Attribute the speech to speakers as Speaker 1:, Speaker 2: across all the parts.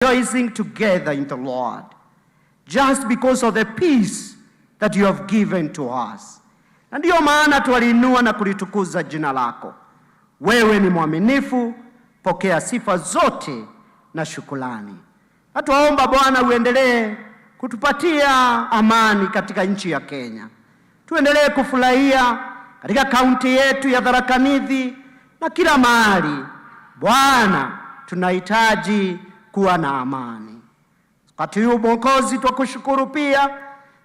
Speaker 1: Rejoicing together in the Lord, just because of the peace that you have given to us. Na ndiyo maana twaliinua na kulitukuza jina lako. Wewe ni mwaminifu, pokea sifa zote na shukrani. Na twaomba, Bwana, uendelee kutupatia amani katika nchi ya Kenya. Tuendelee kufurahia katika kaunti yetu ya Tharaka Nithi na kila mahali. Bwana, tunahitaji kuwa na amani. Wakati huu, Mwokozi, twakushukuru pia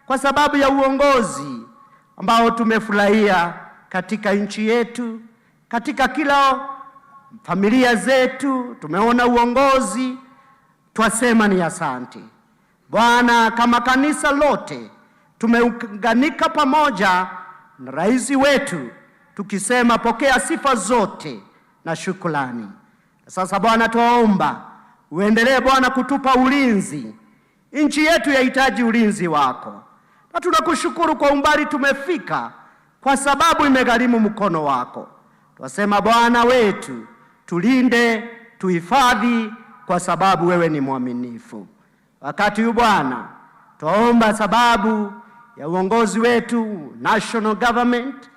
Speaker 1: kwa sababu ya uongozi ambao tumefurahia katika nchi yetu, katika kila familia zetu tumeona uongozi, twasema ni asante Bwana. Kama kanisa lote tumeunganika pamoja na rais wetu tukisema pokea sifa zote na shukrani. Sasa Bwana, twaomba uendelee, Bwana, kutupa ulinzi. Nchi yetu yahitaji ulinzi wako, na tunakushukuru kwa umbali tumefika, kwa sababu imegharimu mkono wako. Twasema, Bwana wetu, tulinde, tuhifadhi, kwa sababu wewe ni mwaminifu. Wakati huu, Bwana, twaomba sababu ya uongozi wetu, national government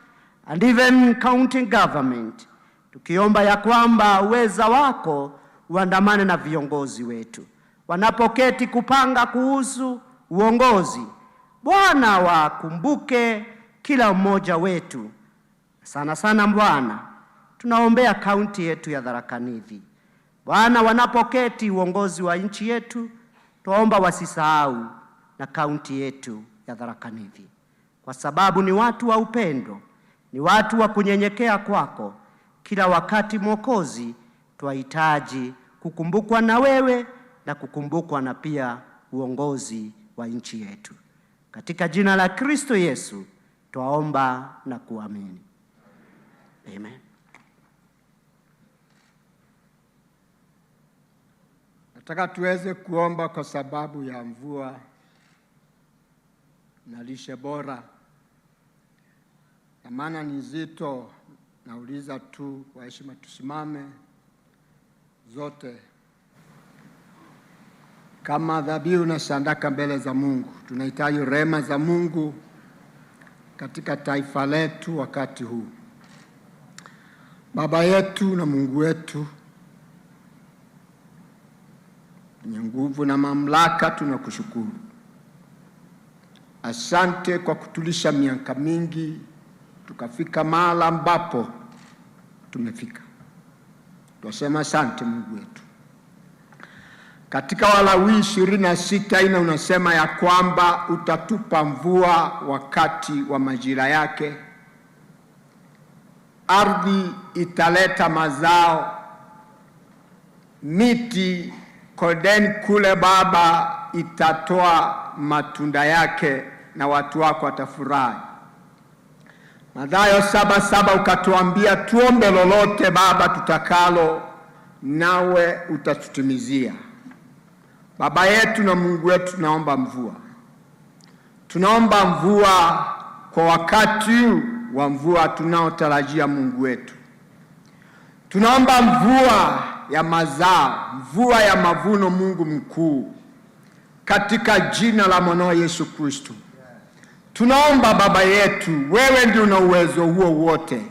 Speaker 1: and even county government, tukiomba ya kwamba uweza wako uandamane na viongozi wetu wanapoketi kupanga kuhusu uongozi. Bwana, wakumbuke kila mmoja wetu. Sana sana, Bwana, tunaombea kaunti yetu ya Tharaka Nithi. Bwana, wanapoketi uongozi wa nchi yetu, twaomba wasisahau na kaunti yetu ya Tharaka Nithi, kwa sababu ni watu wa upendo, ni watu wa kunyenyekea kwako kila wakati. Mwokozi, twahitaji kukumbukwa na wewe na kukumbukwa na pia uongozi wa nchi yetu. Katika jina la Kristo Yesu twaomba na kuamini. Amen.
Speaker 2: Nataka tuweze kuomba kwa sababu ya mvua na lishe bora. Dhamana ni nzito, nauliza tu kwa heshima tusimame zote kama dhabihu na sadaka mbele za Mungu. Tunahitaji rehema za Mungu katika taifa letu wakati huu. Baba yetu na Mungu wetu mwenye nguvu na mamlaka, tunakushukuru. Asante kwa kutulisha miaka mingi tukafika mahala ambapo tumefika. Twasema asante, Mungu wetu. Katika Walawi 26:4 unasema ya kwamba utatupa mvua wakati wa majira yake, ardhi italeta mazao, miti kondeni kule Baba itatoa matunda yake na watu wako watafurahi. Mathayo 7:7 ukatuambia tuombe lolote Baba tutakalo, nawe utatutimizia. Baba yetu na Mungu wetu, tunaomba mvua, tunaomba mvua kwa wakati wa mvua tunaotarajia. Mungu wetu, tunaomba mvua ya mazao, mvua ya mavuno, Mungu mkuu, katika jina la mwanao Yesu Kristo. Tunaomba Baba yetu, wewe ndio una uwezo huo wote.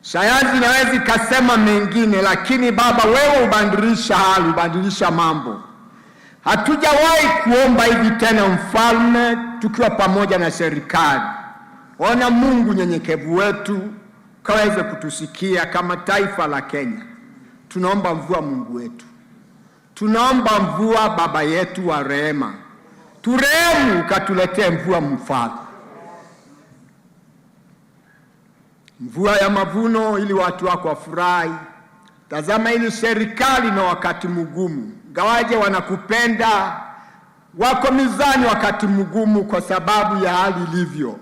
Speaker 2: Sayansi inaweza ikasema mengine, lakini Baba wewe hubadilisha hali, hubadilisha mambo. Hatujawahi kuomba hivi tena, mfalme, tukiwa pamoja na serikali. Ona Mungu nyenyekevu wetu kaweze kutusikia kama taifa la Kenya. Tunaomba mvua, Mungu wetu, tunaomba mvua, Baba yetu wa rehema, turehemu, ukatuletee mvua, mfalme, mvua ya mavuno, ili watu wako wafurahi. Tazama ili serikali na wakati mgumu, gawaje wanakupenda, wako mizani wakati mgumu kwa sababu ya hali ilivyo,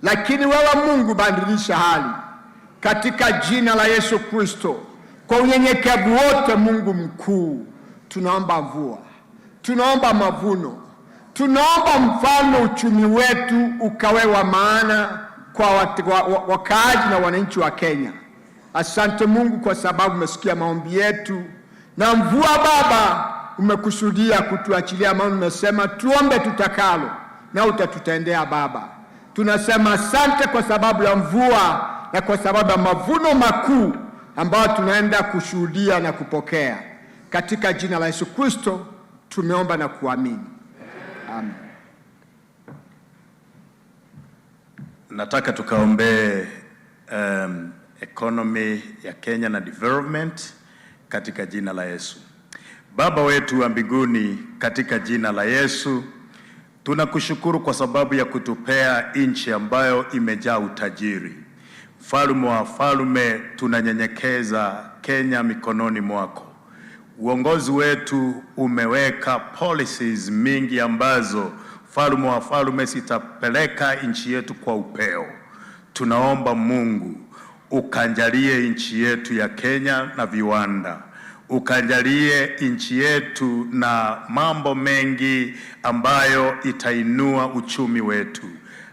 Speaker 2: lakini wewe Mungu badilisha hali katika jina la Yesu Kristo. Kwa unyenyekevu wote, Mungu mkuu, tunaomba mvua, tunaomba mavuno, tunaomba mfalme, uchumi wetu ukawe wa maana kwa wakaaji na wananchi wa Kenya. Asante Mungu kwa sababu umesikia maombi yetu, na mvua Baba. umekusudia kutuachilia, maana umesema tuombe tutakalo na utatutendea Baba. Tunasema asante kwa sababu ya mvua na kwa sababu ya mavuno makuu ambayo tunaenda kushuhudia na kupokea. Katika jina la Yesu Kristo tumeomba na kuamini, amen.
Speaker 3: Nataka tukaombee economy ya Kenya na development katika jina la Yesu. Baba wetu wa mbinguni, katika jina la Yesu tunakushukuru kwa sababu ya kutupea nchi ambayo imejaa utajiri. Mfalme wa falme, tunanyenyekeza Kenya mikononi mwako. Uongozi wetu umeweka policies mingi ambazo, mfalme wa falme, zitapeleka nchi yetu kwa upeo. Tunaomba Mungu ukanjalie nchi yetu ya Kenya na viwanda, ukanjalie nchi yetu na mambo mengi ambayo itainua uchumi wetu.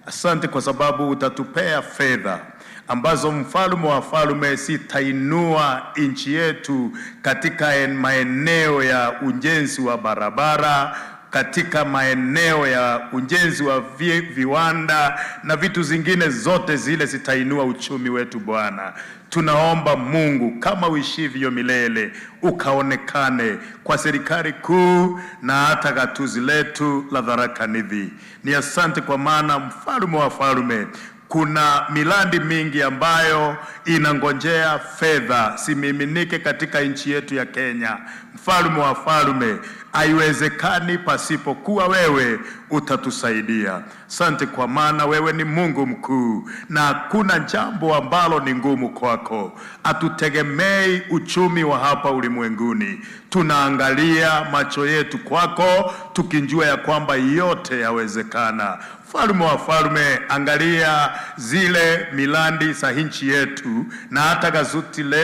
Speaker 3: Asante kwa sababu utatupea fedha ambazo, mfalme wa falme, zitainua nchi yetu katika maeneo ya ujenzi wa barabara, katika maeneo ya ujenzi wa viwanda na vitu zingine zote zile zitainua uchumi wetu. Bwana, tunaomba Mungu, kama uishivyo milele, ukaonekane kwa serikali kuu na hata gatuzi letu la Tharaka Nithi. Ni asante kwa maana, mfalme wa falme, kuna miradi mingi ambayo inangojea fedha zimiminike katika nchi yetu ya Kenya. Mfalme wa falme, haiwezekani pasipokuwa wewe utatusaidia. Asante kwa maana wewe ni Mungu mkuu na hakuna jambo ambalo ni ngumu kwako. Hatutegemei uchumi wa hapa ulimwenguni, tunaangalia macho yetu kwako, tukijua ya kwamba yote yawezekana. Mfalme wa falme, angalia zile miradi za nchi yetu na hata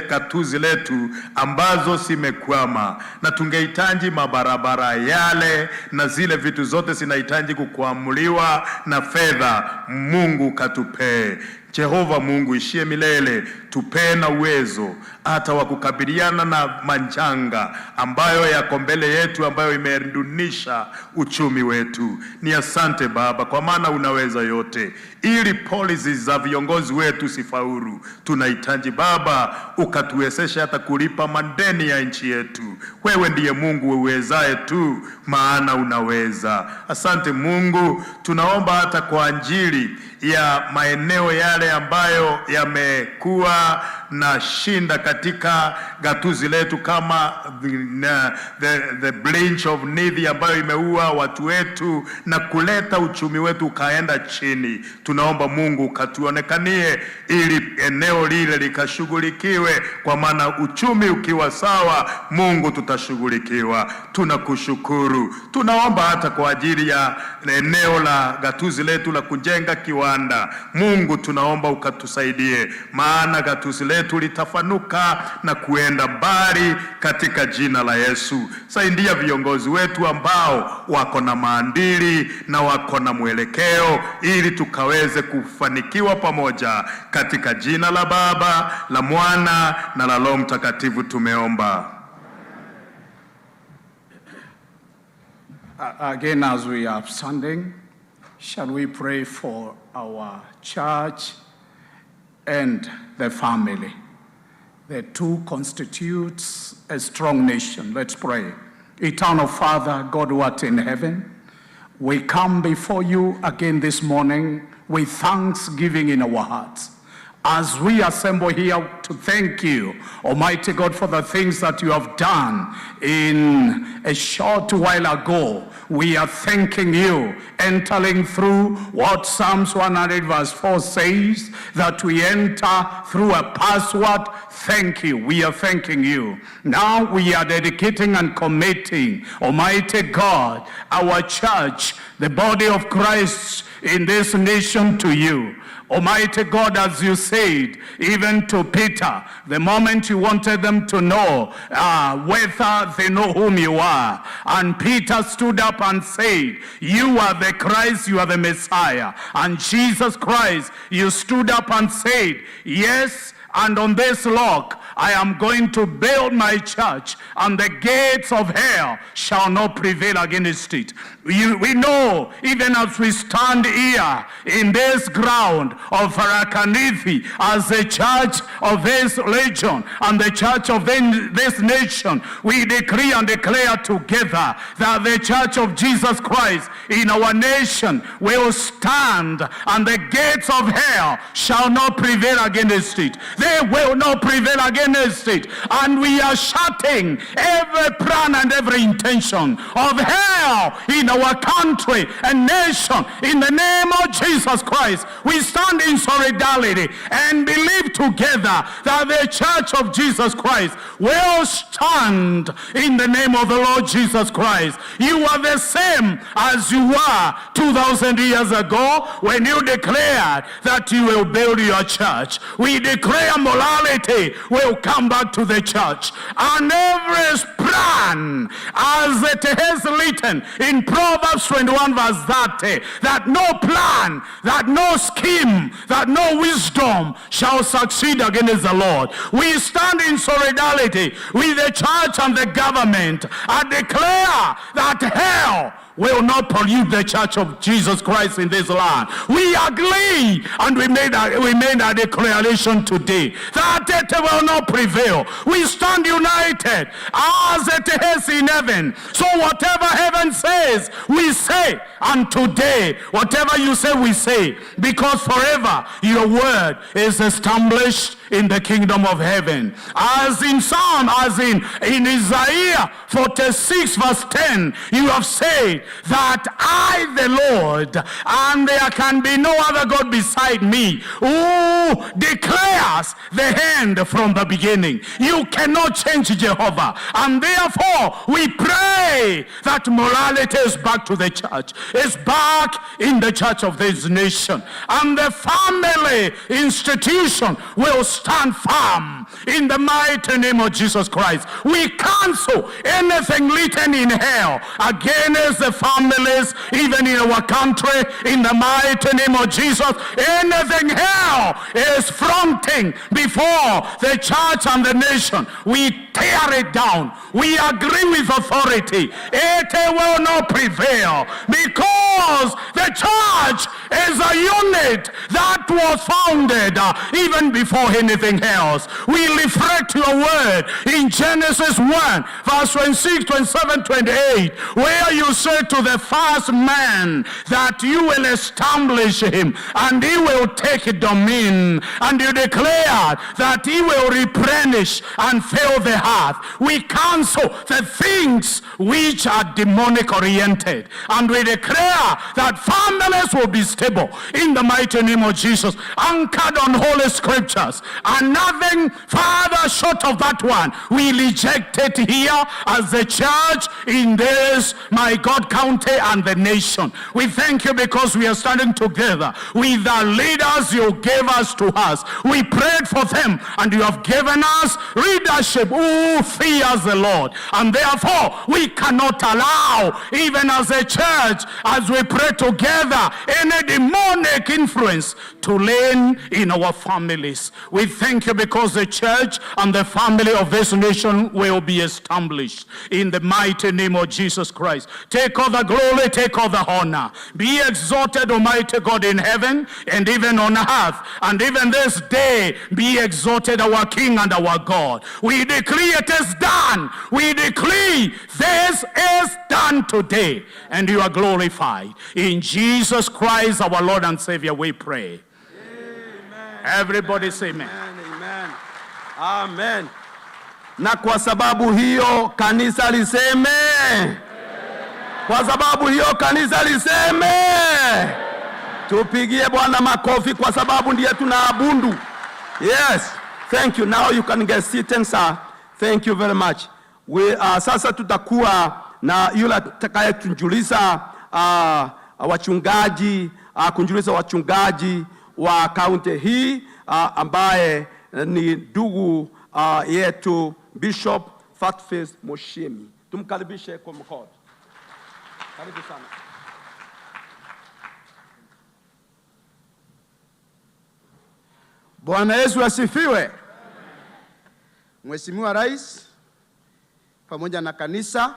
Speaker 3: gatuzi letu ambazo zimekwama, na tungehitaji mabarabara yale na zile vitu zote zinahitaji kukwamuliwa na fedha. Mungu katupee. Jehova Mungu uishiye milele, tupee na uwezo hata wa kukabiliana na majanga ambayo yako mbele yetu, ambayo imedunisha uchumi wetu. Ni asante Baba, kwa maana unaweza yote. Ili policies za viongozi wetu zifaulu, tunahitaji Baba ukatuwezesha hata kulipa madeni ya nchi yetu. Wewe ndiye Mungu uwezaye tu, maana unaweza. Asante Mungu, tunaomba hata kwa ajili ya maeneo yale ambayo yamekuwa na shida katika gatuzi letu kama the bridge of Nithi ambayo imeua watu wetu na kuleta uchumi wetu ukaenda chini. Tunaomba Mungu katuonekanie ili eneo lile likashughulikiwe, kwa maana uchumi ukiwa sawa, Mungu tutashughulikiwa. Tunakushukuru. Tunaomba hata kwa ajili ya eneo la gatuzi letu la kujenga kiwanda. Mungu, tunaomba ukatusaidie, maana gatuzi letu litapanuka na kuenda mbali katika jina la Yesu. Saidia viongozi wetu ambao wako na maadili na wako na mwelekeo, ili tukaweze kufanikiwa pamoja, katika jina la Baba, la Mwana na la Roho Mtakatifu tumeomba.
Speaker 4: Again, as we are standing, shall we pray for our church and the family? The two constitutes a strong nation. Let's pray. Eternal Father, God who art in heaven, we come before you again this morning with thanksgiving in our hearts. As we assemble here to thank you, Almighty God, for the things that you have done in a short while ago. We are thanking you, entering through what Psalms 100 verse 4 says, that we enter through a password. Thank you. We are thanking you. Now we are dedicating and committing, Almighty God, our church, the body of Christ in this nation to you. Almighty God, as you said, even to Peter, the moment you wanted them to know whether they know whom you are, and Peter stood up and said, "You are the Christ, you are the Messiah." And Jesus Christ, you stood up and said, "Yes, and on this rock I am going to build my church, and the gates of hell shall not prevail against it. We know, even as we stand here in this ground of Tharaka Nithi, as the church of this region and the church of this nation, we decree and declare together that the church of Jesus Christ in our nation will stand, and the gates of hell shall not prevail against it. They will not prevail against it. And we are shutting every plan and every intention of hell in our country and nation in the name of Jesus Christ. We stand in solidarity and believe together that the church of Jesus Christ will stand in the name of the Lord Jesus Christ. You are the same as you were 2,000 years ago when you declared that you will build your church. We declare morality will come back to the church. And every plan, as it has written in Proverbs 21 verse 30, that no plan, that no scheme, that no wisdom shall succeed against the Lord. We stand in solidarity with the church and the government and declare that hell will not pollute the church of Jesus Christ in this land. We agree, and we made a declaration today that it will not prevail. We stand united as it is in heaven. So whatever heaven says, we say. And today, whatever you say, we say. Because forever your word is established in the kingdom of heaven. As in Psalm, as in Isaiah 46 verse 10, you have said that I, the Lord, and there can be no other God beside me, who declares the end from the beginning. You cannot change Jehovah. And therefore, we pray that morality is back to the church, is back in the church of this nation. And the family institution will stand firm in the mighty name of Jesus Christ. We cancel anything written in hell against the families, even in our country, in the mighty name of Jesus. Anything hell is fronting before the church and the nation, we tear it down. We agree with authority. It will not prevail because the church is a unit that was founded even before anything else. We reflect your word in Genesis 1, verse 26, 27, 28, where you said to the first man that you will establish him and he will take dominion, and you declare that he will replenish and fill the earth. We cancel the things which are demonic oriented, and we declare that families will be stable in the mighty name of Jesus, anchored on holy scriptures, and nothing further short of that one. We reject it here as the church in this, my God, county and the nation. We thank you because we are standing together with the leaders you gave us to us. We prayed for them, and you have given us leadership who fears the Lord. And therefore, we cannot allow, even as a church, as we pray together, any demonic influence to reign in our families. We thank you because the church and the family of this nation will be established in the mighty name of Jesus Christ. Take all the glory, take all the honor. Be exalted, Almighty God, in heaven and even on earth. And even this day, be exalted, our King and our God. We decree it is done. We decree this is done today. And you are glorified. In Jesus Christ, our Lord and Savior, we pray. Everybody say amen.
Speaker 1: Amen, amen. Amen. Na kwa sababu hiyo kanisa liseme. Kwa sababu hiyo kanisa liseme. Tupigie Bwana makofi kwa sababu ndiye tunaabudu. Yes. Thank you. Now you can get seated, sir. Thank you very much. Sasa tutakuwa na yule atakayetujulisha wachungaji kunjulisha wachungaji wa kaunti hii ambaye ni ndugu yetu Bishop Fatface Musyimi. Tumkaribishe kwa mkono. Karibu sana.
Speaker 5: Bwana Yesu asifiwe.
Speaker 1: Mheshimiwa Rais pamoja na kanisa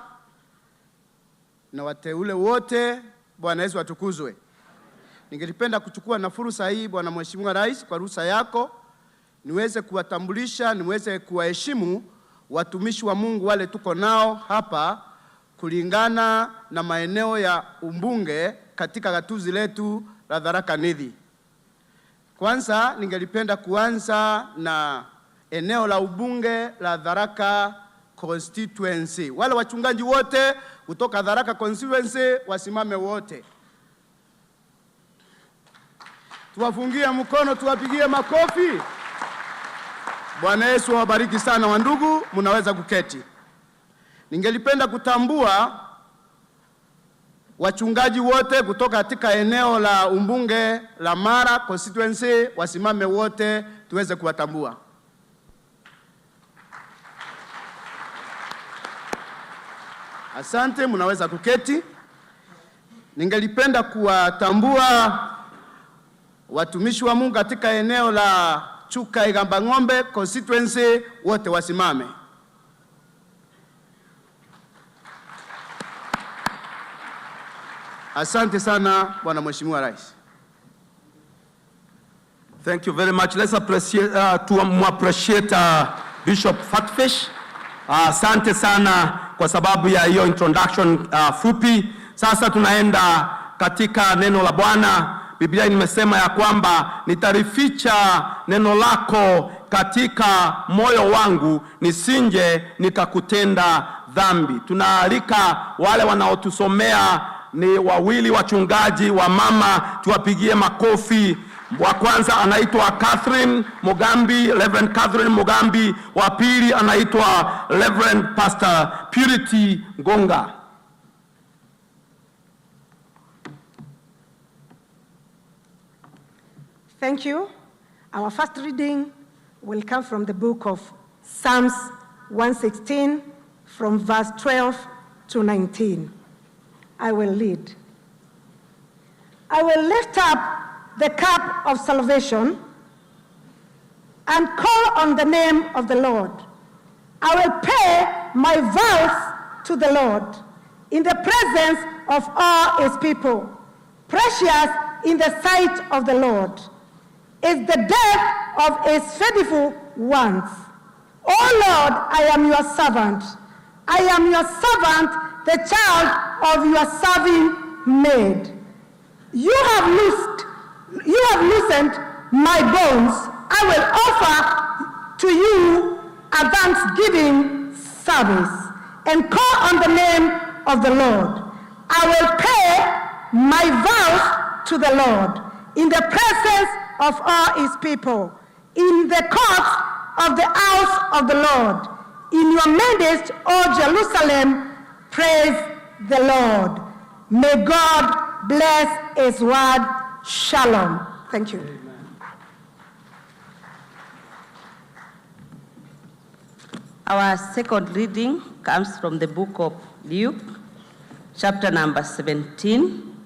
Speaker 1: na wateule wote, Bwana Yesu atukuzwe. Ningelipenda kuchukua na fursa hii, Bwana Mheshimiwa Rais, kwa ruhusa yako niweze kuwatambulisha, niweze kuwaheshimu watumishi wa Mungu wale tuko nao hapa kulingana na maeneo ya umbunge katika gatuzi letu la Tharaka Nithi. Kwanza ningelipenda kuanza na eneo la ubunge la Tharaka constituency. Wale wachungaji wote kutoka Tharaka constituency wasimame wote, tuwafungie mkono, tuwapigie makofi. Bwana Yesu awabariki sana wandugu, mnaweza kuketi. Ningelipenda kutambua wachungaji wote kutoka katika eneo la umbunge la Mara constituency wasimame wote tuweze kuwatambua. Asante, mnaweza kuketi. Ningelipenda kuwatambua watumishi wa Mungu katika eneo la Chuka Igamba Ng'ombe constituency, wote wasimame. Asante sana Bwana Mheshimiwa Rais.
Speaker 5: Thank you very much. Let's appreciate, to appreciate Bishop Fatfish. Asante sana kwa sababu ya hiyo introduction fupi. Sasa tunaenda katika neno la Bwana. Biblia imesema ya kwamba nitalificha neno lako katika moyo wangu nisinje nikakutenda dhambi. Tunaalika wale wanaotusomea ni wawili wachungaji wa mama, tuwapigie makofi. Wa kwanza anaitwa Catherine Mugambi, Reverend Catherine Mugambi. Wa pili anaitwa Reverend Pastor Purity Ngonga.
Speaker 6: Thank you. Our first reading will come from the book of Psalms 116, from verse 12 to 19. I will lead. I will lift up the cup of salvation and call on the name of the Lord. I will pay my vows to the Lord in the presence of all his people. Precious in the sight of the Lord is the death of his faithful ones. O Lord, I am your servant. I am your servant, the child of your serving maid. You have loosened my bones. I will offer to you a thanksgiving service and call on the name of the Lord. I will pay my vows to the Lord in the presence of all his people, in the courts of the house of the Lord. In your midst, O Jerusalem, praise the Lord. May God bless his word. Shalom. Thank you.
Speaker 7: Our second reading comes from the book of Luke, chapter number 17,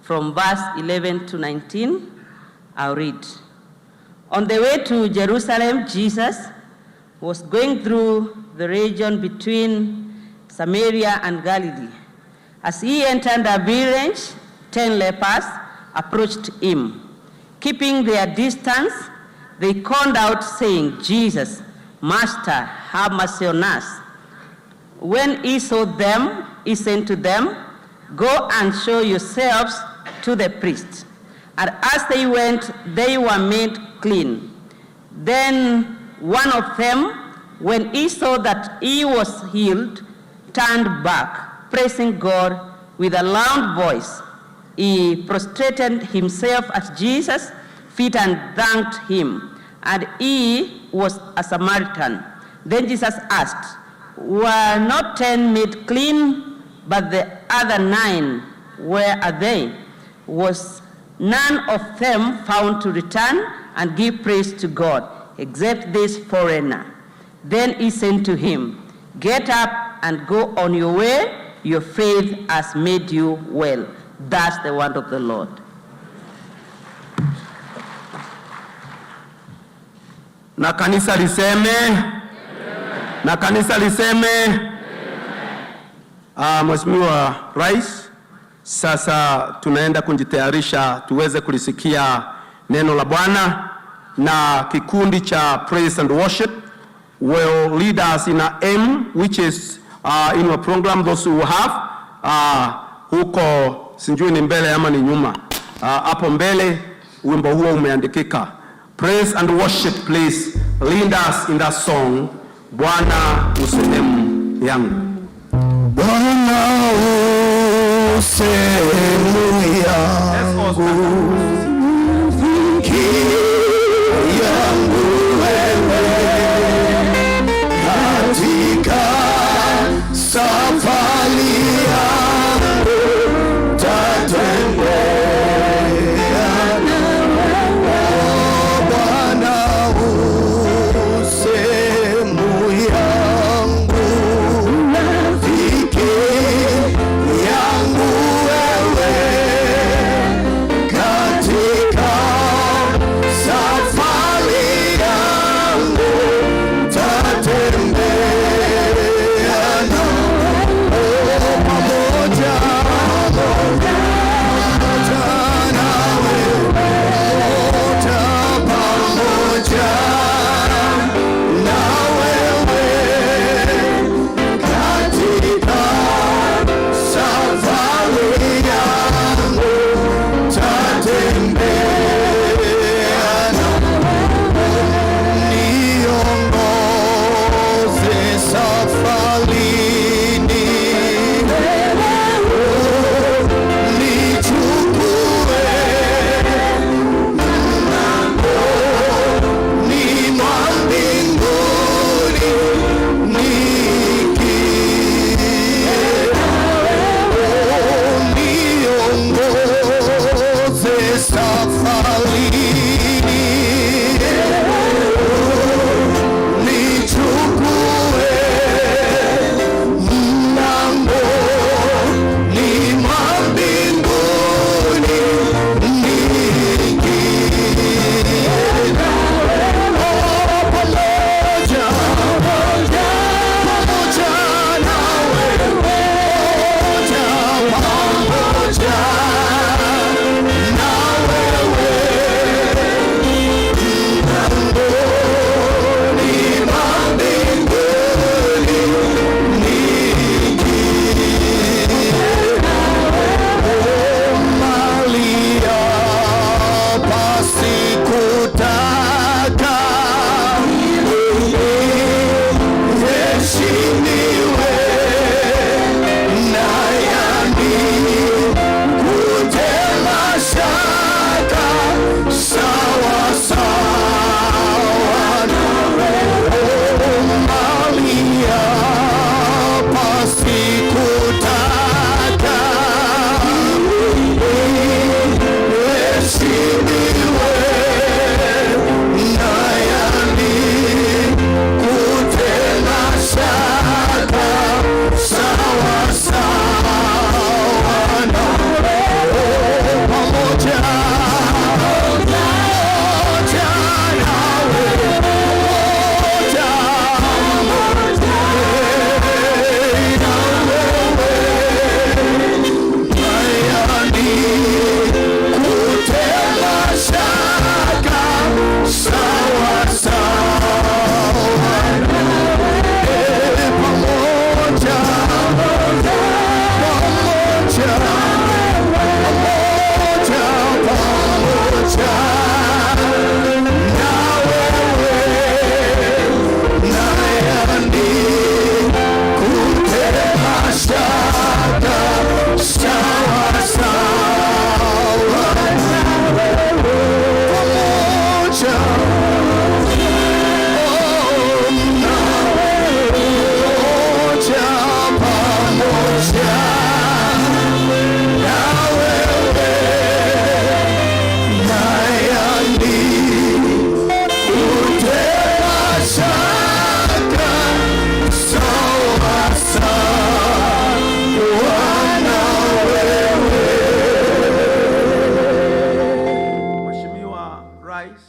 Speaker 7: from verse 11 to 19. I'll read. On the way to Jerusalem, Jesus was going through the region between Samaria and Galilee. As he entered a village, 10 lepers approached him. Keeping their distance, they called out, saying, "Jesus, Master, have mercy on us." When he saw them, he said to them, "Go and show yourselves to the priest." And as they went, they were made clean. Then one of them, when he saw that he was healed, turned back, praising God with a loud voice. He prostrated himself at Jesus' feet and thanked him. And he was a Samaritan. Then Jesus asked, "Were not 10 made clean, but the other 9, where are they? Was none of them found to return and give praise to God, except this foreigner?" Then he said to him, "Get up and go on your way. Your faith has made you well." That's the word of the Lord.
Speaker 5: Na kanisa liseme. Na kanisa liseme. Mheshimiwa Rais, sasa tunaenda kujitayarisha tuweze kulisikia neno la Bwana, na kikundi cha Praise and Worship will lead us in a hymn which is in your program, those who have huko, sijui ni mbele ama ni nyuma, hapo mbele wimbo huo umeandikika. Praise and Worship, please lead us in that song, "Bwana U Sehemu Yangu."
Speaker 8: Bwana u sehemu yangu, yangu wewe katika safari yangu tatembea nawe. Bwana u sehemu yangu, rafiki yangu wewe katika safari yangu tatembea nawe pamoja, pamoja nawe, pamoja na wewe katika safari yangu tatembea niongoze safarini, nichukue mlangoni mwa mbinguni niingie, niongoze safarini, nichukue mlangoni mwa mbinguni niingie, pamoja, pamoja nawe, pamoja, pamoja na wewe mlangoni mwa mbinguni niingie, mahali hapa sikutaka niheshimiwe na yanikute mashaka sawa sawa nawe, mahali hapa sikutaka niheshimiwe na yanikute mashaka sawa sawa nawe, pamoja, pamoja nawe, pamoja na wewe yanikute mashaka sawa sawa pamoja, pamoja, pamoja, pamoja na wewe na yanikute mashaka sawa sawa pamoja, oh, na pamoja, pamoja na wewe na yanikute mashaka sawa sawa na wewe.
Speaker 5: Mheshimiwa Rais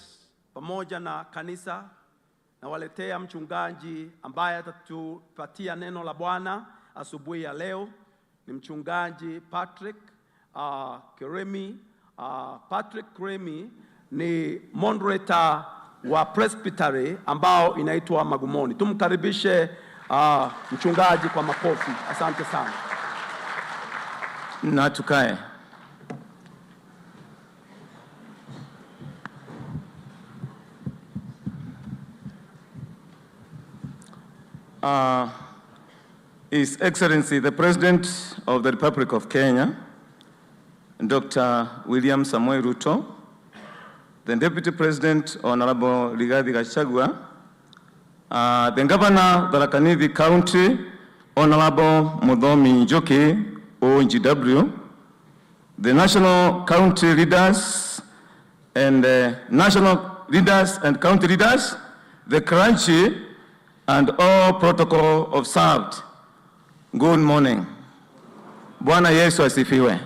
Speaker 5: pamoja na kanisa Nawaletea mchungaji ambaye atatupatia neno la Bwana asubuhi ya leo. Ni mchungaji Patrick Keremi. Patrick Keremi ni moderator wa presbytery ambao inaitwa Magumoni. Tumkaribishe mchungaji kwa makofi. Asante sana.
Speaker 9: Na tukae. His Excellency the President of the Republic of Kenya, Dr. William Samoei Ruto, the Deputy President, Honorable Rigathi Gachagua, the Governor, Tharaka Nithi County, Honorable Muthomi Njuki, OGW, the national county leaders and national leaders and county leaders, the clergy, and all protocol observed. Good morning. Bwana Yesu asifiwe.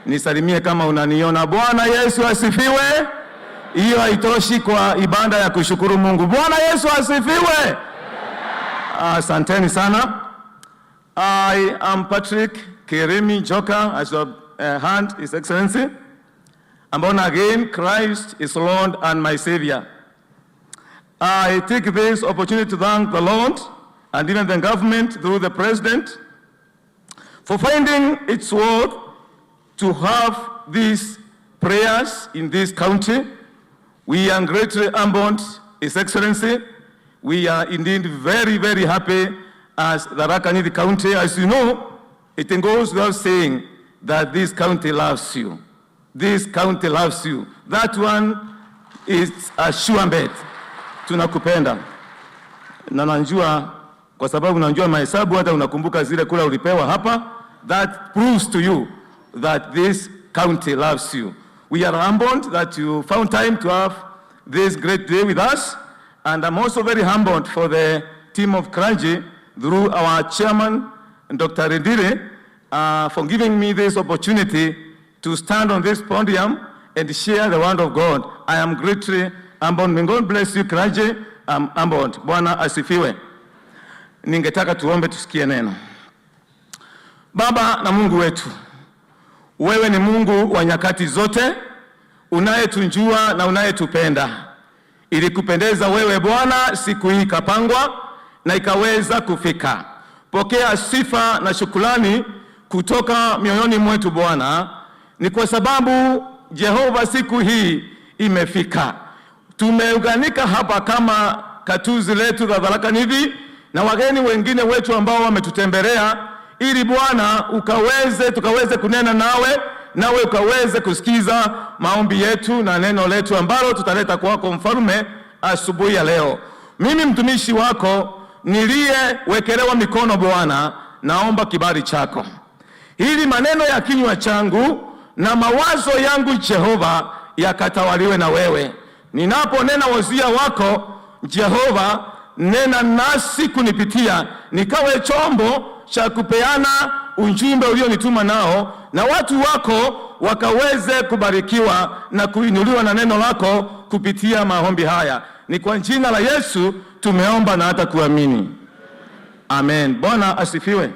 Speaker 9: Nisalimie kama unaniona. Bwana Yesu asifiwe. Hiyo haitoshi kwa ibada ya kushukuru Mungu. Bwana Yesu asifiwe. Asanteni sana. I am Patrick Keremi Njoka, as you have heard, His Excellency. I'm born again. Christ is Lord and my Savior. I take this opportunity to thank the Lord and even the government through the President for finding its worth to have these prayers in this county. We are greatly humbled, His Excellency. We are indeed very, very happy as the Tharaka Nithi County. As you know, it goes without saying that this county loves you. This county loves you. That one is a sure bet. Tunakupenda. Na najua kwa sababu najua mahesabu, hata unakumbuka zile kura ulipewa hapa. That proves to you that this county loves you. We are humbled that you found time to have this great day with us. And I'm also very humbled for the team of clergy through our chairman, Dr. Rendire, for giving me this opportunity to stand on this podium and share the word of God. I am greatly humbled. May God bless you, clergy. I'm humbled. Bwana asifiwe. Ningetaka tuombe tusikie neno. Baba na Mungu wetu, wewe ni Mungu wa nyakati zote, unayetujua na unayetupenda. Ilikupendeza wewe Bwana, siku hii ikapangwa na ikaweza kufika. Pokea sifa na shukrani kutoka mioyoni mwetu Bwana, ni kwa sababu Jehova, siku hii imefika. Tumeunganika hapa kama gatuzi letu la Tharaka Nithi na wageni wengine wetu ambao wametutembelea, ili Bwana ukaweze tukaweze kunena nawe, nawe ukaweze kusikiza maombi yetu na neno letu ambalo tutaleta kwako Mfalme asubuhi ya leo. Mimi mtumishi wako niliyewekelewa mikono Bwana, naomba kibali chako ili maneno ya kinywa changu na mawazo yangu Jehova yakatawaliwe na wewe. Ninaponena wosia wako Jehova, nena nasi kunipitia, nikawe chombo cha kupeana ujumbe ulionituma nao, na watu wako wakaweze kubarikiwa na kuinuliwa na neno lako kupitia maombi haya. Ni kwa jina la Yesu tumeomba na hata kuamini, amen. Bwana asifiwe.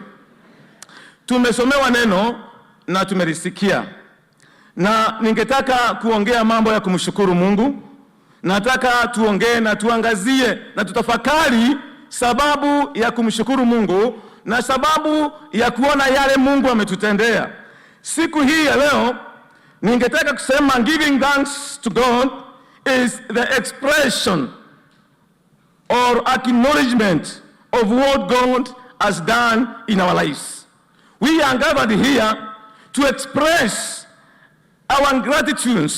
Speaker 9: Tumesomewa neno na tumelisikia, na ningetaka kuongea mambo ya kumshukuru Mungu. Nataka tuongee na tuangazie na tutafakari sababu ya kumshukuru Mungu na sababu ya kuona yale Mungu ametutendea. Siku hii ya leo ningetaka kusema giving thanks to God is the expression or acknowledgement of what God has done in our lives. We are gathered here to express our gratitude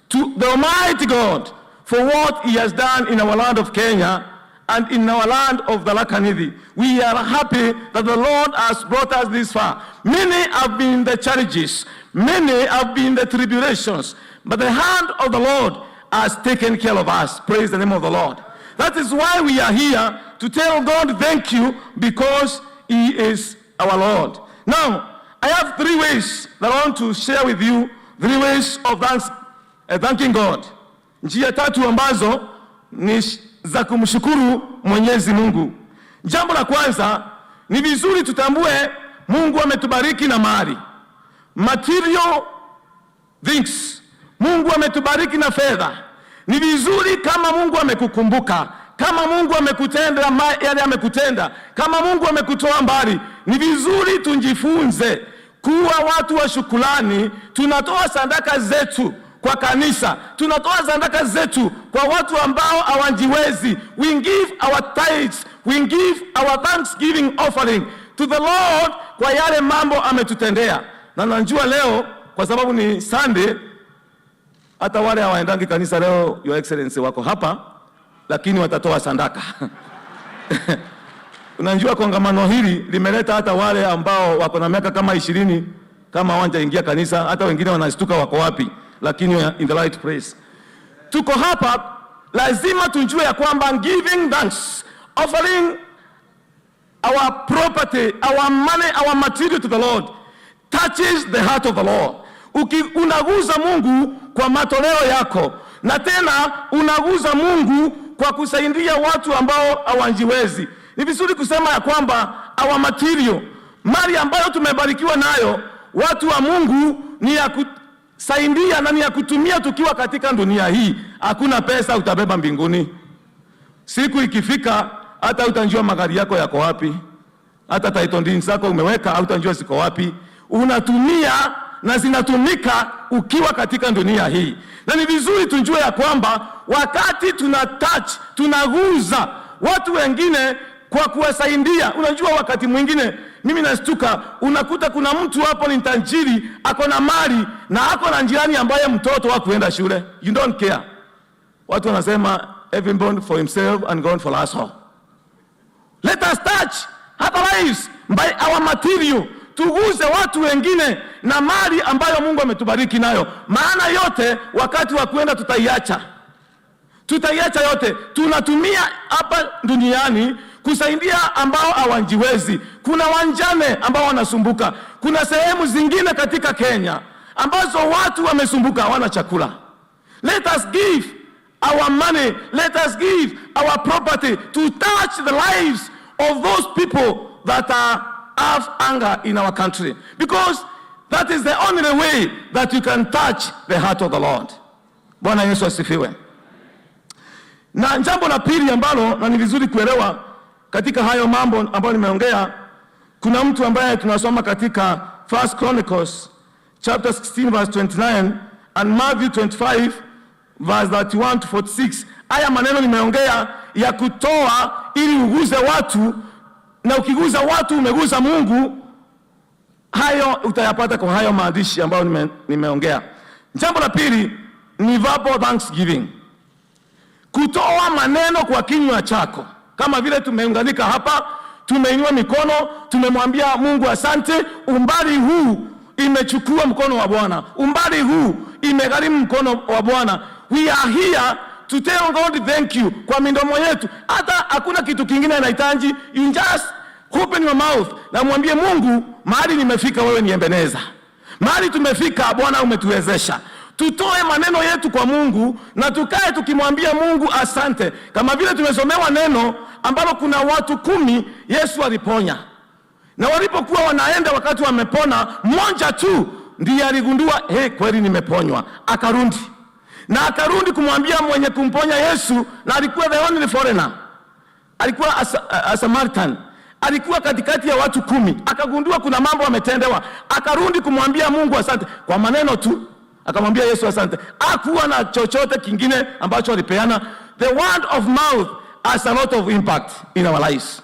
Speaker 9: to the Almighty God for what He has done in our land of Kenya and in our land of Tharaka Nithi. We are happy that the Lord has brought us this far. Many have been the challenges, many have been the tribulations, but the hand of the Lord has taken care of us. Praise the name of the Lord. That is why we are here to tell God thank you, because He is our Lord. Now, I have three ways that I want to share with you, three ways of thanking God. Njia tatu ambazo ni za kumshukuru Mwenyezi Mungu. Jambo la kwanza, ni vizuri tutambue Mungu ametubariki na mali, material things. Mungu ametubariki na fedha. Ni vizuri kama Mungu amekukumbuka, kama Mungu amekutenda yale amekutenda, kama Mungu amekutoa mbali, ni vizuri tujifunze kuwa watu wa shukrani. Tunatoa sadaka zetu kwa kanisa, tunatoa sadaka zetu kwa watu ambao hawajiwezi. We give our tithes, we give our thanksgiving offering to the Lord kwa yale mambo ametutendea. Na najua leo kwa sababu ni Sunday, hata wale hawaendangi kanisa leo, Your Excellency, wako hapa, lakini watatoa sadaka. Unajua kongamano hili limeleta hata wale ambao wako na miaka kama 20 kama hawajaingia kanisa, hata wengine wanashtuka wako wapi, lakini we are in the right place. Tuko hapa, lazima tujue ya kwamba giving thanks, offering our property, our money, our material to the Lord touches the heart of the Lord. Unaguza Mungu kwa matoleo yako, na tena unaguza Mungu kwa kusaidia watu ambao hawajiwezi. Ni vizuri kusema ya kwamba our material, mali ambayo tumebarikiwa nayo, watu wa Mungu, ni ya kusaidia na ni ya kutumia tukiwa katika dunia hii. Hakuna pesa utabeba mbinguni. Siku ikifika, hata utajua magari yako yako wapi, hata title deeds zako umeweka, hautajua ziko wapi. Unatumia na zinatumika ukiwa katika dunia hii, na ni vizuri tujue ya kwamba wakati tuna touch, tunaguza watu wengine kwa kuwasaidia. Unajua, wakati mwingine mimi nastuka, unakuta kuna mtu hapo ni tajiri, ako na mali na ako na jirani ambaye mtoto wa kuenda shule. You don't care. Watu wanasema, "Everyone for himself and God for us all." Let us touch other lives by our material. Tuguze watu wengine na mali ambayo Mungu ametubariki nayo, maana yote wakati wa kwenda tutaiacha, tutaiacha yote. Tunatumia hapa duniani kusaidia ambao hawajiwezi. Kuna wajane ambao wanasumbuka. Kuna sehemu zingine katika Kenya ambazo watu wamesumbuka, hawana chakula. Let us give our money, let us give our property to touch the lives of those people that have hunger in our country. Because that is the only way that you can touch the heart of the Lord. Bwana Yesu asifiwe. Na jambo la pili ambalo na ni vizuri kuelewa katika hayo mambo ambayo nimeongea, kuna mtu ambaye tunasoma katika First Chronicles chapter 16 verse 29 and Matthew 25 verse 31 to 46. Haya maneno nimeongea ya kutoa ili uguze watu, na ukiguza watu umeguza Mungu. Hayo utayapata kwa hayo maandishi ambayo nimeongea. Jambo la pili ni verbal thanksgiving, kutoa maneno kwa kinywa chako, kama vile tumeunganika hapa, tumeinua mikono, tumemwambia Mungu asante. Umbali huu imechukua mkono wa Bwana, umbali huu imegharimu mkono wa Bwana. We are here to tell God thank you kwa midomo yetu. Hata hakuna kitu kingine anahitaji, you just open your mouth na mwambie Mungu, mahali nimefika, wewe ni Ebeneza, mahali tumefika, Bwana umetuwezesha. Tutoe maneno yetu kwa Mungu na tukae tukimwambia Mungu asante, kama vile tumesomewa neno ambalo kuna watu 10 Yesu aliponya, na walipokuwa wanaenda wakati wamepona, mmoja tu ndiye aligundua, "Hey, kweli nimeponywa." Akarudi na akarudi kumwambia mwenye kumponya Yesu, na alikuwa the only foreigner, alikuwa a Samaritan, alikuwa katikati ya watu 10, akagundua kuna mambo ametendewa, akarudi kumwambia Mungu asante kwa maneno tu, akamwambia Yesu asante. Hakuwa na chochote kingine ambacho alipeana. The word of mouth has a lot of impact in our lives.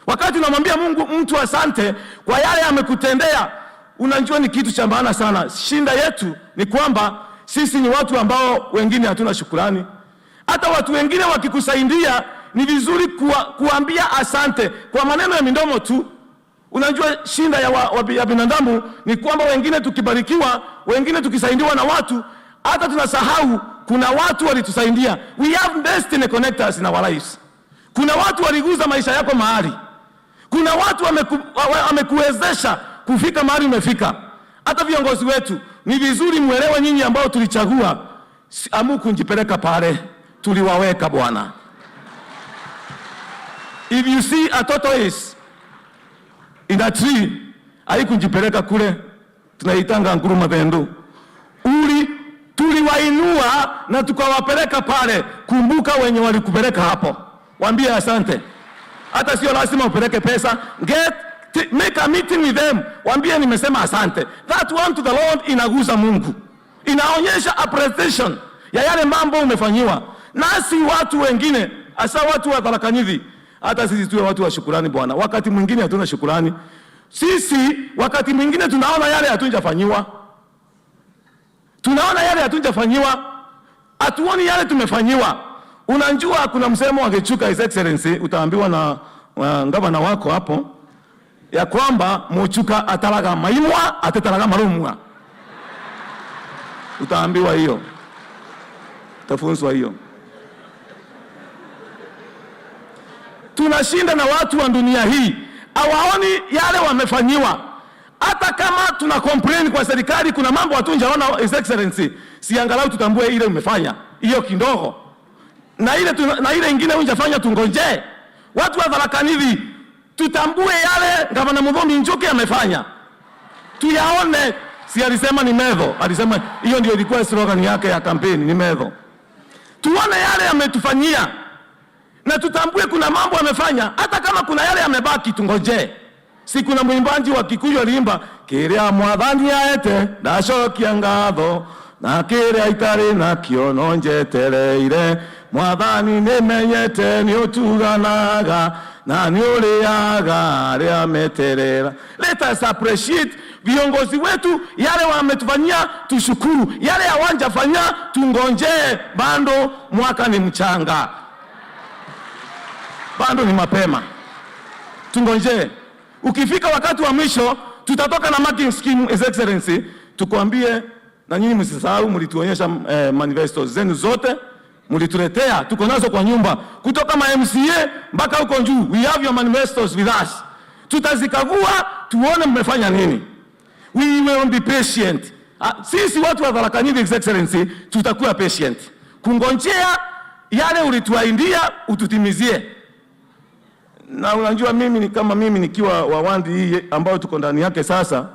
Speaker 9: Wakati unamwambia Mungu mtu asante kwa yale amekutendea, unajua ni kitu cha maana sana. Shida yetu ni kwamba sisi ni watu ambao wengine hatuna shukurani. Hata watu wengine wakikusaidia, ni vizuri kuambia asante kwa maneno ya midomo tu. Unajua shida ya binadamu ni kwamba wengine tukibarikiwa, wengine tukisaidiwa na watu, hata tunasahau kuna watu walitusaidia. We have destiny connectors in our lives. Kuna watu waliguza maisha yako mahali. Kuna watu wamekuwezesha kufika mahali umefika. Hata viongozi wetu ni vizuri mwelewe, nyinyi ambao tulichagua, hamukujipeleka pale, tuliwaweka, Bwana. If you see a tortoise in a tree, haikujipeleka kule, tunaitanga nguruma bendu. Uli tuliwainua na tukawapeleka pale. Kumbuka wenye walikupeleka hapo, waambie asante. Hata sio lazima upeleke pesa. Make a meeting with them, waambie nimesema asante. That one to the Lord inagusa Mungu, inaonyesha appreciation ya yale mambo umefanyiwa. Nasi watu wengine, hasa watu wa Tharaka Nithi, hata sisi tuwe watu wa shukurani Bwana. Wakati mwingine hatuna shukurani sisi, wakati mwingine tunaona yale hatunjafanyiwa, tunaona yale hatunjafanyiwa, hatuoni yale tumefanyiwa. Unajua kuna msemo wa Gichuka, His Excellency, utaambiwa na gavana wako hapo ya kwamba muchuka ataraga maimwa atetaraga marumwa. Utaambiwa hiyo, utafunzwa hiyo. Tunashinda na watu wa dunia hii hawaoni yale wamefanyiwa. Hata kama tuna complain kwa serikali, kuna mambo hatunjaona, His Excellency, si angalau tutambue ile umefanya hiyo kidogo, na ile na ile ingine unjafanya, tungonje. Watu wa Tharaka Nithi tutambue yale gavana Muthomi Njuki amefanya, tuyaone. Si alisema ni medho, alisema hiyo ndio ilikuwa slogan yake ya kampeni, ni medho. Tuone yale ametufanyia na tutambue kuna mambo amefanya, hata kama kuna yale yamebaki, tungoje. Si kuna mwimbaji wa Kikuyu aliimba kiria mwathani aete ndacokia ngatho na kiria itari nakio no njetereire mwathani nimenyete ni utuganaga na ni uriaga aria meterera. Let us appreciate viongozi wetu, yale wametufanyia tushukuru, yale hawajafanyia tungonjee, bado mwaka ni mchanga, bado ni mapema, tungonjee. Ukifika wakati wa mwisho, tutatoka na marking scheme, His Excellency, tukwambie. Na nyinyi msisahau, mlituonyesha manifesto zenu zote, mlituletea, tuko nazo kwa nyumba, kutoka ma MCA mpaka huko juu. We have your manifestos with us. Tutazikagua tuone mmefanya nini. We will be patient. Sisi watu wa Tharaka Nithi, His Excellency, tutakuwa patient kungonjea yale ulituahidia ututimizie. Na unajua mimi ni kama mimi nikiwa wa wandi hii ambayo tuko ndani yake sasa,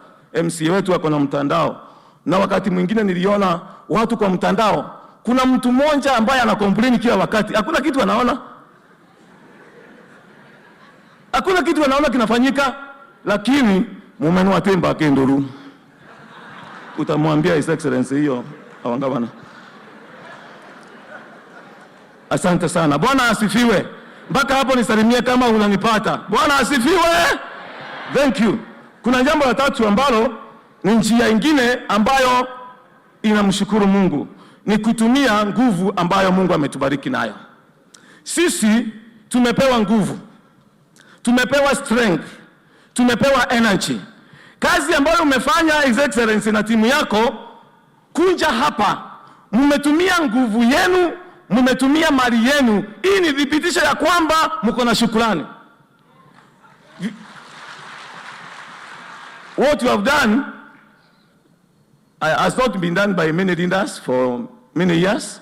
Speaker 9: MCA wetu ako na mtandao, na wakati mwingine niliona watu kwa mtandao, kuna mtu mmoja ambaye ana complain kila wakati, hakuna kitu anaona, hakuna kitu anaona kinafanyika, lakini mumenwa temba kenduru, utamwambia His Excellency hiyo awangabana. Asante sana, Bwana asifiwe. Mpaka hapo nisalimie kama unanipata. Bwana asifiwe. Thank you. Kuna jambo la tatu ambalo ni njia ingine ambayo inamshukuru Mungu, ni kutumia nguvu ambayo Mungu ametubariki nayo. Sisi tumepewa nguvu, tumepewa strength, tumepewa energy. Kazi ambayo umefanya His Excellency na timu yako kunja hapa, mmetumia nguvu yenu, mmetumia mali yenu. Hii ni thibitisho ya kwamba mko na shukrani. What you have done has not been done by many leaders for many years.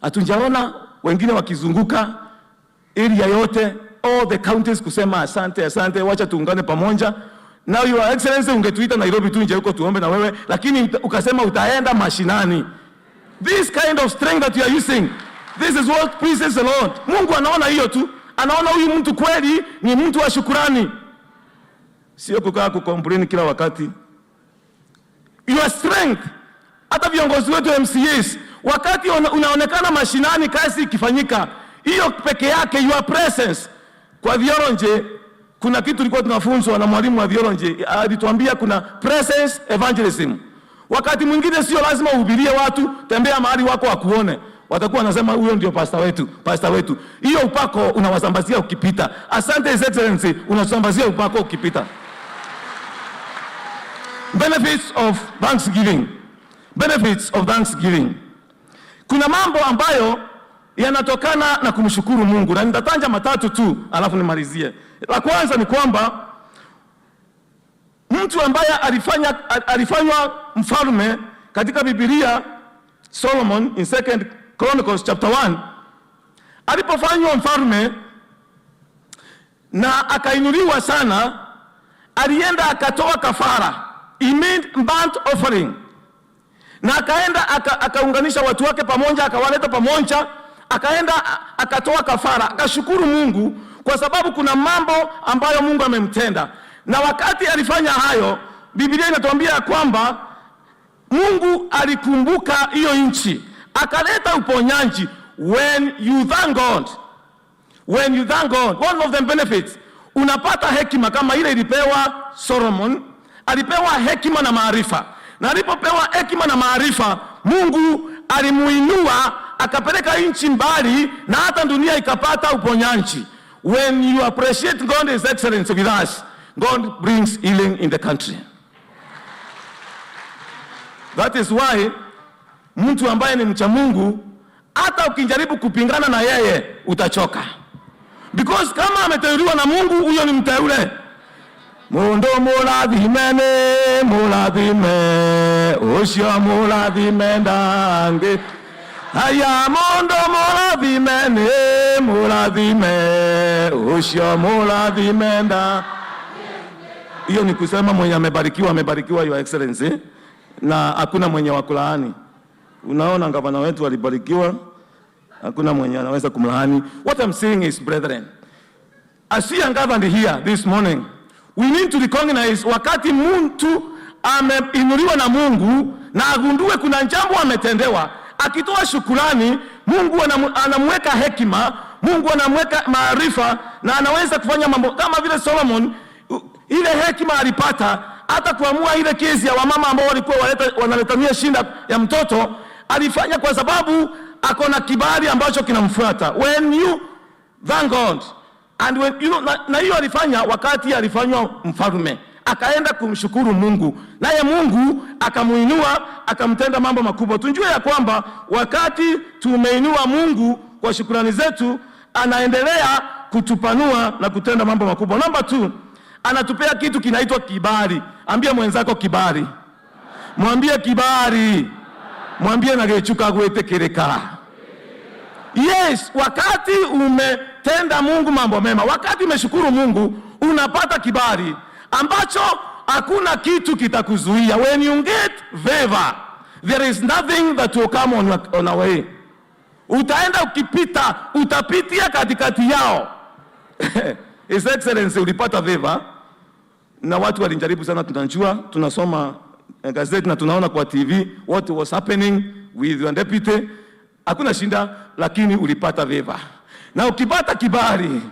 Speaker 9: Hatujaona wengine wakizunguka area yote, all the counties kusema asante, asante, wacha tuungane pamoja. Now Your Excellency, ungetuita Nairobi tu nje huko tuombe na wewe, lakini ukasema utaenda mashinani. This kind of strength that you are using, this is what pleases the Lord. Mungu anaona hiyo tu, anaona huyu mtu kweli ni mtu wa shukurani, sio kukaa kucomplain kila wakati. Your strength, hata viongozi wetu MCAs, wakati unaonekana mashinani kazi ikifanyika, hiyo peke yake, your presence. Kwa Vioronje kuna kitu tulikuwa tunafunzwa na mwalimu wa Vioronje, alituambia kuna presence evangelism. Wakati mwingine sio lazima uhubirie watu, tembea mahali wako wakuone, watakuwa wanasema huyo ndio pastor wetu, pastor wetu. Hiyo upako unawasambazia ukipita. Asante His Excellency, unasambazia upako ukipita. Benefits of thanksgiving. Benefits of thanksgiving. Kuna mambo ambayo yanatokana na kumshukuru Mungu, na nitataja matatu tu alafu nimalizie. La kwanza ni kwamba mtu ambaye alifanywa mfalme katika Biblia, Solomon in 2 Chronicles chapter 1, alipofanywa mfalme Na akainuliwa sana, alienda akatoa kafara, he made burnt offering, na akaenda akaunganisha watu wake pamoja, akawaleta pamoja, akaenda akatoa kafara, akashukuru Mungu kwa sababu kuna mambo ambayo Mungu amemtenda. Na wakati alifanya hayo, Biblia inatuambia kwamba Mungu alikumbuka hiyo nchi, akaleta uponyaji. When you thank God, when you thank God, one of the benefits, unapata hekima kama ile ilipewa Solomon. Alipewa hekima na maarifa, na alipopewa hekima na maarifa, Mungu alimuinua akapeleka nchi mbali, na hata dunia ikapata uponyaji. When you appreciate God, His excellence with us, God brings healing in the country. That is why mtu ambaye ni mcha Mungu, hata ukijaribu kupingana na yeye utachoka, because kama ameteuliwa na Mungu, huyo ni mteule. Mundu murathime ni murathime ucio murathime ndangi haya, mundu murathime ni murathime ucio murathime nda. Hiyo ni kusema mwenye amebarikiwa amebarikiwa, Your Excellency, na hakuna mwenye wa kulaani. Unaona, gavana wetu alibarikiwa, hakuna mwenye anaweza kumlaani. What I'm saying is, brethren, as we are gathered here this morning, we need to recognize wakati mtu ameinuliwa na Mungu na agundue kuna jambo ametendewa, akitoa shukurani, Mungu anamweka hekima, Mungu anamweka maarifa na anaweza kufanya mambo kama vile Solomon, ile hekima alipata hata kuamua ile kesi ya wamama ambao walikuwa wanaletania shinda ya mtoto, alifanya kwa sababu ako na kibali ambacho kinamfuata. When you thank God and when, na hiyo alifanya wakati alifanywa mfalme, akaenda kumshukuru Mungu, naye Mungu akamuinua akamtenda mambo makubwa. Tujue ya kwamba wakati tumeinua Mungu kwa shukrani zetu, anaendelea kutupanua na kutenda mambo makubwa. Namba 2, anatupea kitu kinaitwa kibali. Ambia mwenzako kibali, mwambie kibali, mwambie na gĩchuka gwĩtĩkĩrĩka. Yes, wakati umetenda Mungu mambo mema, wakati umeshukuru Mungu, unapata kibali ambacho hakuna kitu kitakuzuia. When you get favor, there is nothing that will come on our way. Utaenda ukipita, utapitia katikati yao. His Excellency, ulipata favor na watu walijaribu sana, tunajua, tunasoma gazeti na tunaona kwa TV what was happening with your deputy. Hakuna shinda, lakini ulipata favor. Na ukipata kibali,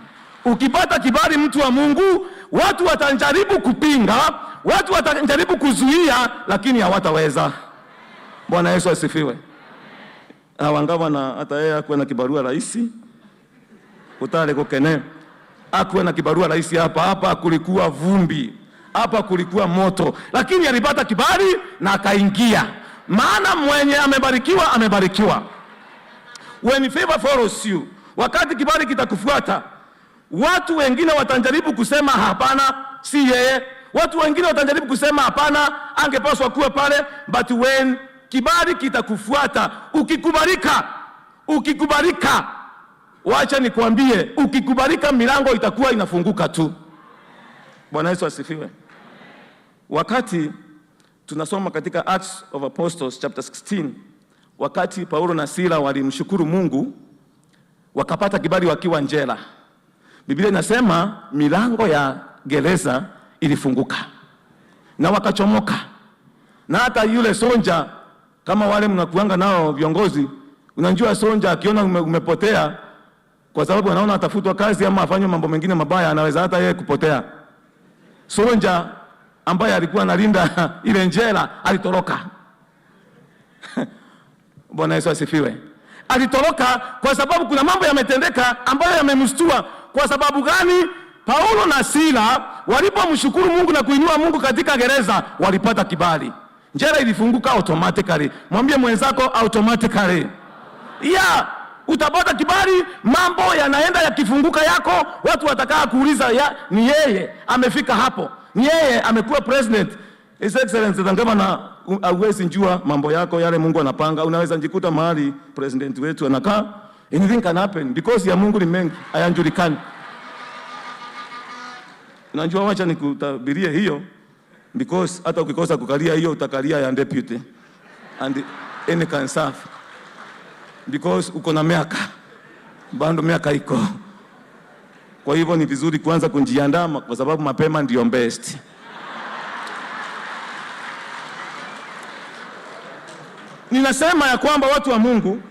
Speaker 9: ukipata kibali, mtu wa Mungu, watu watajaribu kupinga, watu watajaribu kuzuia, lakini hawataweza. Bwana Yesu asifiwe. Wangawa na hata yeye akuwa na kibarua rahisi utale kukene akuwa na kibarua rahisi hapa hapa, kulikuwa vumbi hapa, kulikuwa moto, lakini alipata kibali na akaingia. Maana mwenye amebarikiwa amebarikiwa. When favor follows you, wakati kibali kitakufuata, watu wengine watajaribu kusema hapana, si yeye. Watu wengine watajaribu kusema hapana, angepaswa kuwa pale, but when kibali kitakufuata, ukikubalika, ukikubalika, wacha nikwambie, ukikubalika, milango itakuwa inafunguka tu. Bwana Yesu asifiwe. Wakati tunasoma katika Acts of Apostles chapter 16, wakati Paulo na Sila walimshukuru Mungu wakapata kibali wakiwa njela, Biblia inasema milango ya gereza ilifunguka na wakachomoka, na hata yule sonja, kama wale mnakuanga nao viongozi, unajua sonja akiona umepotea, kwa sababu anaona atafutwa kazi ama afanywe mambo mengine mabaya, anaweza hata yeye kupotea. Sonja ambaye alikuwa analinda ile njela alitoroka. Bwana Yesu asifiwe. Alitoroka kwa sababu kuna mambo yametendeka ambayo yamemshtua. Kwa sababu gani? Paulo na Sila walipomshukuru Mungu na kuinua Mungu katika gereza walipata kibali. Njela ilifunguka automatically. Mwambie mwenzako automatically. Yeah, utapata kibali, mambo yanaenda yakifunguka yako, watu watakaa kuuliza ya, ni yeye amefika hapo, ni yeye amekuwa president. His Excellency na hauwezi njua mambo yako yale Mungu anapanga. Unaweza njikuta mahali president wetu anakaa, anything can happen because ya Mungu ni mengi hayajulikani. Unajua, wacha nikutabirie hiyo because hata ukikosa kukalia hiyo utakalia ya deputy and any can serve because uko na miaka bado, miaka iko. Kwa hivyo ni vizuri kuanza kujiandaa kwa sababu mapema ndio best. Ninasema ya kwamba watu wa Mungu,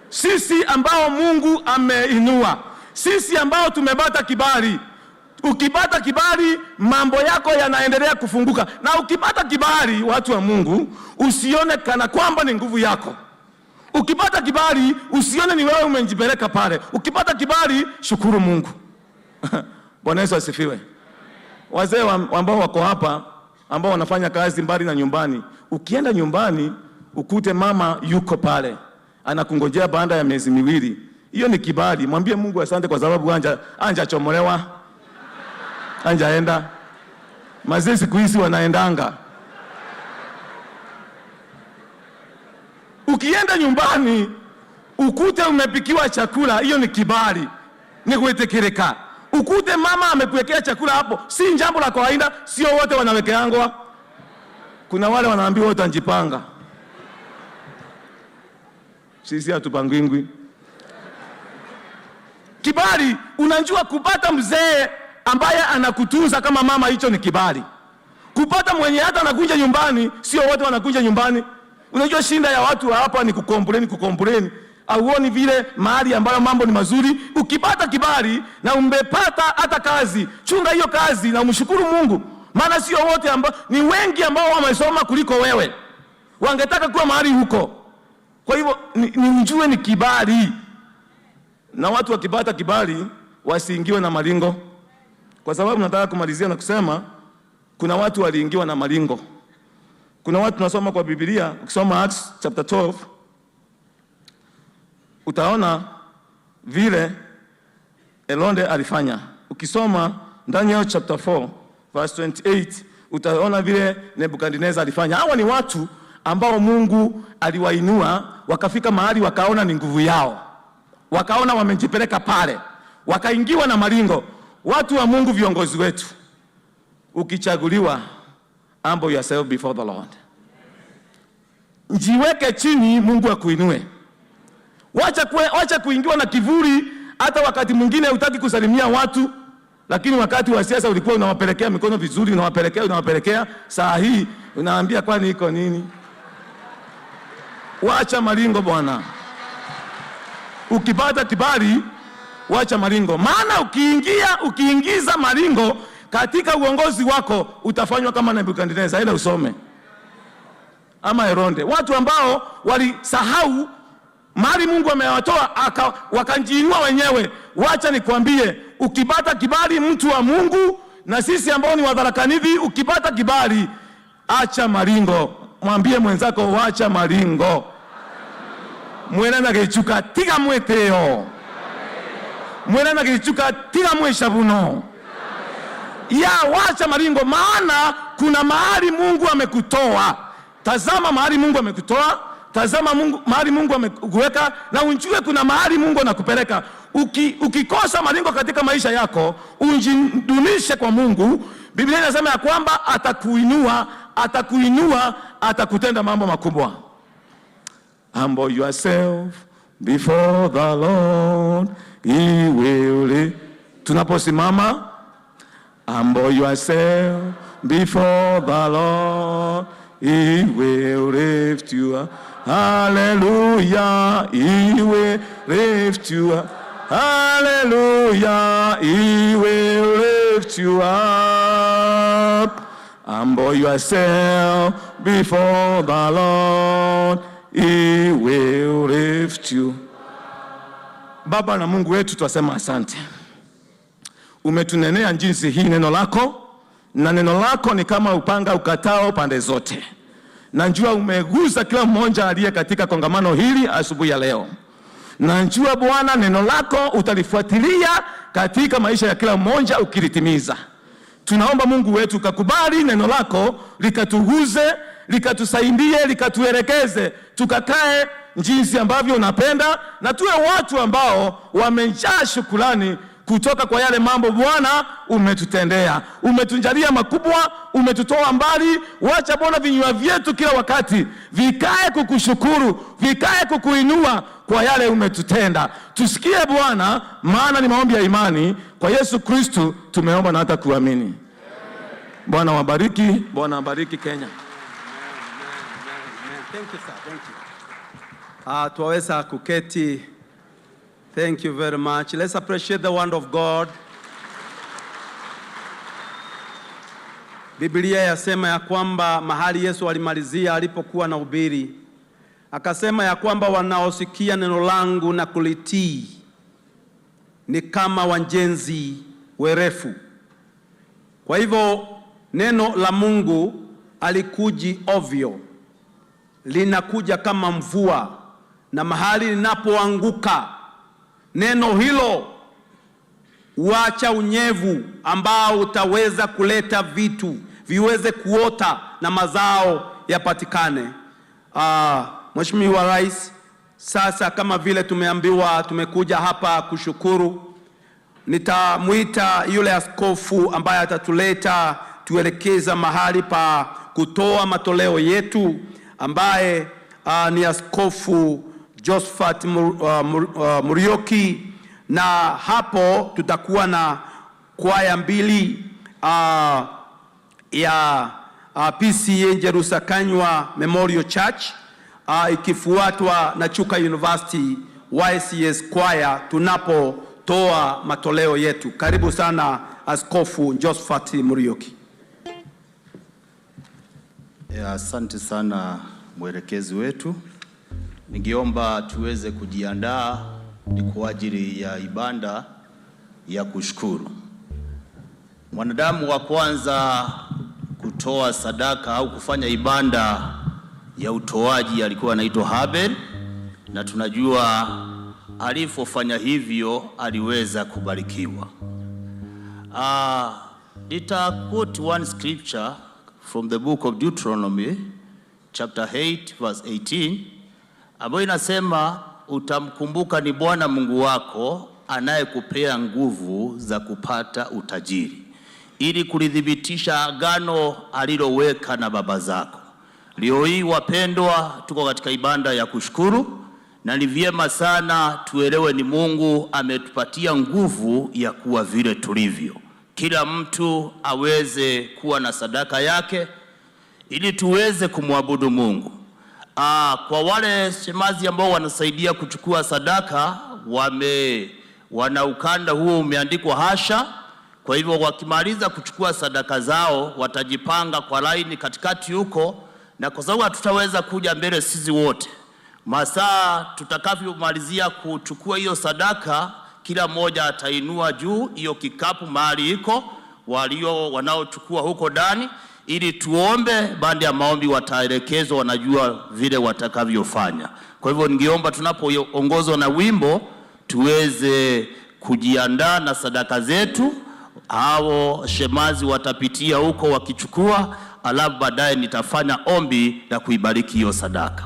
Speaker 9: sisi ambao Mungu ameinua, sisi ambao tumepata kibali, ukipata kibali mambo yako yanaendelea kufunguka. Na ukipata kibali, watu wa Mungu, usione kana kwamba ni nguvu yako. Ukipata kibali usione ni wewe umejipeleka pale. Ukipata kibali shukuru Mungu. Bwana Yesu asifiwe. Wazee ambao wako hapa ambao wanafanya kazi mbali na nyumbani, ukienda nyumbani ukute mama yuko pale anakungojea baada ya miezi 2, hiyo ni kibali. Mwambie Mungu asante kwa sababu anja chomolewa, anjaenda. Mazee siku hizi wanaendanga. Ukienda nyumbani ukute umepikiwa chakula, hiyo ni kibali, ni kuitekereka. Ukute mama amekuwekea chakula hapo, si jambo la kawaida, sio wote wanawekeangwa. Kuna wale wanaambiwa utajipanga. Sisi hatupangwingwi. Kibali, unajua kupata mzee ambaye anakutunza kama mama, hicho ni kibali. Kupata mwenye hata anakuja nyumbani, sio wote wanakuja nyumbani. Unajua shinda ya watu hapa ni kukomplain, kukomplain. Hauoni vile mahali ambayo mambo ni mazuri. Ukipata kibali na umepata hata kazi, chunga hiyo kazi na umshukuru Mungu. Maana sio wote ambao, ni wengi ambao wamesoma kuliko wewe, wangetaka kuwa mahali huko. Kwa hivyo ni ujue ni kibali. Na watu wakipata kibali wasiingiwe na malingo. Kwa sababu nataka kumalizia na kusema kuna watu waliingiwa na malingo. Kuna watu tunasoma kwa Biblia, ukisoma Acts chapter 12 utaona vile Herode alifanya. Ukisoma Daniel chapter 4 verse 28 utaona vile Nebukadnezar alifanya. Hawa ni watu ambao Mungu aliwainua wakafika mahali wakaona ni nguvu yao, wakaona wamejipeleka pale, wakaingiwa na malingo. Watu wa Mungu, viongozi wetu, ukichaguliwa, humble yourself before the Lord. Jiweke chini, Mungu akuinue. Wacha kuingiwa na kivuli. Hata wakati mwingine hutaki kusalimia watu, lakini wakati wa siasa ulikuwa unawapelekea mikono vizuri, unawapelekea, unawapelekea. Saa hii unaambia kwani iko nini? Wacha malingo bwana. Ukipata kibali wacha malingo, maana ukiingiza malingo katika uongozi wako utafanywa kama Nebukadnezar. Ila usome ama Herode, watu ambao walisahau mahali Mungu amewatoa wakajiinua wenyewe. Wacha nikwambie, ukipata kibali mtu wa Mungu, na sisi ambao ni wadharakanithi, ukipata kibali acha maringo. Mwambie mwenzako wacha maringo. Mwena na gichuka tiga mweteo. Mwena na gichuka tiga mweshabuno. Ya wacha maringo, maana kuna mahali Mungu amekutoa. Tazama mahali Mungu amekutoa, tazama Mungu, mahali Mungu amekuweka, na unjue kuna mahali Mungu anakupeleka. Ukikosa maringo katika maisha yako, unjidunishe kwa Mungu. Biblia inasema ya kwamba atakuinua, atakuinua, atakutenda mambo makubwa. Humble yourself before the Lord, he will. Tunaposimama, humble yourself before the Lord, he will lift you up. Hallelujah, he will lift you up. Hallelujah, he will lift you up. Humble yourself before the Lord, he will lift you. Baba na Mungu wetu, twasema asante. Umetunenea jinsi hii neno lako, na neno lako ni kama upanga ukatao pande zote. Najua umegusa kila mmoja aliye katika kongamano hili asubuhi ya leo. Najua Bwana neno lako utalifuatilia katika maisha ya kila mmoja ukilitimiza. Tunaomba Mungu wetu ukakubali neno lako likatuguze, likatusaidie, likatuelekeze, tukakae jinsi ambavyo unapenda, na tuwe watu ambao wamejaa shukrani kutoka kwa yale mambo Bwana umetutendea. Umetujalia makubwa, umetutoa mbali. Wacha Bwana vinywa vyetu kila wakati vikae kukushukuru, vikae kukuinua kwa yale umetutenda. Tusikie Bwana, maana ni maombi ya imani. Kwa Yesu Kristu tumeomba na hata kuamini. Bwana wabariki, Bwana abariki Kenya.
Speaker 5: Thank you, sir. Thank you. Twaweza kuketi. Thank you very much. Let's appreciate the word of God. Biblia yasema ya kwamba mahali Yesu alimalizia alipokuwa na ubiri, akasema ya kwamba wanaosikia neno langu na kulitii ni kama wajenzi werefu. Kwa hivyo neno la Mungu halikuji ovyo, linakuja kama mvua, na mahali linapoanguka neno hilo huacha unyevu ambao utaweza kuleta vitu viweze kuota na mazao yapatikane. Mheshimiwa Rais, sasa kama vile tumeambiwa tumekuja hapa kushukuru, nitamwita yule askofu ambaye atatuleta tuelekeza mahali pa kutoa matoleo yetu ambaye ni Askofu Josephat Muriuki, na hapo tutakuwa na kwaya mbili ya PCEA Njerusa Kanywa Memorial Church ikifuatwa na Chuka University YCS Choir tunapotoa matoleo yetu. Karibu sana Askofu Josephat Muriuki.
Speaker 10: Asante sana mwelekezi wetu. Ningeomba tuweze kujiandaa ni kwa ajili ya ibada ya kushukuru. Mwanadamu wa kwanza kutoa sadaka au kufanya ibada ya utoaji alikuwa anaitwa Habel, na tunajua alipofanya hivyo aliweza kubarikiwa. Nita quote one scripture from the book of Deuteronomy chapter 8 verse 18 ambayo inasema, utamkumbuka ni Bwana Mungu wako anayekupea nguvu za kupata utajiri ili kulithibitisha agano aliloweka na baba zako. Leo hii wapendwa, tuko katika ibada ya kushukuru, na ni vyema sana tuelewe ni Mungu ametupatia nguvu ya kuwa vile tulivyo. Kila mtu aweze kuwa na sadaka yake ili tuweze kumwabudu Mungu. Kwa wale shemazi ambao wanasaidia kuchukua sadaka, wana ukanda huo umeandikwa hasha. Kwa hivyo wakimaliza kuchukua sadaka zao watajipanga kwa laini katikati huko, na kwa sababu hatutaweza kuja mbele sisi wote, masaa tutakavyomalizia kuchukua hiyo sadaka, kila mmoja atainua juu hiyo kikapu mahali iko walio wanaochukua huko ndani, ili tuombe. Baada ya maombi wataelekezwa, wanajua vile watakavyofanya. Kwa hivyo ningeomba tunapoongozwa na wimbo tuweze kujiandaa na sadaka zetu. Hao shemazi watapitia huko wakichukua, alafu baadaye nitafanya ombi la kuibariki hiyo sadaka.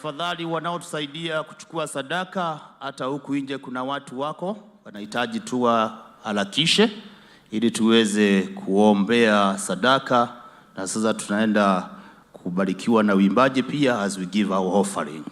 Speaker 10: Tafadhali wanaotusaidia kuchukua sadaka, hata huku nje kuna watu wako wanahitaji tu waharakishe ili tuweze kuombea sadaka, na sasa tunaenda kubarikiwa na uimbaji pia as we give our offering.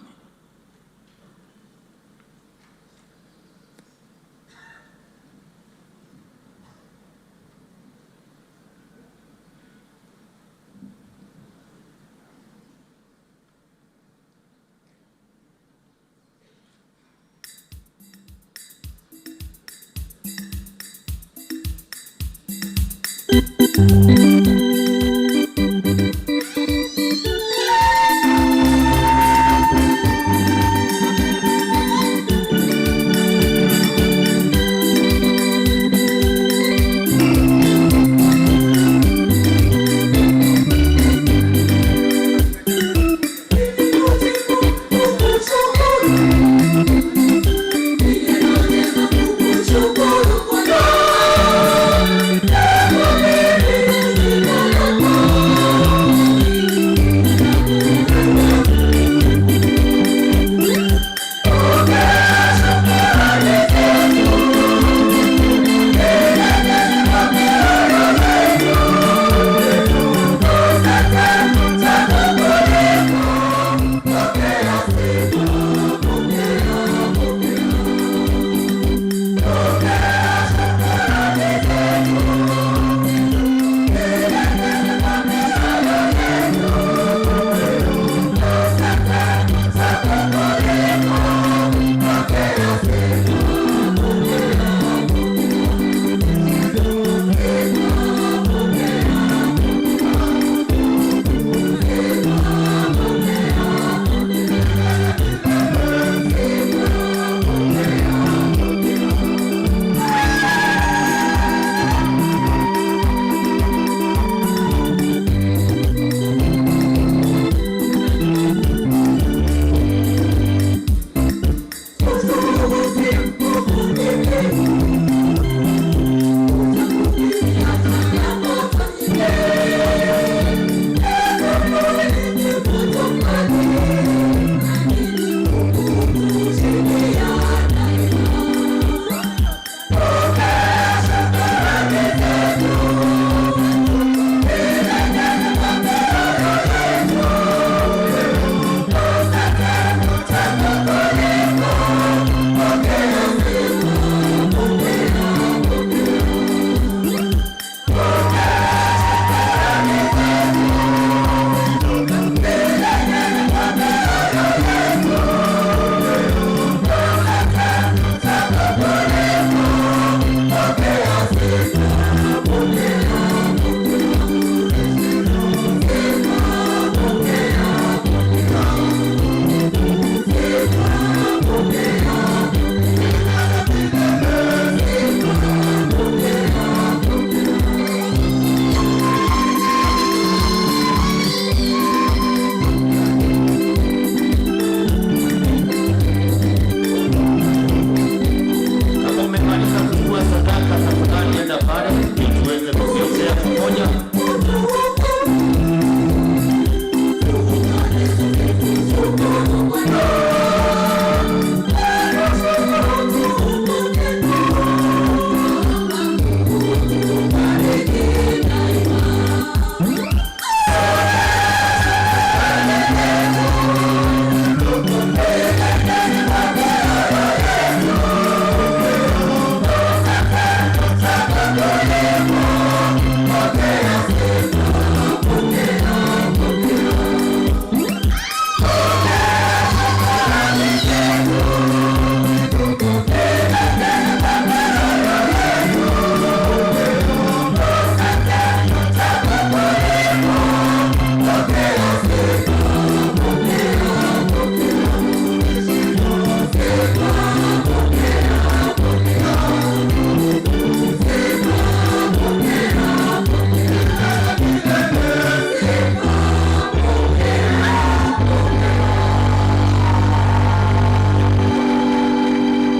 Speaker 10: Kama umemaliza kuchukua sadaka, tafadhali enda pale ili tuweze kuziombea pamoja.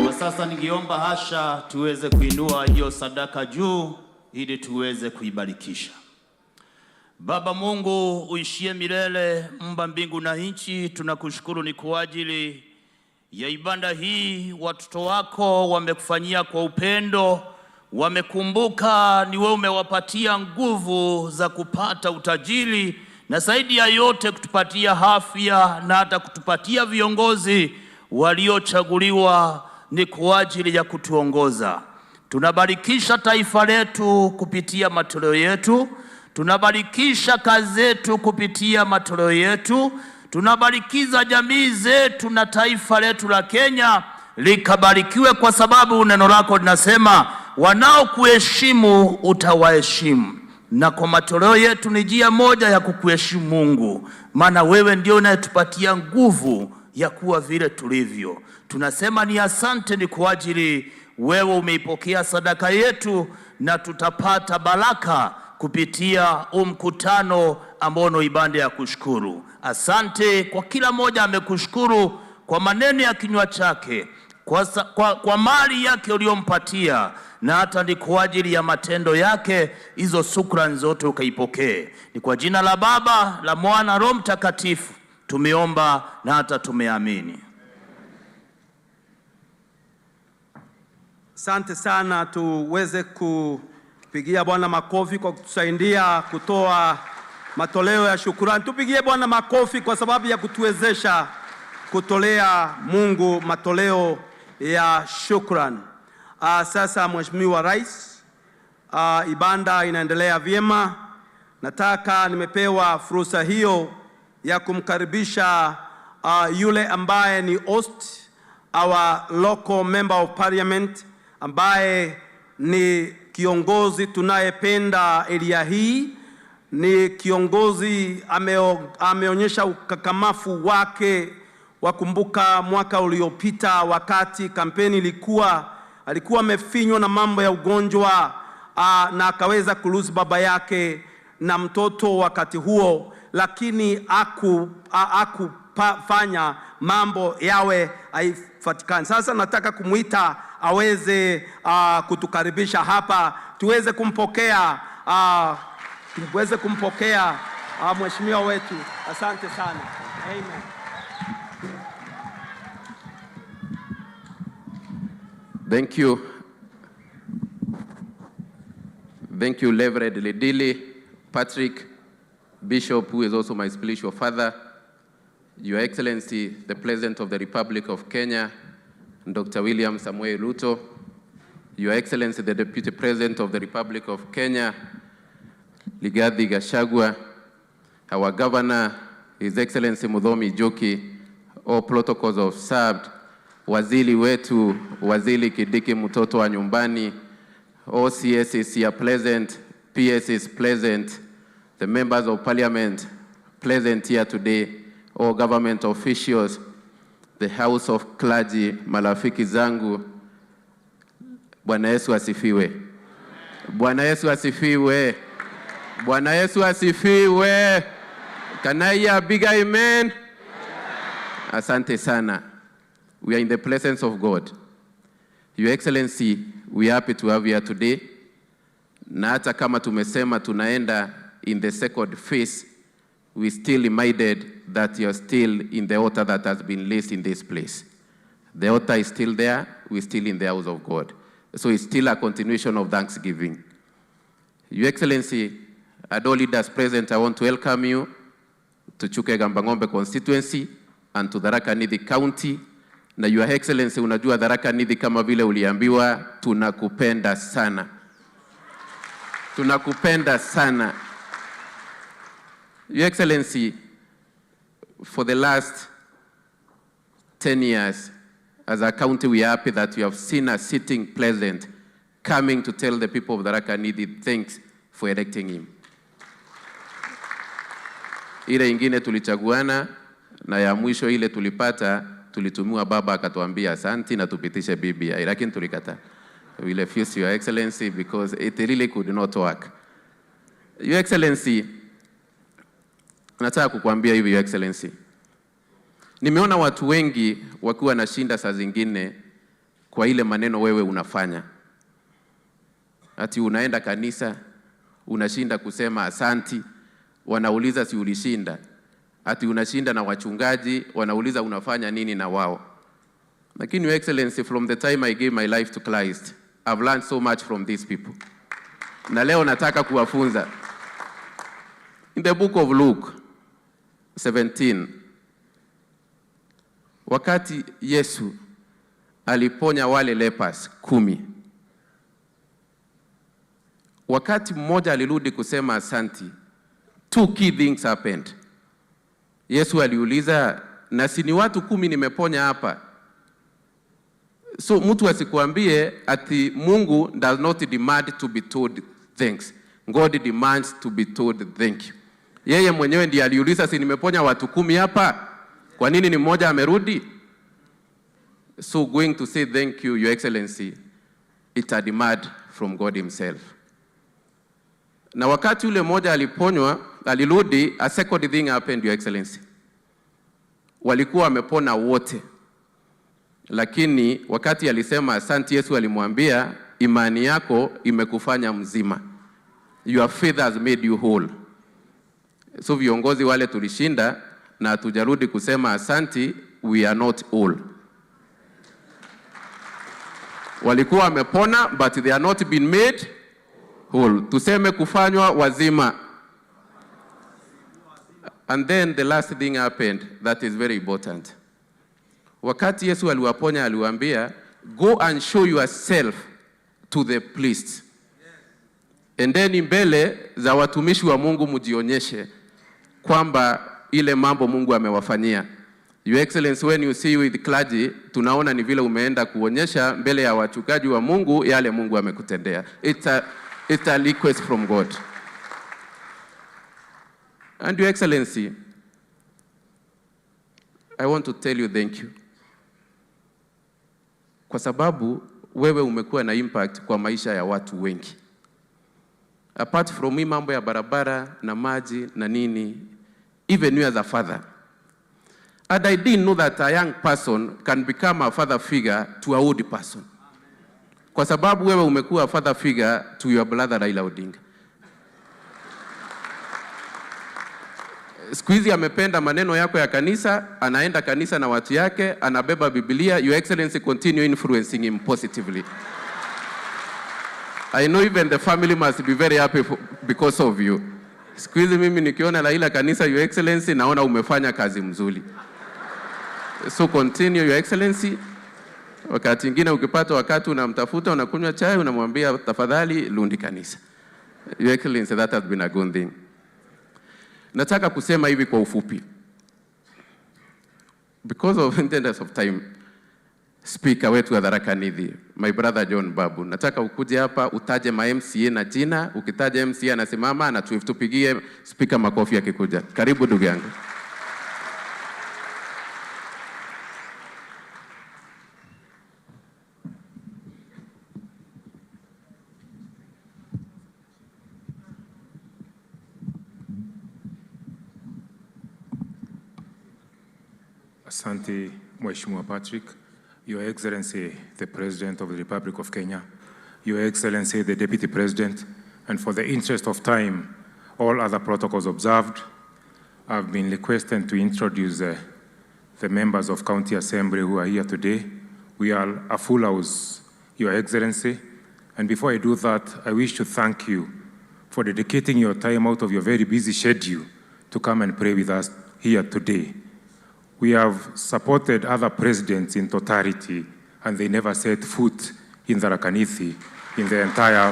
Speaker 10: Kwa sasa ningeomba hasha tuweze kuinua hiyo sadaka juu ili tuweze kuibarikisha. Baba Mungu uishie milele, mba mbingu na nchi, tunakushukuru ni kwa ajili ya ibada hii. Watoto wako wamekufanyia kwa upendo, wamekumbuka ni wewe umewapatia nguvu za kupata utajiri na zaidi ya yote kutupatia afya na hata kutupatia viongozi waliochaguliwa ni kwa ajili ya kutuongoza. Tunabarikisha taifa letu kupitia matoleo yetu, tunabarikisha kazi zetu kupitia matoleo yetu, tunabarikiza jamii zetu na taifa letu la Kenya likabarikiwe, kwa sababu neno lako linasema wanaokuheshimu utawaheshimu. Na kwa matoleo yetu ni njia moja ya kukuheshimu Mungu, maana wewe ndio unayetupatia nguvu ya kuwa vile tulivyo. Tunasema ni asante, ni kwa ajili wewe umeipokea sadaka yetu, na tutapata baraka kupitia huu mkutano ambao ni ibada ya kushukuru. Asante kwa kila mmoja amekushukuru kwa maneno ya kinywa chake, kwa mali yake uliyompatia, na hata ni kwa ajili ya matendo yake. Hizo shukrani zote ukaipokee. Ni kwa jina la Baba, la Mwana, Roho Mtakatifu tumeomba na hata tumeamini.
Speaker 5: Asante sana, tuweze kupigia Bwana makofi kwa kutusaidia kutoa matoleo ya shukurani. Tupigie Bwana makofi kwa sababu ya kutuwezesha kutolea Mungu matoleo ya shukrani. Sasa Mheshimiwa Rais, ibada inaendelea vyema. Nataka nimepewa fursa hiyo ya kumkaribisha yule ambaye ni host, our local member of parliament, ambaye ni kiongozi tunayependa area hii, ni kiongozi ameonyesha ukakamavu wake. Wakumbuka mwaka uliopita wakati kampeni ilikuwa, alikuwa amefinywa na mambo ya ugonjwa na akaweza kulose baba yake na mtoto wakati huo, lakini akufanya mambo yawe haifatikani. Sasa nataka kumuita aweze kutukaribisha hapa tuweze kumpokea mheshimiwa wetu. Asante sana. Amen.
Speaker 9: Thank you. Thank you, Reverend Ledile, Patrick, Bishop, who is also my spiritual father, Your Excellency, the President of the Republic of Kenya, Dr. William Samoei Ruto, Your Excellency, the Deputy President of the Republic of Kenya, Rigathi Gachagua, our Governor, His Excellency Muthomi Njuki, all protocols observed, waziri wetu, Waziri Kindiki mtoto wa nyumbani, OCS is here present, PS is present, the members of parliament present here today, all government officials, the House of Clergy, marafiki zangu, Bwana Yesu asifiwe. Bwana Yesu asifiwe. Bwana Yesu asifiwe. Can I hear a bigger amen? Asante sana. We are in the presence of God. Your Excellency, we are happy to have you here today. Na hata kama tumesema tunaenda in the second phase, we still reminded that you're still in the altar that has been raised in this place. The altar is still there, we're still in the house of God. So it's still a continuation of thanksgiving. Your Excellency, and all leaders present, I want to welcome you to Chuka Igambang'ombe constituency and to Tharaka Nithi County. Na Your Excellency, unajua Tharaka Nithi kama vile uliambiwa, tunakupenda sana. Tunakupenda sana. Your Excellency, for the last 10 years, as a county, we are happy that we have seen a sitting president coming to tell the people of Tharaka Nithi thanks for electing him. Ile ingine tulichaguana na ya mwisho ile tulipata, tulitumiwa baba akatuambia asanti na tupitishe BBI, lakini tulikataa. We refused, Your Excellency, because it really could not work. Your Excellency, nataka kukuambia hivi, Your Excellency, nimeona watu wengi wakiwa nashinda saa zingine kwa ile maneno wewe unafanya, ati unaenda kanisa unashinda kusema asanti. Wanauliza si ulishinda, ati unashinda na wachungaji, wanauliza unafanya nini na wao. Lakini Your Excellency, from the time I gave my life to Christ, I've learned so much from these people. Na leo nataka kuwafunza. In the book of Luke 17, wakati Yesu aliponya wale lepers 10, wakati mmoja alirudi kusema asanti, two key things happened. Yesu aliuliza, na si ni watu 10 nimeponya hapa? So mtu asikuambie ati Mungu does not demand to be told thanks. God demands to be told thank you. Yeye mwenyewe ndiye aliuliza, si nimeponya watu 10 hapa? Kwa nini ni mmoja amerudi? So going to say thank you, Your Excellency, it's a demand from God himself. Na wakati ule mmoja aliponywa, alirudi, a second thing happened, Your Excellency. Walikuwa wamepona wote. Lakini wakati alisema asante, Yesu alimwambia imani yako imekufanya mzima. Your faith has made you whole. So viongozi wale tulishinda na hatujarudi kusema asanti, we are not all. Walikuwa wamepona but they are not been made whole. Tuseme kufanywa wazima. And then the last thing happened that is very important. Wakati Yesu aliwaponya aliwaambia, go and show yourself to the priest. Endeni mbele za watumishi wa Mungu mjionyeshe kwamba ile mambo Mungu amewafanyia. Your Excellency, when you see with clergy, tunaona ni vile umeenda kuonyesha mbele ya wachungaji wa Mungu yale Mungu amekutendea. It's a request from God. And Your Excellency, I want to tell you thank you. Kwa sababu wewe umekuwa na impact kwa maisha ya watu wengi. Apart from hii mambo ya barabara na maji na nini, even you as a father. And I didn't know that a young person can become a father figure to a old person. Kwa sababu wewe umekuwa father figure to your brother Raila Odinga. Siku hizi amependa maneno yako ya kanisa, anaenda kanisa na watu yake, anabeba Biblia. Your Excellency, continue influencing him positively. I know even the family must be very happy because of you. Siku hizi mimi nikiona Raila kanisa, Your Excellency, naona umefanya kazi mzuri. So continue, Your Excellency. Wakati mwingine ukipata wakati unamtafuta, unakunywa chai, unamwambia tafadhali lundi kanisa. Your Excellency, that has been a good thing. Nataka kusema hivi kwa ufupi. Because of interest of time, Speaker wetu wa Tharaka Nithi, my brother John Babu, nataka ukuje hapa utaje ma MCA na jina. Ukitaja MCA anasimama na tupigie speaker makofi akikuja. Karibu ndugu yangu.
Speaker 11: Asante Mheshimiwa Patrick. Your Excellency, the President of the Republic of Kenya, Your Excellency, the Deputy President, and for the interest of time, all other protocols observed, I've been requested to introduce the members of County Assembly who are here today. We are a full house, Your Excellency. And before I do that, I wish to thank you for dedicating your time out of your very busy schedule to come and pray with us here today. We have supported other presidents in totality, and they never set foot in Tharaka Nithi in the entire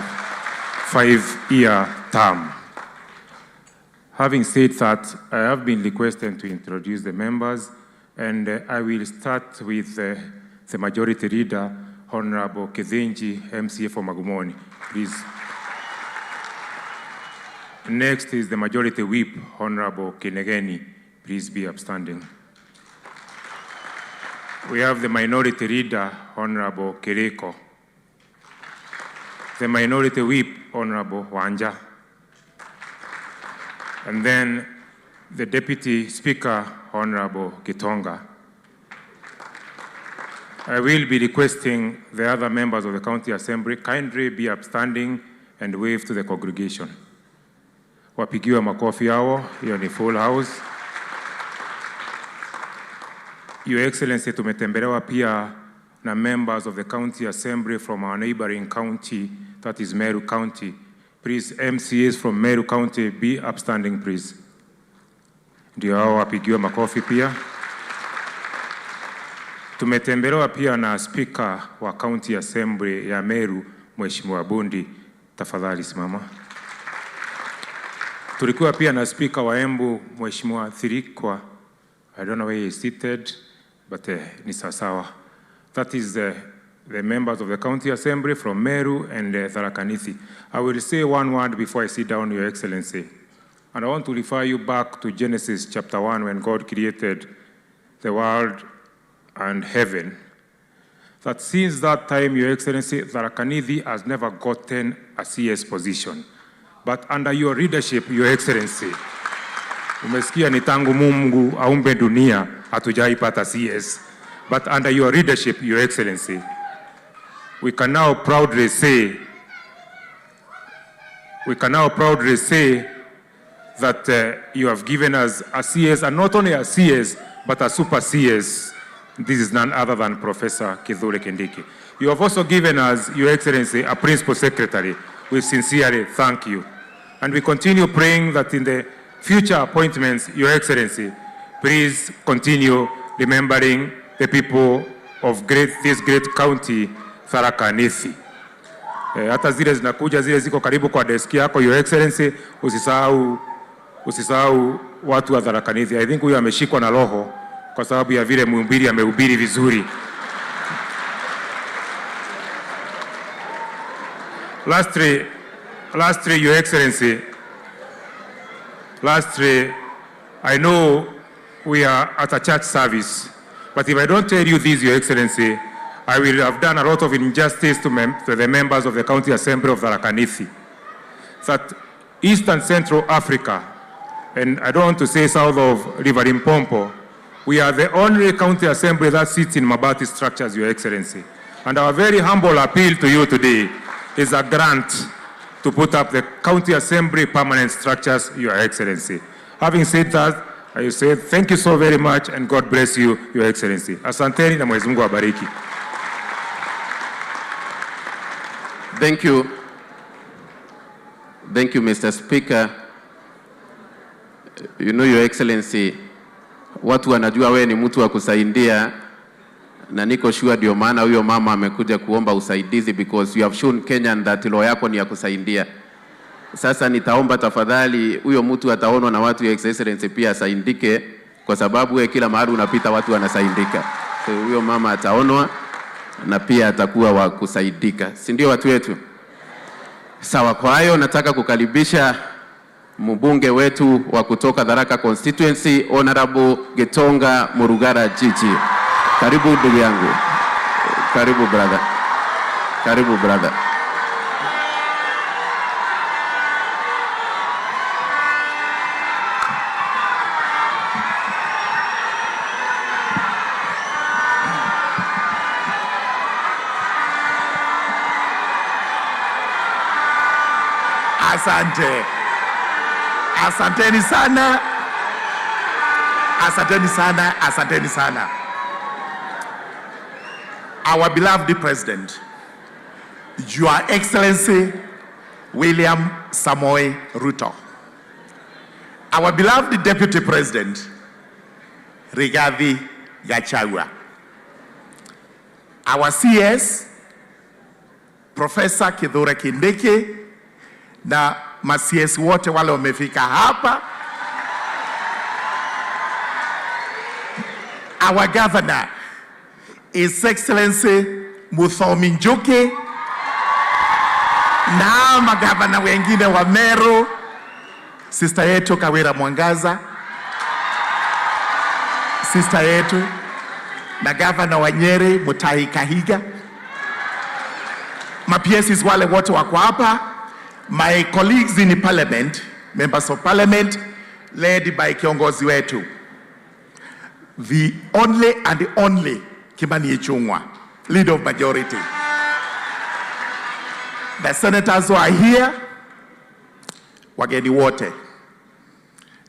Speaker 11: 5-year term. Having said that, I have been requested to introduce the members, and I will start with the majority leader, Honorable Kithinji, MCA for Magumoni. Please. Next is the majority whip, Honorable Kinegeni. Please be upstanding. We have the minority leader, Honorable Kiriko. The minority whip, Honorable Wanja. And then the deputy speaker, Honorable Kitonga. I will be requesting the other members of the County Assembly kindly be upstanding and wave to the congregation. Wapigiwe makofi yao, hiyo ni full house. Your Excellency, tumetembelewa pia na members of the county assembly from our neighboring county, that is Meru County. Please, MCAs from Meru County, be upstanding, please. Ndio hao wapigiwe makofi pia. Tumetembelewa pia na Speaker wa County Assembly ya Meru, Mheshimiwa Bundi, tafadhali simama. Tulikuwa pia na Speaker wa Embu, Mheshimiwa Thirikwa. I don't know where he is seated, but ni sawasawa. That is the members of the County Assembly from Meru and Tharaka Nithi. I will say one word before I sit down, Your Excellency. And I want to refer you back to Genesis chapter 1, when God created the world and heaven. That since that time, Your Excellency, Tharaka Nithi has never gotten a CS position. But under your leadership, Your Excellency, umesikia ni tangu Mungu aumbe dunia hatujaipata CS. But under your leadership, Your Excellency, we can now proudly say, we can now proudly say that you have given us a CS, and not only a CS, but a super CS. This is none other than Professor Kithure Kindiki. You have also given us, Your Excellency, a Principal Secretary. We sincerely thank you. And we continue praying that in the future appointments, Your Excellency, please continue remembering the people of this great county, Tharaka Nithi. Hata zile zinakuja, zile ziko karibu kwa desk yako, Your Excellency, usisahau watu wa Tharaka Nithi. I think huyu ameshikwa na roho kwa sababu ya vile mhubiri amehubiri vizuri. Lastly, Your Excellency, lastly, I know we are at a church service, but if I don't tell you this, Your Excellency, I will have done a lot of injustice to the members of the County Assembly of Tharaka Nithi. That East and Central Africa, and I don't want to say south of River Limpopo, we are the only county assembly that sits in Mabati structures, Your Excellency. And our very humble appeal to you today is a grant to put up the county assembly permanent structures, Your Excellency. Having said that, I say thank you so very much and God bless you, Your Excellency. Asanteni na Mwenyezi Mungu awabariki.
Speaker 12: Thank you. Thank you, Mr. Speaker. You know, Your Excellency, watu wanajua wewe ni mtu wa kusaidia na niko sure ndio maana huyo mama amekuja kuomba usaidizi because you have shown Kenyan that roho yako ni ya kusaidia. Sasa nitaomba tafadhali huyo mtu ataonwa na watu, Your Excellency, pia asaidike kwa sababu wewe kila mahali unapita watu wanasaidika. So huyo mama ataonwa na pia atakuwa wa kusaidika, si ndio watu wetu? Sawa, kwa hayo nataka kukaribisha mbunge wetu wa kutoka Tharaka constituency, Honorable Gitonga Murugara Jiji. Karibu ndugu yangu, karibu brother, karibu brother.
Speaker 13: Asante, asanteni sana, asanteni sana, asanteni sana. Our beloved President, Your Excellency William Samoei Ruto, our beloved Deputy President, Rigathi Gachagua, our CS, Professor Kithure Kindiki, na ma-CS wote wale wamefika hapa, our governor, His Excellency Muthomi Njuki, na magavana wengine wa Meru, sister yetu Kawira Mwangaza, sister yetu na gavana wa Nyeri Mutahi Kahiga, ma-PSs wale wote wako hapa, my colleagues in parliament, members of parliament led by kiongozi wetu, the only and the only Kimani Ichung'wah, leader of majority. The senators who are here, wageni wote.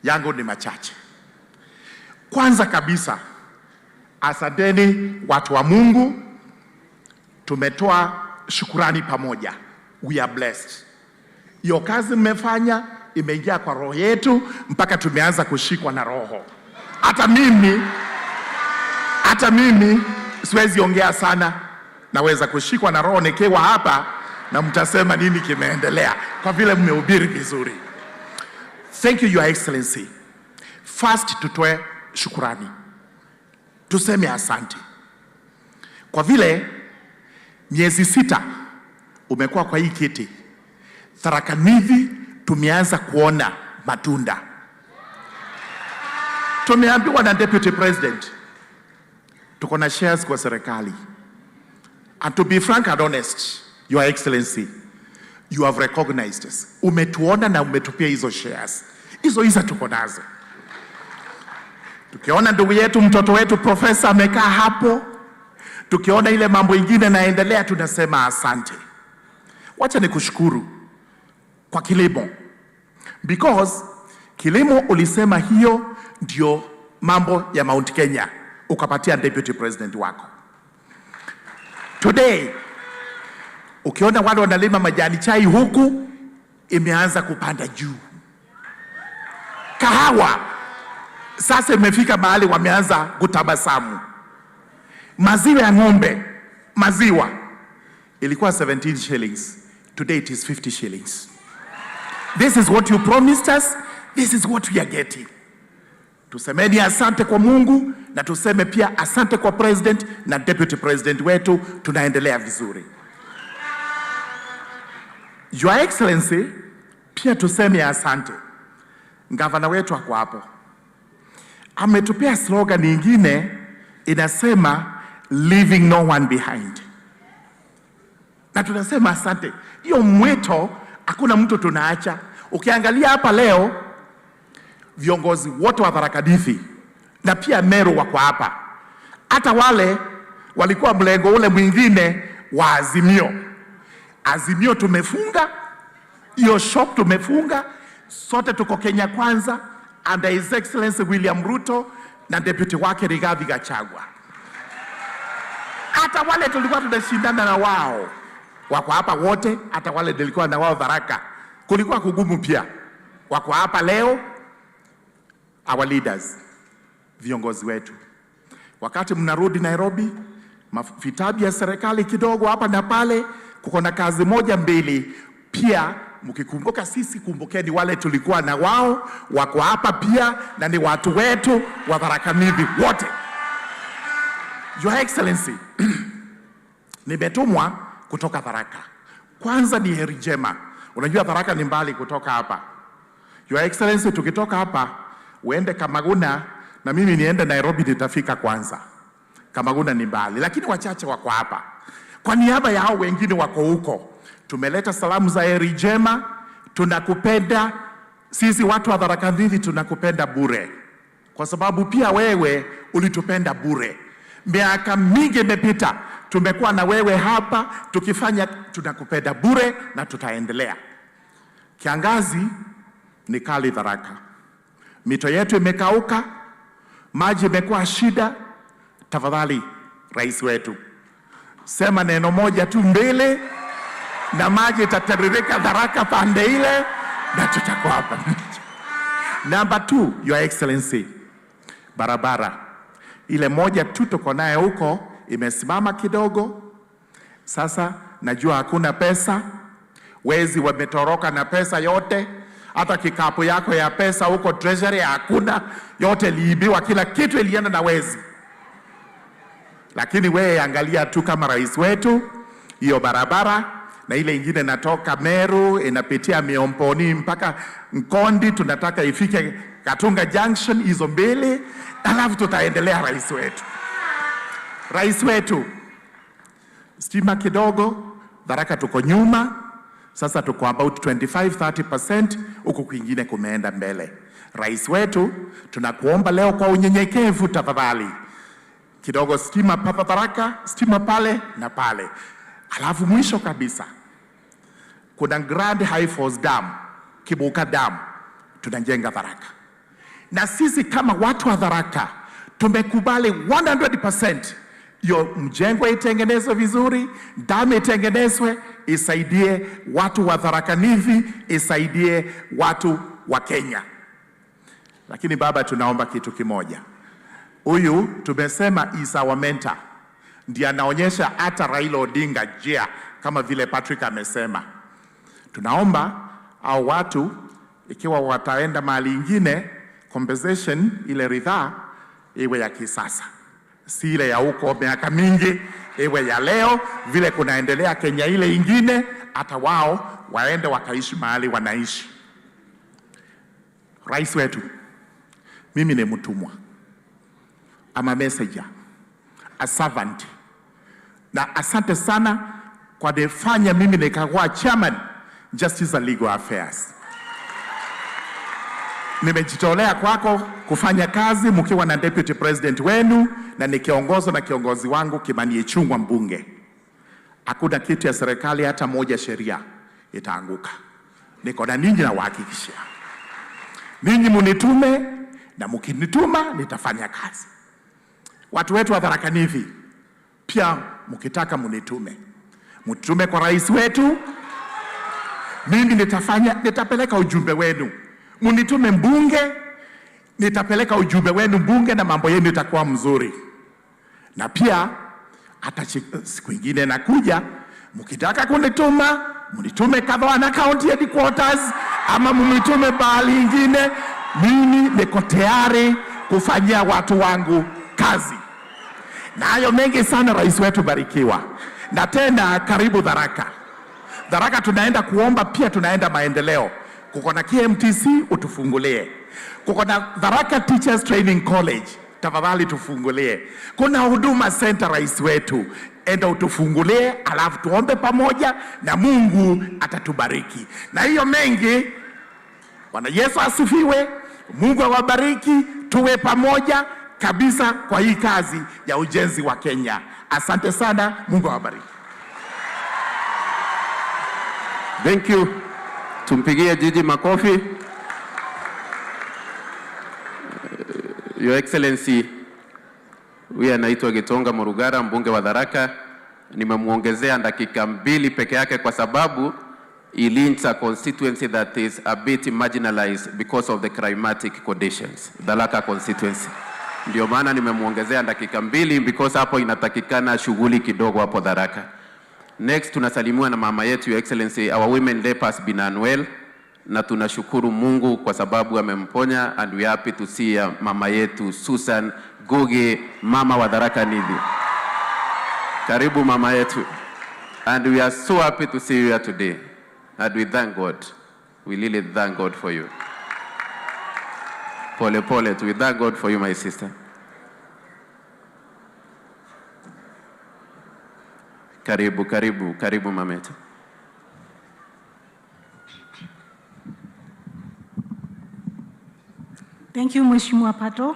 Speaker 13: Yangu ni machache. Kwanza kabisa, asanteni watu wa Mungu, tumetoa shukurani pamoja. We are blessed. Hiyo kazi mmefanya imeingia kwa roho yetu mpaka tumeanza kushikwa na roho. Hata mimi siwezi ongea sana, naweza kushikwa na roho nikiwa hapa, na mtasema nini kimeendelea, kwa vile mmehubiri vizuri. Thank you, Your Excellency. First, tutoe shukurani, tuseme asante kwa vile miezi 6 umekuwa kwa hii kiti. Tharaka Nithi tumeanza kuona matunda. Tumeambiwa na Deputy President tuko na shares kwa serikali. And to be frank and honest, Your Excellency, you have recognized us. Umetuona na umetupia hizo shares. Hizo hizo tuko nazo. Tukiona ndugu yetu, mtoto wetu profesa amekaa hapo, tukiona ile mambo ingine naendelea, tunasema asante. Wacha nikushukuru kwa kilimo, because kilimo ulisema hiyo ndio mambo ya Mount Kenya, ukapatia Deputy President wako. Today ukiona wale wanalima majani chai huku imeanza kupanda juu, kahawa sasa imefika mahali wameanza kutabasamu. Maziwa ya ng'ombe, maziwa ilikuwa 17 shillings, today it is 50 shillings. This is what you promised us, this is what we are getting. Tusemeni asante kwa Mungu na tuseme pia asante kwa President na Deputy President wetu, tunaendelea vizuri. Your Excellency, pia tuseme asante. Gavana wetu ako hapo, ametupea slogan nyingine inasema, "Leaving no one behind," na tunasema asante. Hiyo mwito, hakuna mtu tunaacha. Ukiangalia hapa leo, viongozi wote wa Tharaka Nithi na pia Meru wako hapa, hata wale walikuwa mlengo ule mwingine wa Azimio. Azimio tumefunga hiyo shop, tumefunga sote, tuko Kenya Kwanza under His Excellency William Ruto na deputy wake Rigathi Gachagua. Hata wale tulikuwa tunashindana na wao wako hapa wote, hata wale nilikuwa na wao Tharaka, kulikuwa kugumu pia, wako hapa leo. Our leaders, viongozi wetu, wakati mnarudi Nairobi, vitabu ya serikali kidogo hapa na pale, kuko na kazi moja mbili. Pia mkikumbuka sisi, kumbukeni wale tulikuwa na wao, wako hapa pia na ni watu wetu wa Tharaka Nithi wote. Your Excellency, nimetumwa kutoka Tharaka. Kwanza ni heri njema. Unajua Tharaka ni mbali kutoka hapa. Your Excellency, tukitoka hapa uende Kamaguna na mimi niende Nairobi, nitafika kwanza. Kamaguna ni mbali, lakini wachache wako hapa. Kwa niaba ya hao wengine wako huko, tumeleta salamu za heri njema. Tunakupenda sisi watu wa Tharaka Nithi, tunakupenda bure, kwa sababu pia wewe ulitupenda bure. Miaka mingi imepita, tumekuwa na wewe hapa tukifanya, tunakupenda bure na tutaendelea. Kiangazi ni kali Tharaka, mito yetu imekauka, maji imekuwa shida. Tafadhali rais wetu, sema neno moja tu mbele na maji itatiririka Tharaka pande ile na tutakuwa hapa. Number two, Your Excellency, barabara ile moja tu tuko naye huko imesimama kidogo. Sasa najua hakuna pesa, wezi wametoroka na pesa yote, hata kikapu yako ya pesa huko treasury hakuna, yote iliibiwa, kila kitu ilienda na wezi. Lakini wewe angalia tu kama rais wetu, hiyo barabara na ile ingine inatoka Meru inapitia Miomboni mpaka Nkondi, tunataka ifike Gatunga Junction, hizo mbili, alafu tutaendelea. Rais wetu, rais wetu, stima kidogo, Tharaka tuko nyuma, sasa tuko about 25 30%, huku kwingine kumeenda mbele. Rais wetu, tunakuomba leo kwa unyenyekevu, tafadhali kidogo stima papa Tharaka, stima pale na pale. Alafu mwisho kabisa kuna Grand High Falls Dam, Kibuka Dam tunajenga Tharaka. Na sisi kama watu wa Tharaka tumekubali 100% hiyo mjengo itengenezwe vizuri, damu itengenezwe, isaidie watu wa Tharaka Nithi, isaidie watu wa Kenya. Lakini baba, tunaomba kitu kimoja. Huyu tumesema is our mentor, ndiye anaonyesha hata Raila Odinga njia, kama vile Patrick amesema. Tunaomba au watu ikiwa wataenda mahali ingine, compensation ile ridhaa iwe ya kisasa, si ile ya huko miaka mingi, iwe ya leo vile kunaendelea Kenya ile ingine, hata wao waende wakaishi mahali wanaishi. Rais wetu, mimi ni mtumwa, I'm a messenger, a servant, na asante sana kwa nifanya mimi nikakuwa chairman Justice and Legal Affairs. Nimejitolea kwako kufanya kazi mkiwa na deputy president wenu na nikiongozwa na kiongozi wangu Kimani Ichung'wah mbunge. Hakuna kitu ya serikali hata moja sheria itaanguka. Niko na ninyi, nawahakikishia ninyi munitume, na mkinituma nitafanya kazi. Watu wetu wa Tharaka Nithi pia mkitaka munitume, mtume kwa rais wetu, mimi nitafanya, nitapeleka ujumbe wenu. Munitume mbunge, nitapeleka ujumbe wenu mbunge, na mambo yenu itakuwa mzuri. Na pia hata siku ingine nakuja, mkitaka kunituma mnitume Kadhoana County headquarters ama mnitume mahali ingine, mimi niko tayari kufanyia watu wangu kazi. Na hayo mengi sana, rais wetu barikiwa. Na tena karibu Tharaka. Tharaka tunaenda kuomba pia, tunaenda maendeleo. Kuko na KMTC utufungulie, kuko na Tharaka Teachers Training College, tafadhali tufungulie. Kuna Huduma Center, rais wetu, enda utufungulie, alafu tuombe pamoja na Mungu atatubariki. Na hiyo mengi. Bwana Yesu asifiwe, Mungu awabariki, tuwe pamoja kabisa kwa hii kazi ya ujenzi wa Kenya. Asante sana, Mungu awabariki.
Speaker 12: Thank you. Tumpigie Gigi makofi. Your Excellency, huyu anaitwa Gitonga Murugara, mbunge wa Tharaka. Nimemwongezea dakika 2 peke yake kwa sababu he leads a constituency that is a bit marginalized because of the climatic conditions. Tharaka constituency. Ndio maana nimemwongezea dakika 2 because hapo inatakikana shughuli kidogo hapo Tharaka. Next tunasalimiwa na mama yetu, Your Excellency, our women rep has been unwell, na tunashukuru Mungu kwa sababu amemponya, and we are happy to see mama yetu Susan Ngugi, mama wa Tharaka Nithi. Karibu mama yetu. And we are so happy to see you here today. And we thank God. We really thank God for you. Pole pole, we thank God for you, my sister. Karibu, karibu, karibu mama yetu.
Speaker 14: Thank you, Mheshimiwa Pato.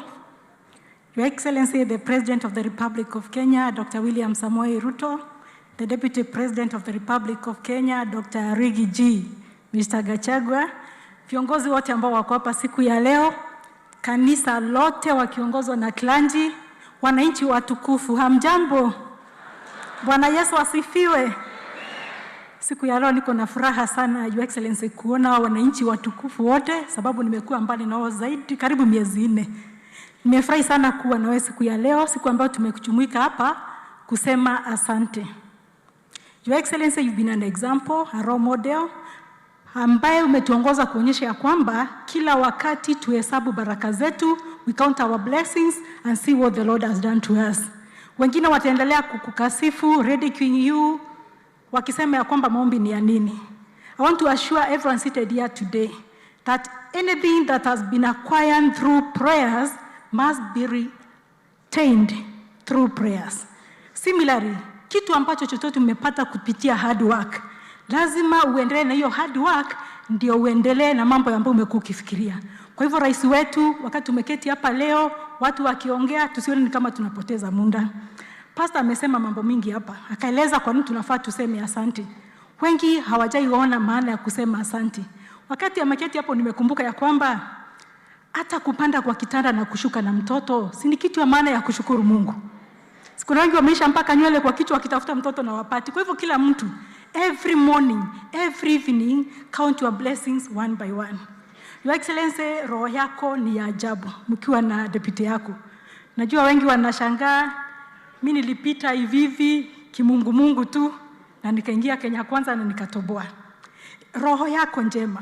Speaker 14: Your Excellency, the President of the Republic of Kenya, Dr. William Samoei Ruto, the Deputy President of the Republic of Kenya, Dr. Riggy G, Mr. Gachagua, viongozi wote ambao wako hapa siku ya leo, kanisa lote wakiongozwa na clergy, wananchi watukufu, hamjambo? Bwana Yesu asifiwe. Siku ya leo niko na furaha sana, Your Excellency, kuona wananchi watukufu wote, sababu nimekuwa mbali nao zaidi karibu miezi 4. Nimefurahi sana kuwa nawe siku ya leo, siku ambayo tumekujumuika hapa kusema asante. Your Excellency, you've been an example, a role model, ambaye umetuongoza kuonyesha ya kwamba kila wakati tuhesabu baraka zetu, we count our blessings and see what the Lord has done to us. Wengine wataendelea kukukasifu, ridiculing you, wakisema ya kwamba maombi ni ya nini. I want to assure everyone seated here today that anything that has been acquired through prayers must be retained through prayers. Similarly, kitu ambacho chochote umepata kupitia hard work, lazima uendelee na hiyo hard work ndio uendelee na mambo ambayo umekuwa ukifikiria. Kwa hivyo rais wetu, wakati umeketi hapa leo, watu wakiongea, tusione ni kama tunapoteza muda. Pastor amesema mambo mingi hapa, akaeleza kwa nini tunafaa tuseme asante. Wengi hawajaiona maana ya kusema asante. Wakati ameketi hapo nimekumbuka ya kwamba Hata kupanda kwa kitanda na kushuka na mtoto, si ni kitu ya maana ya kushukuru Mungu? Kuna wengi wameisha mpaka nywele kwa kichwa wakitafuta mtoto na wapati. Kwa hivyo kila mtu, every morning, every evening, count your blessings one by one. Your Excellency, roho yako ni ya ajabu mkiwa na deputy yako. Najua wengi wanashangaa, mi nilipita hivi hivi kimungumungu tu na nikaingia Kenya Kwanza na nikatoboa. Roho yako njema.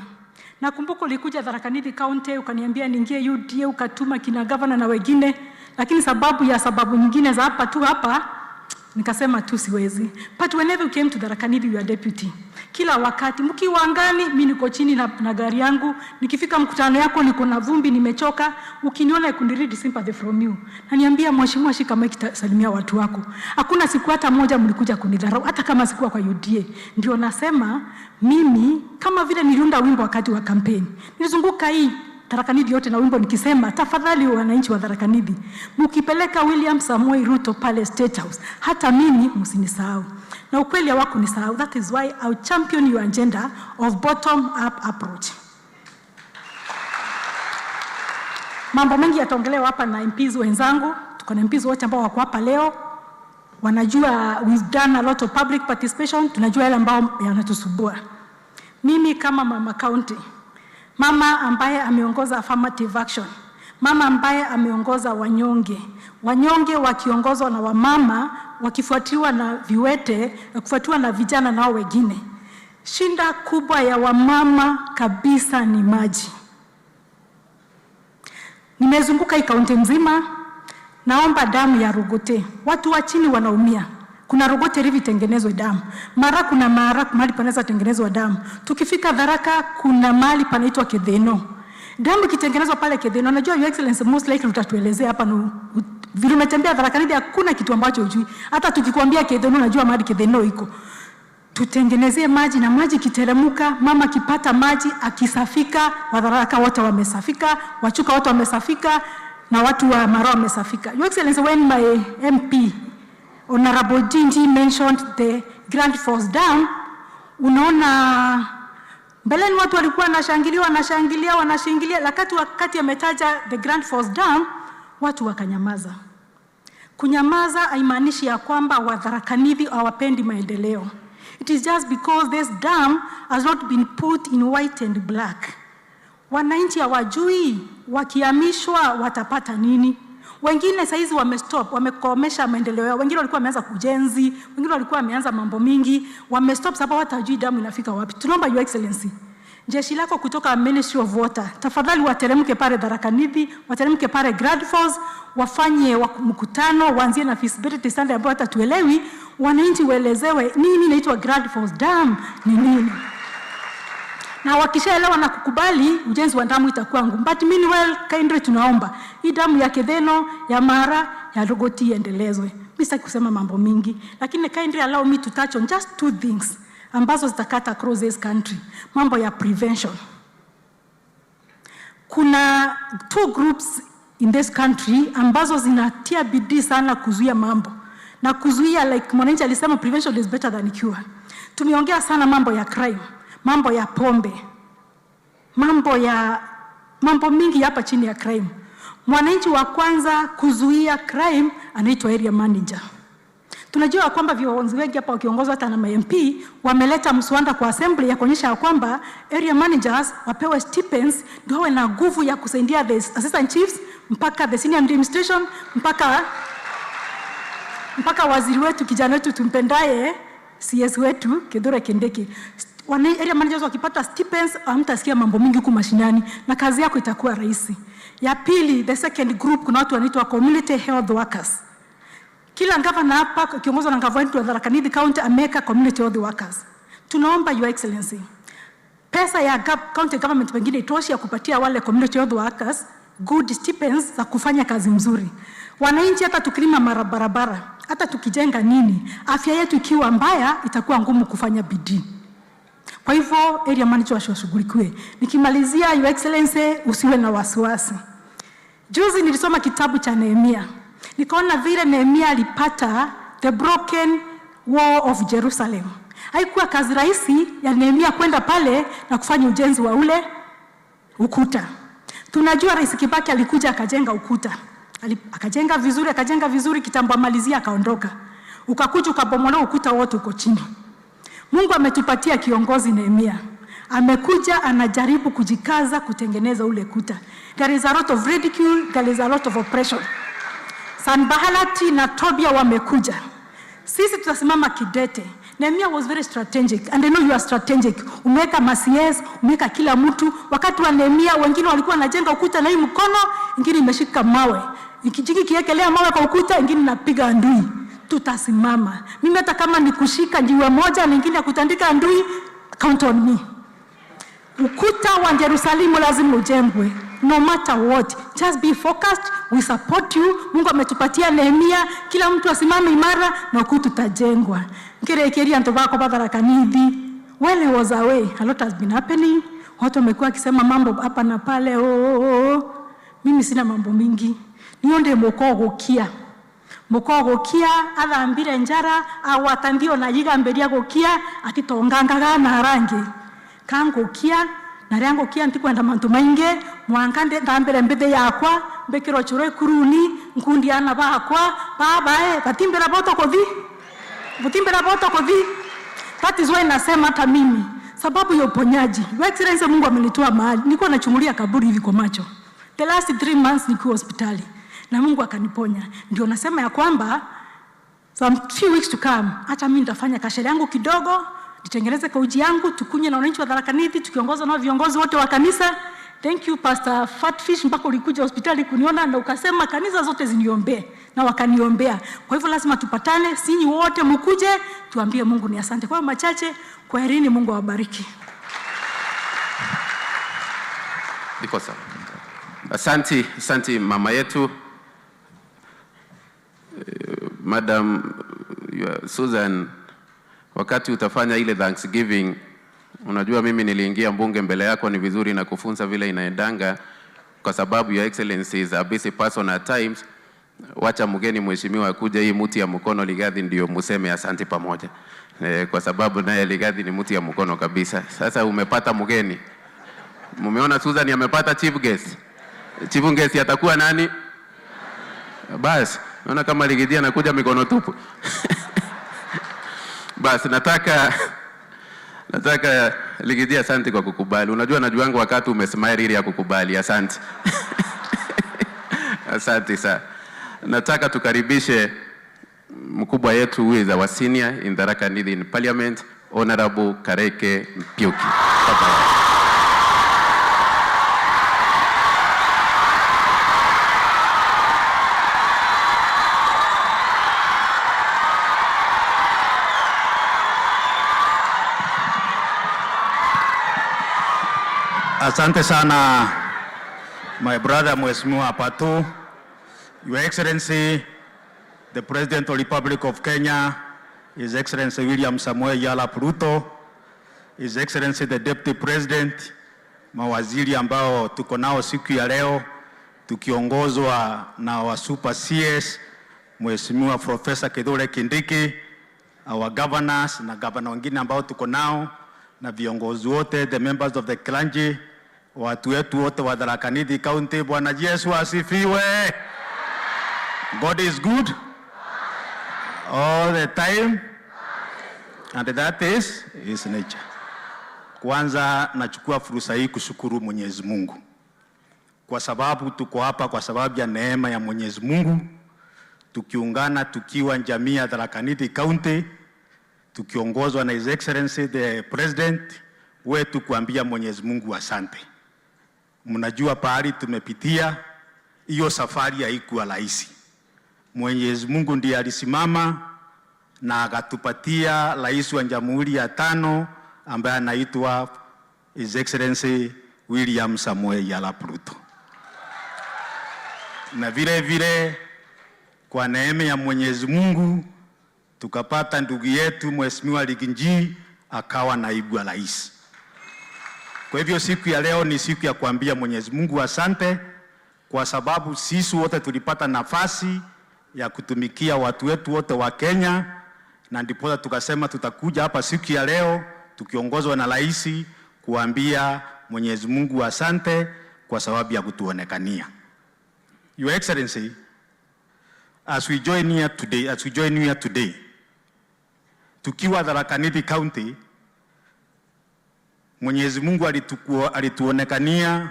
Speaker 14: Nakumbuka ulikuja Tharaka Nithi County ukaniambia niingie UDA, ukatuma kina governor na wengine, lakini sababu ya sababu nyingine za hapa tu hapa nikasema tu siwezi. But whenever you came to Tharaka Nithi, your deputy, kila wakati mkiwa angani, mi niko chini na gari yangu, nikifika mkutano yako niko na vumbi, nimechoka, ukiniona I could read sympathy from you. Naniambia, "Mheshimiwa, shika mic, salimia watu wako." Hakuna siku hata moja mlikuja kunidharau, hata kama sikuwa kwa UDA. Ndio nasema mimi kama vile niliunda wimbo wakati wa kampeni, nilizunguka hii Tharaka Nithi yote na wimbo nikisema, "Tafadhali wananchi wa Tharaka Nithi, mkipeleka William Samoei Ruto pale State House, hata mimi msinisahau." Na ukweli hawakunisahau. That is why I champion your agenda of bottom up approach. Mambo mengi yataongelewa hapa na MPs wenzangu. Tuko na MPs wote ambao wako hapa leo, wanajua we've done a lot of public participation, tunajua yale ambao yanatusumbua. Mimi kama mama county, mama ambaye ameongoza affirmative action, mama ambaye ameongoza wanyonge, wanyonge wakiongozwa na wamama, wakifuatiwa na viwete, wakifuatiwa na vijana nao wengine. Shinda kubwa ya wamama kabisa ni maji. Nimezunguka hii kaunti mzima, naomba damu ya Rugote. Watu wa chini wanaumia. Kuna Rugote River itengenezwe damu. Mara kuna Mara mahali panaweza tengenezwa damu. Tukifika Tharaka kuna mahali panaitwa Kedheno. Damu ikitengenezwa pale Kedheno, najua Your Excellency most likely utatuelezea hapa no, vile umetembea Tharaka Nithi hakuna kitu ambacho hujui. Hata tukikwambia Kedheno unajua mahali Kedheno iko. Tutengenezee maji na maji ikiteremuka, mama akipata maji akisafika, Watharaka wote wamesafika, Wachuka wote wamesafika na watu wa Mara wamesafika. Your Excellency, when my MP Honorable Jinji mentioned the Grand Falls Dam, unaona mbeleni watu walikuwa wanashangilia, wanashangilia, wanashangilia, lakini wakati ametaja the Grand Falls Dam watu wakanyamaza. Kunyamaza haimaanishi ya kwamba Watharaka Nithi hawapendi maendeleo. It is just because this dam has not been put in white and black. Wananchi hawajui wakihamishwa watapata nini. Wengine saizi wamestop, wamekomesha maendeleo yao. Wengine walikuwa wameanza ujenzi, wengine walikuwa wameanza mambo mingi, wamestop sababu hata hawajui damu inafika wapi. Tunaomba Your Excellency, jeshi lako kutoka Ministry of Water, tafadhali wateremke pale Tharaka Nithi, wateremke pale Grand Falls, wafanye mkutano, waanzie na feasibility study ambayo hata tuelewi, wananchi waelezewe nini inaitwa Grand Falls Dam ni nini na wakishaelewa na kukubali ujenzi wa damu itakuwa ngumu. But meanwhile, kindly tunaomba hii damu ya Kedheno, ya Mara, ya Rogoti iendelezwe. Mimi sitaki kusema mambo mingi, lakini kindly allow me to touch on just two things ambazo zitakata across this country. Mambo ya prevention. Kuna two groups in this country ambazo zinatia bidii sana kuzuia mambo na kuzuia, like mwananchi alisema, prevention is better than cure. Tumeongea sana mambo ya crime, mambo ya pombe, mambo mingi hapa chini ya crime. Mwananchi wa kwanza kuzuia crime anaitwa area manager. Tunajua kwamba viongozi wengi hapa wakiongozwa hata na MP wameleta mswada kwa assembly ya kuonyesha ya kwamba area managers wapewe stipends ndio wawe na nguvu ya kusaidia the assistant chiefs mpaka the senior administration mpaka waziri wetu kijana wetu tumpendaye CS wetu Kithure Kindiki. Area managers wakipata stipends hamtasikia mambo mingi huku mashinani na kazi yako itakuwa rahisi. Ya pili, the second group, kuna watu wanaitwa community health workers. Kila gavana hapa kiongozwa na gavana wetu wa Tharaka Nithi County ameweka community health workers. Tunaomba Your Excellency, pesa ya county government pengine itoshi ya kupatia wale community health workers good stipends za kufanya kazi mzuri. Wananchi hata tukilima marabarabara, hata tukijenga nini, afya yetu ikiwa mbaya itakuwa ngumu kufanya bidii. Kwa hivyo area manager washughulikiwe. Nikimalizia, Your Excellency, usiwe na wasiwasi. Juzi nilisoma kitabu cha Nehemia. Nikaona vile Nehemia alipata the broken wall of Jerusalem. Haikuwa kazi rahisi ya Nehemia kwenda pale na kufanya ujenzi wa ule ukuta. Tunajua Rais Kibaki alikuja akajenga ukuta. Akajenga vizuri, akajenga vizuri, kitambo amalizia akaondoka. Ukakuja ukabomolewa ukuta wote uko chini. Mungu ametupatia kiongozi Nehemia. Amekuja anajaribu kujikaza kutengeneza ule kuta. There is a lot of ridicule, there is a lot of oppression. Sanbalati na Tobia wamekuja. Sisi tutasimama kidete. Nehemia was very strategic and I know you are strategic. Umeweka ma-CS, umeweka kila mtu. Wakati wa Nehemia wengine walikuwa wanajenga ukuta na hii mkono, ingine imeshika mawe. Ikijiki kiekelea mawe kwa ukuta, ingine inapiga ndui. Tutasimama. Mimi hata kama ni kushika jiwe moja, lingine ya kutandika ndui, count on me. Ukuta wa Yerusalemu lazima ujengwe no matter what, just be focused, we support you. Mungu ametupatia Nehemia, kila mtu asimame imara na ukuta utajengwa. Nkirekeria nto bako Tharaka Nithi. While I was away, a lot has been happening. Watu wamekuwa wakisema mambo hapa na pale, oh. Mimi sina mambo mingi. Nionde mukogukia mukogukia athambire njara agwatanthio na yigambiria gukia atitongangaga na rangi kangukia na ria ngukia ntikwenda mantu maingi mwanka nthambire mbithi yakwa mbikirwo churo ikuruni nkundi ana bakwa babae batimbira boto kuthi butimbira boto kuthi. That is why nasema hata mimi sababu ya uponyaji. Your Excellency, Mungu amenitoa mahali nilikuwa nachungulia kaburi hivi kwa macho. The last 3 months nikiwa hospitali na Mungu akaniponya. Ndio nasema ya kwamba some few weeks to come, hata mimi nitafanya kashere yangu kidogo, nitengeneze kauji yangu, tukunywe na wananchi wa Tharaka Nithi tukiongozwa na viongozi wote wa kanisa. Thank you, Pastor Fatfish, mpaka ulikuja hospitali kuniona na ukasema kanisa zote ziniombee na wakaniombea. Kwa hivyo lazima tupatane, sinyi wote mkuje tuambie Mungu ni asante. Kwa machache, kwaherini, Mungu awabariki.
Speaker 12: Iko sawa. Asanti, asanti mama yetu. Madam Susan, wakati utafanya ile Thanksgiving, unajua mimi niliingia mbunge mbele yako, ni vizuri na kufunza vile inaendanga, kwa sababu Your Excellency is a busy person at times. Wacha mgeni mheshimiwa akuja hii muti ya mkono Rigathi ndio museme asante pamoja. Kwa sababu naye Rigathi ni muti ya mkono kabisa. Sasa umepata mgeni. Mumeona Susan amepata chief guest. Chief guest atakuwa nani? Bas, naona kama Riggy G anakuja mikono tupu. Bas, nataka Riggy G, asante kwa kukubali. Unajua najuanga wakati umesmile ile ya kukubali. Asante. Asante sana. Nataka tukaribishe mkubwa yetu who is our senior in Tharaka Nithi in Parliament, Honorable Kareke Mpiuki. Bye-bye.
Speaker 15: Asante sana, my brother Mheshimiwa Patu, Your Excellency, the President of the Republic of Kenya, His Excellency William Samoei Arap Ruto, His Excellency the Deputy President, mawaziri ambao tuko nao siku ya leo tukiongozwa na wa Super CS Mheshimiwa Professor Kithure Kindiki, our governors na governor wengine ambao tuko nao na viongozi wote, the members of the clergy, watu wetu wote wa Tharaka Nithi County. Bwana Yesu asifiwe. God is good all the time and that is his nature. Kwanza nachukua fursa hii kushukuru Mwenyezi Mungu kwa sababu tuko hapa kwa sababu ya neema ya Mwenyezi Mungu, tukiungana tukiwa jamii ya Tharaka Nithi County tukiongozwa na His Excellency the President wetu kuambia Mwenyezi Mungu asante. Mnajua pahali tumepitia, hiyo safari haikuwa rahisi. Mwenyezi Mungu ndiye alisimama na akatupatia rais wa jamhuri ya tano ambaye anaitwa His Excellency William Samoei Arap Ruto. Na vile vile kwa neema ya Mwenyezi Mungu tukapata ndugu yetu Mheshimiwa Riggy G akawa naibu wa rais. Kwa hivyo siku ya leo ni siku ya kuambia Mwenyezi Mungu asante kwa sababu sisi wote tulipata nafasi ya kutumikia watu wetu wote wa Kenya, na ndipo tukasema tutakuja hapa siku ya leo tukiongozwa na rais kuambia Mwenyezi Mungu asante kwa sababu ya kutuonekania. Your Excellency, as we join here today, tukiwa Tharaka Nithi County, Mwenyezi Mungu alituonekania,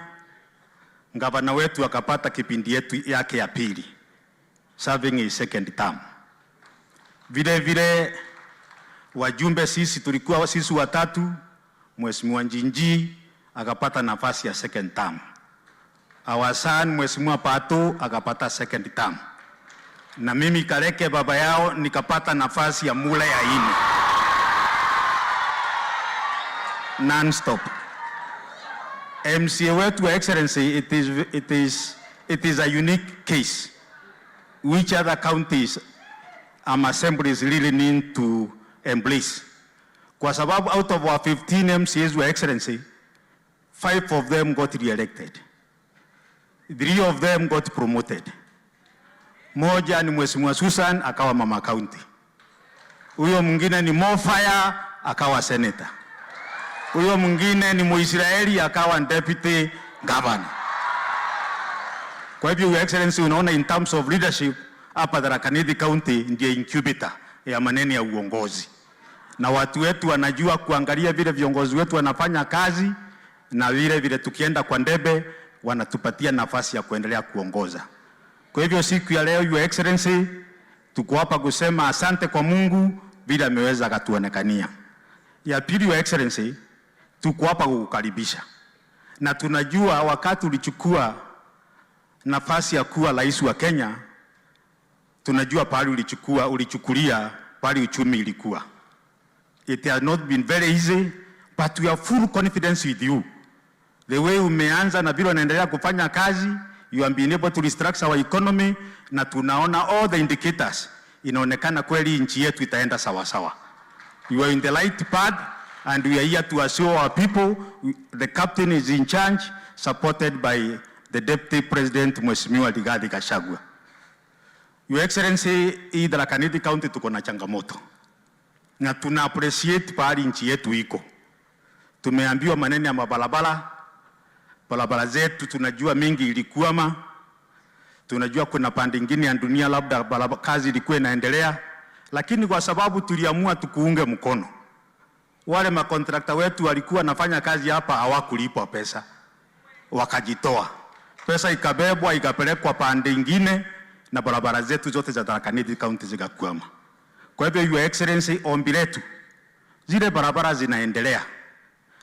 Speaker 15: gavana wetu akapata kipindi yetu yake ya pili, serving his second term. Vile vile wajumbe sisi tulikuwa sisi watatu, Mheshimiwa Njinji akapata nafasi ya second term. Our son Mheshimiwa Pato akapata second term. Na mimi Kareke baba yao nikapata nafasi ya mula ya ine. Non-stop. MCA wetu, Your Excellency, it is a unique case which other counties and assemblies really need to embrace. Kwa sababu out of our 15 MCAs, Your Excellency, five of them got re-elected. Three of them got promoted. Moja ni Mheshimiwa Susan akawa mama county. Huyo mwingine ni Mofaya akawa senator. Huyo mwingine ni Muisraeli akawa deputy governor. Kwa hivyo, Your Excellency, unaona in terms of leadership hapa Tharaka Nithi County ndiye incubator ya maneno ya uongozi, na watu wetu wanajua kuangalia vile viongozi wetu wanafanya kazi, na vile vile tukienda kwa debe wanatupatia nafasi ya kuendelea kuongoza. Kwa hivyo siku ya leo, Your Excellency, tuko hapa kusema asante kwa Mungu vile ameweza akatuonekania. Ya pili, Your Excellency, tuko hapa kukukaribisha, na tunajua wakati ulichukua nafasi ya kuwa rais wa Kenya, tunajua pahali ulichukulia pahali uchumi ilikuwa. It has not been very easy, but we have full confidence with you. The way umeanza na vile unaendelea kufanya kazi, you have been able to restructure our economy, na tunaona all the indicators, inaonekana kweli nchi yetu itaenda sawa sawa. You are in the right path and we are here to assure our people the captain is in charge, supported by the Deputy President Mheshimiwa Rigathi Gachagua. Your Excellency, hii Tharaka Nithi County tuko na changamoto na tuna appreciate pahali nchi yetu iko. Tumeambiwa maneno ya mabarabara, barabara zetu tunajua mingi ilikuama, tunajua kuna pande ingine ya dunia labda barabara, kazi ilikuwa inaendelea, lakini kwa sababu tuliamua tukuunge mkono, wale makontrakta wetu walikuwa wanafanya kazi hapa hawakulipwa pesa, wakajitoa, pesa ikabebwa ikapelekwa pande ingine, na barabara zetu zote za Tharaka Nithi County zikakwama. Kwa hivyo, Your Excellency, ombi letu, zile barabara zinaendelea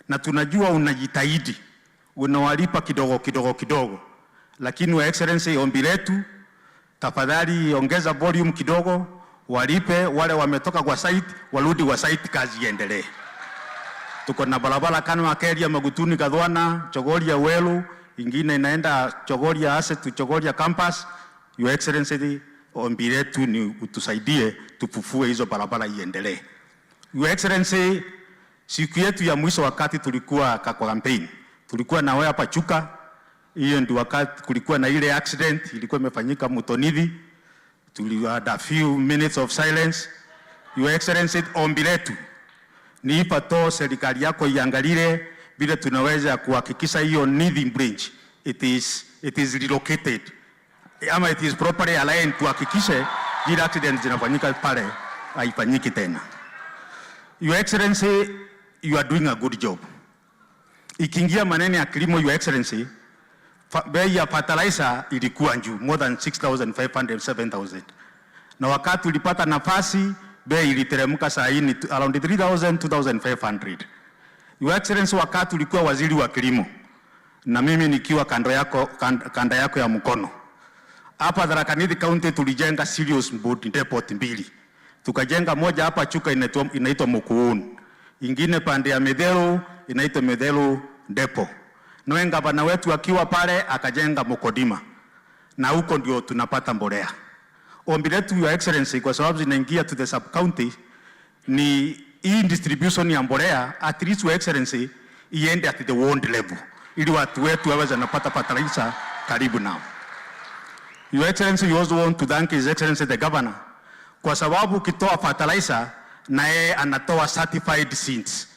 Speaker 15: na tunajua unajitahidi, unawalipa kidogo kidogo kidogo, lakini Your Excellency, ombi letu, tafadhali ongeza volume kidogo, walipe wale wametoka kwa site, warudi kwa site, kazi iendelee. Tuko na barabara kama Keria, Magutuni, Kathwana, Chogoria, Welu, ingine inaenda Chogoria Asset to Chogoria campus. Your Excellency, ombi letu ni utusaidie tufufue hizo barabara iendelee. Your Excellency, siku yetu ya mwisho wakati tulikuwa kwa campaign, tulikuwa na wewe hapa Chuka. Hiyo ndio wakati kulikuwa na ile accident ilikuwa imefanyika Mutonithi. Tuli had a few minutes of silence. Your Excellency, ombi letu ni ipato serikali yako iangalie vile tunaweza kuhakikisha hiyo Nithi Bridge it is relocated ama it is properly aligned, tuhakikishe zile accidents zinafanyika pale haifanyiki tena. Your Excellency, you are doing a good job. Ikiingia maneno ya kilimo, Your Excellency, bei ya fertilizer ilikuwa juu more than 6500 7000, na wakati ulipata nafasi bei iliteremka, saa hii ni around 3000 2500. Your Excellency, wakati ulikuwa waziri wa kilimo na mimi nikiwa kando yako, kanda yako ya mkono hapa Tharaka Nithi County tulijenga cereals board depot mbili. Tukajenga moja hapa Chuka inaitwa Mukuuni, ingine pande ya Medhero inaitwa Medhero Depot. Nawe gavana wetu akiwa pale akajenga Mukodima, na huko ndio tunapata mbolea. Ombi letu, Your Excellency, kwa sababu zinaingia to the sub county, ni hii distribution ya mbolea at least, Your Excellency, iende at the ward level ili watu wetu waweze napata fertilizer karibu nao. Your Excellency, we also want to thank His Excellency the Governor kwa sababu ukitoa fertilizer na yeye anatoa certified seeds.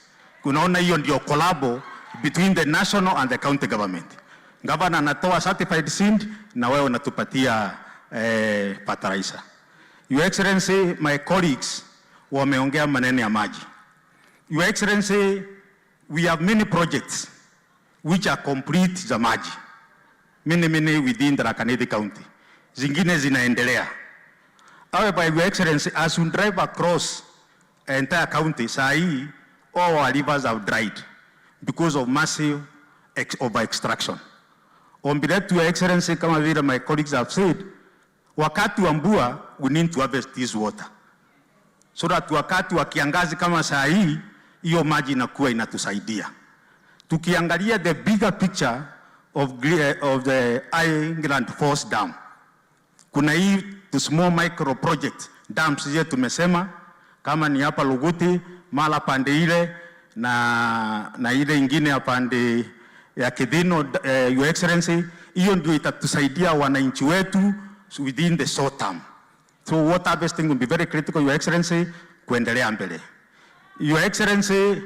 Speaker 15: Unaona, hiyo ndio collabo between the national and the county government. Governor anatoa certified seed na wewe unatupatia fertilizer. Your Excellency, my colleagues wameongea maneno ya maji. Your Excellency, we have many projects which are complete za maji. Many, many within Tharaka Nithi County. Zingine zinaendelea. However, Your Excellency, as we drive across entire county, saa hii all our rivers have dried because of massive over extraction. Ombi letu, Your Excellency, kama vile my colleagues have said, wakati wa mvua we need to harvest this water so that wakati wa kiangazi kama saa hii hiyo maji inakuwa inatusaidia. Tukiangalia the bigger picture of the Island Falls Dam, kuna hii the small micro project dams zetu tumesema kama ni hapa Luguti, Mala pande ile na ile ingine ya pande ya Kithino, Your Excellency, hiyo ndio itatusaidia wananchi wetu within the short term. So water harvesting will be very critical, Your Excellency, kuendelea mbele. Your Excellency,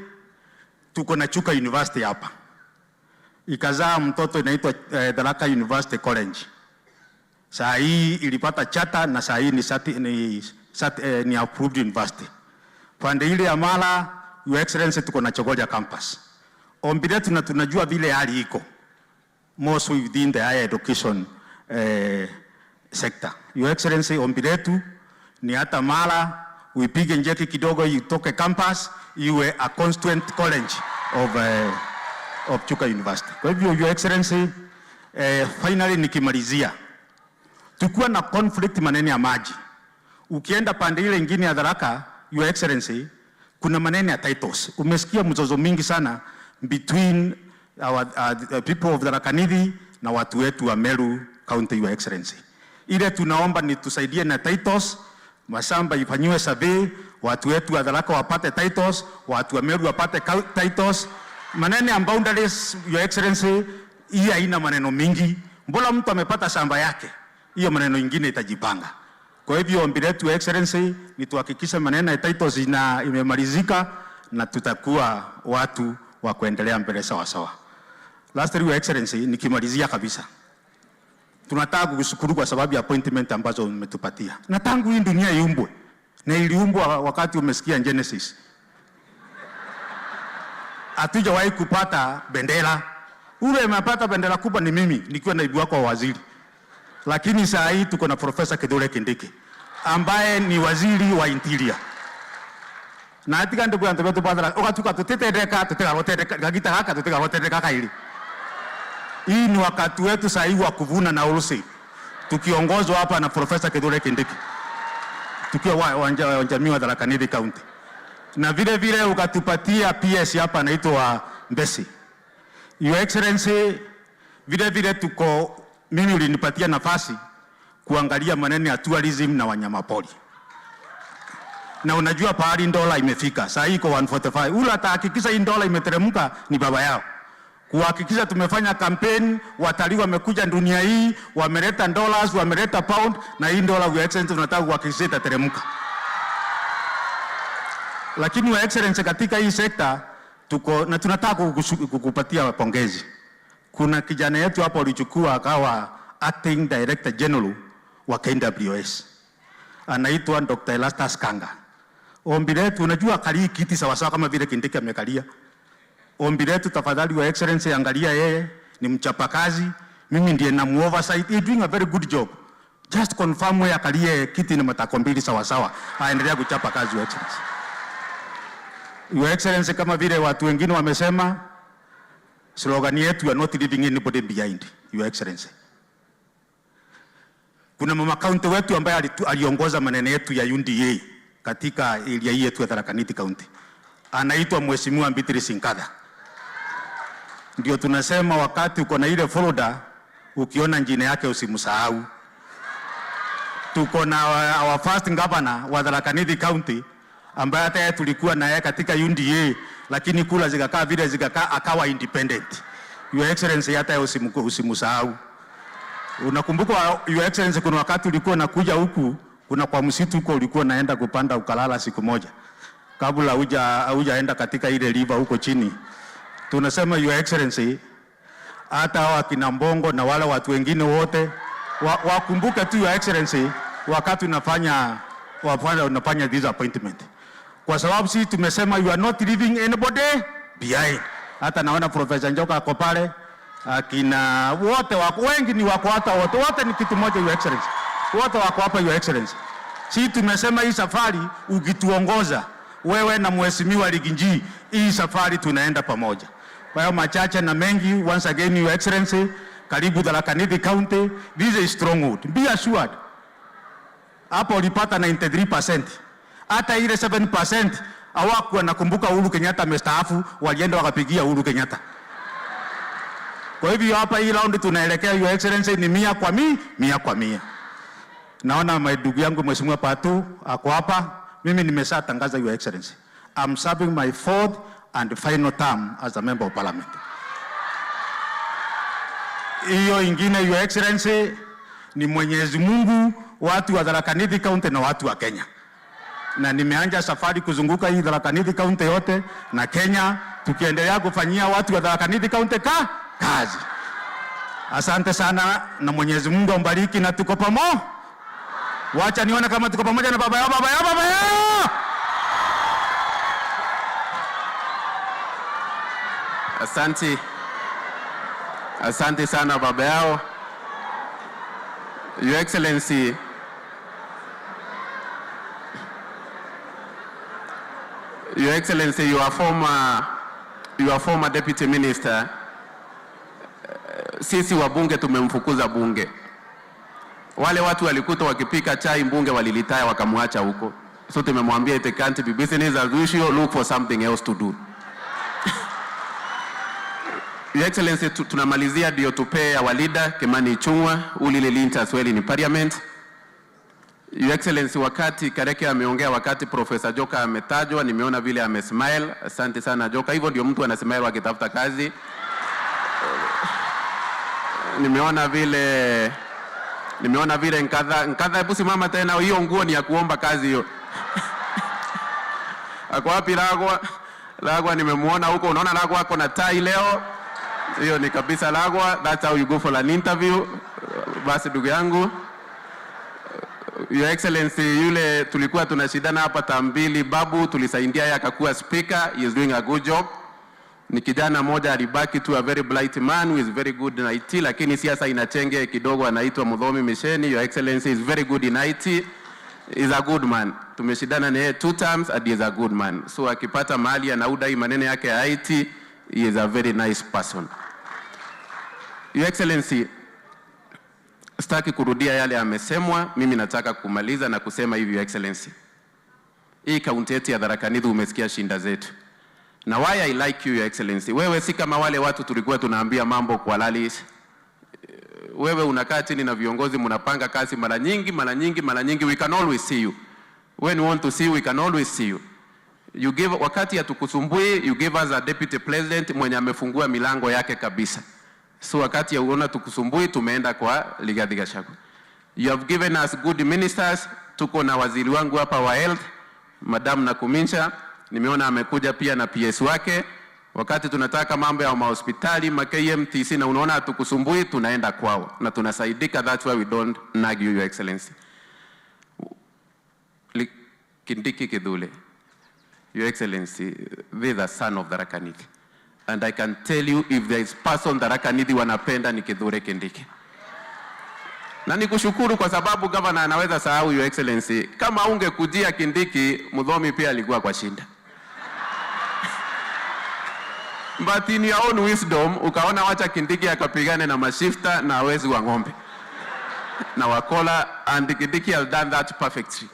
Speaker 15: tuko na Chuka University hapa, ikazaa mtoto inaitwa Tharaka University College. Saa hii ilipata charter na saa hii ni approved university. Pande ile ya Mara, Your Excellency, tuko na Chogoria campus. Ombi letu, na tunajua vile hali iko more so within the higher education sector. Your Excellency, ombi letu ni hata Mara uipige njeki kidogo itoke campus iwe a constituent college of Chuka University. Kwa hivyo, Your Excellency, finally nikimalizia, tukiwa na conflict maneno ya maji, ukienda pande ile ingine ya Tharaka, Your Excellency, kuna maneno ya titles. Umesikia mzozo mingi sana between our the people of Tharaka Nithi na watu wetu wa Meru County, Your Excellency. Ile tunaomba ni tusaidie na titles, mashamba ifanyiwe survey, watu wetu wa Tharaka wapate titles, watu wa Meru wapate titles. Maneno ya boundaries, Your Excellency, hii haina maneno mingi. Mbona mtu amepata shamba yake, hiyo maneno ingine itajipanga. Kwa hivyo ombi letu, Your Excellency, ni tuhakikishe maneno ya titles imemalizika na tutakuwa watu wa kuendelea mbele sawa sawa. Lastly, Your Excellency, nikimalizia kabisa, tunataka kukushukuru kwa sababu ya appointment ambazo umetupatia, na tangu hii dunia iumbwe, na iliumbwa wakati umesikia Genesis, hatujawahi kupata bendera. Ule amepata bendera kubwa ni mimi nikiwa naibu wako wa waziri, lakini saa hii tuko na Profesa Kithure Kindiki ambaye ni waziri wa interior na atika ndugu yantu betu bathara ugatuka tutitendeka tutigarotendeka gagita gaka tutigarotendeka kairi. Hii ni wakati wetu saa hii wa kuvuna na urusi, tukiongozwa hapa na Profesa Kithure Kindiki tukiwa wa jamii wa Tharaka Nithi County, na vile vile ukatupatia PS hapa anaitwa Mbesi. Your Excellency, vile vile tuko mimi ulinipatia nafasi kuangalia maneno ya tourism na wanyamapori, na unajua pahali dola imefika saa hii iko 145. Ule atahakikisha hii dola imeteremka ni baba yao, kuhakikisha tumefanya campaign, watalii wamekuja dunia hii, wameleta dollars, wameleta pound, na hii dola, Your Excellency, tunataka kuhakikisha itateremka. Lakini Your Excellency, katika hii sekta tuko na tunataka kukupatia pongezi. Kuna kijana yetu hapo ulichukua akawa acting director general wa KWS, anaitwa Dr. Erastus Kanga. Ombi letu, unajua kalii kiti sawasawa kama vile Kindiki amekalia. Ombi letu tafadhali, Your Excellency, angalia yeye ni mchapakazi, mimi ndiye na oversight, he doing a very good job. Just confirm wewe akalie kiti na matako mbili sawasawa, aendelea kuchapa kazi, Your Excellency. Your Excellency, kama vile watu wengine wamesema, slogan yetu, "We are not leaving anybody behind," Your Excellency. Kuna mama county wetu ambaye aliongoza maneno yetu ya UDA katika area hii yetu ya Tharaka Nithi County, anaitwa Mheshimiwa Beatrice Nkatha. Ndio tunasema wakati uko na ile folder, ukiona jina yake usimsahau. Tuko na our first governor wa Tharaka Nithi County ambaye hata yeye tulikuwa na yeye katika UDA, lakini kula zikakaa vile zikakaa, akawa independent. Your Excellency, hata yeye usimsahau. Unakumbuka, Your Excellency, kuna wakati ulikuwa unakuja huku, kuna kwa msitu huko ulikuwa unaenda kupanda ukalala siku moja kabla hujaenda katika ile river huko chini. Tunasema, Your Excellency, Hata hao akina Mbongo na wale watu wengine wote wakumbuke tu, Your Excellency, wakati unafanya this appointment, kwa sababu sisi tumesema you are not leaving anybody behind. Hata naona Professor Njoka ako pale, akina wote wako, wengi ni wako, hata wote wote ni kitu moja, Your Excellency, wote wako hapa, Your Excellency. Sisi tumesema hii safari ukituongoza wewe na Mheshimiwa Riggy G, hii safari tunaenda pamoja. Kwa hiyo machache na mengi, once again, Your Excellency, karibu Tharaka Nithi County. This is stronghold. Be assured. Hapo ulipata 93%. Hata ile 7% hawakuwa nakumbuka Uhuru Kenyatta amestaafu, walienda wakapigia Uhuru Kenyatta. Kwa hivyo hapa hii round tunaelekea, Your Excellency, ni 100 kwa 100. Naona ndugu yangu Mheshimiwa Patu ako hapa. Mimi nimeshatangaza, Your Excellency. I'm serving my fourth and final term as a member of parliament. Hiyo ingine, Your Excellency, ni Mwenyezi Mungu, watu wa Tharaka Nithi County na watu wa Kenya. Na nimeanza safari kuzunguka hii Tharaka Nithi County yote na Kenya, tukiendelea kufanyia watu wa Tharaka Nithi County kazi. Asante sana na Mwenyezi Mungu ambariki na tuko pamoja. Wacha nione kama tuko pamoja na baba yao, baba yao, baba yao.
Speaker 12: Asante, asante sana baba yao. Your Excellency, Your Excellency, your former deputy minister, sisi wabunge tumemfukuza bunge. Wale watu walikuta wakipika chai mbunge waliretire wakamwacha huko. So tumemwambia it can't be business as usual, look for something else to do. Your Excellency, tunamalizia ndio tupee our leader Kimani Ichung'wah who really leads us well in parliament. Your Excellency, wakati Kareke ameongea, wakati Professor Joka ametajwa, nimeona vile amesmile. Asante sana Joka, hivyo ndio mtu anasmile akitafuta kazi. Nimeona vile Nkatha, Nkatha, hebu simama tena, hiyo nguo ni ya kuomba kazi hiyo. Ako wapi Lagwa? Lagwa nimemuona huko, unaona Lagwa ako na tai leo. Hiyo ni kabisa Lagwa, that's how you go for an interview. Basi ndugu yangu, Your Excellency, yule tulikuwa tunashindana hapa tambili Babu, tulisaidia yeye akakuwa speaker, he is doing a good job. Ni kijana mmoja alibaki tu, a very bright man who is very good in IT, lakini siasa inachenge kidogo, anaitwa Muthomi Misheni. Your Excellency is very good in IT. Is a good man. Tumeshindana na yeye two times and he is a good man. So akipata mahali anauda hii maneno yake ya IT, he is a very nice person. Your Excellency, sitaki kurudia yale yamesemwa, mimi nataka kumaliza na kusema hivi, Your Excellency. Hii kaunti yetu ya Tharaka Nithi umesikia shinda zetu. Na why I like you, Your Excellency, wewe si kama wale watu tulikuwa tunaambia mambo kwa rallies. Wewe unakaa chini na viongozi mnapanga kazi mara nyingi mara nyingi mara nyingi, we can always see you. When we want to see you, we can always see you. You give, wakati hatukusumbui, you give us a deputy president mwenye amefungua milango yake kabisa. So wakati ya uona tukusumbui, tumeenda kwa Rigathi Gachagua. You have given us good ministers. Tuko na waziri wangu hapa wa health, Madam Nakhumicha, nimeona amekuja pia na PS wake. Wakati tunataka mambo ya mahospitali ma KMTC na unaona hatukusumbui, tunaenda kwao na tunasaidika. That's why we don't nag you, Your Excellency. Kindiki Kithure, Your Excellency, this is the son of Tharaka Nithi. And I can tell you if there is person Tharaka Nithi wanapenda ni Kithure Kindiki. Na nikushukuru kwa sababu governor anaweza sahau, Your Excellency. Kama ungekujia Kindiki, Muthomi pia alikuwa kwa shinda. But in your own wisdom ukaona wacha Kindiki akapigane na mashifta na wezi wa ng'ombe na wakola, and Kindiki has done that perfectly.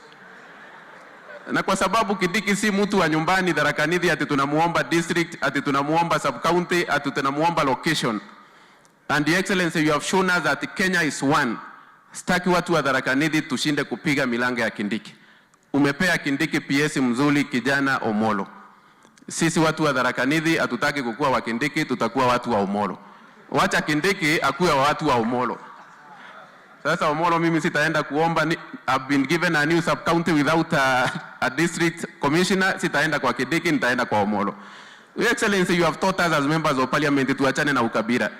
Speaker 12: Na kwa sababu Kindiki si mtu wa nyumbani Tharaka Nithi, ati tunamuomba district, ati tunamuomba sub county, ati tunamuomba location. And the Excellency, you have shown us that Kenya is one. Sitaki watu wa Tharaka Nithi tushinde kupiga milango ya Kindiki. Umepea Kindiki PS mzuri, kijana Omolo. Sisi watu wa Tharaka Nithi hatutaki kukuwa wa Kindiki, tutakuwa watu wa Omolo. Wacha Kindiki akuwe watu wa Omolo. Sasa Omolo, mimi sitaenda kuomba ni, I've been given a new sub county without a district commissioner. Sitaenda kwa Kindiki, nitaenda kwa Omolo. Your Excellency, you have taught us as members of parliament tuachane na ukabila.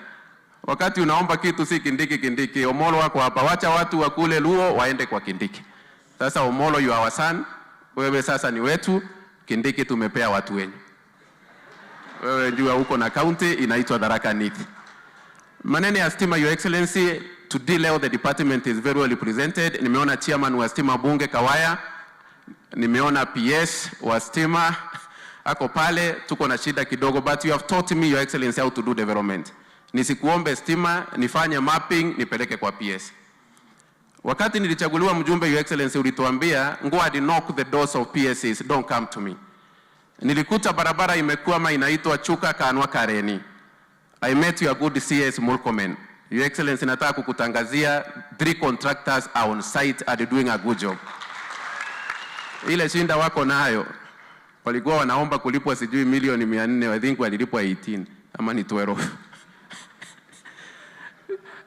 Speaker 12: Wakati unaomba kitu si Kindiki Kindiki, Omolo wako hapa, wacha watu wa kule Luo waende kwa Kindiki. Sasa Omolo, you are our son, wewe sasa ni wetu, Kindiki tumepea watu wenyu. Wewe jua huko na county inaitwa Tharaka Nithi. Maneno ya stima, Your Excellency, today leo the department is very well represented. Nimeona chairman wa stima bunge Kawaya, nimeona PS wa stima ako pale. Tuko na shida kidogo, but you have taught me, Your Excellency, how to do development. Nisikuombe stima, nifanye mapping, nipeleke kwa PS. Wakati nilichaguliwa mjumbe, Your Excellency, ulituambia go and knock the doors of PSs, don't come to me. Nilikuta barabara imekwama inaitwa Chuka Kanwa Kareni. I met your good CS Murkomen. Your Excellency, nataka kukutangazia three contractors are on site and doing a good job. Ile shinda wako nayo walikuwa wanaomba kulipwa sijui milioni 400, I think walilipwa 18 ama ni 12.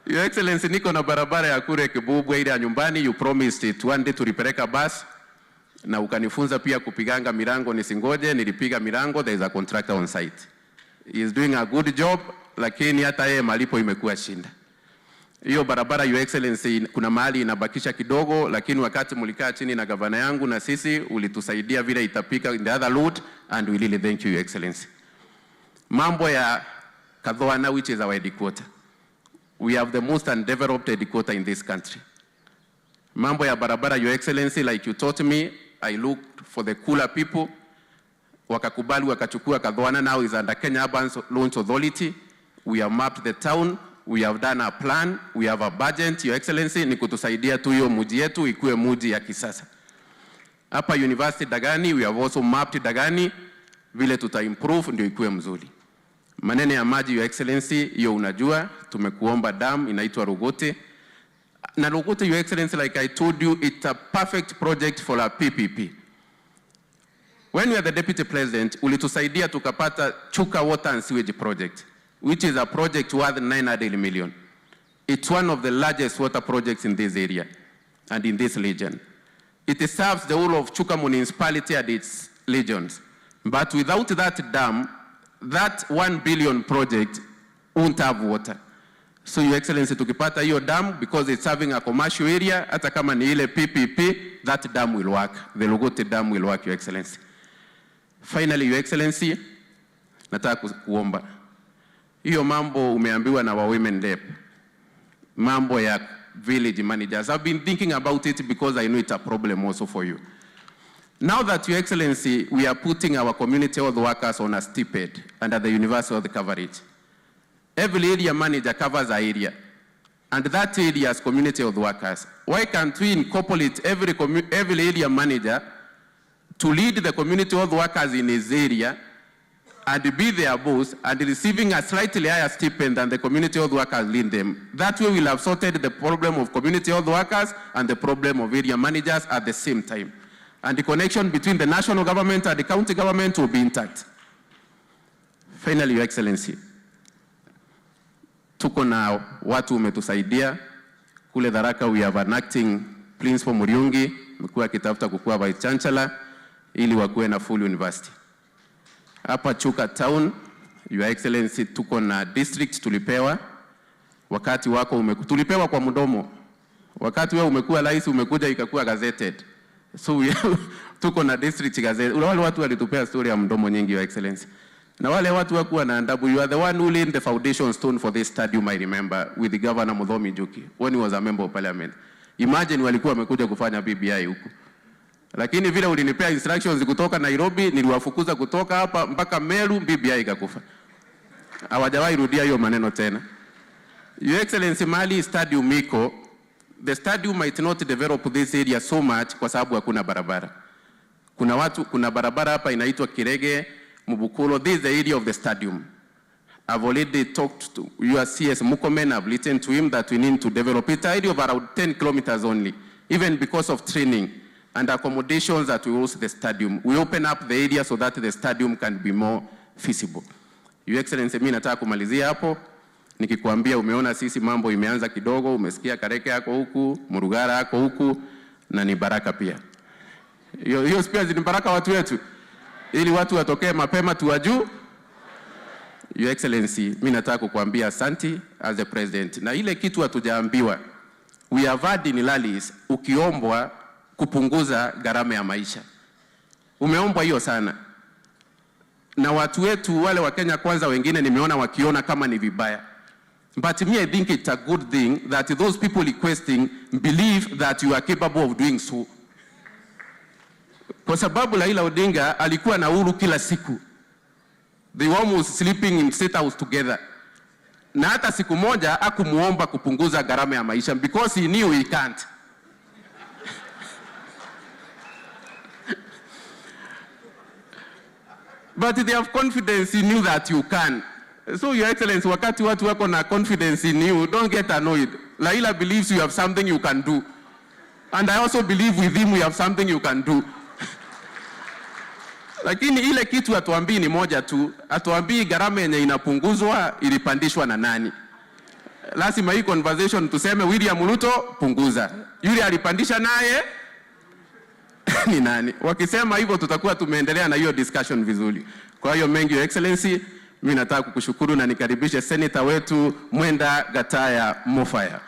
Speaker 12: Your Excellency, niko na barabara ya kule Kibubwe ile ya nyumbani, you promised it one day tulipeleka bus na ukanifunza pia kupiganga milango nisingoje, nilipiga milango, there is a contractor on site. He is doing a good job, lakini hata yeye malipo imekuwa shinda. Hiyo barabara, Your Excellency, kuna mahali inabakisha kidogo, lakini wakati mlikaa chini na gavana yangu na sisi ulitusaidia vile itapika in the other route, and we really thank you, Your Excellency. Mambo ya Kathwana, which is our headquarter. We have the most undeveloped headquarter in this country. Mambo ya barabara, Your Excellency, like you taught me, I looked for the cooler people, wakakubali wakachukua Kathwana, now is under Kenya Urban Roads Authority. We have mapped the town, we have done a plan, we have a budget. Your Excellency, ni kutusaidia tu hiyo muji yetu ikuwe muji ya kisasa. Hapa University Dagani, we have also mapped Dagani vile tuta improve ndio ikuwe mzuri. Maneno ya maji, Your Excellency, hiyo unajua, tumekuomba dam inaitwa Rugote. Na Rugote, Your Excellency, like I told you, it's a perfect project for a PPP. When you are the deputy president, ulitusaidia tukapata Chuka Water and Sewage Project, which is a project worth 900 million. It's one of the largest water projects in this area and in this region. It serves the whole of Chuka municipality and its regions. But without that dam, that 1 billion project won't have water. So Your Excellency, tukipata hiyo dam, because it's serving a commercial area, hata kama ni ile PPP, that dam will work. The Lugote dam will work, Your Excellency. Finally, Your Excellency, nataka kuomba hiyo mambo umeambiwa na wa women rep, mambo ya village managers. I've been thinking about it because I know it's a problem also for you. Now that, Your Excellency, we are putting our community health workers on a stipend under the universal health coverage. Every area manager covers a area, and that area has community health workers. Why can't we incorporate every area manager to lead the community health workers in his area and be their boss and receiving a slightly higher stipend than the community health workers lead them? That way we'll have sorted the problem of community health workers and the problem of area managers at the same time. And the connection between the national government and the county government will be intact. Finally, Your Excellency, tuko na watu umetusaidia kule Tharaka. We have an acting principal Muriungi, amekuwa akitafuta kukuwa vice chancellor ili wakuwe na full university. Hapa Chuka Town, Your Excellency, tuko na district tulipewa wakati wako tulipewa kwa mdomo. Wakati wewe umekuwa rais umekuja ikakuwa gazetted. So tuko na district gazette. Wale watu walitupea story ya mdomo nyingi, Your Excellency. Na wale watu wakuwa na adabu, you are the one who laid the foundation stone for this stadium, I remember, with the Governor Muthomi Njuki when he was a member of parliament. Imagine walikuwa wamekuja kufanya BBI huku. Lakini vile ulinipea instructions kutoka Nairobi, niliwafukuza kutoka hapa mpaka Meru, BBI ikakufa. Hawajawahi rudia hiyo maneno tena. Your Excellency, mahali stadium iko, the stadium might not develop this area so much kwa sababu hakuna barabara. Kuna barabara hapa inaitwa Kirege Mubukulo. This is the area of the stadium. I've already talked to your CS Murkomen. I've written to him that we need to develop it. Area of around 10 kilometers only, even because of training and accommodations that we host the stadium. We open up the area so that the stadium can be more feasible. Your Excellency, mimi nataka kumalizia hapo nikikwambia umeona sisi mambo imeanza kidogo, umesikia Kareke yako huku, Murugara yako huku na ni baraka pia. Hiyo hiyo pia ni baraka watu wetu, ili watu watokee mapema tuwajuu. Your Excellency, mi nataka kukuambia asanti as the president. Na ile kitu hatujaambiwa, we have had in rallies ukiombwa kupunguza gharama ya maisha. Umeombwa hiyo sana, na watu wetu wale wa Kenya Kwanza wengine nimeona wakiona kama ni vibaya. But me, I think it's a good thing that those people requesting believe that you are capable of doing so. Kwa sababu Raila Odinga alikuwa na Uhuru kila siku. They were almost sleeping in State House together. Na hata siku moja hakumuomba kupunguza gharama ya maisha because he knew he can't. But they have confidence in you that you can. So Your Excellency, wakati watu wako na confidence in you, don't get annoyed. Raila believes you have something you can do. And I also believe with him we have something you can do. Lakini ile kitu hatuambii ni moja tu, hatuambii gharama yenye inapunguzwa ilipandishwa na nani. Lazima hii conversation tuseme William Ruto punguza, yule alipandisha naye ni nani? Wakisema hivyo tutakuwa tumeendelea na hiyo discussion vizuri. Kwa hiyo mengi, Your Excellency, mimi nataka kukushukuru na nikaribishe senator wetu Mwenda Gataya Mofaya.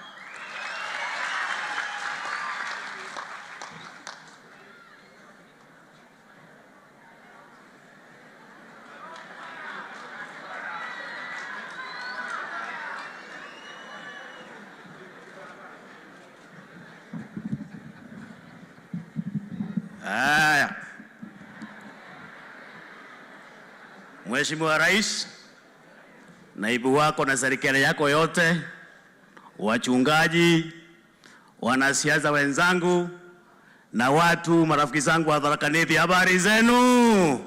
Speaker 10: Haya, Mheshimiwa Rais, naibu wako na serikali yako yote, wachungaji, wanasiasa wenzangu na watu marafiki zangu wa Tharaka Nithi, habari zenu?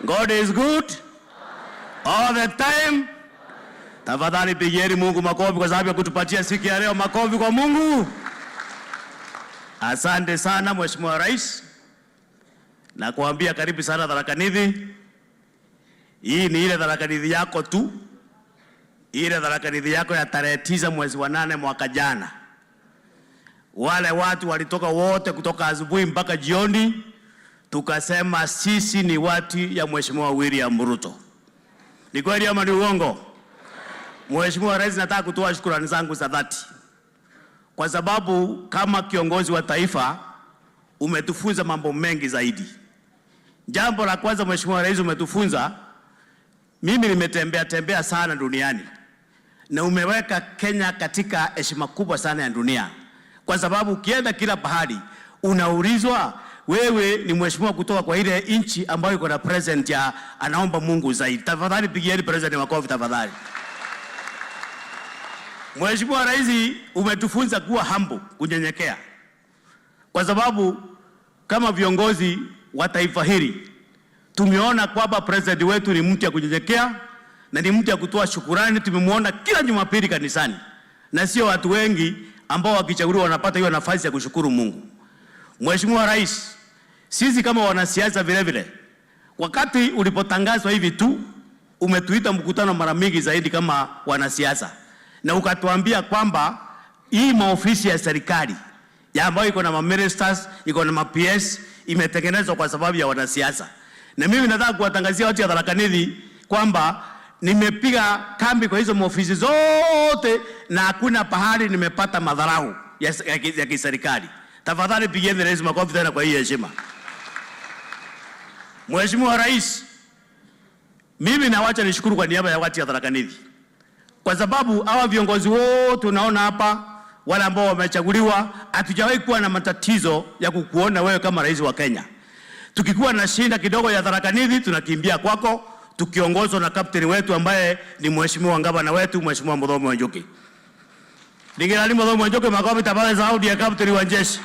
Speaker 10: God is good all the time. Tafadhali pigieni Mungu makofi kwa sababu ya kutupatia siku ya leo. Makofi kwa Mungu. Asante sana Mheshimiwa Rais, nakuambia karibu sana Tharaka Nithi. Hii ni ile Tharaka Nithi yako tu, ile Tharaka Nithi yako ya tarehe 9 mwezi wa 8 mwaka jana. Wale watu walitoka wote kutoka asubuhi mpaka jioni, tukasema sisi ni watu ya Mheshimiwa William Ruto. Ni kweli ama ni uongo? Mheshimiwa Rais, nataka kutoa shukrani zangu za dhati kwa sababu kama kiongozi wa taifa umetufunza mambo mengi zaidi. Jambo la kwanza, Mheshimiwa Rais, umetufunza, mimi nimetembea tembea sana duniani na umeweka Kenya katika heshima kubwa sana ya dunia, kwa sababu ukienda kila pahali unaulizwa wewe ni mheshimiwa kutoka kwa ile nchi ambayo iko na president ya anaomba Mungu zaidi. Tafadhali pigieni president makofi tafadhali. Mheshimiwa Rais, umetufunza kuwa humble, kunyenyekea, kwa sababu kama viongozi wa taifa hili tumeona kwamba president wetu ni mtu ya kunyenyekea na ni mtu ya kutoa shukurani. Tumemwona kila Jumapili kanisani, na sio watu wengi ambao wakichaguliwa wanapata hiyo nafasi ya kushukuru Mungu. Mheshimiwa Rais, sisi kama wanasiasa vile vile, wakati ulipotangazwa hivi tu umetuita mkutano mara mingi zaidi kama wanasiasa na ukatuambia kwamba hii maofisi ya serikali ya ambayo iko na ma ministers, iko na ma PS imetengenezwa kwa sababu ya wanasiasa. Na mimi nataka kuwatangazia watu ya Tharaka Nithi kwamba nimepiga kambi kwa hizo maofisi zote na hakuna pahali nimepata madharau ya kiserikali. Tafadhali pigeni rais makofi tena kwa hii heshima. Mheshimiwa Rais, mimi nawacha nishukuru kwa niaba ya watu ya Tharaka Nithi, kwa sababu hawa viongozi wote unaona hapa, wale ambao wamechaguliwa, hatujawahi kuwa na matatizo ya kukuona wewe kama rais wa Kenya. Tukikuwa na shinda kidogo ya Tharaka Nithi tunakimbia kwako, tukiongozwa na kapteni wetu ambaye ni mheshimiwa gavana wetu, Mheshimiwa Muthomi Wanjoki. Ningirani Muthomi Wanjoki, makofi tafadhali, zaidi ya kapteni wa jeshi.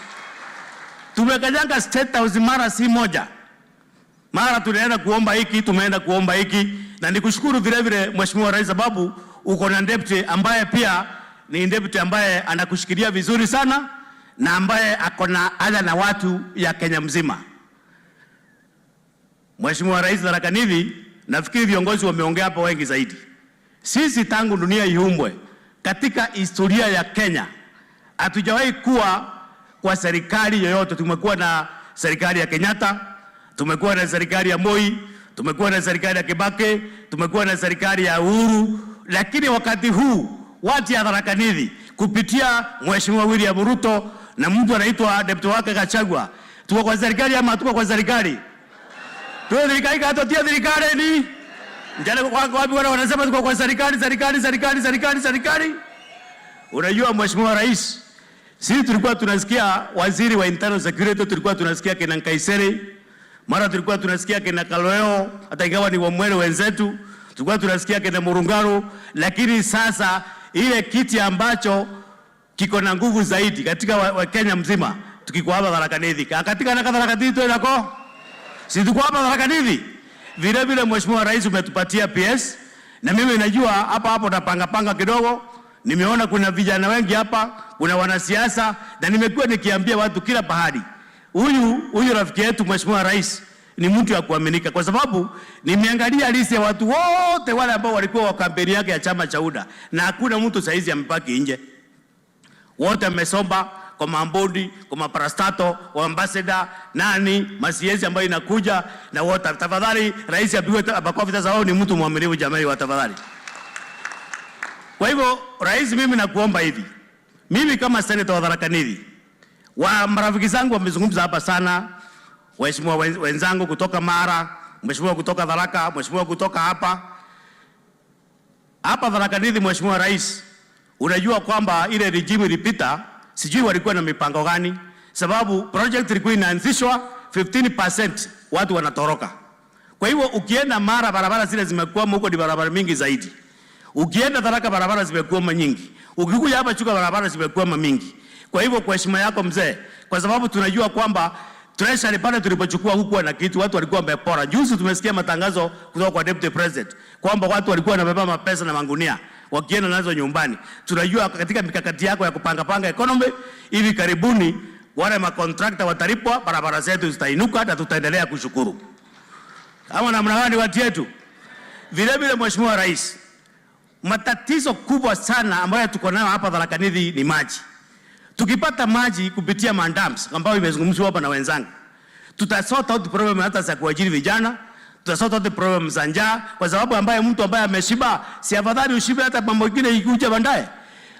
Speaker 10: Tumekanyanga State House mara si moja. Mara tunaenda kuomba hiki, tumeenda kuomba hiki, na nikushukuru vile vile Mheshimiwa Rais sababu uko na deputy ambaye pia ni deputy ambaye anakushikilia vizuri sana na ambaye ako na haja na watu ya Kenya mzima. Mheshimiwa Rais, Tharaka Nithi, nafikiri viongozi wameongea hapa wengi zaidi. Sisi tangu dunia iumbwe katika historia ya Kenya hatujawahi kuwa kwa serikali yoyote. Tumekuwa na serikali ya Kenyatta, tumekuwa na serikali ya Moi,
Speaker 16: Tumekuwa na serikali ya Kibaki, tumekuwa na serikali ya Uhuru, lakini wakati huu watu ya Tharaka Nithi kupitia Mheshimiwa William Ruto na mtu anaitwa deputy wake Gachagua, tuko kwa serikali ama tuko kwa serikali? Tuko serikali kato tia serikali ni njale kwa wapi wana wanasema tuko kwa serikali, serikali, serikali, serikali, serikali. Unajua Mheshimiwa Rais, sisi tulikuwa tunasikia waziri wa internal security, tulikuwa tunasikia kina Nkaissery, mara tulikuwa tunasikia kina Kaloeo, hata ingawa ni Wamwere wenzetu, tulikuwa tunasikia kina Murungaru, lakini sasa ile kiti ambacho kiko na nguvu zaidi katika wa Kenya mzima tukiko hapa Tharaka Nithi. Katika na Tharaka Nithi tuendako? Si tuko hapa Tharaka Nithi? Vile vile Mheshimiwa Rais umetupatia PS na mimi najua hapa hapo napanga panga kidogo. Nimeona kuna vijana wengi hapa, kuna wanasiasa na nimekuwa nikiambia watu kila pahali, huyu rafiki yetu Mheshimiwa Rais ni mtu wa kuaminika, kwa sababu nimeangalia list ya watu wote wale ambao walikuwa wa kampeni yake ya chama cha UDA na hakuna mtu saizi amebaki nje. Wote wamesomba kwa mambodi, kwa maparastatal, kwa ambassador, nani, masiezi ambayo inakuja na wote. Tafadhali rais apigwe makofi sasa. Wao ni mtu mwaminifu jamani, wa tafadhali. Kwa hivyo rais, mimi nakuomba hivi, mimi kama senator wa Tharaka Nithi, wa marafiki zangu wamezungumza hapa sana, waheshimiwa wenzangu kutoka Mara, mheshimiwa kutoka Tharaka, mheshimiwa kutoka hapa hapa Tharaka Nithi. Mheshimiwa Rais, unajua kwamba ile regime ilipita, sijui walikuwa na mipango gani, sababu project ilikuwa inaanzishwa 15% watu wanatoroka. Kwa hivyo ukienda Mara barabara zile zimekwama huko, ni barabara mingi zaidi. Ukienda Tharaka barabara zimekwama nyingi. Ukikuja hapa Chuka barabara zimekwama mingi. Kwa hivyo kwa heshima yako mzee, kwa sababu tunajua kwamba treasury pale tulipochukua hukuwa na kitu, watu walikuwa wamepora. Juzi tumesikia matangazo kutoka kwa deputy president kwamba watu walikuwa wanabeba mapesa na mangunia wakienda nazo nyumbani. Tunajua katika mikakati yako ya kupanga panga economy, hivi karibuni wale makontrakta watalipwa, barabara zetu zitainuka na tutaendelea kushukuru. Kama namna gani watu yetu? Vile vile Mheshimiwa Rais, matatizo kubwa sana ambayo tuko nayo hapa Tharaka Nithi ni maji. Tukipata maji kupitia madams ambayo imezungumziwa hapa na wenzangu, tutasort out problem hata za kuajiri vijana, tutasort out problem za njaa, kwa sababu ambaye mtu ambaye ameshiba, si afadhali ushibe hata mambo mengine ikuja baadaye.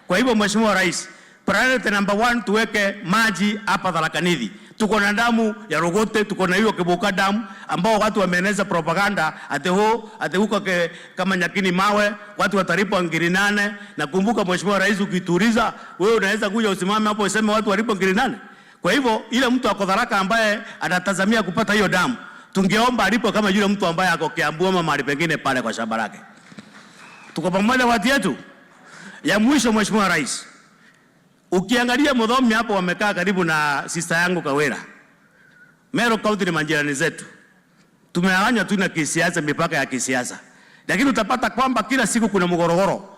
Speaker 16: Kwa hivyo Mheshimiwa Rais, priority number 1 tuweke maji hapa Tharaka Nithi. Tuko na damu ya Rogote, tuko na hiyo Kibuka damu ambao watu wameeneza propaganda ate ho ate huko kama nyakini mawe watu watalipwa ngiri 8. Na kumbuka Mheshimiwa Rais, ukituuliza wewe unaweza kuja usimame hapo useme watu walipwa ngiri 8. Kwa hivyo ile mtu ako Tharaka ambaye anatazamia kupata hiyo damu, tungeomba alipo kama yule mtu ambaye ako Kiambu ama mahali pengine pale kwa shamba lake. Tuko pamoja watu yetu. Ya mwisho Mheshimiwa Rais, ukiangalia Muthomi hapo wamekaa karibu na sister yangu Kawira. Meru County ni majirani zetu. Tumeaganywa tu na kisiasa, mipaka ya kisiasa. Lakini utapata kwamba kila siku kuna mgorogoro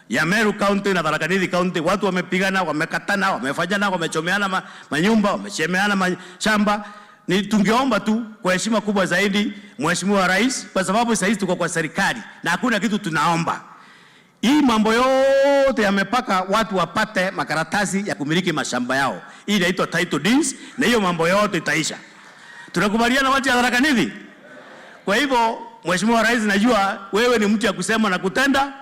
Speaker 16: ya Meru County na Tharaka Nithi County. Watu wamepigana, wamekatana, wamefanyana, wamechomeana manyumba, wamechemeana mashamba. Ni tungeomba tu kwa heshima kubwa zaidi Mheshimiwa Rais, kwa sababu sasa hizi tuko kwa serikali na hakuna kitu tunaomba. Hii mambo yote yamepaka watu wapate makaratasi ya kumiliki mashamba yao. Hii inaitwa title deeds, na hiyo mambo yote itaisha. Tunakubaliana watu ya Tharaka Nithi? Kwa hivyo Mheshimiwa Rais, najua wewe ni mtu ya kusema na kutenda.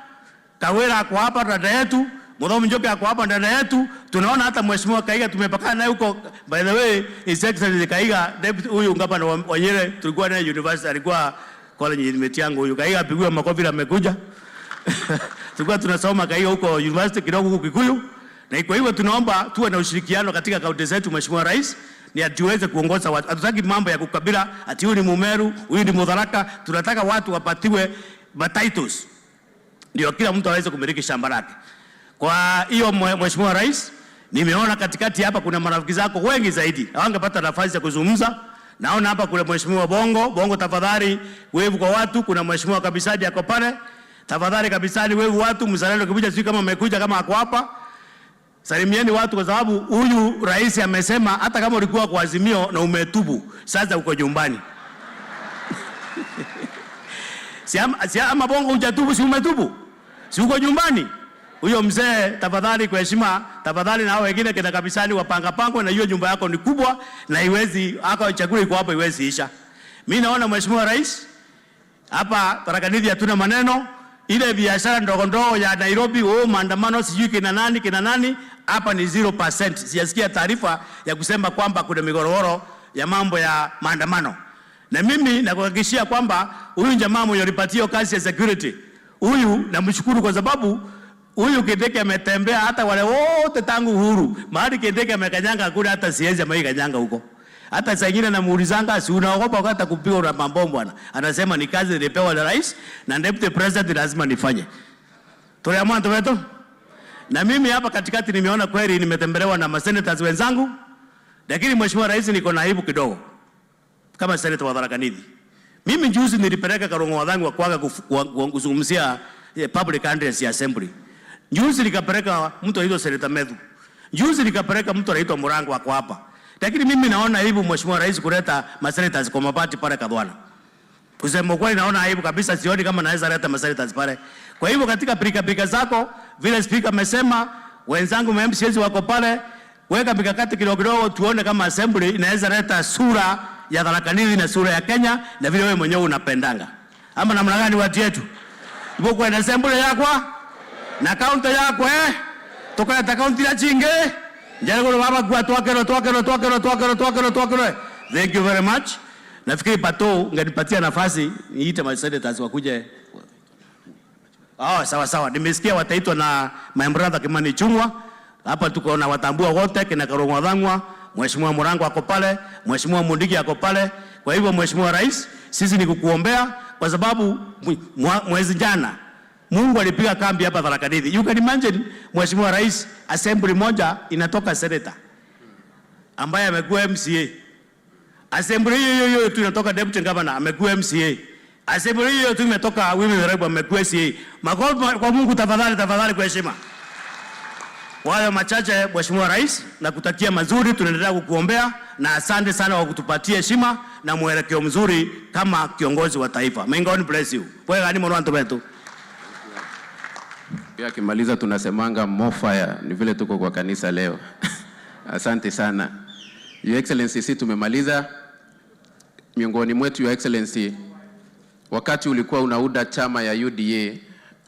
Speaker 16: Kawira ako hapa dada yetu, Muthomi Njoki ako hapa dada yetu. Tunaona hata Mheshimiwa Kahiga tumepakana naye huko. By the way, His Excellency Kahiga, deputy huyu ngapa wa Nyeri, tulikuwa naye university, alikuwa college mate yangu huyu. Kahiga apigwe makofi na amekuja. Tulikuwa tunasoma Kahiga huko university kidogo huko Kikuyu. Na kwa hivyo tunaomba tuwe na ushirikiano katika kaunti zetu Mheshimiwa Rais, ni atuweze kuongoza watu. Hatutaki mambo ya kukabila ati huyu ni Mumeru, huyu ni Mutharaka. Tunataka watu wapatiwe titles ndio kila mtu aweze kumiliki shamba lake. Kwa hiyo Mheshimiwa Rais, nimeona katikati hapa kuna marafiki zako wengi zaidi hawangepata nafasi ya kuzungumza. Naona hapa kuna Mheshimiwa Bongo. Bongo, tafadhali wave kwa watu. Kuna Mheshimiwa Kabisadi ako pale, tafadhali Kabisadi wave watu. Mzalendo Kibuja, sijui kama amekuja, kama ako hapa, salimieni watu, kwa sababu huyu rais amesema hata kama ulikuwa kwa Azimio na umetubu, sasa uko nyumbani. Si ama Bongo hujatubu, si umetubu? Si uko nyumbani? Huyo mzee tafadhali, kwa heshima, tafadhali na hao wengine kina Kabisani wapanga pango, na hiyo nyumba yako ni kubwa na iwezi haka chakula iko hapo iwezi isha. Mimi naona Mheshimiwa Rais, Hapa Tharaka Nithi hatuna maneno. Ile biashara ndogo ndogo ya Nairobi, oh, maandamano sijui kina nani kina nani, hapa ni 0%. Sijasikia taarifa ya kusema kwamba kuna migorogoro ya mambo ya maandamano. Na mimi nakuhakikishia kwamba huyu jamaa mwenye alipatia kazi ya security, huyu namshukuru kwa sababu huyu Kindiki ametembea hata wale wote tangu uhuru. Mahali Kindiki amekanyanga hakuna hata siwezi ameikanyanga huko. Hata saa ingine namuulizanga, si unaogopa wakati kupigwa na mabomu bwana? Anasema ni kazi nilipewa na rais na deputy president, lazima nifanye. Tuliamua wetu. Na mimi hapa katikati nimeona kweli nimetembelewa na masenators wenzangu, lakini Mheshimiwa Rais, niko na aibu kidogo kama senator wa Tharaka Nithi. Mimi juzi nilipeleka Karungo Wathang'wa wa kwaga kuzungumzia public address ya assembly. Juzi nikapeleka mtu anaitwa Senator Methu. Juzi nikapeleka mtu anaitwa Murango wako hapa. Lakini mimi naona aibu Mheshimiwa Rais kuleta masenators kwa mabati pale Kadhwana. Kusema kweli naona aibu kabisa, sioni kama naweza leta masenators pale. Kwa hivyo katika pilika pilika zako, vile speaker amesema, wenzangu ma MCAs wako pale, weka mikakati kidogo kidogo tuone kama assembly inaweza leta sura ya Tharaka Nithi na sura ya Kenya na vile wewe mwenyewe unapendanga. Ama namna gani watu yetu? Ipo kwa assembly yakwa na county yakwa eh? Tukaleta county ya chinge. Njalo baba kwa twakero twakero twakero twakero twakero twakero. Thank you very much. Nafikiri Pato ungenipatia nafasi niite ma senators wakuje. Oh, sawa sawa. Nimesikia wataitwa na my brother Kimani Ichung'wah. Hapa tuko na watambua wote kina Karungo Thang'wa, Mheshimiwa Murango ako pale, Mheshimiwa Mundigi ako pale. Kwa hivyo Mheshimiwa Rais, sisi ni kukuombea kwa sababu mwezi jana Mungu alipiga kambi hapa Tharaka Nithi. You can imagine Mheshimiwa Rais, assembly moja inatoka senator ambaye amekuwa MCA. Assembly hiyo hiyo tu inatoka deputy governor amekuwa MCA. Assembly hiyo tu imetoka women rep amekuwa CA. Makofi kwa Mungu tafadhali, tafadhali kwa heshima. Kwa hayo machache Mheshimiwa Rais, na kutakia mazuri, tunaendelea kukuombea na asante sana kwa kutupatia heshima na mwelekeo mzuri kama kiongozi wa taifa. May God bless you. Bwega ni mwanangu wetu.
Speaker 12: Pia akimaliza tunasemanga more fire, ni vile tuko kwa kanisa leo. Asante sana. Your Excellency, sisi tumemaliza. Miongoni mwetu Your Excellency, wakati ulikuwa unaunda chama ya UDA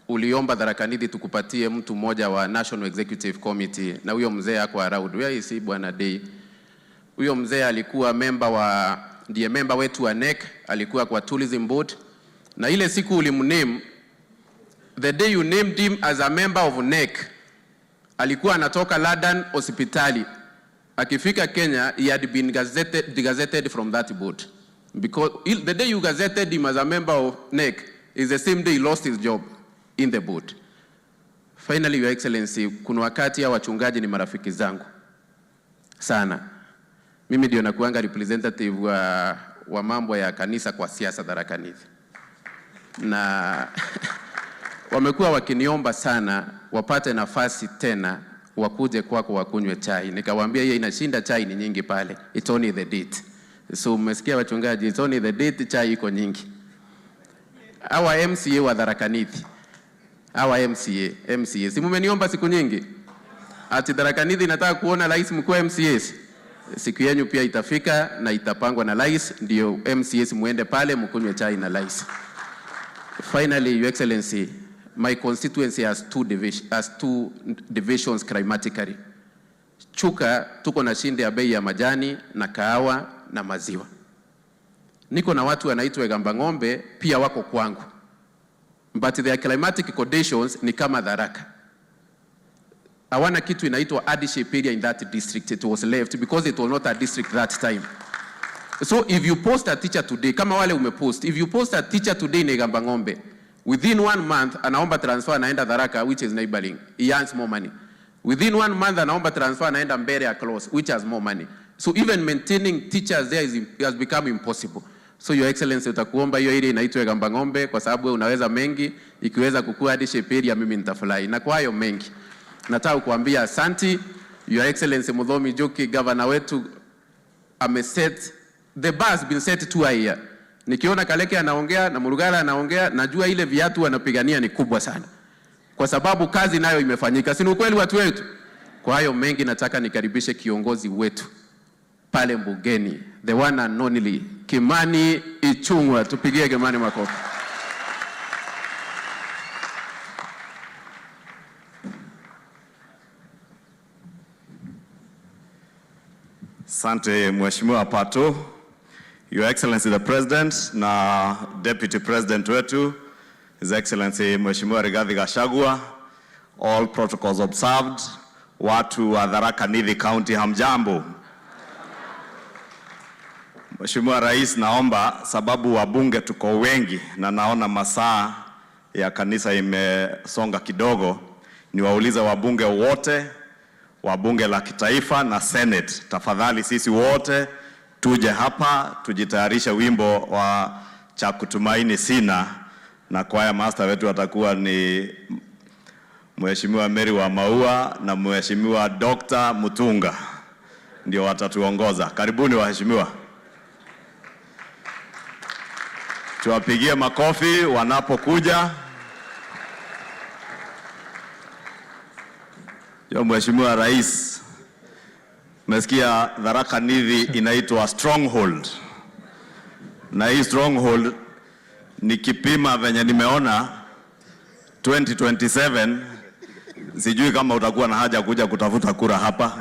Speaker 12: uliomba Tharaka Nithi tukupatie mtu mmoja wa National Executive Committee, na huyo mzee ako around. Where is he, Bwana Dei? Huyo mzee alikuwa member wa, ndiye member wetu wa NEC, alikuwa kwa Tourism Board, na ile siku ulimname, the day you named him as a member of NEC, alikuwa anatoka London hospitali. Akifika Kenya, he had been gazetted, degazetted from that board. Because the day you gazetted him as a member of NEC is the same day he lost his job in the board. Finally, Your Excellency, kuna wakati hao wachungaji ni marafiki zangu sana. Mimi ndio nakuanga representative wa mambo ya kanisa kwa siasa Tharaka Nithi. Na wamekuwa wakiniomba sana wapate nafasi tena wakuje kwako wakunywe chai. Nikawaambia hiyo inashinda, chai ni nyingi pale. It's only the date. So mmesikia wachungaji, it's only the date, chai iko nyingi. Hawa MCA wa Tharaka Nithi, hawa MCA, MCA, si mmeniomba siku nyingi ati Tharaka Nithi nataka kuona rais mkuu MCAs. Siku yenu pia itafika na itapangwa na rais, ndio MCAs muende pale mkunywe chai na rais. Finally, Your Excellency, my constituency has two divisions climatically. Chuka tuko na shida ya bei ya majani na kahawa na maziwa. Niko na watu wanaitwa Gamba Ng'ombe pia wako kwangu, but their climatic conditions ni kama Tharaka. Hawana kitu inaitwa hardship area in that district. It was left because it was not a district that time. So if you post a teacher today, kama wale umepost, if you post a teacher today in Igamba Ng'ombe, within one month anaomba transfer anaenda Tharaka, which is neighboring. He earns more money. Within one month anaomba transfer anaenda Mbeere across, which has more money. So even maintaining teachers there has become impossible. So Your Excellency, utakuomba hiyo area inaitwa Igamba Ng'ombe kwa sababu wewe unaweza mengi, ikiweza kukua hardship area mimi nitafurahi. Na kwa hayo mengi nataka kuambia asanti Your Excellency Muthomi Njuki, governor wetu ameset the bar has been set too high here. Nikiona Kaleke anaongea na Murugara anaongea, najua ile viatu wanapigania ni kubwa sana, kwa sababu kazi nayo imefanyika, si ni ukweli watu wetu? Kwa hayo mengi, nataka nikaribishe kiongozi wetu pale mbugeni, the one and only Kimani Ichung'wah. Tupigie Kimani makofi.
Speaker 17: Asante Mheshimiwa Pato. Your Excellency the President na Deputy President wetu, His Excellency Mheshimiwa Rigathi Gachagua, all protocols observed. Watu wa Tharaka Nithi County, hamjambo. Mheshimiwa Rais, naomba sababu wabunge tuko wengi na naona masaa ya kanisa imesonga kidogo, niwaulize wabunge wote wa bunge la kitaifa na Senate, tafadhali sisi wote tuje hapa tujitayarishe wimbo wa cha kutumaini sina, na kwaya master wetu atakuwa ni Mheshimiwa Mary wa Maua na Mheshimiwa Dr. Mutunga ndio watatuongoza. Karibuni waheshimiwa, tuwapigie makofi wanapokuja. Yo, Mheshimiwa Rais, umesikia Tharaka Nithi inaitwa stronghold, na hii stronghold nikipima venye nimeona 2027 sijui kama utakuwa na haja kuja kutafuta kura hapa.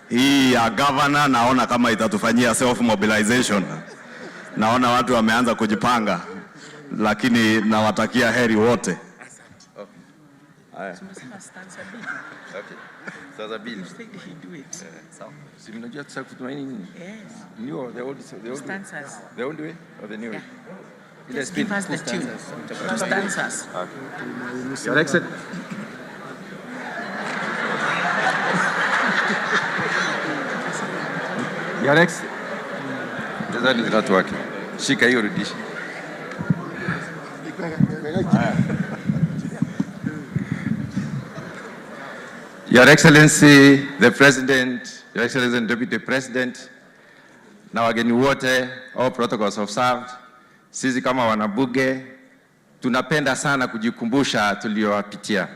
Speaker 17: Hii ya governor naona kama itatufanyia self mobilization. Naona watu wameanza kujipanga, lakini nawatakia heri wote.
Speaker 18: Haya. Okay. Sasa Bill. Si mnajua sasa kutumaini nini?
Speaker 19: Yes.
Speaker 18: New or the old
Speaker 19: Stanzas.
Speaker 18: The old way or the new way? Ile
Speaker 19: Just
Speaker 18: spin.
Speaker 19: give us the
Speaker 18: Two
Speaker 19: tune.
Speaker 18: stanzas.
Speaker 19: Two stanzas.
Speaker 18: Okay. Your Excellency. Your Excellency. This one is not working. Shika hiyo rudisha. Haya. Your Excellency, the President, Your Excellency, the Deputy President, na wageni wote, all protocols observed. Sisi kama wanabunge tunapenda sana kujikumbusha tuliyowapitia.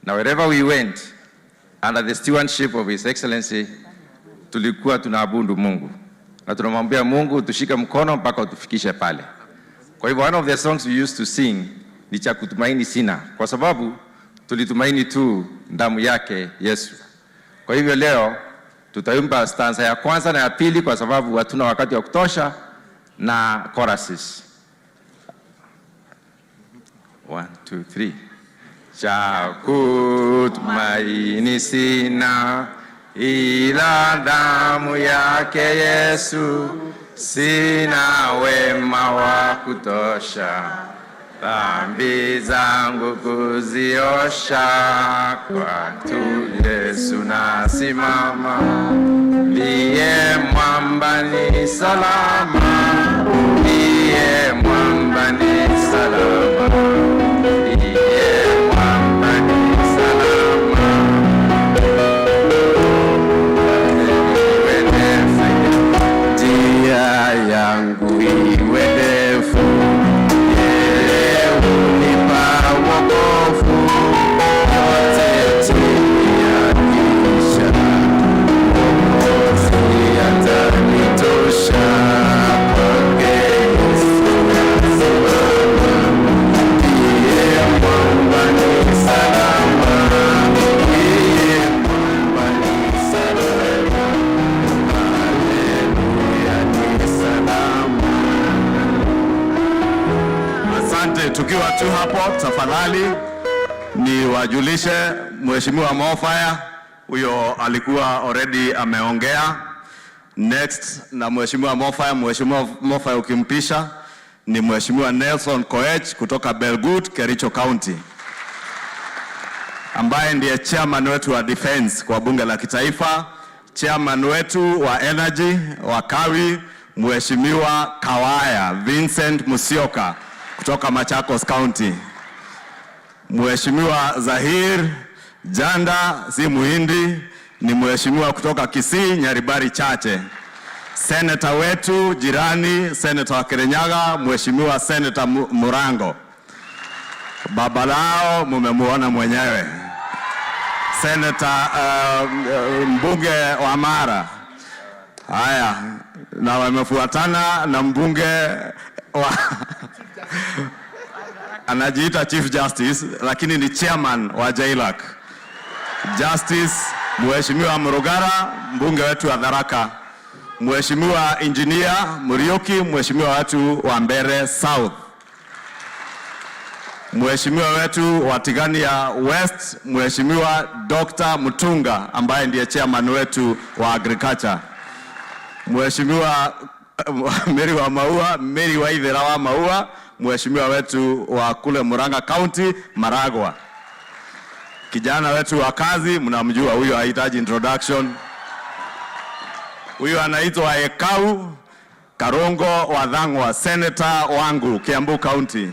Speaker 18: Na wherever we went under the stewardship of His Excellency, tulikuwa tunaabudu Mungu na tunamwambia Mungu tushike mkono mpaka utufikishe pale. Kwa hivyo one of the songs we used to sing ni cha kutumaini sina, kwa sababu tulitumaini tu damu yake Yesu. Kwa hivyo leo tutaimba stanza ya kwanza na ya pili, kwa sababu hatuna wakati wa kutosha na choruses. One, two, three. Cha kutumaini sina ila damu yake Yesu, sina wema wa kutosha dhambi zangu kuziosha, kwake Yesu nasimama, ndiye mwamba ni salama, ndiye mwamba ni salama, ndiye mwamba ni salama. Iwe ndefu, njia yangu iwe ndefu, yeye hunipa wokovu, yote chini ya kisha, Mwokozi atanitosha, kwake Yesu nasimama, ndiye mwamba ni salama, ndiye mwamba ni salama, haleluya ni salama.
Speaker 17: Asante. Tukiwa tu hapo, tafadhali niwajulishe Mheshimiwa Mofaya, huyo alikuwa already ameongea. Next na Mheshimiwa Mofaya, Mheshimiwa Mofaya ukimpisha ni Mheshimiwa Nelson Koech kutoka Belgut, Kericho County, ambaye ndiye chairman wetu wa defense kwa bunge la kitaifa, chairman wetu wa energy wa Kawi, Mheshimiwa Kawaya Vincent Musyoka kutoka Machakos County. Mheshimiwa Zahir Janda si Muhindi, ni mheshimiwa kutoka Kisii, Nyaribari Chache. Seneta wetu jirani, seneta wa Kirinyaga, Mheshimiwa Seneta Murango. Baba lao mumemuona mwenyewe. Seneta mbunge wa Mara. Haya, na wamefuatana na mbunge wa anajiita Chief Justice lakini ni chairman wa JLAC, Justice Mheshimiwa Murugara, mbunge wetu wa Tharaka, Mheshimiwa Engineer Muriuki, Mheshimiwa wetu wa Mbere South, Mheshimiwa wetu wa Tigania West, Mheshimiwa Dr. Mutunga ambaye ndiye chairman wetu wa agriculture, Mheshimiwa Mary wa Maua, Mary Waithera wa Maua, Mheshimiwa wetu wa kule Murang'a County, Maragwa. Kijana wetu wa kazi mnamjua huyo, hahitaji introduction. Huyu anaitwa Ekau Karongo wa Thang'wa, senator wangu Kiambu County,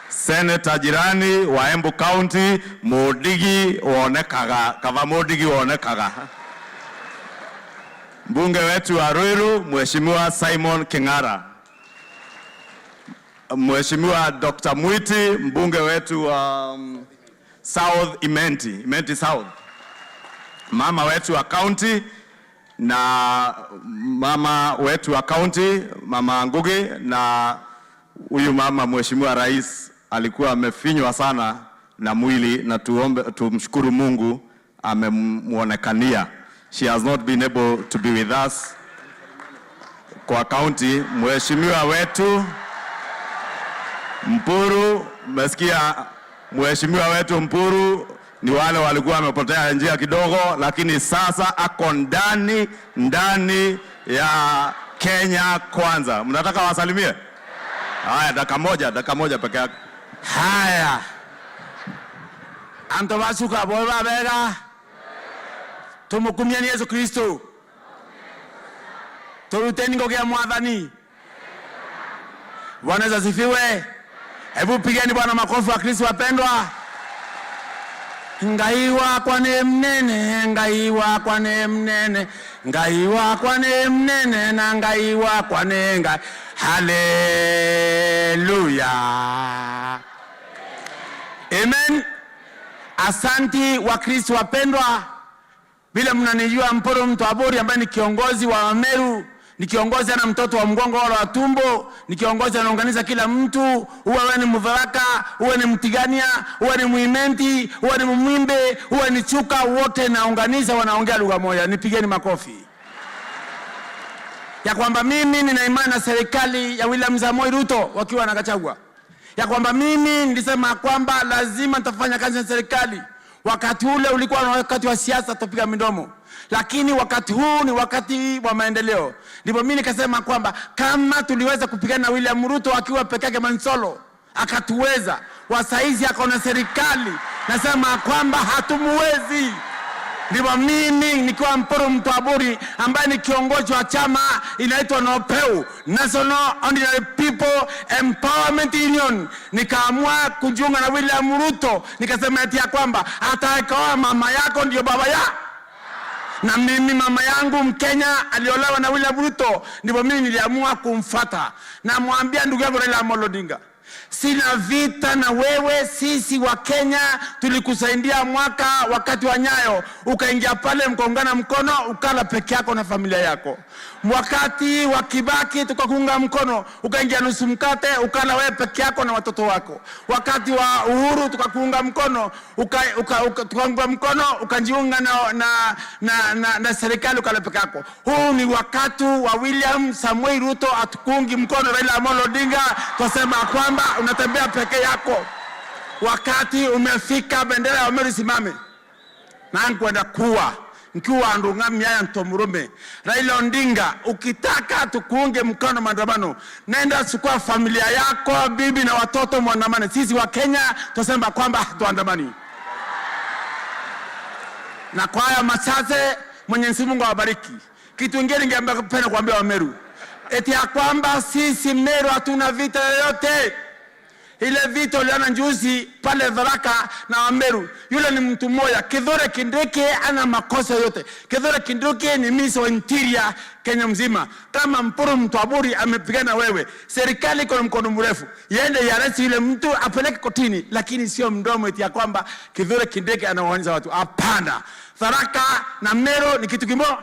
Speaker 17: senator jirani wa Embu County, Mudigi wonekaga kava Mudigi wonekaga, mbunge wetu wa Ruiru Mheshimiwa Simon King'ara, Mheshimiwa Dr. Mwiti, mbunge wetu wa South Imenti, Imenti South, mama wetu wa county na mama wetu wa county, mama Ngugi, na huyu mama Mheshimiwa Rais alikuwa amefinywa sana na mwili, na tuombe, tumshukuru Mungu amemuonekania. She has not been able to be with us kwa county. Mheshimiwa wetu Mpuru, mmesikia mheshimiwa wetu Mpuru ni wale walikuwa wamepotea njia kidogo, lakini sasa ako ndani ndani ya Kenya Kwanza. Mnataka wasalimie? Haya, dakika moja peke yake.
Speaker 16: Haya, anto basuka boe babega tumukumiani Yesu Kristo, turuteni ngoge mwathani. Bwana Yesu asifiwe. Hebu pigeni Bwana makofi wa Kristo wapendwa. Ngai wakwa nĩ mnene, Ngai wakwa nĩ mnene, Ngai wakwa nĩ mnene na Ngai wakwa nĩ Ngai. Haleluya. Amen. Asanti wa Kristo wapendwa, vile mnanijua Mporo mtu Abori ambaye ni kiongozi wa Meru, ni kiongozi ana mtoto wa mgongo wala wa tumbo, ni kiongozi anaunganisha kila mtu, uwe wewe ni Mudharaka, uwe ni Mtigania, uwe ni Muimenti, uwe ni Mumwimbe, uwe ni Chuka, wote naunganisha, wanaongea lugha moja. Nipigeni makofi ya kwamba mimi nina imani na serikali ya William Samoei Ruto wakiwa na Gachagua, ya kwamba mimi nilisema kwamba lazima nitafanya kazi na serikali. Wakati ule ulikuwa na wakati wa siasa, tupiga midomo, lakini wakati huu ni wakati wa maendeleo. Ndipo mimi nikasema kwamba kama tuliweza kupigana na William Ruto akiwa peke yake Mansolo akatuweza, wasaizi ako na serikali, nasema kwamba hatumuwezi. Ndipo mimi nikiwa Mporo Mtwaburi ambaye ni kiongozi wa chama inaitwa NOPEU, National Ordinary People Empowerment Union, nikaamua kujiunga na William Ruto, nikasema eti ya kwamba atakaoa mama yako ndio baba ya na mimi mama yangu Mkenya aliolewa na William Ruto, ndipo mimi niliamua kumfata. Namwambia ndugu yangu Raila Amolo Odinga, sina vita na wewe. Sisi wa Kenya tulikusaidia mwaka wakati wa Nyayo, ukaingia pale mkaungana mkono, ukala peke yako na familia yako. Wakati wa Kibaki tukakuunga mkono, ukaingia nusu mkate, ukala wewe peke yako na watoto wako. Wakati wa Uhuru tukakuunga mkono, tukaunga mkono, ukajiunga na serikali ukala peke yako. Huu ni wakati wa William Samoei Ruto, atukuungi mkono Raila Amolo Odinga, twasema kwamba unatembea peke yako. Wakati umefika, bendera ya Meru isimame nankwenda kuwa nkiwa andungamia ya ntomurume Raila Odinga, ukitaka tukuunge mkono maandamano, nenda chukua familia yako, bibi na watoto, mwandamane. Sisi wa Kenya tunasema kwamba hatuandamani. Na kwa haya machache, Mwenyezi Mungu awabariki. Kitu kingine ningependa kuambia Wameru eti ya kwamba sisi Meru hatuna vita yoyote. Ile vita uliona juzi pale Tharaka na Wameru, yule ni mtu mmoja. Kithure Kindiki ana makosa yote. Kithure Kindiki ni Minister wa Interior Kenya mzima. Kama Mpuru Mtwaburi amepigana wewe, serikali iko na mkono mrefu, iende iarrest yule mtu apeleke kotini, lakini sio mdomo eti ya kwamba Kithure Kindiki anawaonyesha watu. Hapana, Tharaka na Meru ni kitu kimoja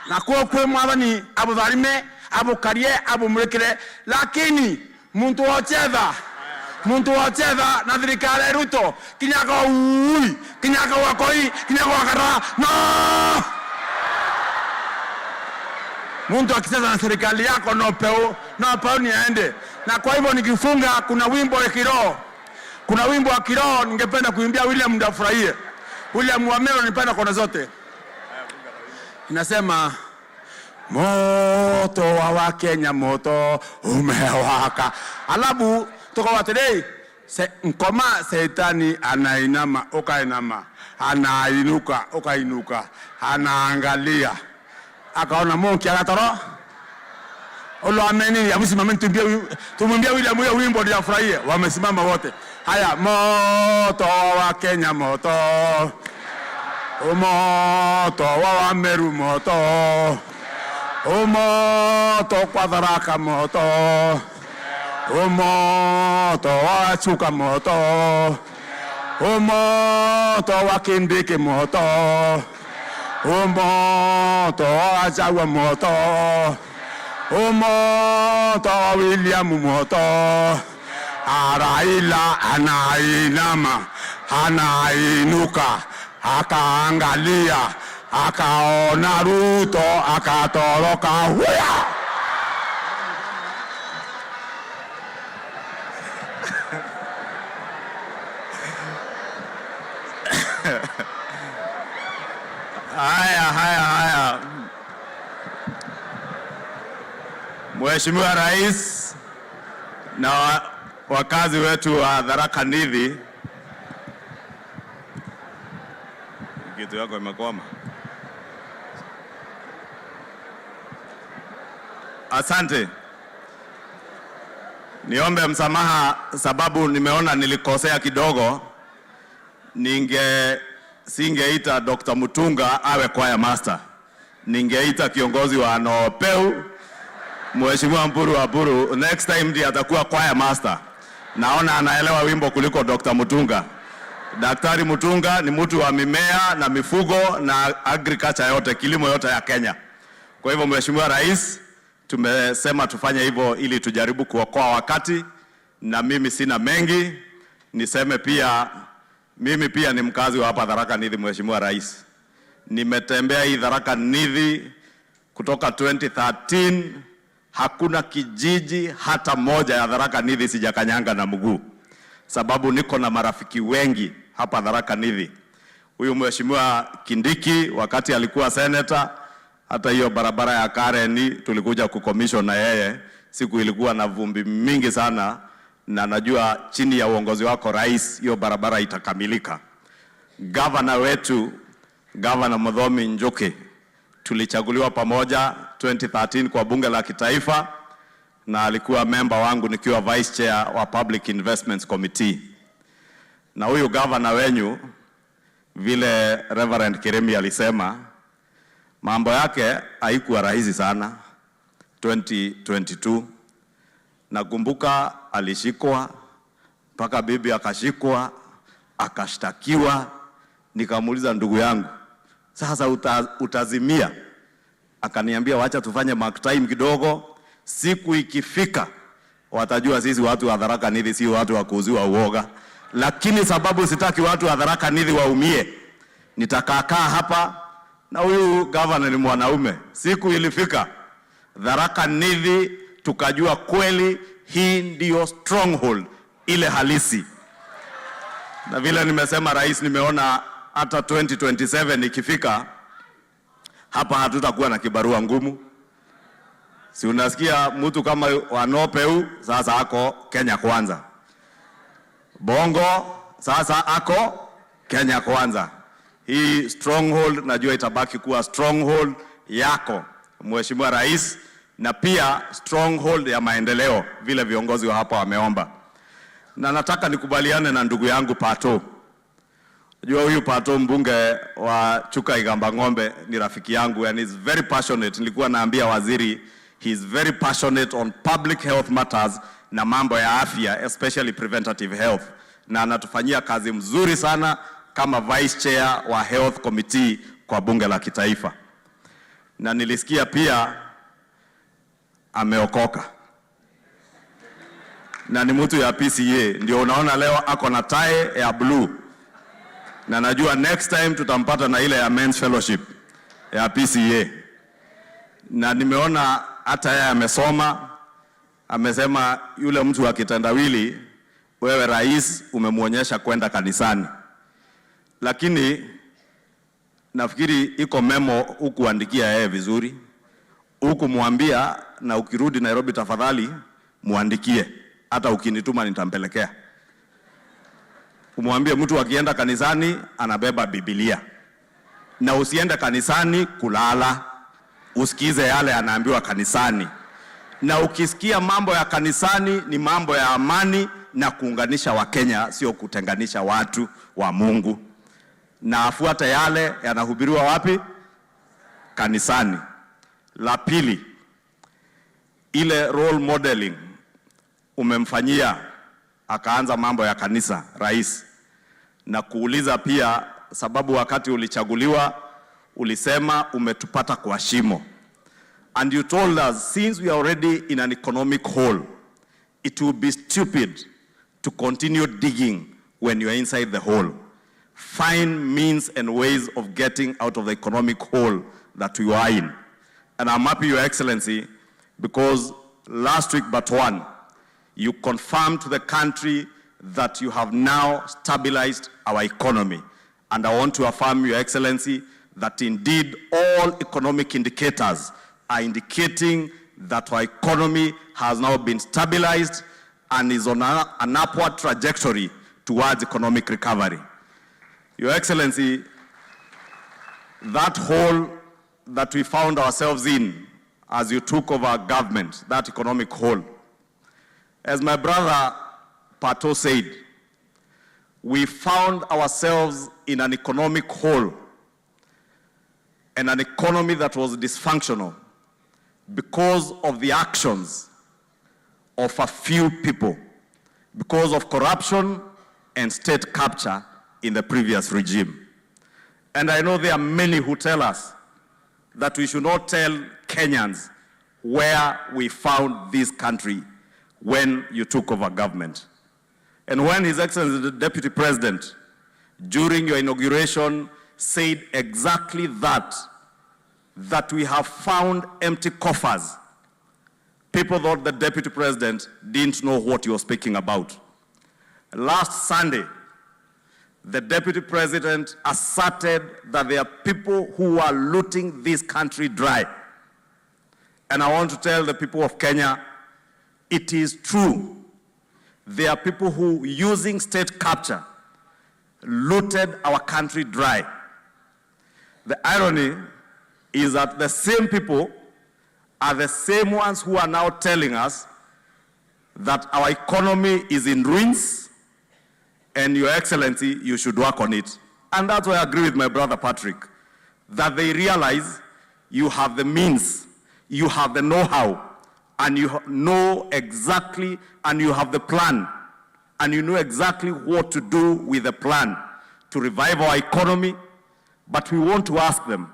Speaker 16: na kwa kwe mwathani abutharime abukarie abumulikire, lakini muntu wochetha
Speaker 19: Muntu wacheza na thirikari ya Ruto kinyaga ui kinyaga wakoi kinyaga wakara no. Muntu akicheza na serikali yako no peu no peu ni aende. Na kwa hivyo nikifunga, kuna wimbo wa kiroho, kuna wimbo wa kiroho ningependa kuimbia William ndio afurahie. William Wamero nipenda kona zote. Inasema moto wa Wakenya moto umewaka. Alafu tuko today se, nkoma seitani anainama ukainama, anainuka ukainuka, anaangalia akaona monki akatoro Olo ameni, hebu simameni tuimbie, tumwimbie William huyo wimbo ndio afurahie. Wamesimama wote. Haya, moto wa Kenya moto. Moto wa Wameru moto. Moto kwa Tharaka moto. Moto wa Chuka moto. Moto wa Kindiki moto. Moto wa Jawa moto. Moto wa William moto. Raila anainama, anainuka, akaangalia, akaona Ruto, akatoroka. Huya!
Speaker 3: Haya, haya, haya. Mheshimiwa Rais na wakazi wetu wa Tharaka Nithi, kitu yako imekwama. Asante. Niombe msamaha sababu nimeona nilikosea kidogo. Singeita Dr. Mutunga awe choir master. Ningeita kiongozi wa Nopeu Mheshimiwa Mpuru Aburu. Next time ndiye atakuwa choir master. Naona anaelewa wimbo kuliko Dr. Mutunga. Daktari Mutunga ni mtu wa mimea na mifugo na agriculture yote, kilimo yote ya Kenya. Kwa hivyo Mheshimiwa Rais, tumesema tufanye hivyo ili tujaribu kuokoa wakati, na mimi sina mengi. Niseme pia mimi pia ni mkazi wa hapa Tharaka Nithi. Mheshimiwa Rais, nimetembea hii Tharaka Nithi kutoka 2013, hakuna kijiji hata moja ya Tharaka Nithi sijakanyanga na mguu, sababu niko na marafiki wengi hapa Tharaka Nithi. Huyu Mheshimiwa Kindiki wakati alikuwa senator, hata hiyo barabara ya Karen tulikuja kucommission na yeye, siku ilikuwa na vumbi mingi sana, na najua chini ya uongozi wako rais, hiyo barabara itakamilika. Gavana wetu Gavana Muthomi Njuki tulichaguliwa pamoja 2013 kwa bunge la kitaifa, na alikuwa member wangu nikiwa vice chair wa Public Investments Committee. Na huyu gavana wenyu, vile Reverend Kirimi alisema, mambo yake haikuwa rahisi sana 2022. Nakumbuka alishikwa mpaka bibi akashikwa akashtakiwa. Nikamuuliza, ndugu yangu, sasa utazimia? Akaniambia wacha tufanye mark time kidogo, siku ikifika watajua sisi watu wa Tharaka Nithi si watu wa kuuziwa uoga, lakini sababu sitaki watu wa Tharaka Nithi waumie, nitakaa hapa na huyu governor ni mwanaume. Siku ilifika Tharaka Nithi tukajua kweli hii ndio stronghold ile halisi. Na vile nimesema rais, nimeona hata 2027 ikifika hapa hatutakuwa na kibarua ngumu. Si unasikia mtu kama Wanopeu sasa ako Kenya Kwanza, Bongo sasa ako Kenya Kwanza. Hii stronghold najua itabaki kuwa stronghold yako Mheshimiwa Rais, na pia stronghold ya maendeleo vile viongozi wa hapa wameomba. Na nataka nikubaliane na ndugu yangu Pato. Najua huyu Pato mbunge wa Chuka Igamba Ng'ombe ni rafiki yangu and is very passionate. Nilikuwa naambia waziri he is very passionate on public health matters na mambo ya afya especially preventative health, na anatufanyia kazi mzuri sana kama vice chair wa health committee kwa bunge la kitaifa. Na nilisikia pia ameokoka.
Speaker 17: Na ni mtu ya PCEA, ndio unaona leo ako na tie ya blue, na najua next time tutampata na ile ya Men's Fellowship ya PCEA. Na nimeona hata yeye amesoma, amesema yule mtu wa kitendawili, wewe rais umemwonyesha kwenda kanisani, lakini nafikiri iko memo hukuandikia yeye vizuri, hukumwambia, na ukirudi Nairobi tafadhali muandikie, hata ukinituma nitampelekea. Umwambie mtu akienda kanisani anabeba Biblia, na usiende kanisani kulala, usikize yale anaambiwa kanisani. Na ukisikia mambo ya kanisani ni mambo ya amani na kuunganisha Wakenya, sio kutenganisha watu wa Mungu. Na afuate yale yanahubiriwa wapi? Kanisani. La pili, ile role modeling umemfanyia akaanza mambo ya kanisa, rais, na kuuliza pia sababu wakati ulichaguliwa ulisema umetupata kwa shimo, and you told us since we are already in an economic hole, it will be stupid to continue digging when you are inside the hole. Find means and ways of getting out of the economic hole that we are in. And I'm happy, Your Excellency, because last week but one, you confirmed to the country that you have now stabilized our economy. And I want to affirm, Your Excellency, that indeed all economic indicators are indicating that our economy has now been stabilized and is on an upward trajectory towards economic recovery. Your Excellency, that hole that we found ourselves in as you took over government, that economic hole, as my brother Pato said, we found ourselves in an economic hole and an economy that was dysfunctional because of the actions of a few people, because of corruption and state capture in the previous regime. And I know there are many who tell us that we should not tell Kenyans where we found this country when you took over government. And when His Excellency the Deputy President, during your inauguration, said exactly that, that we have found empty coffers, people thought the Deputy President didn't know what he was speaking about. Last Sunday, the Deputy President asserted that there are people who are looting this country dry. And I want to tell the people of Kenya, it is true. There are people who, using state capture, looted our country dry. The irony is that the same people are the same ones who are now telling us that our economy is in ruins and, Your Excellency, you should work on it. And that's why I agree with my brother Patrick, that they realize you have the means, you have the know-how, and you know exactly, and you have the plan, and you know exactly what to do with the plan to revive our economy. But we want to ask them,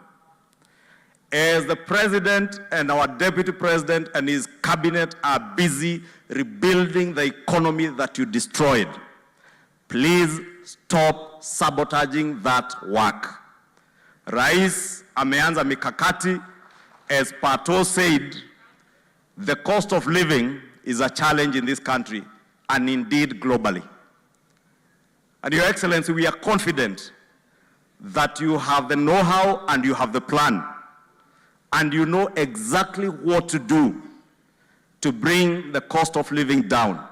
Speaker 17: as the president and our deputy president and his cabinet are busy rebuilding the economy that you destroyed, please stop sabotaging that work. Rais ameanza mikakati. As Pato said, the cost of living is a challenge in this country and indeed globally. And Your Excellency, we are confident that you have the know-how and you have the plan, and you know exactly what to do to bring the cost of living down,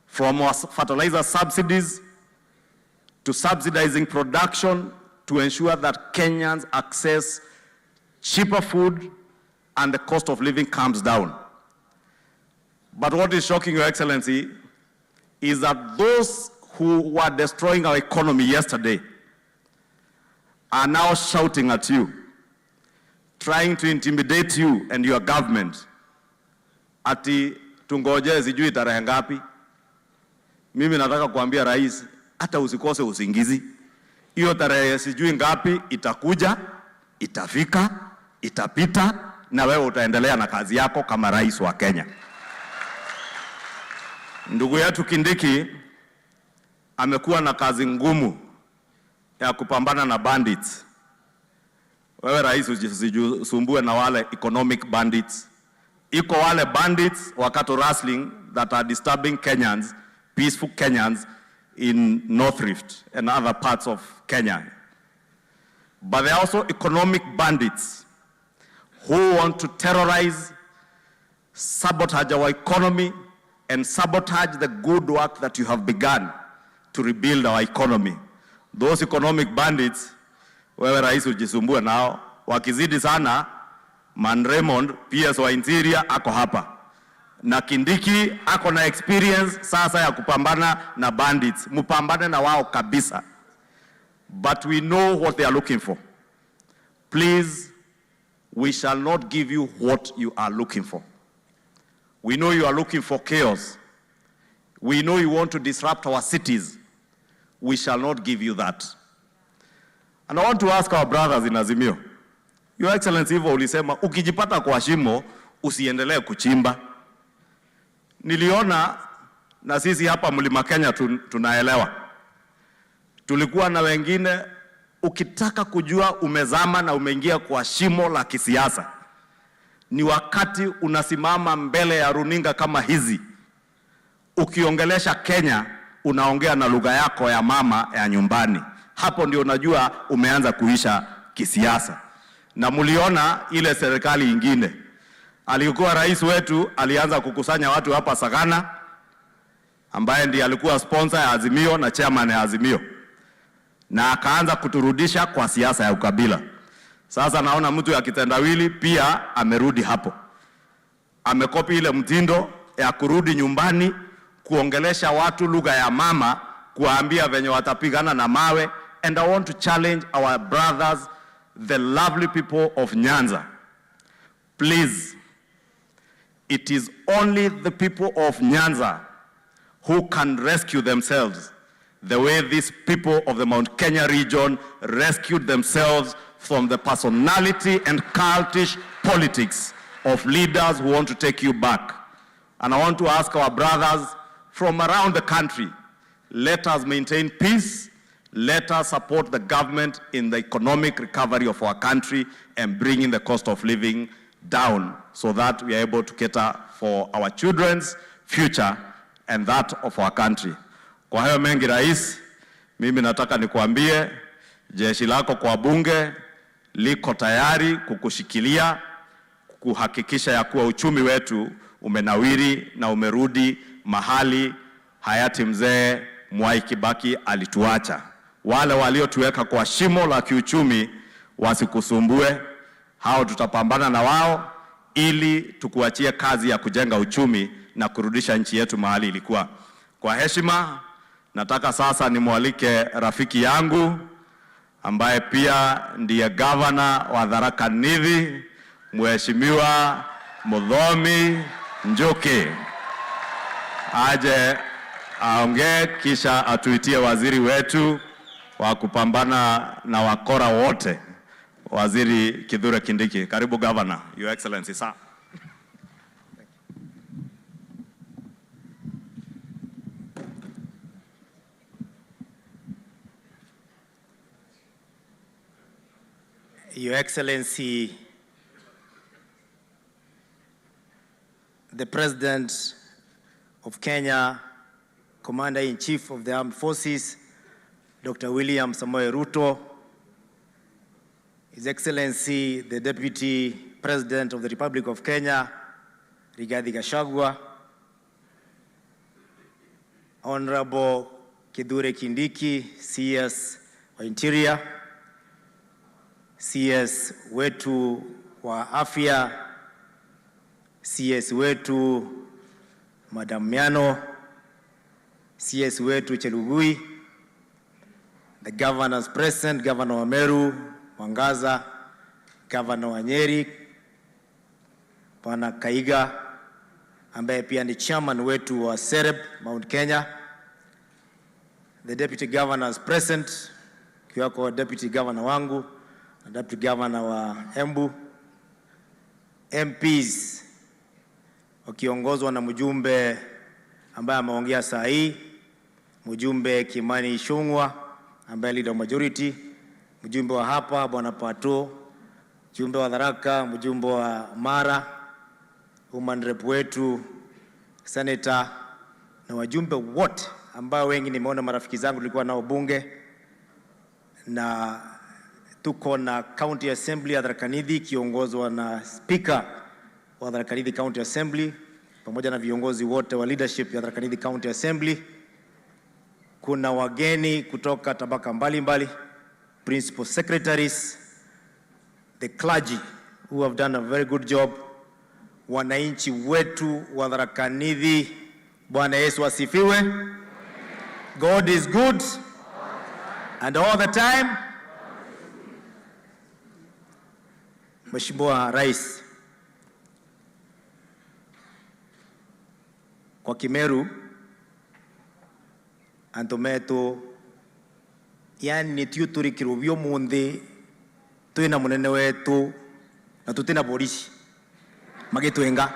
Speaker 17: from our fertilizer subsidies to subsidizing production to ensure that Kenyans access cheaper food and the cost of living comes down. But what is shocking, Your Excellency, is that those who were destroying our economy yesterday are now shouting at you, trying to intimidate you and your government. Ati tungoje sijui tarehe ngapi. Mimi nataka kuambia rais, hata usikose usingizi. Hiyo tarehe sijui ngapi itakuja, itafika, itapita, na wewe utaendelea na kazi yako kama rais wa Kenya. Ndugu yetu Kindiki amekuwa na kazi ngumu ya kupambana na bandits. Wewe rais, usijisumbue na wale economic bandits. Iko wale bandits wa cattle rustling that are disturbing Kenyans, peaceful Kenyans in North Rift and other parts of Kenya. But there are also economic bandits who want to terrorize, sabotage our economy, and sabotage the good work that you have begun to rebuild our economy. Those economic bandits, wewe rais ujisumbue nao, wakizidi sana, Man Raymond PS wa Interior ako hapa na Kindiki ako na experience sasa ya kupambana na bandits. Mupambane na wao kabisa, but we know what they are looking for. Please, we shall not give you what you are looking for. We know you are looking for chaos. We know you want to disrupt our cities. We shall not give you that. And I want to ask our brothers in Azimio, Your Excellency, hivyo ulisema ukijipata kwa shimo usiendelee kuchimba. Niliona na sisi hapa Mlima Kenya tunaelewa. Tulikuwa na wengine, ukitaka kujua umezama na umeingia kwa shimo la kisiasa ni wakati unasimama mbele ya runinga kama hizi, ukiongelesha Kenya, unaongea na lugha yako ya mama ya nyumbani. Hapo ndio unajua umeanza kuisha kisiasa. Na mliona ile serikali ingine, alikuwa rais wetu alianza kukusanya watu hapa Sagana, ambaye ndiye alikuwa sponsor ya Azimio na chairman ya Azimio, na akaanza kuturudisha kwa siasa ya ukabila. Sasa naona mtu ya kitendawili pia amerudi hapo, amekopi ile mtindo ya kurudi nyumbani kuongelesha watu lugha ya mama, kuwaambia venye watapigana na mawe. And I want to challenge our brothers, the lovely people of Nyanza. Please, it is only the people of Nyanza who can rescue themselves the way these people of the Mount Kenya region rescued themselves from the personality and cultish politics of leaders who want to take you back. And I want to ask our brothers from around the country, let us maintain peace, let us support the government in the economic recovery of our country and bringing the cost of living down so that we are able to cater for our children's future and that of our country. Kwa hayo mengi, Rais, mimi nataka nikuambie jeshi lako kwa bunge liko tayari kukushikilia kuhakikisha ya kuwa uchumi wetu umenawiri na umerudi mahali hayati mzee Mwai Kibaki alituacha. Wale waliotuweka kwa shimo la kiuchumi wasikusumbue, hao tutapambana na wao ili tukuachie kazi ya kujenga uchumi na kurudisha nchi yetu mahali ilikuwa. Kwa heshima, nataka sasa nimwalike rafiki yangu ambaye pia ndiye gavana wa Tharaka Nithi, Mheshimiwa Muthomi Njuki aje aongee, kisha atuitie waziri wetu wa kupambana na wakora wote, Waziri Kithure Kindiki. Karibu Governor, Your Excellency, sir.
Speaker 20: Your Excellency, the President of Kenya, Commander-in-Chief of the Armed Forces, Dr. William Samoei Ruto, His Excellency, the Deputy President of the Republic of Kenya, Rigathi Gachagua, Honorable Kithure Kindiki, CS wa Interior, CS wetu wa afya, CS wetu Madam Miano, CS wetu Chelugui, the governors present, Governor wa Meru, Mwangaza, Governor wa Nyeri, Bwana Kaiga ambaye pia ni chairman wetu wa SEREB Mount Kenya, the deputy governors present, kiwako deputy governor wangu na deputy governor wa Embu, MPs wakiongozwa na mjumbe ambaye ameongea saa hii, mjumbe Kimani Ichung'wah ambaye leader of majority, mjumbe wa hapa Bwana Pato, mjumbe wa Tharaka, mjumbe wa Mara, woman rep wetu, senator na wajumbe wote ambao wengi nimeona marafiki zangu tulikuwa nao bunge, na tuko na County Assembly ya Tharaka Nithi ikiongozwa na Speaker wa Tharaka Nithi County Assembly pamoja na viongozi wote wa leadership ya Tharaka Nithi County Assembly. Kuna wageni kutoka tabaka mbalimbali, principal secretaries, the clergy who have done a very good job, wananchi wetu wa Tharaka Nithi. Bwana Yesu asifiwe. God is good and all the time. Mheshimiwa Rais, kwa Kimeru antu metu yani nitio turikirwo bia umuthi twina munene wetu na tutina polisi magitwenga.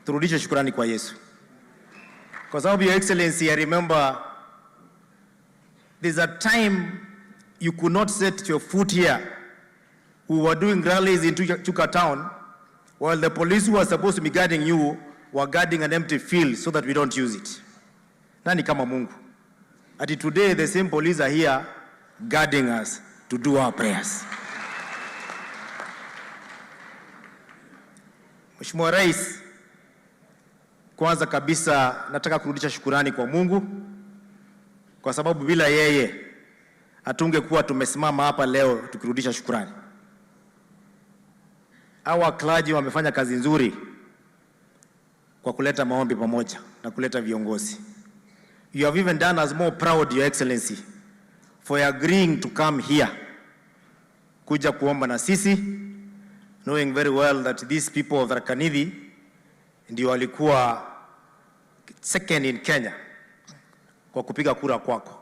Speaker 20: Turudishe shukrani kwa Yesu kwa sababu, Your Excellency, I remember there's a time you could not set your foot here. We were doing rallies in Chuka town while the police who were supposed to be guarding you were guarding an empty field so that we don't use it. Nani kama Mungu? Ati today the same police are here guarding us to do our prayers. Mheshimiwa Rais, kwanza kabisa nataka kurudisha shukurani kwa Mungu kwa sababu bila yeye hatungekuwa tumesimama hapa leo tukirudisha shukurani. Hawa clergy wamefanya kazi nzuri kwa kuleta maombi pamoja na kuleta viongozi. You have even done us more proud, Your Excellency, for agreeing to come here kuja kuomba na sisi, knowing very well that these people of Tharaka Nithi ndio walikuwa second in Kenya kwa kupiga kura kwako.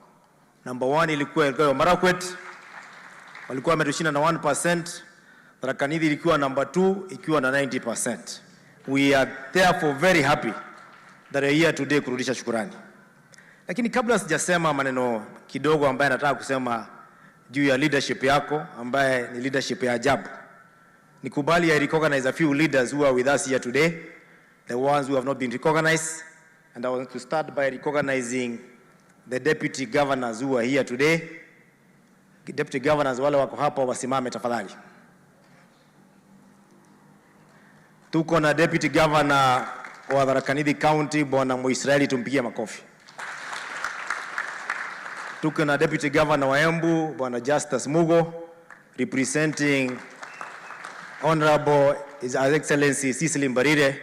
Speaker 20: Number one ilikuwa Elgeyo Marakwet, walikuwa wametushinda na 1%. Tharaka Nithi ilikuwa number 2 ikiwa na 90%. We are therefore very happy that we are here today kurudisha shukurani. Lakini kabla sijasema maneno kidogo ambaye nataka kusema juu ya leadership yako ambaye ni leadership ya ajabu, nikubali I recognize a few leaders who are with us here today, the ones who have not been recognized, and I want to start by recognizing the deputy governors who are here today. Deputy governors wale wako hapa wasimame tafadhali. Tuko na deputy governor wa Tharaka Nithi County Bwana Muisraeli, tumpigie makofi. Tuko na deputy governor wa Embu Bwana Justus Mugo, representing Honorable His Excellency Cecily Mbarire,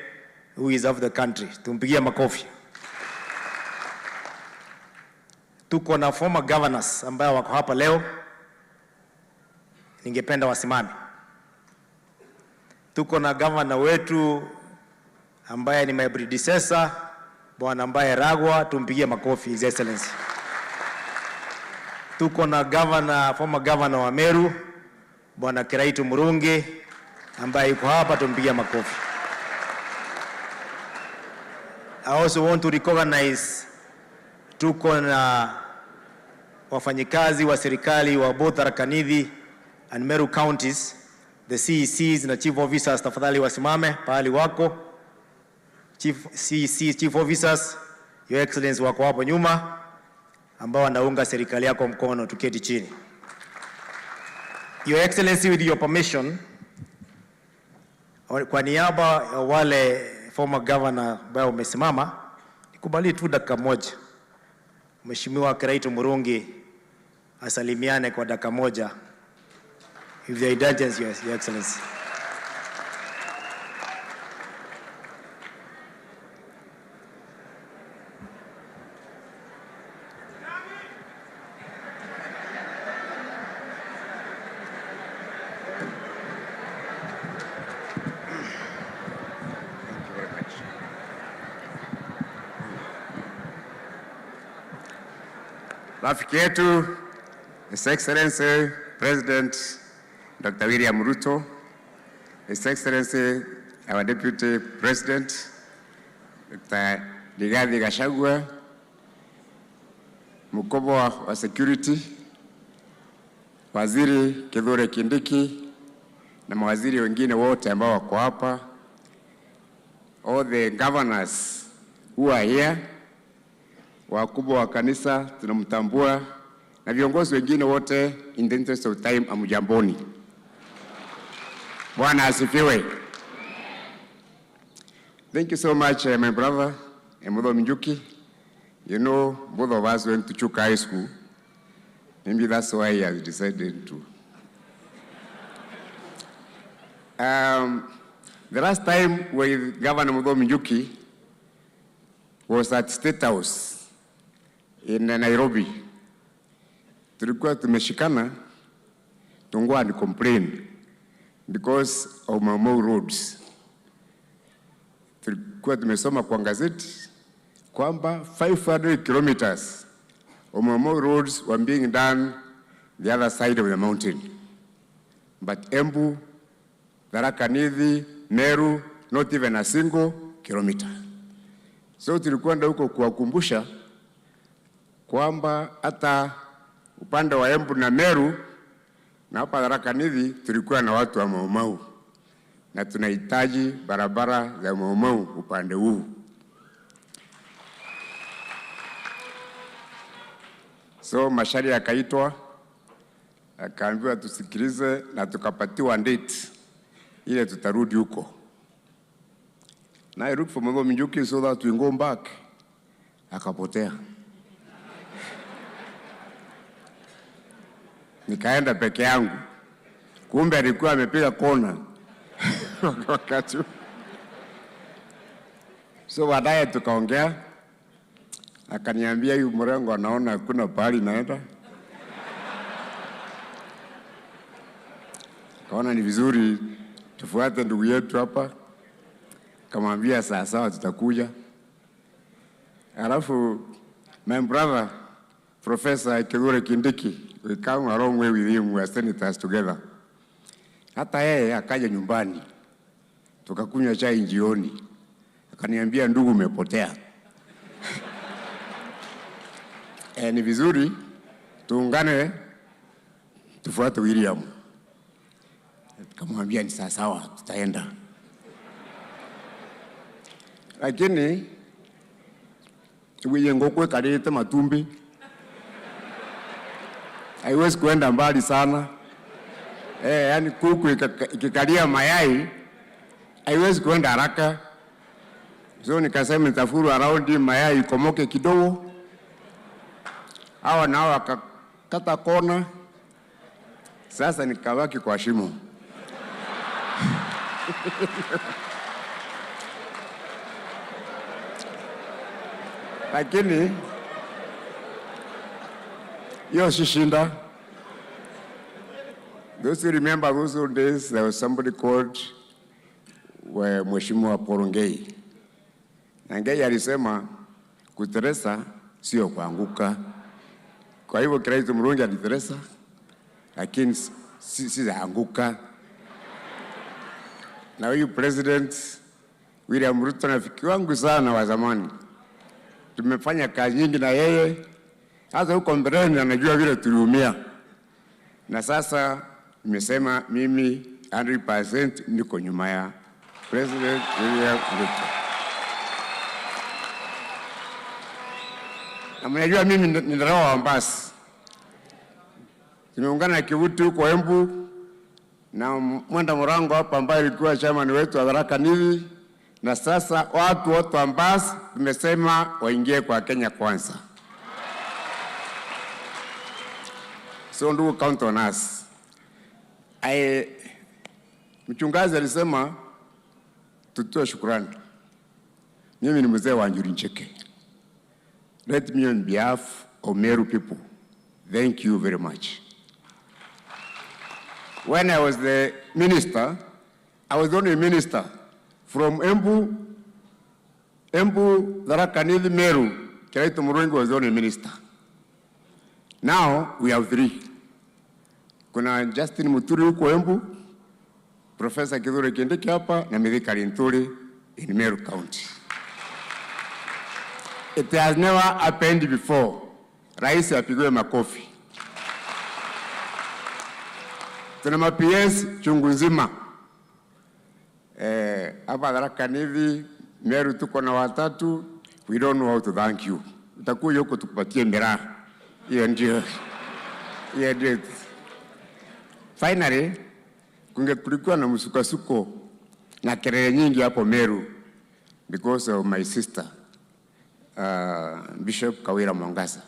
Speaker 20: who is of the country. Tumpigie makofi. Tuko na former governors ambao wako hapa leo, ningependa wasimame. Tuko na governor wetu ambaye ni my predecessor Bwana ambaye Ragwa, tumpigie makofi, His Excellency. Tuko na governor, former governor wa Meru Bwana Kiraitu Murungi ambaye yuko hapa, tumpigie makofi. I also want to recognize, tuko na wafanyikazi wa serikali wa both Tharaka Nithi and Meru counties, the CECs na chief officers, tafadhali wasimame pahali wako. Chief CEC, chief officers, Your Excellency, wako hapo nyuma ambao wanaunga serikali yako mkono, tuketi chini. Your Excellency, with your permission, kwa niaba ya wale former governor ambao umesimama, nikubali tu dakika moja, Mheshimiwa Kiraitu Murungi asalimiane kwa dakika moja. If the indulgence, Your Excellency.
Speaker 21: Thank you very much. Rafiki yetu, His Excellency President Dr. William Ruto, His Excellency our Deputy President, Dr. Rigathi Gachagua, mkubwa wa security, Waziri Kithure Kindiki na mawaziri wengine wote ambao wako hapa, all the governors who are here, wakubwa wa kanisa tunamtambua, na viongozi wengine wote. In the interest of time, hamjamboni. Bwana asifiwe. Thank you so much, my brother, Muthomi Njuki. You know, both of us went to Chuka High School. Maybe that's why he has decided to. The last time with Governor Muthomi Njuki was at State House in Nairobi. Tulikuwa tumeshikana to go and complain because of Mau Mau roads. Tulikuwa tumesoma kwa gazeti kwamba 500 kilometers of Mau Mau roads were being done the other side of the mountain. But Embu, Tharaka Nithi, Meru, not even a single kilometer. So tulikwenda huko kuwakumbusha kwamba hata upande wa Embu na Meru na hapa Tharaka Nithi tulikuwa na watu wa Mau Mau na tunahitaji barabara za Mau Mau upande huu. So Macharia akaitwa, akaambiwa tusikilize na tukapatiwa date ile tutarudi huko. Na I look for Muthomi Njuki so that we go back. Akapotea. Nikaenda peke yangu. Kumbe alikuwa amepiga kona wakati. So baadaye tukaongea, akaniambia huyu mrengo anaona hakuna pahali naenda. Kaona ni vizuri tufuate ndugu yetu hapa. Kamwambia sawa sawa, tutakuja. Alafu my brother Professor Kithure Kindiki, we come a long way with him, we are senators together. Hata yeye akaja nyumbani, tukakunywa chai jioni, akaniambia ndugu, umepotea. Ni vizuri tuungane tufuate William. Kamwambia ni sawa sawa, tutaenda. Lakini wiye ngũkũ ĩkarĩte matumbi haiwezi kuenda mbali sana. Yani kuku ikikalia mayai haiwezi kuenda haraka. So nikasema nitafuru around mayai ikomoke kidogo. Hawa nao wakakata kona. Sasa nikabaki kwa shimo. Lakini hiyo si shinda. Those who remember those old days, there was somebody called Mheshimiwa Paul Ngei. Na Ngei alisema kuteresa sio kuanguka. Kwa hivyo Kiraitu Murungi aliteresa, lakini sizaanguka. Na huyu President William Ruto rafiki wangu sana wa zamani, tumefanya kazi nyingi na yeye, hata huko mbeleni anajua vile tuliumia. Na sasa nimesema mimi 100% niko nyuma ya President William Ruto. Na mnajua mimi ni roho wa Mombasa. Tumeungana na Kivuti huko Embu na Mwenda Murango hapa ambaye alikuwa chairman wetu wa Tharaka Nithi, na sasa watu wote wa Mombasa tumesema waingie kwa Kenya Kwanza. So ndugu, count on us. Mchungaji alisema tutoe shukrani. Mimi ni mzee wa Njuri Ncheke. Let me on behalf of Meru people thank you very much. When I was the minister, I was the only minister from Embu, Tharaka Nithi, Meru. Kiraitu Murungi was the only minister. Now we have three. Kuna Justin Muturi huko Embu, Professor Kithure Kindiki hapa na Mithika Linturi in Meru County. It has never happened before. Rais apigiwe makofi. Tuna ma PS chungu nzima hapa Tharaka Nithi, Meru tuko na watatu. We don't know how to thank you. Utakuja huko tukupatie miraa. Hiyo ndio. Hiyo ndio. Finally, kulikuwa na msukasuko na kelele nyingi hapo Meru because of my sister Bishop Kawira Mwangaza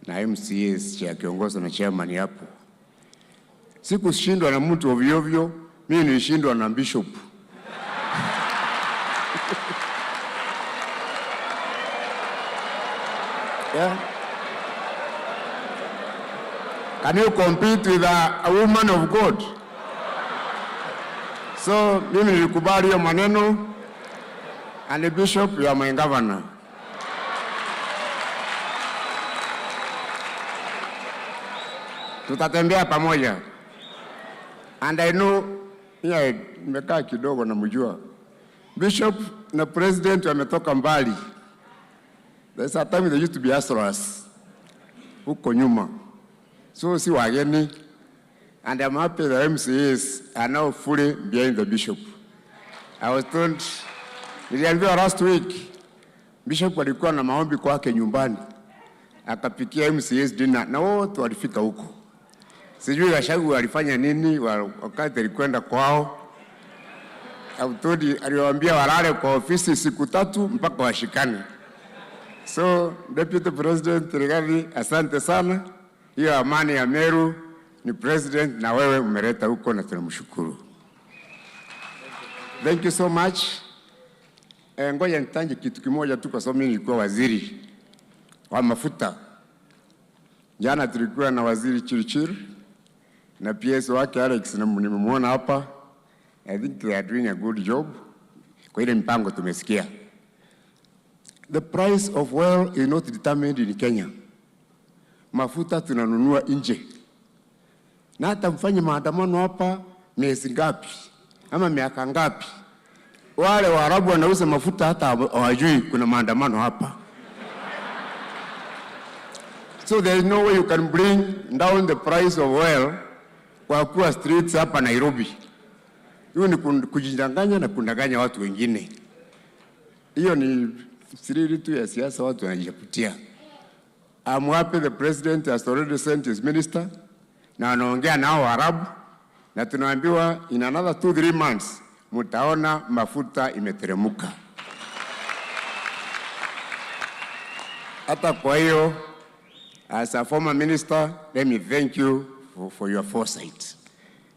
Speaker 21: na MCAs cha kiongozi na chairman hapo. Sikushindwa na mtu ovyo ovyo, mimi nilishindwa na bishop. Yeah. Can you compete with a woman of God? So mimi nilikubali hiyo maneno, and the bishop, you are my governor. Tutatembea pamoja. And I know, yeah, nimekaa kidogo na mjua. Bishop na president wametoka mbali. There's a time they used to be hustlers huko nyuma. So si wageni. And I'm happy the MCAs are now fully behind the bishop. I was told, niliambiwa last week, bishop alikuwa na maombi kwake nyumbani. Akapikia MCAs dinner na wote walifika huko. Sijui Gachagua alifanya nini wakati alikwenda kwao. Autodi aliwaambia walale kwa ofisi siku 3 mpaka washikane. So Deputy President Rigathi, asante sana. Hiyo amani ya Meru ni president na wewe umeleta huko na tunamshukuru. Thank you so much. Ngoja nitanje kitu kimoja tu kwa sababu mimi nilikuwa waziri wa mafuta. Jana tulikuwa na waziri Chirchir na PS wake Alex na nimemuona hapa. I think they are doing a good job. Kwa ile mpango tumesikia. The price of oil is not determined in Kenya. Mafuta tunanunua nje. Na hata mfanye maandamano hapa miezi ngapi ama miaka ngapi, wale Waarabu wanauza mafuta hata hawajui kuna maandamano hapa. So there is no way you can bring down the price of oil kwa kuwa streets hapa Nairobi. Hiyo ni kujidanganya na kudanganya watu wengine. Hiyo ni siri tu ya siasa watu wanajipatia. I'm happy the president has already sent his minister na anaongea nao Waarabu na tunaambiwa in another 2-3 months mtaona mafuta imeteremuka. Hata kwa hiyo, as a former minister, let me thank you for your foresight.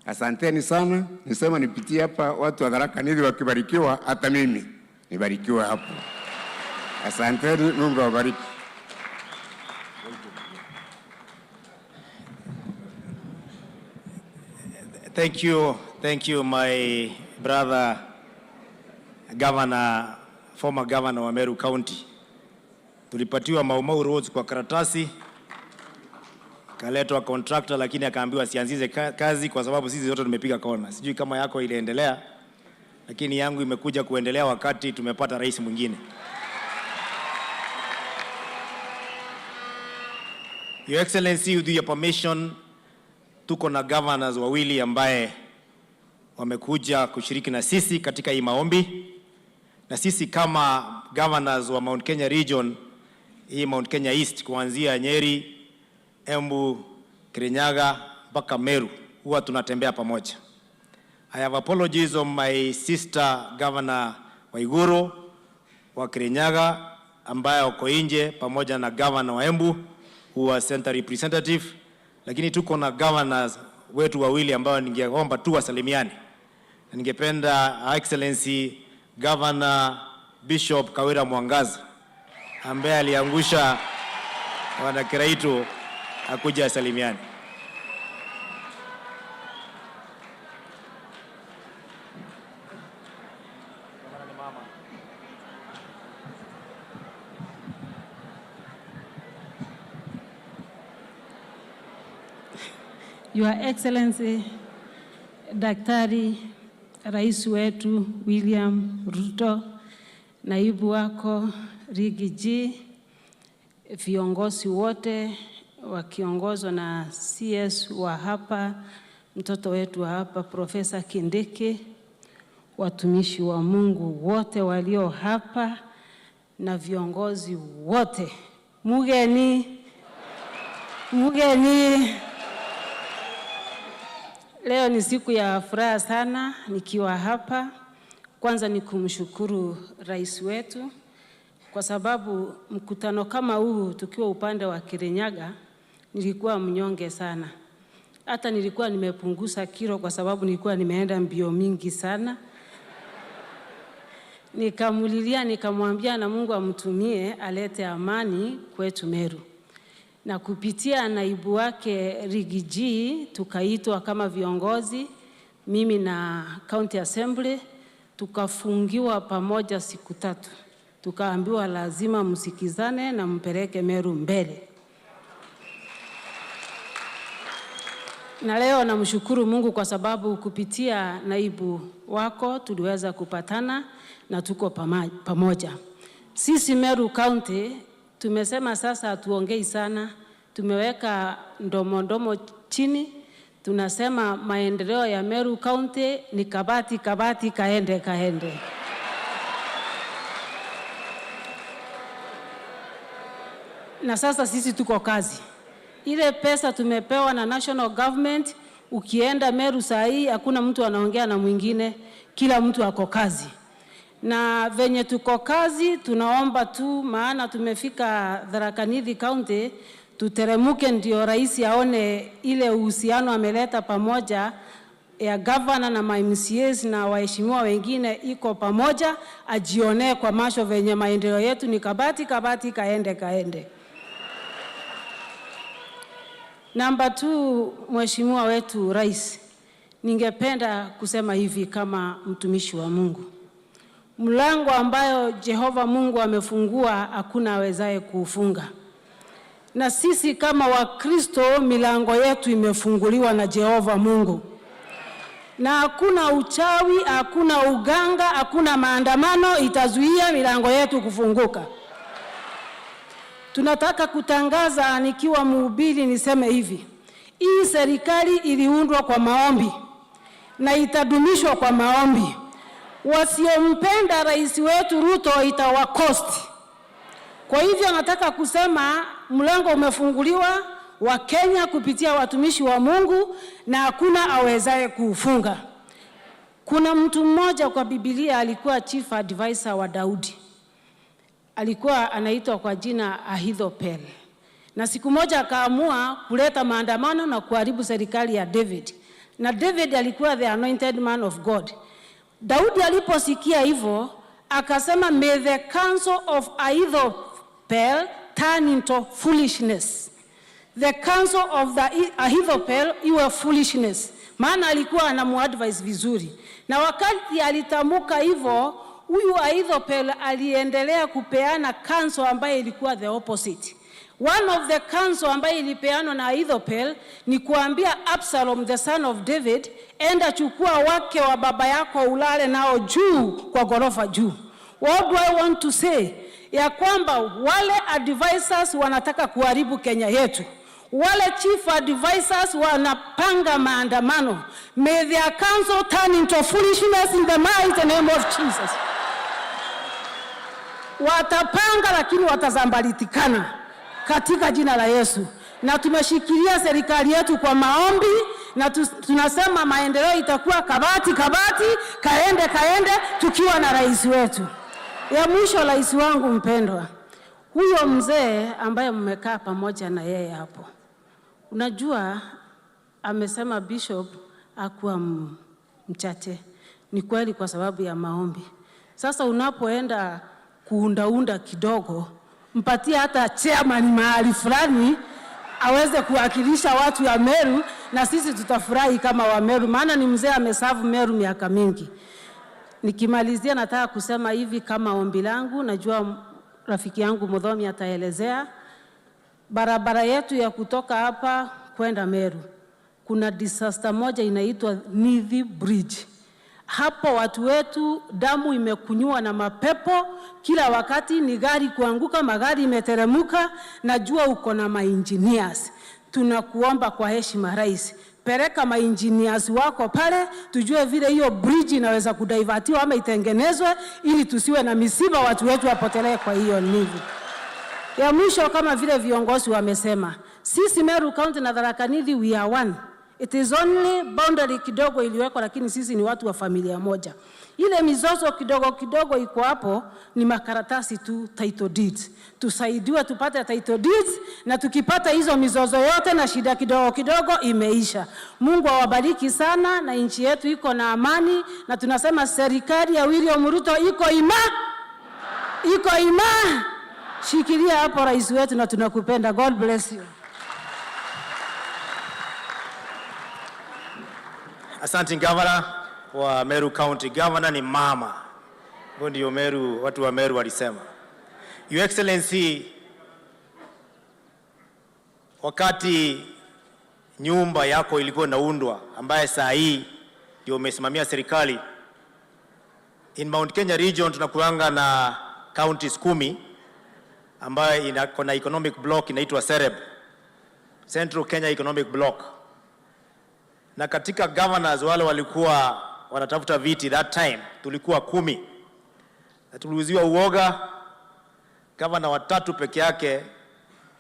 Speaker 21: Asanteni sana. Nisema nipitie hapa watu wa Tharaka Nithi wakibarikiwa, hata mimi nibarikiwe hapo. Asanteni, Mungu awabariki.
Speaker 20: Thank you, thank you my brother governor, former governor wa Meru County. Tulipatiwa Mau Mau Roads kwa karatasi, kaletwa contractor, lakini akaambiwa sianzize kazi kwa sababu sisi zote tumepiga kona. Sijui kama yako iliendelea, lakini yangu imekuja kuendelea wakati tumepata rais mwingine. Your Excellency, with your permission, tuko na governors wawili ambaye wamekuja kushiriki na sisi katika hii maombi, na sisi kama governors wa Mount Kenya region, hii Mount Kenya East, kuanzia Nyeri, Embu, Kirinyaga mpaka Meru, huwa tunatembea pamoja. I have apologies on my sister Governor Waiguru wa Kirinyaga ambaye wako nje pamoja na Governor wa Embu who are center representative, lakini tuko na governors wetu wawili ambao ningeomba tu wasalimiane. Na ningependa Excellency Governor Bishop Kawira Mwangaza ambaye aliangusha wana Kiraitu akuja asalimiane.
Speaker 2: Your Excellency, Daktari Rais wetu William Ruto, naibu wako Riggy G, viongozi wote wakiongozwa na CS wa hapa, mtoto wetu wa hapa Profesa Kindiki, watumishi wa Mungu wote walio hapa na viongozi wote. Mugeni, mugeni. Leo ni siku ya furaha sana nikiwa hapa. Kwanza ni kumshukuru rais wetu kwa sababu mkutano kama huu tukiwa upande wa Kirinyaga nilikuwa mnyonge sana. Hata nilikuwa nimepunguza kilo kwa sababu nilikuwa nimeenda mbio mingi sana. Nikamulilia, nikamwambia na Mungu amtumie alete amani kwetu Meru. Na kupitia naibu wake Riggy G tukaitwa kama viongozi, mimi na County Assembly, tukafungiwa pamoja siku 3. Tukaambiwa lazima msikizane na mpeleke Meru mbele. Na leo namshukuru Mungu kwa sababu kupitia naibu wako tuliweza kupatana na tuko pamoja. Sisi Meru County tumesema sasa hatuongei sana, tumeweka ndomo ndomo chini. Tunasema maendeleo ya Meru County ni kabati kabati, kaende kaende. Na sasa sisi tuko kazi. Ile pesa tumepewa na national government, ukienda Meru saa hii hakuna mtu anaongea na mwingine, kila mtu ako kazi. Na venye tuko kazi tunaomba tu, maana tumefika Tharaka Nithi County, tuteremuke ndio rais aone ile uhusiano ameleta pamoja ya governor na ma MCAs na waheshimiwa wengine iko pamoja, ajionee kwa macho venye maendeleo yetu ni kabati kabati, kaende kaende. Namba 2, mheshimiwa wetu rais, ningependa kusema hivi kama mtumishi wa Mungu. Mlango ambayo Jehova Mungu amefungua hakuna awezaye kuufunga. Na sisi kama Wakristo milango yetu imefunguliwa na Jehova Mungu. Na hakuna uchawi, hakuna uganga, hakuna maandamano itazuia milango yetu kufunguka. Tunataka kutangaza, nikiwa mhubiri niseme hivi, hii serikali iliundwa kwa maombi na itadumishwa kwa maombi. Wasiompenda rais wetu Ruto itawakosti. Kwa hivyo nataka kusema mlango umefunguliwa wa Kenya kupitia watumishi wa Mungu na hakuna awezaye kuufunga. Kuna mtu mmoja kwa Biblia alikuwa chief advisor wa Daudi. Alikuwa anaitwa kwa jina Ahithopel. Na siku moja akaamua kuleta maandamano na kuharibu serikali ya David. Na David alikuwa the anointed man of God. Daudi aliposikia hivyo akasema, may the counsel of Ahithopel turn into foolishness. The counsel of the Ahithopel iwe foolishness. Maana alikuwa anamuadvise vizuri. Na wakati alitamuka hivyo, huyu Ahithopel aliendelea kupeana counsel ambaye ilikuwa the opposite. One of the counsel ambaye ilipeanwa na Ahithopel ni kuambia Absalom the son of David, enda chukua wake wa baba yako ulale nao juu kwa gorofa juu. What do I want to say? Ya kwamba wale advisors wanataka kuharibu Kenya yetu. Wale chief advisors wanapanga maandamano. May their counsel turn into foolishness in the mighty name of Jesus. Watapanga lakini watazambalitikana katika jina la Yesu. Na tumeshikilia serikali yetu kwa maombi na tunasema maendeleo itakuwa kabati kabati, kaende kaende, tukiwa na rais wetu. Ya mwisho, rais wangu mpendwa, huyo mzee ambaye mmekaa pamoja na yeye hapo, unajua amesema bishop hakuwa mchache. Ni kweli kwa sababu ya maombi. Sasa unapoenda kuundaunda kidogo, mpatie hata chairman mahali fulani aweze kuwakilisha watu ya Meru, na sisi tutafurahi kama wa Meru, maana ni mzee ameserve Meru miaka mingi. Nikimalizia nataka kusema hivi kama ombi langu, najua rafiki yangu Muthomi ataelezea. Barabara yetu ya kutoka hapa kwenda Meru, kuna disaster moja inaitwa Nithi Bridge Hapo watu wetu damu imekunywa na mapepo kila wakati, ni gari kuanguka, magari imeteremuka. Najua uko na maengineers. Tunakuomba kwa heshima, Rais, peleka maengineers wako pale, tujue vile hiyo bridge inaweza kudivertiwa ama itengenezwe, ili tusiwe na misiba, watu wetu wapotelee kwa hiyo nivi. Ya mwisho, kama vile viongozi wamesema, sisi Meru County na Tharaka Nithi we are one. It is only boundary kidogo iliwekwa, lakini sisi ni watu wa familia moja. Ile mizozo kidogo kidogo iko hapo ni makaratasi tu, title deeds. Tusaidiwe tupate title deeds, na tukipata hizo mizozo yote na shida kidogo kidogo imeisha. Mungu awabariki sana, na nchi yetu iko na amani, na tunasema serikali ya William Ruto iko ima, iko ima. Shikilia hapo rais wetu, na tunakupenda. God bless you.
Speaker 20: Asante, Governor wa Meru County. Governor ni mama. Huo ndio Meru, watu wa Meru walisema. Your Excellency, wakati nyumba yako ilikuwa inaundwa, ambaye saa hii ndio umesimamia serikali, in Mount Kenya region tunakuanga na counties 10 ambayo ina na economic block inaitwa CEREB, Central Kenya Economic Block. Na katika governors wale walikuwa wanatafuta viti that time tulikuwa 10 na tuliuziwa uoga. Gavana watatu peke yake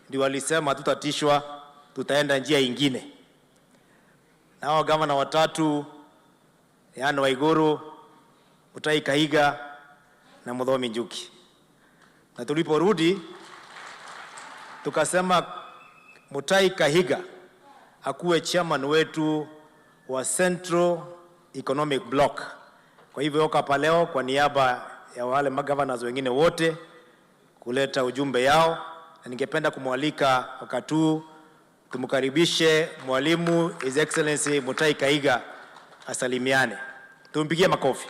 Speaker 20: ndio walisema tutatishwa, tutaenda njia ingine. Na hao gavana watatu, yaani Waiguru, Mutahi Kahiga na Muthomi Njuki. Na tuliporudi tukasema Mutahi Kahiga akuwe chairman wetu wa Central Economic Block. Kwa hivyo yuko hapa leo kwa niaba ya wale magovernors wengine wote kuleta ujumbe yao, na ningependa kumwalika wakati huu tumkaribishe Mwalimu His Excellency Mutahi Kahiga asalimiane. Tumpigie makofi.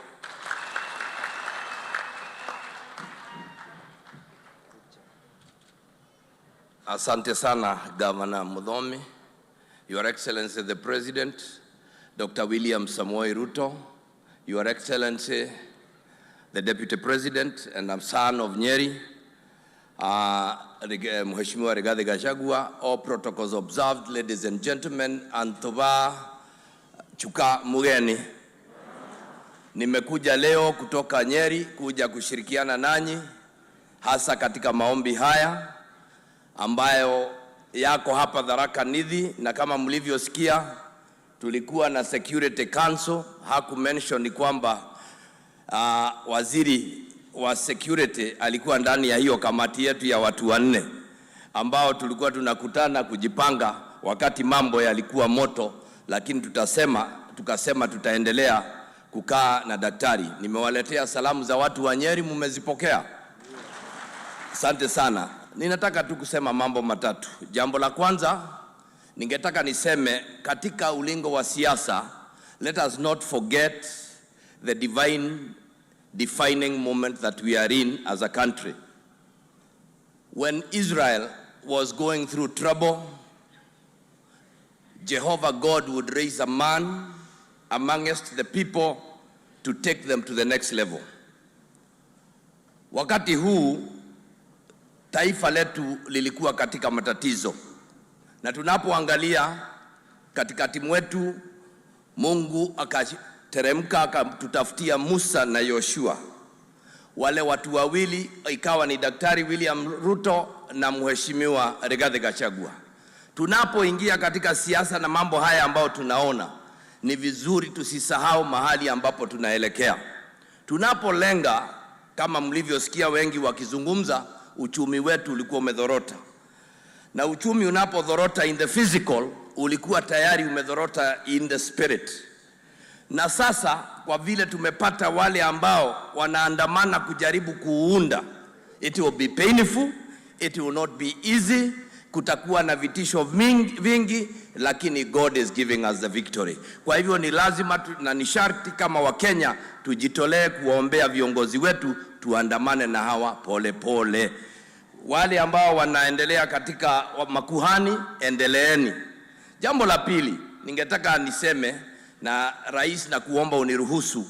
Speaker 4: Asante sana, Governor Muthomi, Your Excellency the President, Dr. William Samoei Ruto, Your Excellency the Deputy President and I'm son of Nyeri, Mheshimiwa Rigathi Gachagua, all protocols observed, ladies and gentlemen, Antoba Chuka Mugeni. Nimekuja leo kutoka Nyeri kuja kushirikiana nanyi hasa katika maombi haya ambayo yako hapa Tharaka Nithi, na kama mlivyosikia tulikuwa na Security Council. Haku mention kwamba waziri wa security alikuwa ndani ya hiyo kamati yetu ya watu wanne ambao tulikuwa tunakutana kujipanga wakati mambo yalikuwa moto, lakini tukasema tutaendelea kukaa na daktari. Nimewaletea salamu za watu wa Nyeri, mmezipokea? Asante sana. Ninataka tu kusema mambo matatu. Jambo la kwanza, ningetaka niseme katika ulingo wa siasa, let us not forget the divine defining moment that we are in as a country. When Israel was going through trouble, Jehovah God would raise a man amongst the people to take them to the next level. Wakati huu taifa letu lilikuwa katika matatizo, na tunapoangalia katikati mwetu, Mungu akateremka akatutafutia Musa na Yoshua, wale watu wawili, ikawa ni Daktari William Ruto na Mheshimiwa Rigathi Gachagua. Tunapoingia katika siasa na mambo haya ambayo tunaona, ni vizuri tusisahau mahali ambapo tunaelekea. Tunapolenga, kama mlivyosikia wengi wakizungumza, uchumi wetu ulikuwa umedhorota, na uchumi unapodhorota in the physical, ulikuwa tayari umedhorota in the spirit. Na sasa kwa vile tumepata wale ambao wanaandamana kujaribu kuunda, it will be painful, it will not be easy, kutakuwa na vitisho vingi, lakini God is giving us the victory. Kwa hivyo ni lazima na ni sharti kama Wakenya tujitolee kuwaombea viongozi wetu, tuandamane na hawa pole pole. Wale ambao wanaendelea katika makuhani, endeleeni. Jambo la pili ningetaka niseme na rais na kuomba uniruhusu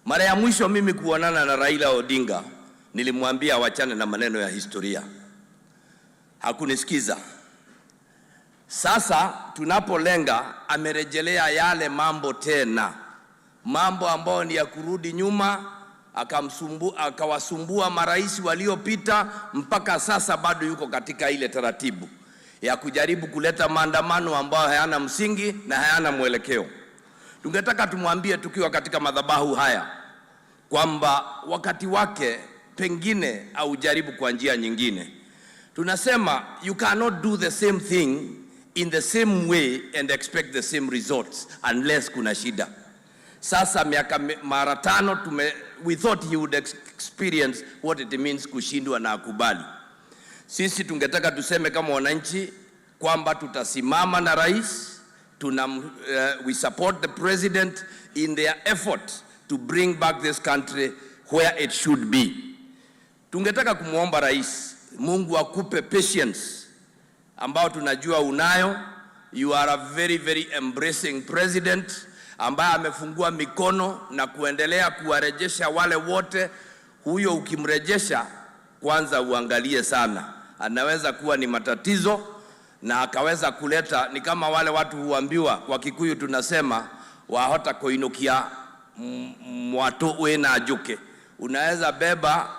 Speaker 4: Mara ya mwisho mimi kuonana na Raila Odinga nilimwambia wachane na maneno ya historia, hakunisikiza. Sasa tunapolenga, amerejelea yale mambo tena, mambo ambayo ni ya kurudi nyuma, akawasumbua marais waliopita, mpaka sasa bado yuko katika ile taratibu ya kujaribu kuleta maandamano ambayo hayana msingi na hayana mwelekeo. Tungetaka tumwambie tukiwa katika madhabahu haya kwamba wakati wake pengine aujaribu kwa njia nyingine. Tunasema you cannot do the same thing in the same way and expect the same results unless kuna shida. Sasa miaka mara tano we thought he would experience what it means kushindwa na akubali. Sisi tungetaka tuseme kama wananchi kwamba tutasimama na rais, we support the president in their effort to bring back this country where it should be. Tungetaka kumwomba rais, Mungu akupe patience ambao tunajua unayo. You are a very very embracing president ambaye amefungua mikono na kuendelea kuwarejesha wale wote. Huyo ukimrejesha, kwanza uangalie sana, anaweza kuwa ni matatizo na akaweza kuleta, ni kama wale watu huambiwa kwa Kikuyu tunasema wahota kuinukia mwatu wina njuki, unaweza beba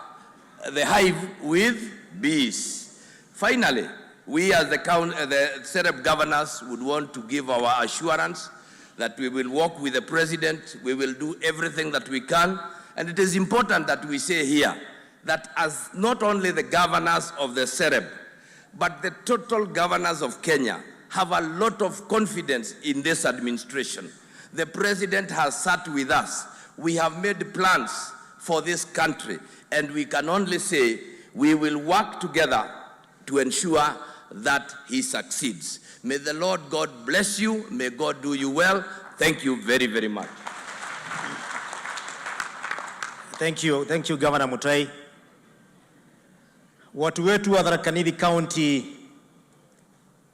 Speaker 4: the hive with bees. Finally, we as the Sereb governors would want to give our assurance that we will work with the president, we will do everything that we can, and it is important that we say here that as not only the governors of the Sereb, but the total governors of Kenya have a lot of confidence in this administration. The president has sat with us. We have made plans for this country, and we can only say we will work together to ensure that he succeeds. May the Lord God bless you. May God do you well. Thank you very, very much.
Speaker 20: Thank you. Thank you, Governor Mutai. Watu wetu wa Tharaka Nithi County,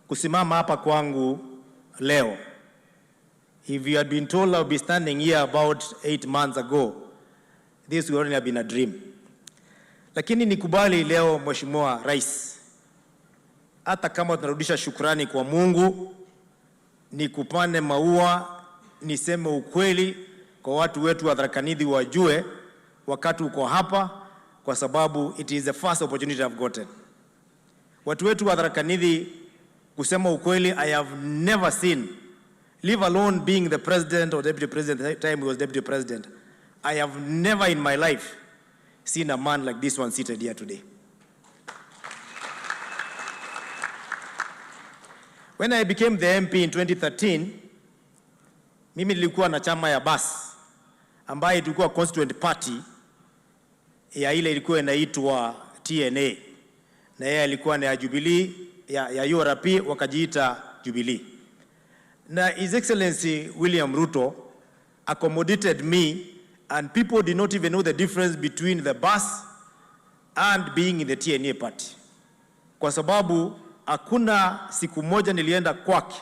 Speaker 20: kusimama hapa kwangu leo. If you had been told I would be standing here about 8 months ago, this would only have been a dream. Lakini nikubali leo, Mheshimiwa Rais, hata kama tunarudisha shukrani kwa Mungu, nikupane maua, niseme ukweli kwa watu wetu wa Tharaka Nithi wajue wakati uko hapa, kwa sababu it is the first opportunity I've gotten. Watu wetu wa Tharaka Nithi, kusema ukweli, I have never seen, leave alone being the president or deputy president, the time he was deputy president, I have never in my life seen a man like this one seated here today. When I became the MP in 2013, mimi nilikuwa na chama ya BAS ambayo ilikuwa constituent party ya ile ilikuwa inaitwa TNA, na yeye alikuwa na ya Jubilee ya URP wakajiita Jubilee. Na His Excellency William Ruto accommodated me, and people did not even know the difference between the BAS and being in the TNA party, kwa sababu hakuna siku moja nilienda kwake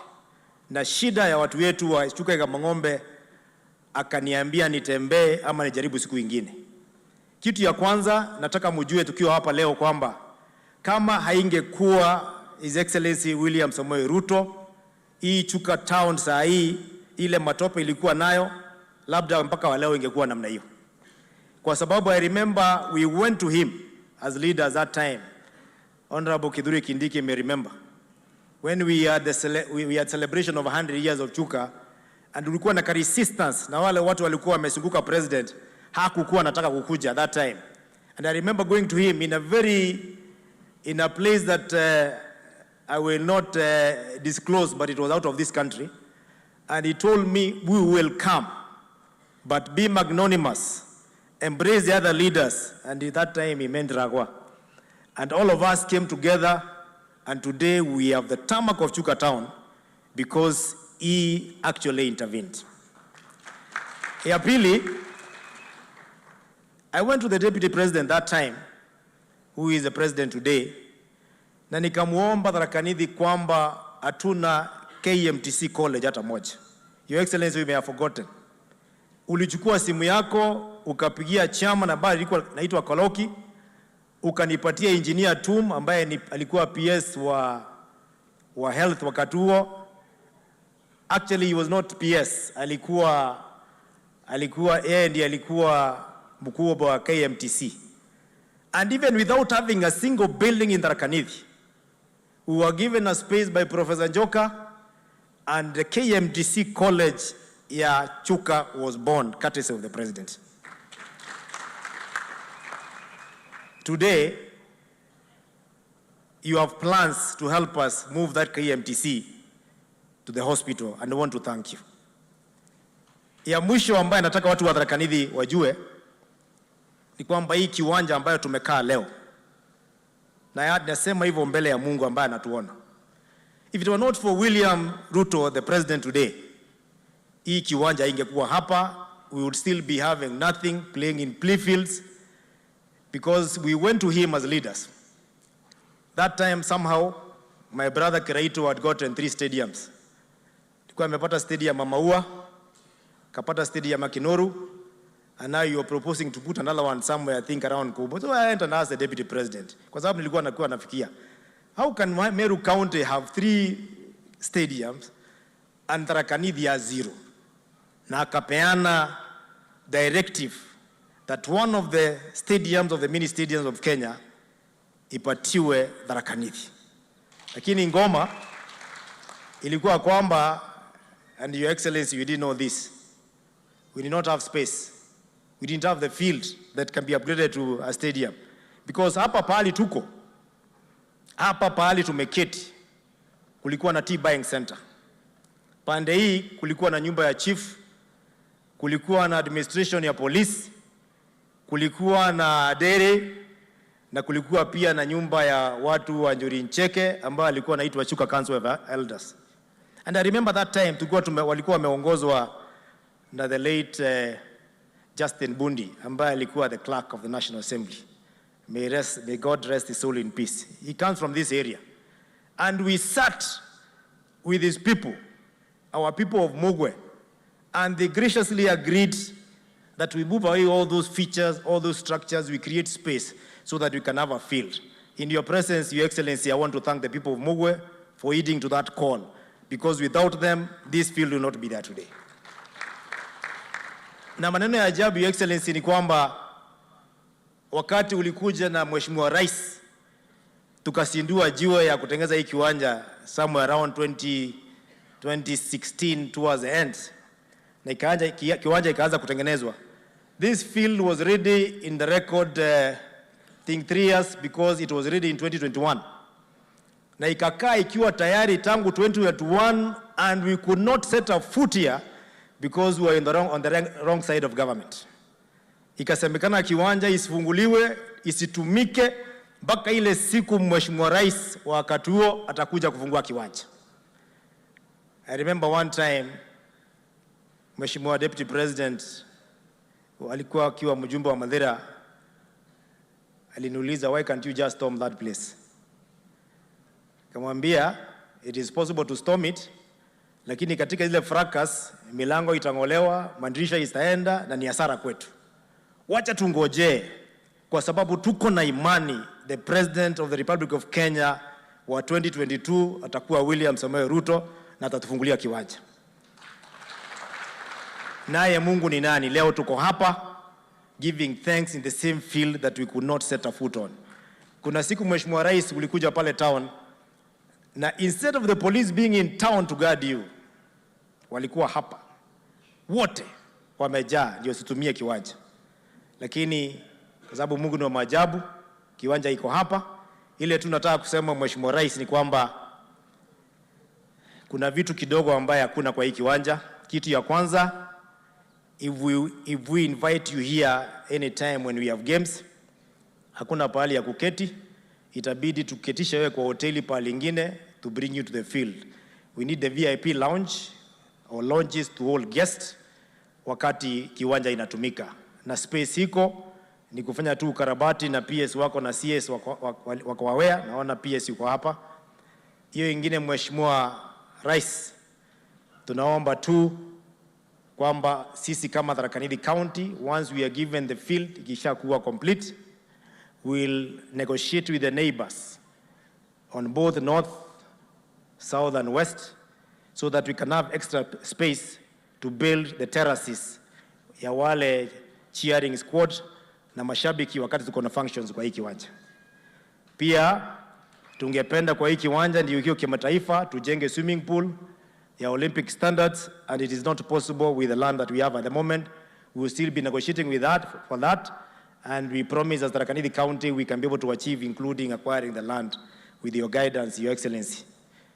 Speaker 20: na shida ya watu wetu wa Chuka Kama akaniambia nitembee ama nijaribu siku ingine. Kitu ya kwanza nataka mujue tukiwa hapa leo kwamba kama haingekuwa His Excellency William Samoei Ruto, hii Chuka town saa hii ile matope ilikuwa nayo, labda mpaka wa leo ingekuwa namna hiyo, kwa sababu I remember we went to him as leaders that time. Honorable Kithure Kindiki may remember when we had celebration of 100 years of Chuka, and tulikuwa na resistance na wale watu walikuwa wamezunguka president, hakukuwa anataka kukuja that time, and I remember going to him in a place that I will not disclose, but it was out of this country, and he told me, "We will come, but be magnanimous, embrace the other leaders," and at that time he meant Ragwa. And all of us came together, and today we have the tarmac of Chuka town because he actually intervened. Ya pili, I went to the deputy president that time, who is the president today, na nikamuomba Tharaka Nithi kwamba hatuna KMTC college hata moja. Your Excellency, we may have forgotten. Ulichukua simu yako ukapigia chama na bado ilikuwa naitwa Kaloki, ukanipatia Engineer Tum ambaye alikuwa PS wa health wakati huo. Actually he was not PS, alikuwa yeye ndiye alikuwa mkuu wa KMTC. And even without having a single building in Tharaka Nithi, we were given a space by Professor Njoka, and the KMTC College ya Chuka was born, courtesy of the president. Today, you have plans to help us move that KMTC to the hospital, and I want to thank you. Ya mwisho ambaye nataka watu wa Tharaka Nithi wajue ni kwamba hii kiwanja ambayo tumekaa leo, na nasema hivyo mbele ya Mungu ambaye anatuona, if it were not for William Ruto, the president today, hii kiwanja ingekuwa hapa, we would still be having nothing, playing in playfields, because we went to him as leaders. That time somehow my brother Kiraito had gotten 3 stadiums. Alikuwa amepata stadium ya Maua, kapata stadium ya Kinoru, and now you are proposing to put another one somewhere, I think around Kubo. So I went and asked the deputy president, kwa sababu nilikuwa nakuwa nafikia, how can Meru County have 3 stadiums and Tharaka Nithi has 0? Na akapeana directive that one of the stadiums of the mini stadiums of Kenya ipatiwe Tharaka Nithi. Lakini ngoma ilikuwa kwamba, and Your Excellency, you didn't know this, we did not have space. We didn't have the field that can be upgraded to a stadium. Because hapa pahali tuko, hapa pahali tumeketi, kulikuwa na tea buying center. Pande hii kulikuwa na nyumba ya chief, kulikuwa na administration ya police, kulikuwa na dairy, na kulikuwa pia na nyumba ya watu wa Njuri Ncheke ambao alikuwa anaitwa Chuka Council of Elders. And I remember that time walikuwa wameongozwa na the late Justin Bundi ambaye alikuwa the clerk of the National Assembly. May God rest his soul in peace. He comes from this area. And we sat with his people, our people of Mugwe, and they graciously agreed that we move away all those features, all those structures, we create space so that we can have a field. In your presence, Your Excellency, I want to thank the people of Mugwe for heeding to that call, because without them, this field will not be there today. Na maneno ya ajabu, Your Excellency, ni kwamba wakati ulikuja na Mheshimiwa Rais tukasindua jiwe ya kutengeneza hii kiwanja somewhere around 2016 towards the end, na kiwanja ikaanza kutengenezwa. This field was ready in the record thing 3 years because it was ready in 2021. Na ikakaa ikiwa tayari tangu 2021, and we could not set a foot here because we were on the wrong side of government. Ikasemekana kiwanja isifunguliwe, isitumike mpaka ile siku Mheshimiwa Rais wakati huo atakuja kufungua kiwanja. I remember one time Mheshimiwa Deputy President alikuwa akiwa mjumbe wa Mathira, aliniuliza, why can't you just storm that place? Kamwambia it is possible to storm it, lakini katika ile fracas milango itang'olewa, madirisha itaenda na ni hasara kwetu. Wacha tungojee, kwa sababu tuko na imani the President of the Republic of Kenya wa 2022 atakuwa William Samoei Ruto na atatufungulia kiwanja. Naye Mungu ni nani? Leo tuko hapa giving thanks in the same field that we could not set a foot on. Kuna siku Mheshimiwa Rais ulikuja pale town, na instead of the police being in town to guard you, walikuwa hapa wote wamejaa ndio situmie kiwanja. Lakini kwa sababu Mungu ni wa maajabu, kiwanja iko hapa. Ile tu nataka kusema Mheshimiwa Rais ni kwamba kuna vitu kidogo ambaye hakuna kwa hii kiwanja. Kitu ya kwanza, if we invite you here anytime when we have games, hakuna pahali ya kuketi, itabidi tuketishe wewe kwa hoteli pahali ingine to bring you to the field. We need the VIP lounge or lounges to hold guests wakati kiwanja inatumika, na space iko ni kufanya tu ukarabati, na PS wako na CS wako aware. Naona PS yuko hapa. Hiyo ingine, Mheshimiwa Rais, tunaomba tu kwamba sisi kama Tharaka Nithi County, once we are given the field ikishakuwa complete, we'll negotiate with the neighbors on both north, south and west so that we can have extra space to build the terraces ya wale cheering squad na mashabiki wakati tuko na functions kwa hii kiwanja. Pia tungependa kwa hii kiwanja ndio ikiwa kimataifa tujenge swimming pool ya Olympic standards, and it is not possible with the land that we have at the moment. We will still be negotiating with that for that, and we promise as Tharaka Nithi County we can be able to achieve, including acquiring the land, with your guidance, Your Excellency.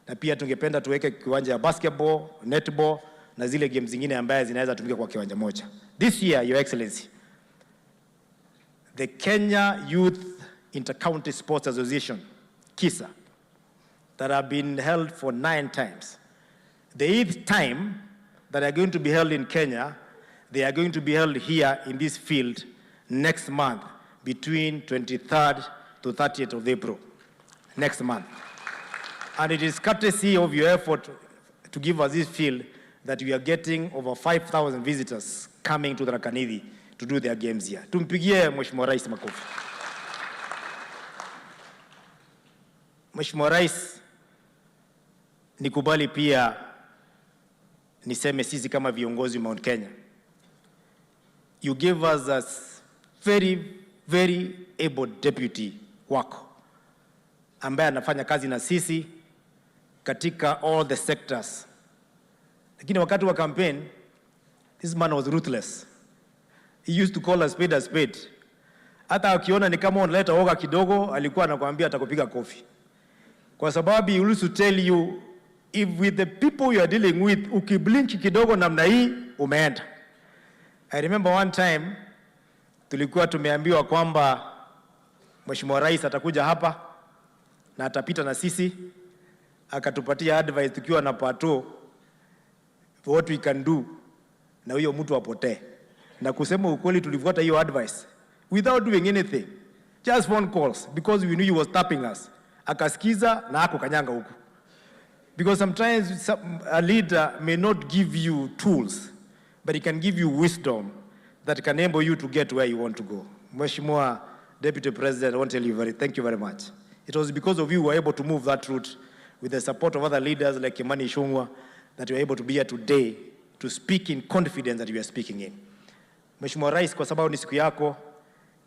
Speaker 20: Na pia tungependa tuweke kiwanja ya basketball, netball na zile games zingine ambaye zinaweza tumika kwa kiwanja moja. This year, Your Excellency, the Kenya Youth Intercounty Sports Association, KISA, that have been held for 9 times. The 8th time that are going to be held in Kenya, they are going to be held here in this field next month, between 23rd to 30th of April, next month. And it is courtesy of your effort to give us this field that we are getting over 5,000 visitors coming to Tharaka Nithi to do their games here. Tumpigie Mheshimiwa Rais makofi. Mheshimiwa Rais, nikubali pia niseme sisi kama viongozi Mount Kenya, you gave us a very, very able deputy wako ambaye anafanya kazi na sisi katika all the sectors. Lakini wakati wa campaign, this man was ruthless. He used to call a spade a spade. Hata akiona ni kama unaleta woga kidogo, alikuwa anakuambia atakupiga kofi. Kwa sababu he used to tell you, if with the people you are dealing with, ukiblink kidogo namna hii, umeenda. I remember one time, tulikuwa tumeambiwa kwamba Mheshimiwa Rais atakuja hapa na atapita na sisi, akatupatia advice tukiwa na pato what we can do na huyo mtu apotee. Na kusema ukweli, tulifuata hiyo advice without doing anything, just phone calls, because we knew he was tapping us. Akasikiza na hakukanyanga huku. Because sometimes a leader may not give you tools, but he can give you wisdom that can enable you to get where you want to go. Mheshimiwa Deputy President, I want to tell you thank you very much. It was because of you we were able to move that route with the support of other leaders like Kimani Ichung'wah that we are able to be here today to speak in confidence that we are speaking in. Mheshimiwa Rais, kwa sababu ni siku yako,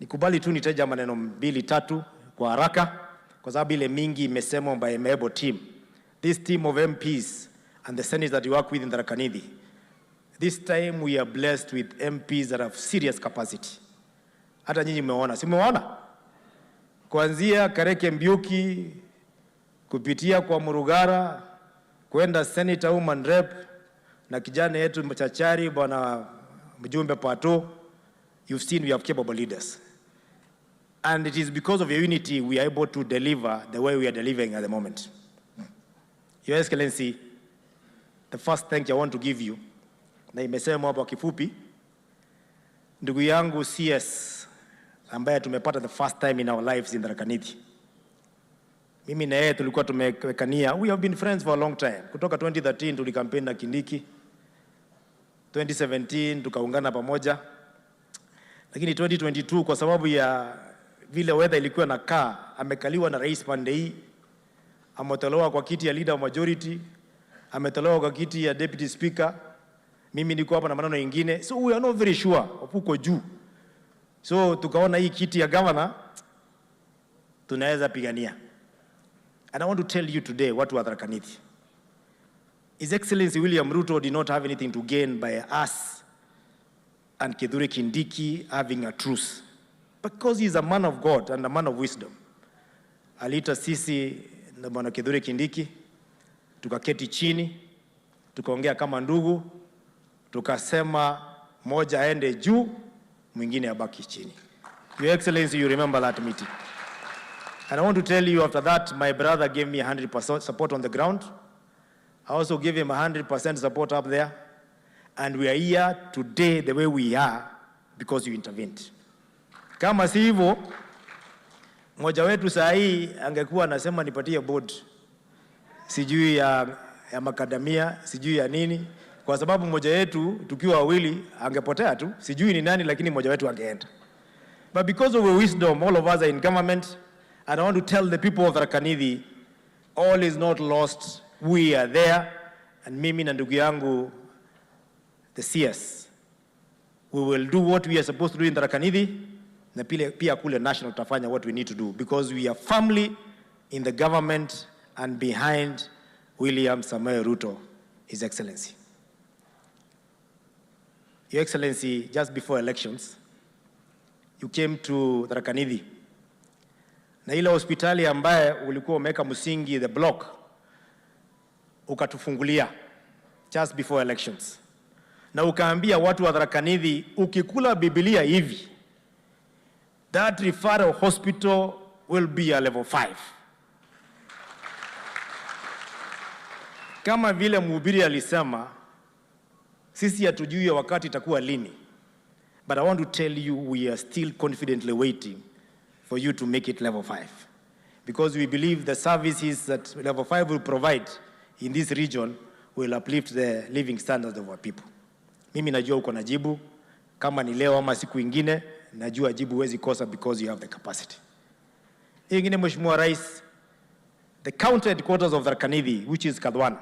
Speaker 20: nikubali tu nitaja maneno mbili tatu kwa haraka, kwa sababu ile mingi imesemwa by my able team. This team of MPs and the senators that we work with in Tharaka Nithi, this time we are blessed with MPs that have serious capacity. Hata nyinyi mmeona, si mmeona? Kuanzia Kareke Mbiuki kupitia kwa Murugara kwenda Senator Woman Rep na kijana yetu mchachari bwana mjumbe Pato, you've seen we have capable leaders. And it is because of your unity we are able to deliver the way we are delivering at the moment. Your Excellency, the first thank I want to give you, na imesemwa hapo kifupi, ndugu yangu CS ambaye tumepata the first time in our lives in Tharaka Nithi. Mimi na yeye tulikuwa tumewekania, we have been friends for a long time. Kutoka 2013 tulikampeni na Kindiki, 2017 tukaungana pamoja, lakini 2022 kwa sababu ya vile weather ilikuwa na kaa, amekaliwa na rais pande hii, ametolewa kwa kiti ya leader of majority, ametolewa kwa kiti ya deputy speaker. Mimi niko hapa na maneno mengine, so we are not very sure of huko juu. So tukaona hii kiti ya governor tunaweza pigania. And I want to tell you today watu wa Tharaka Nithi, His Excellency William Ruto did not have anything to gain by us and Kithure Kindiki having a truce, because he is a man of God and a man of wisdom. Aliita sisi na bwana Kithure Kindiki, tukaketi chini, tukaongea kama ndugu, tukasema moja aende juu, mwingine abaki chini. Your Excellency, you remember that meeting. And I want to tell you, after that, my brother gave me 100% support on the ground. I also gave him 100% support up there. And we are here today the way we are because you intervened. Kama si hivyo, mmoja wetu saa hii angekuwa anasema nipatie board, sijui ya makadamia, sijui ya nini. Kwa sababu mmoja wetu tukiwa wawili angepotea tu, sijui ni nani, lakini mmoja wetu angeenda. But because of your wisdom, all of us are in government, and I want to tell the people of Tharaka Nithi, all is not lost. We are there, and mimi na ndugu yangu the CS, we will do what we are supposed to do in Tharaka Nithi, na pia kule national tutafanya what we need to do because we are firmly in the government and behind William Samoei Ruto, His Excellency. Your Excellency, just before elections, you came to Tharaka Nithi na ile hospitali ambaye ulikuwa umeweka msingi, the block, ukatufungulia just before elections, na ukaambia watu wa Tharaka Nithi, ukikula Biblia hivi, that referral hospital will be a level 5. Kama vile mhubiri alisema, sisi hatujui wakati itakuwa lini, but I want to tell you we are still confidently waiting for you to make it level 5, because we believe the services that level 5 will provide in this region will uplift the living standards of our people. Mimi najua uko na jibu, kama ni leo ama siku ingine, najua jibu huwezi kosa because you have the capacity. Hii ingine, Mheshimiwa Rais, the county headquarters of Tharaka Nithi, which is Kathwana.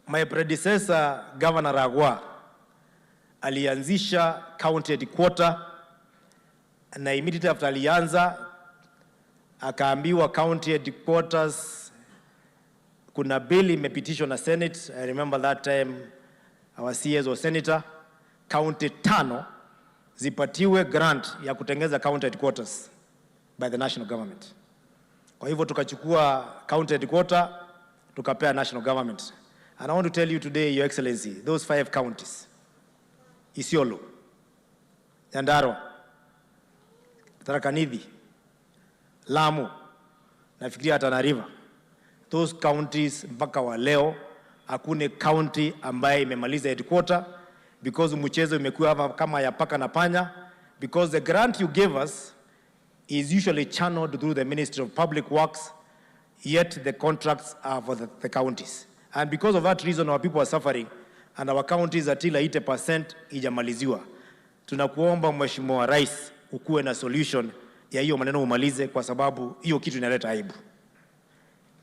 Speaker 20: My predecessor, Governor Ragwa, alianzisha county headquarter, na immediately after alianza akaambiwa county headquarters kuna bill imepitishwa na Senate. I remember that time our CS was senator. County 5 zipatiwe grant ya kutengeza county headquarters by the national government. Kwa hivyo tukachukua county headquarter tukapea national government. And I want to tell you today, Your Excellency, those 5 counties, Isiolo, Nyandarua, Tharaka Nithi, Lamu, nafikiria Tana River, those counties mpaka wa leo hakuna county ambaye imemaliza headquarter, because mchezo imekuwa hapa kama ya paka na panya, because the grant you gave us is usually channeled through the Ministry of Public Works, yet the contracts are for the counties. And because of that reason, our people are suffering, and our counties are till 80% ijamaliziwa. Tunakuomba Mheshimiwa Rais ukuwe na solution ya hiyo maneno umalize, kwa sababu hiyo kitu inaleta aibu.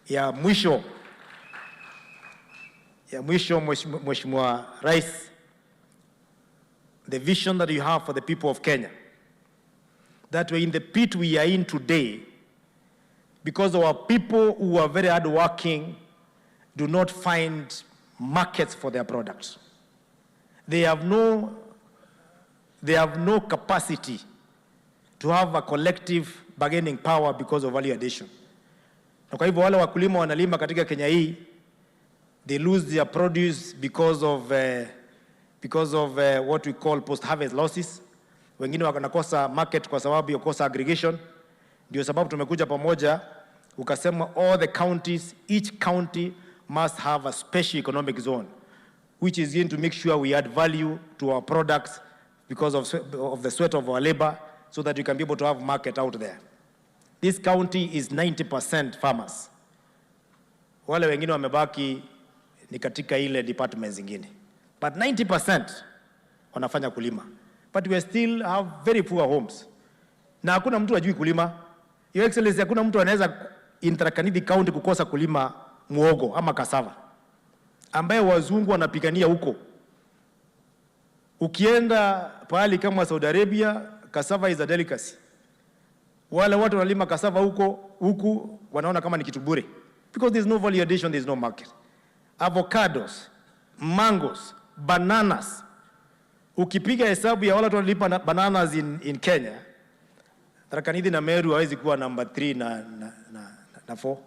Speaker 20: Ya mwisho, Mheshimiwa Rais, the vision that you have for the people of Kenya, that we're in the pit we are in today, because our people who are very hardworking do not find markets for their products. They have no capacity to have a collective bargaining power because of value addition. Na kwa hivyo wale wakulima wanalima katika Kenya hii, they lose their produce because of what we call post-harvest losses. Wengine wanakosa market kwa sababu ya kukosa aggregation. Ndio sababu tumekuja pamoja ukasema all the counties, each county must have a special economic zone, which is going to make sure we add value to our products because of the sweat of our labor, so that we can be able to have market out there. This county is 90% farmers. Wale wengine wamebaki ni katika ile department zingine. But 90% wanafanya kulima. But we still have very poor homes. Na hakuna mtu ajui kulima. Your Excellency, hakuna mtu anaweza in Tharaka Nithi County kukosa kulima muogo ama cassava, ambaye wazungu wanapigania huko. Ukienda pahali kama Saudi Arabia, cassava is a delicacy. Wale watu wanalima cassava huko, huku wanaona kama ni kitu bure, because there is no value addition, there is no market. Avocados, mangoes, bananas. Ukipiga hesabu ya wale watu wanalipa bananas in Kenya, Tharaka Nithi na Meru hawezi kuwa number 3 na 4.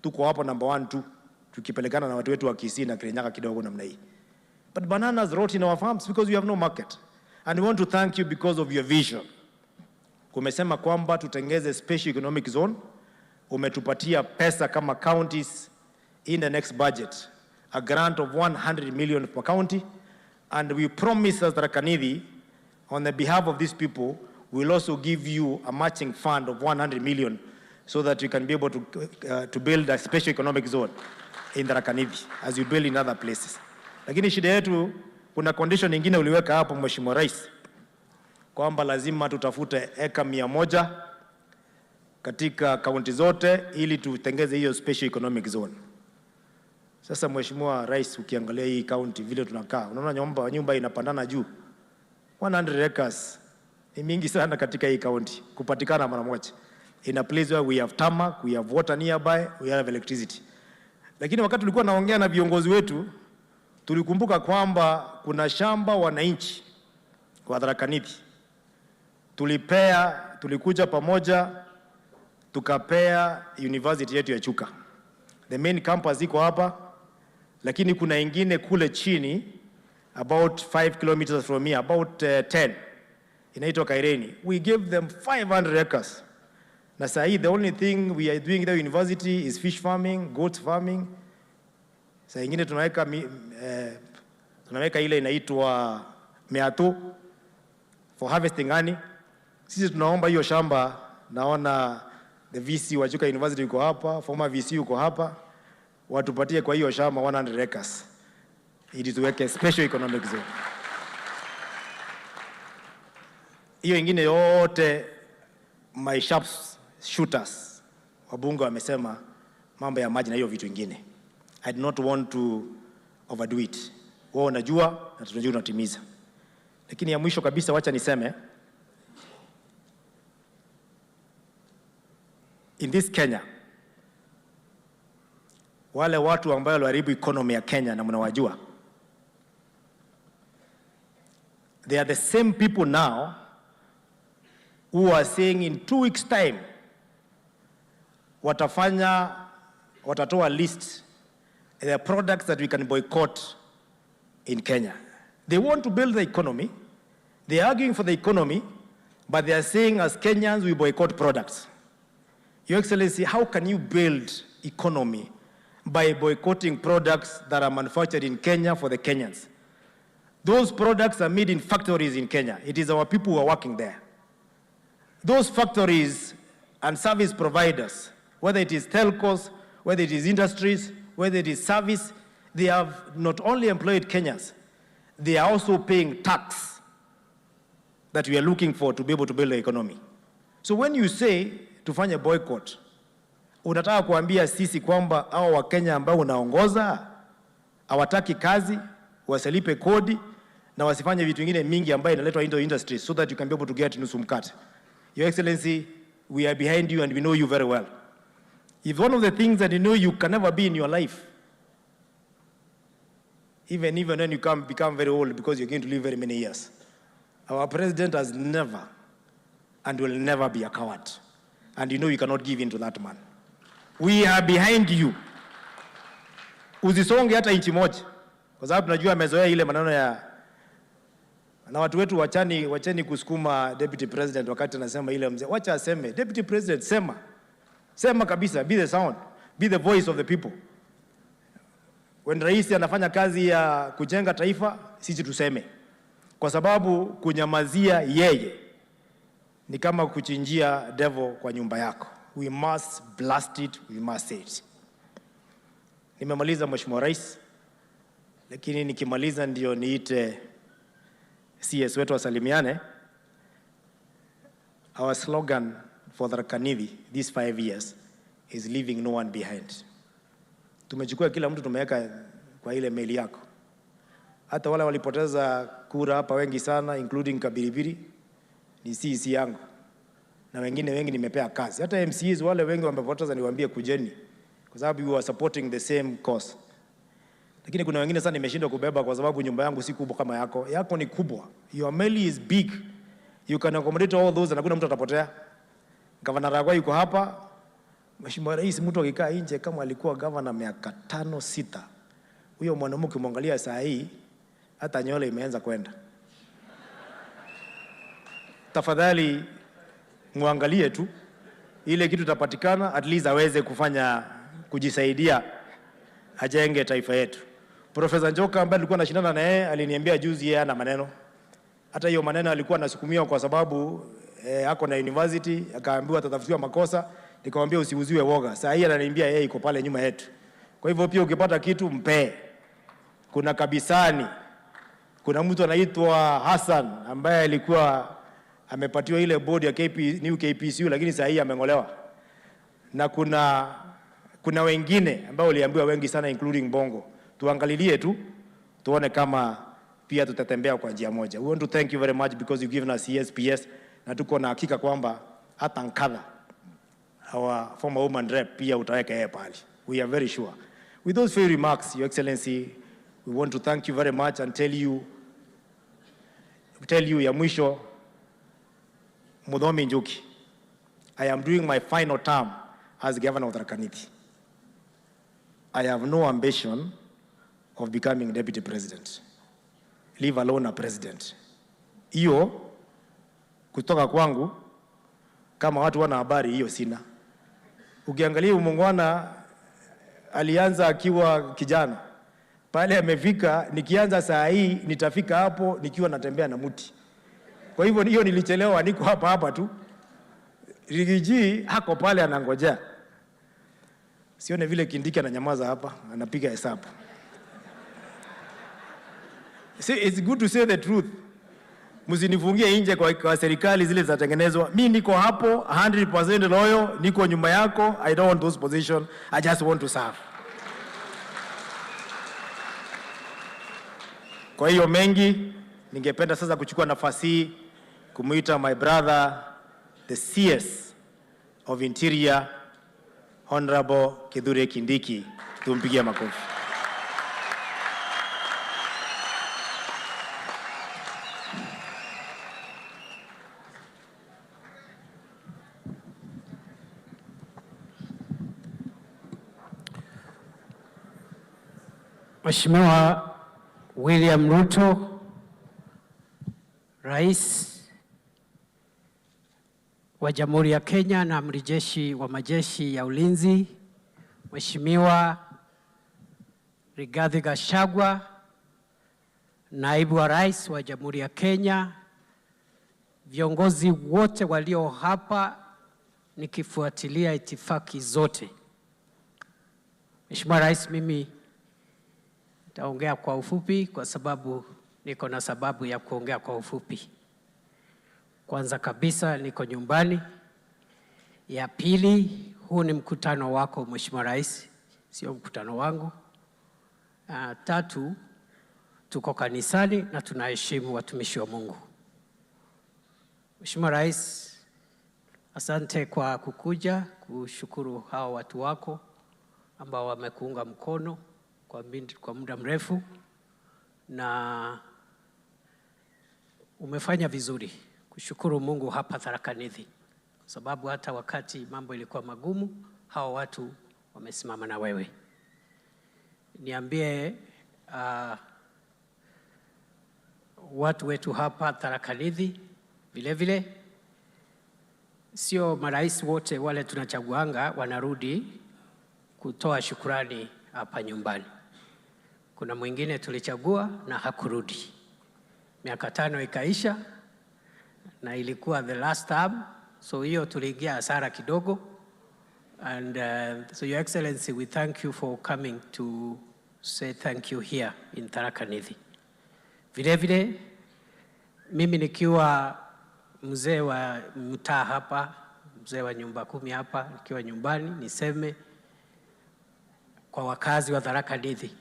Speaker 20: Tuko hapo number 1 tu, tukipelekana na watu wetu wa Kisii na Kirinyaga kidogo namna hii. But bananas rot in our farms because we have no market. And we want to thank you because of your vision. Kumesema kwamba tutengeze special economic zone. Umetupatia pesa kama counties in the next budget, a grant of 100 million per county. And we promise as Tharaka Nithi, on the behalf of these people, we'll also give you a matching fund of 100 million so that you can be able to build a special economic zone in Tharaka Nithi, as you build in other places. Lakini shida yetu, kuna condition nyingine uliweka hapo, Mheshimiwa Rais, kwamba lazima tutafute eka 100 katika kaunti zote ili tutengeze hiyo special economic zone. Sasa Mheshimiwa Rais, ukiangalia hii kaunti vile tunakaa, unaona nyumba inapandana juu. 100 acres ni mingi sana katika hii kaunti kupatikana mara moja. In a place where we have tarmac, we have water nearby, we have electricity. Lakini wakati tulikuwa naongea na viongozi wetu, tulikumbuka kwamba kuna shamba wananchi wa Tharaka Nithi tulipea, tulikuja pamoja tukapea university yetu ya Chuka. The main campus iko hapa, lakini kuna ingine kule chini about 5 kilometers from here, about 10, inaitwa Kaireni. We gave them 500 acres. Na saa hii the only thing we are doing the university is fish farming, goat farming. Saa ingine tunaweka ile inaitwa meatu for harvesting honey. Sisi tunaomba hiyo shamba, naona the VC wa Chuka University yuko hapa, former VC yuko hapa, watupatie kwa hiyo shamba 100 acres ili tuweke special economic zone. Hiyo ingine yote my sharp shooters wabunge wamesema mambo ya maji na hiyo vitu ingine. I do not want to overdo it. Wao wanajua na tunajua tunatimiza. Lakini ya mwisho kabisa, wacha niseme in this Kenya, wale watu ambao waliharibu economy ya Kenya na mnawajua, they are the same people now who are saying in 2 weeks time watatoa list the products that we can boycott in Kenya. They want to build the economy. They are arguing for the economy, but they are saying as Kenyans we boycott products. Your Excellency, how can you build economy by boycotting products that are manufactured in Kenya for the Kenyans? Those products are made in factories in Kenya. It is our people who are working there. Those factories and service providers, whether it is telcos, whether it is industries, whether it is service, they have not only employed Kenyans, they are also paying tax that we are looking for to be able to build the economy. So when you say tufanye boycott, unataka kuambia sisi kwamba hao Wakenya ambao unaongoza hawataki kazi, wasilipe kodi na wasifanye vitu vingine mingi ambayo inaletwa into industry so that you can be able to get nusu mkate. Your Excellency, we are behind you and we know you very well. If one of the things that you know you can never be in your life, even when you become very old, because you're going to live very many years, our president has never and will never be a coward. And you know you cannot give in to that man. We are behind you. Usisonge hata inchi moja, kwa sababu tunajua amezoea ile maneno ya na watu wetu. Wachani kusukuma deputy president wakati anasema ile mzee. Wacha aseme. Deputy president, sema. Sema kabisa, be the sound, be the voice of the people. When rais anafanya kazi ya kujenga taifa, sisi tuseme. Kwa sababu kunyamazia yeye ni kama kuchinjia devil kwa nyumba yako. We must blast it, we must say it. Nimemaliza Mheshimiwa Rais, lakini nikimaliza ndio niite CS wetu wasalimiane. Our slogan for Tharaka Nithi these 5 years is leaving no one behind. Tumechukua kila mtu tumeweka kwa ile meli yako. Hata wale walipoteza kura hapa wengi sana, including Kabiribiri, ni CEC yangu. Na wengine wengi nimepea kazi. Hata MCAs wale wengi wamepoteza, niwaambie kujeni, kwa sababu you are supporting the same cause. Lakini kuna wengine sana nimeshindwa kubeba kwa sababu nyumba yangu si kubwa kama yako. Yako ni kubwa. Your meli is big. You can accommodate all those na hakuna mtu atapotea. Governor Ragwa yuko hapa. Mheshimiwa Rais, mtu akikaa nje kama alikuwa governor miaka 5 6. Huyo mwanamke ukimwangalia saa hii hata nywele imeanza kwenda. Tafadhali muangalie tu ile kitu itapatikana, at least aweze kufanya kujisaidia, ajenge taifa yetu. Profesa Njoka ambaye alikuwa anashindana na yeye aliniambia juzi yeye ana maneno. Hata hiyo maneno alikuwa anasukumiwa kwa sababu ako na university, akaambiwa atatafutiwa makosa. Nikamwambia usiuziwe woga. Saa hii ananiambia yeye iko pale nyuma yetu. Kwa hivyo pia ukipata kitu mpe. Kuna Kabisani, kuna mtu anaitwa Hassan ambaye alikuwa amepatiwa ile board ya KP, new KPCU lakini saa hii ameng'olewa, na kuna wengine ambao waliambiwa wengi sana including Bongo. Tuangalilie tu tuone kama pia tutatembea kwa njia moja. We want to thank you very much because you've given us CSPS na tuko na hakika kwamba hata Nkatha our former woman rep pia utaweka yeye pale. We are very sure. With those few remarks, Your Excellency, we want to thank you very much and tell you ya mwisho, Muthomi Njuki, I am doing my final term as governor of Tharaka Nithi. I have no ambition of becoming deputy president, leave alone a president. Hiyo kutoka kwangu, kama watu wana habari hiyo sina. Ukiangalia muungwana alianza akiwa kijana, pale amefika, nikianza saa hii nitafika hapo nikiwa natembea na mti. Kwa hivyo hiyo nilichelewa, niko hapa hapa tu. Riggy G hako pale anangojea. Sione vile Kindiki ananyamaza hapa, anapiga hesabu. See, it's good to say the truth. Msinifungie nje kwa serikali zile zitatengenezwa. Mi niko hapo 100% loyal, niko nyuma yako. I don't want those position. I just want to serve. Kwa hiyo mengi, ningependa sasa kuchukua nafasi hii kumuita my brother the CS of Interior, Honorable Kithure Kindiki, tumpigie makofi.
Speaker 1: Mheshimiwa William Ruto, Rais wa Jamhuri ya Kenya na Amiri Jeshi wa Majeshi ya Ulinzi, Mheshimiwa Rigathi Gachagua, Naibu wa Rais wa Jamhuri ya Kenya, viongozi wote walio hapa nikifuatilia itifaki zote. Mheshimiwa Rais, mimi nitaongea kwa ufupi kwa sababu niko na sababu ya kuongea kwa ufupi. Kwanza kabisa niko nyumbani. Ya pili, huu ni mkutano wako Mheshimiwa Rais, sio mkutano wangu. Tatu, tuko kanisani na tunaheshimu watumishi wa Mungu. Mheshimiwa Rais, asante kwa kukuja kushukuru hawa watu wako ambao wamekuunga mkono kwa muda mrefu, na umefanya vizuri kushukuru Mungu hapa Tharaka Nithi, kwa sababu hata wakati mambo ilikuwa magumu, hawa watu wamesimama na wewe. Niambie watu wetu hapa Tharaka Nithi vile vile, sio marais wote wale tunachaguanga wanarudi kutoa shukurani hapa nyumbani. Kuna mwingine tulichagua na hakurudi, miaka 5 ikaisha na ilikuwa the last term, so hiyo tuliingia hasara kidogo. And so Your Excellency, we thank you for coming to say thank you here in Tharaka Nithi. Vile vile mimi nikiwa mzee wa mtaa hapa, mzee wa nyumba 10 hapa, nikiwa nyumbani, niseme kwa wakazi wa Tharaka Nithi,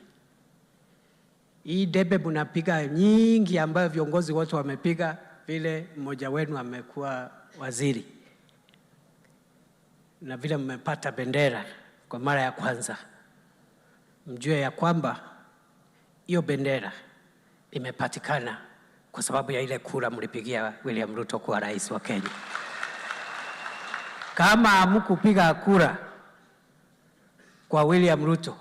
Speaker 1: hii debe mnapiga nyingi ambayo viongozi wote wamepiga, vile mmoja wenu amekuwa waziri na vile mmepata bendera kwa mara ya kwanza, mjue ya kwamba hiyo bendera imepatikana kwa sababu ya ile kura mlipigia William Ruto kuwa rais wa Kenya. Kama hamkupiga kura kwa William Ruto,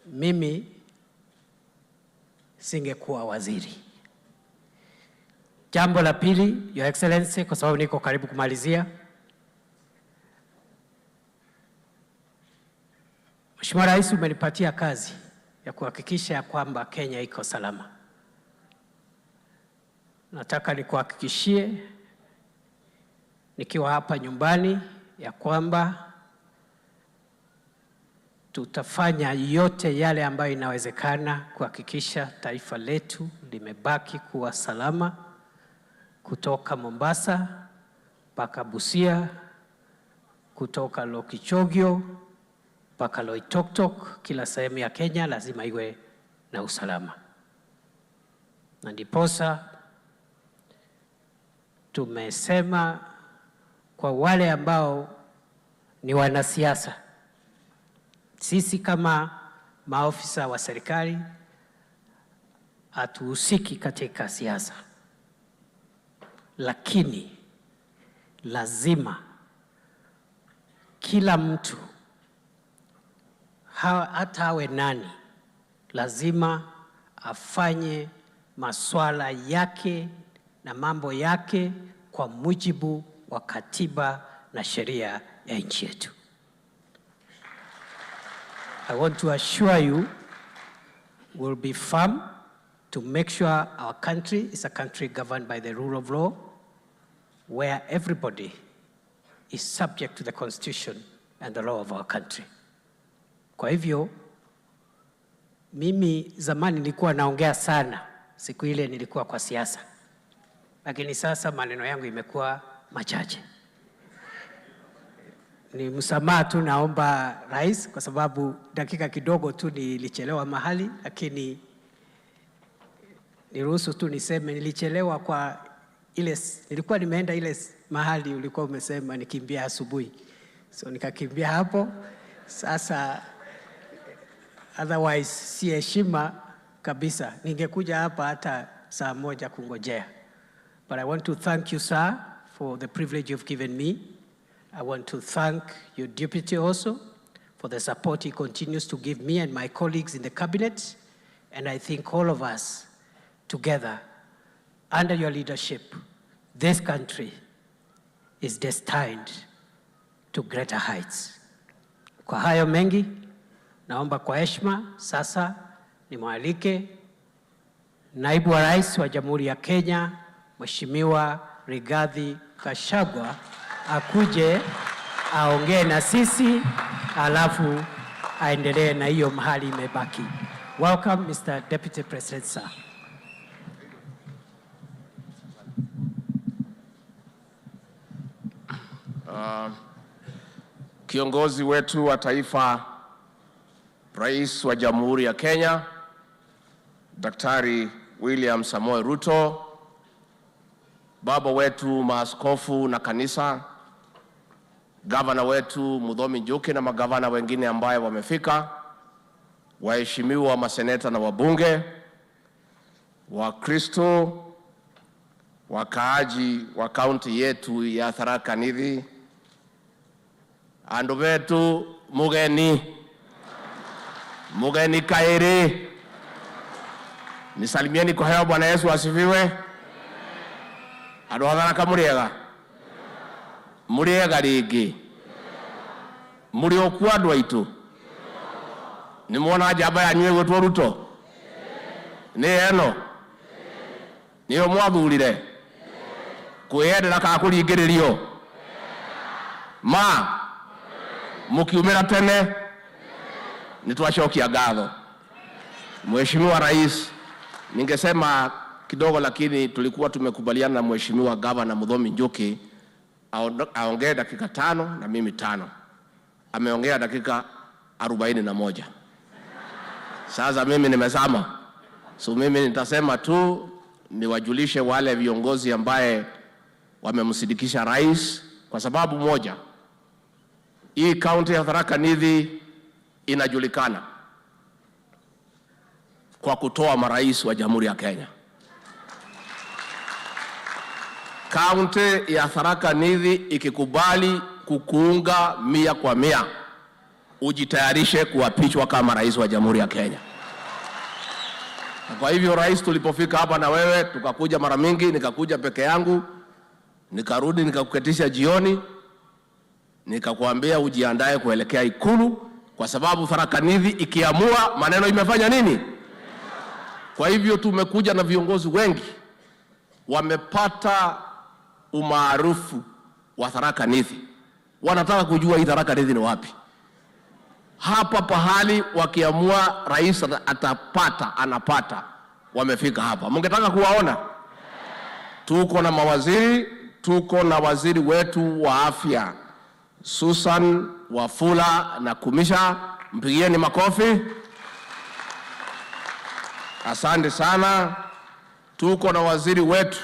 Speaker 1: mimi singekuwa waziri. Jambo la pili, Your Excellency, kwa sababu niko karibu kumalizia, Mheshimiwa Rais, umenipatia kazi ya kuhakikisha ya kwamba Kenya iko salama. Nataka nikuhakikishie nikiwa hapa nyumbani ya kwamba Tutafanya yote yale ambayo inawezekana kuhakikisha taifa letu limebaki kuwa salama kutoka Mombasa mpaka Busia, kutoka Lokichogio mpaka Loitoktok. Kila sehemu ya Kenya lazima iwe na usalama, na ndiposa tumesema kwa wale ambao ni wanasiasa, sisi kama maofisa wa serikali hatuhusiki katika siasa, lakini lazima kila mtu, hata awe nani, lazima afanye maswala yake na mambo yake kwa mujibu wa katiba na sheria ya nchi yetu. I want to assure you we'll be firm to make sure our country is a country governed by the rule of law, where everybody is subject to the constitution and the law of our country. Kwa hivyo mimi zamani nilikuwa naongea sana, siku ile nilikuwa kwa siasa, lakini sasa maneno yangu imekuwa machache. Ni msamaha tu naomba Rais, kwa sababu dakika kidogo tu nilichelewa mahali, lakini niruhusu tu niseme nilichelewa kwa ile, nilikuwa nimeenda ile mahali ulikuwa umesema nikimbia asubuhi, so nikakimbia hapo. Sasa otherwise si heshima kabisa, ningekuja hapa hata saa 1 kungojea. But I want to thank you, sir, for the privilege you've given me. I want to thank your deputy also for the support he continues to give me and my colleagues in the cabinet. And I think all of us together, under your leadership, this country is destined to greater heights. Kwa hayo mengi, naomba kwa heshima sasa nimwalike Naibu wa Rais wa Jamhuri ya Kenya, Mheshimiwa Rigathi Gachagua, akuje aongee na sisi, alafu aendelee na hiyo mahali imebaki. Welcome, Mr. Deputy President, sir.
Speaker 6: Kiongozi wetu wa taifa, Rais wa Jamhuri ya Kenya, Daktari William Samoei Ruto, baba wetu maaskofu na kanisa, gavana wetu Muthomi Njuki na magavana wengine ambaye wamefika, waheshimiwa maseneta na wabunge, Wakristo, wakaaji wa kaunti yetu ya Tharaka Nithi, andu betu, mugeni mugeni kairi, nisalimieni kwa hewa. Bwana Yesu asifiwe. Andu a Tharaka, muriega muriega ringi, muri okuo andu aitu? Ni mwona njamba yanyu ĩgwĩtwo Ruto nĩ ĩno nĩyo mwathurire kwĩyendera kana kũringĩrĩrio ma mũkiumĩra tene? Nĩ twacokia ngatho. Mheshimiwa Rais, ningesema kidogo, lakini tulikuwa tumekubaliana na Mheshimiwa Gavana Muthomi Njuki aongee dakika 5 na mimi 5. Ameongea dakika 41. Sasa mimi nimesama, so mimi nitasema tu niwajulishe wale viongozi ambaye wamemsindikisha rais, kwa sababu moja, hii kaunti ya Tharaka Nithi inajulikana kwa kutoa marais wa Jamhuri ya Kenya. Kaunti ya Tharaka Nithi ikikubali kukuunga 100%, ujitayarishe kuapishwa kama rais wa Jamhuri ya Kenya. Na kwa hivyo rais, tulipofika hapa na wewe, tukakuja mara mingi, nikakuja peke yangu, nikarudi nikakuketisha jioni, nikakwambia ujiandae kuelekea Ikulu, kwa sababu Tharaka Nithi ikiamua maneno imefanya nini? Kwa hivyo tumekuja na viongozi wengi wamepata umaarufu wa Tharaka Nithi, wanataka kujua hii Tharaka Nithi ni wapi. Hapa pahali wakiamua rais atapata, anapata. Wamefika hapa. Mungetaka kuwaona? Tuko na mawaziri, tuko na waziri wetu wa afya Susan Wafula Nakhumicha, mpigieni makofi. Asante sana. Tuko na waziri wetu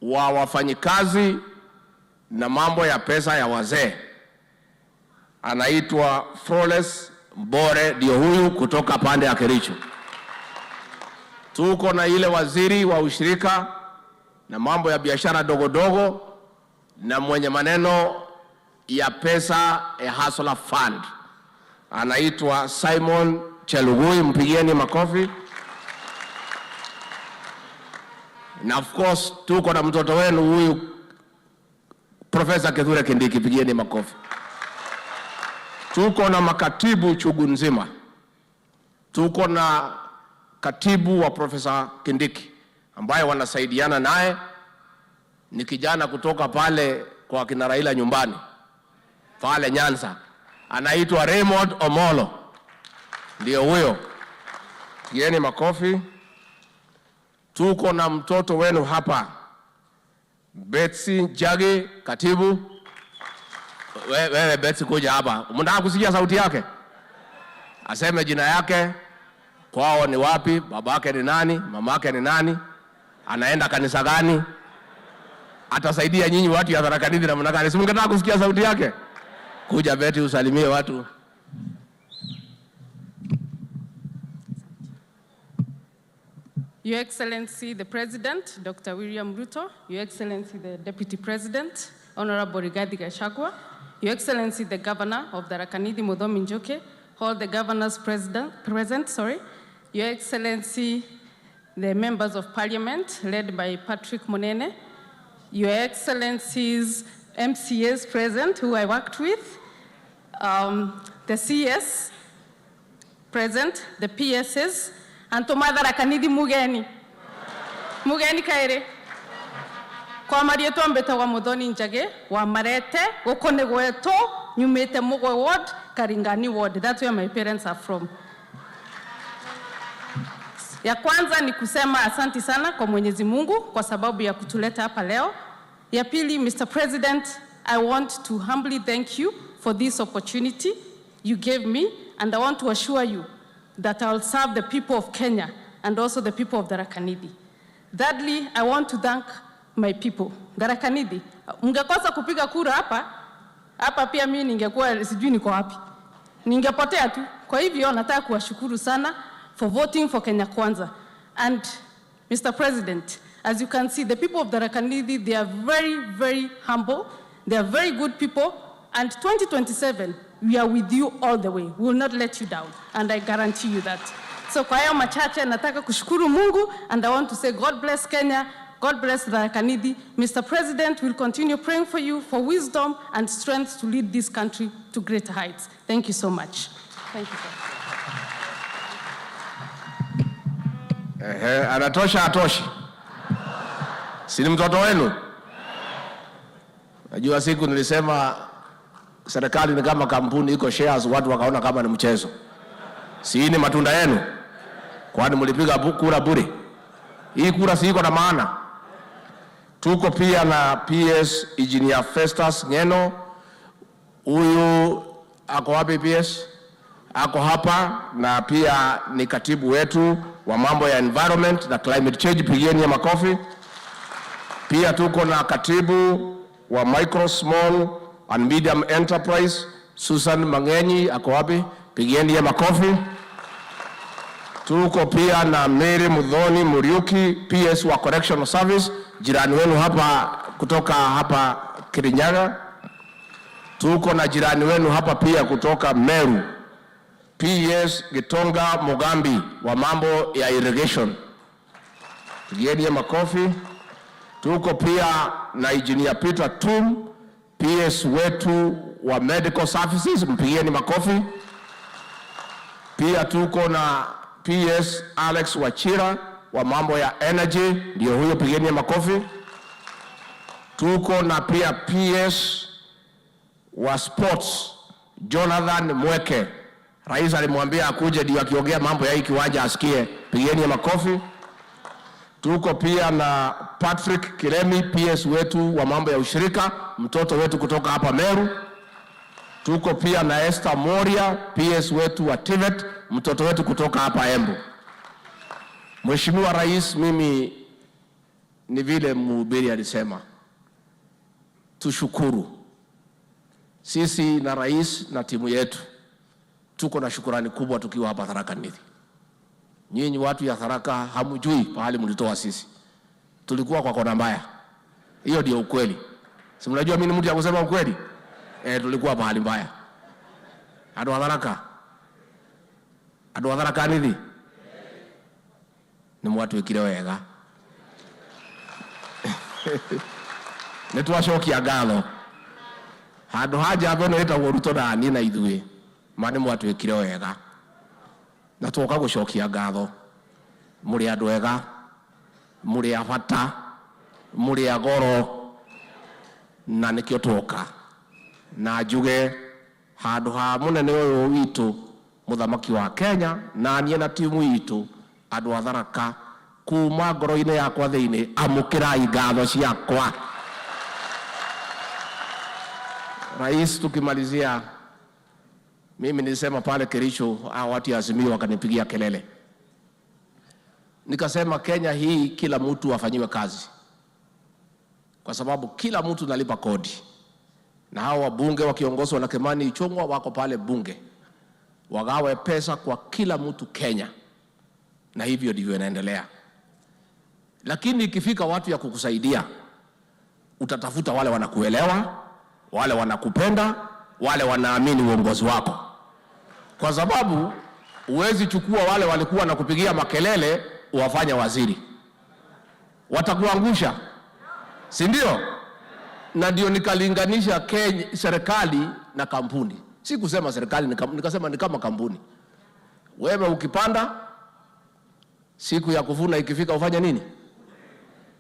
Speaker 6: wa wafanyikazi na mambo ya pesa ya wazee, anaitwa Florence Mbore, ndio huyu kutoka pande ya Kericho. Tuko na ile waziri wa ushirika na mambo ya biashara dogo dogo na mwenye maneno ya pesa ya Hustler Fund, anaitwa Simon Chelugui, mpigieni makofi. Na of course tuko na mtoto wenu huyu Profesa Kithure Kindiki, pigieni makofi. Tuko na makatibu chungu nzima. Tuko na katibu wa Profesa Kindiki ambaye wanasaidiana naye, ni kijana kutoka pale kwa kina Raila nyumbani pale Nyanza, anaitwa Raymond Omolo, ndio huyo, pigieni makofi. Tuko na mtoto wenu hapa Betsy Njagi, katibu. Wewe Betsy, kuja hapa, mnataka kusikia sauti yake? Aseme jina yake, kwao ni wapi, babake ni nani, mamake ni nani, anaenda kanisa gani, atasaidia nyinyi watu ya Tharaka Nithi namna gani? Si mngetaka kusikia sauti yake? Kuja Betty, usalimie watu.
Speaker 7: Your Excellency, the President, Dr. William Ruto, Your Excellency, the Deputy President, Honorable Rigathi Gachagua, Your Excellency, the Governor of Tharaka Nithi, Muthomi Njuki, all the governors present, Your Excellency, the members of Parliament, led by Patrick Munene, Your Excellencies, MCAs present, who I worked with, the CS present, the PSs, antu ma Tharaka Nithi mugeni. Mugeni kaire. Kwa marietwa mbetagwa Muthoni Njagi wa Marete, guku ni gwetu, nyumite Mugwe Ward, Karingani Ward. That's where my parents are from. Ya kwanza ni kusema asanti sana kwa Mwenyezi Mungu kwa sababu ya kutuleta hapa leo. Ya pili, Mr. President, I want to humbly thank you for this opportunity you gave me, and I want to assure you that I will serve the people of Kenya and also the people of Tharaka Nithi. Thirdly, I want to thank my people. Tharaka Nithi, mngekosa kupiga kura hapa, hapa pia mimi ningekuwa sijui niko wapi. Ningepotea tu. Kwa hivyo nataka kuwashukuru sana for voting for Kenya Kwanza. And Mr. President, as you can see, the people of Tharaka Nithi, they are very, very humble. They are very good people. And 2027, we are with you all the way. We will not let you down. And I guarantee you that. So kwa hayo machache, nataka kushukuru Mungu, and I want to say God bless Kenya, God bless Tharaka Nithi. Mr. President, we'll continue praying for you for wisdom and strength to lead this country to greater heights. Thank you so much. Thank you, sir.
Speaker 6: Ehe, anatosha atoshi? Si ni mtoto wenu? Najua siku nilisema serikali ni kama kampuni iko shares, watu wakaona kama ni mchezo. Si ni matunda yenu? Kwani mlipiga kura bure? Hii kura si iko na maana? Tuko pia na PS Engineer Festus Ngeno. Huyu ako wapi PS? Ako hapa na pia ni katibu wetu wa mambo ya environment na climate change, pigieni ya makofi. Pia tuko na katibu wa micro, small and medium enterprise Susan Mangenyi, ako wapi? Pigieni ya makofi. Tuko pia na Mary Muthoni Muriuki, PS wa Correctional Service, jirani wenu hapa kutoka hapa Kirinyaga. Tuko na jirani wenu hapa pia kutoka Meru, PS Gitonga Mugambi wa mambo ya irrigation. Pigieni ya makofi. Tuko pia na Engineer Peter Tum, PS wetu wa Medical Services, mpigieni makofi. Pia tuko na PS Alex Wachira wa mambo ya energy, ndio huyo, pigeni makofi. Tuko na pia PS wa sports Jonathan Mweke. Rais alimwambia akuje ndio akiongea mambo ya hii kiwanja asikie. Pigeni makofi. Tuko pia na Patrick Kiremi, PS wetu wa mambo ya ushirika, mtoto wetu kutoka hapa Meru. Tuko pia na Esther Moria, PS wetu wa TVET, mtoto wetu kutoka hapa Embu. Mheshimiwa Rais, mimi ni vile mhubiri alisema, tushukuru. Sisi na rais na timu yetu tuko na shukurani kubwa tukiwa hapa Tharaka Nithi. Nyinyi watu ya Tharaka hamjui pahali mlitoa sisi. Tulikuwa kwa kona mbaya. Hiyo ndio ukweli. Si mnajua mimi ni mtu ya kusema ukweli? Tulikuwa pahali mbaya. Andu a Tharaka. Andu a Tharaka Nithi. Nĩ mwatwĩkire wega. Nĩ twacokia ngatho. Handũ ha njamba ĩno ĩtagwo Ruto na niĩ na ithuĩ, ma nĩ mwatwĩkire wega. Na twoka gũcokia ngatho. Mũrĩ andũ ega, mũrĩ a bata, mũrĩ a goro, na nĩkĩo twoka. Na njuge handũ ha mũnene ũyũ witũ mũthamaki wa Kenya na niĩ na timu itũ andũ a Tharaka kuma ngoro-inĩ yakwa thĩinĩ, amũkĩrai ngatho ciakwa. Rais, tukimalizia, mimi nilisema pale Kericho, hao watu ya Azimio wakanipigia kelele. Nikasema Kenya hii kila mtu afanyiwe kazi, kwa sababu kila mtu nalipa kodi, na hao wabunge wakiongozwa na Kimani Ichung'wah wako pale bunge, wagawe pesa kwa kila mtu Kenya, na hivyo ndivyo inaendelea. Lakini ikifika watu ya kukusaidia, utatafuta wale wanakuelewa, wale wanakupenda, wale wanaamini uongozi wako, kwa sababu huwezi chukua wale walikuwa nakupigia makelele uwafanye waziri, watakuangusha, si ndio? Na ndio nikalinganisha Kenya, serikali na kampuni. Si kusema serikali ni kampuni, nikasema ni kama kampuni. Wewe ukipanda, siku ya kuvuna ikifika ufanye nini?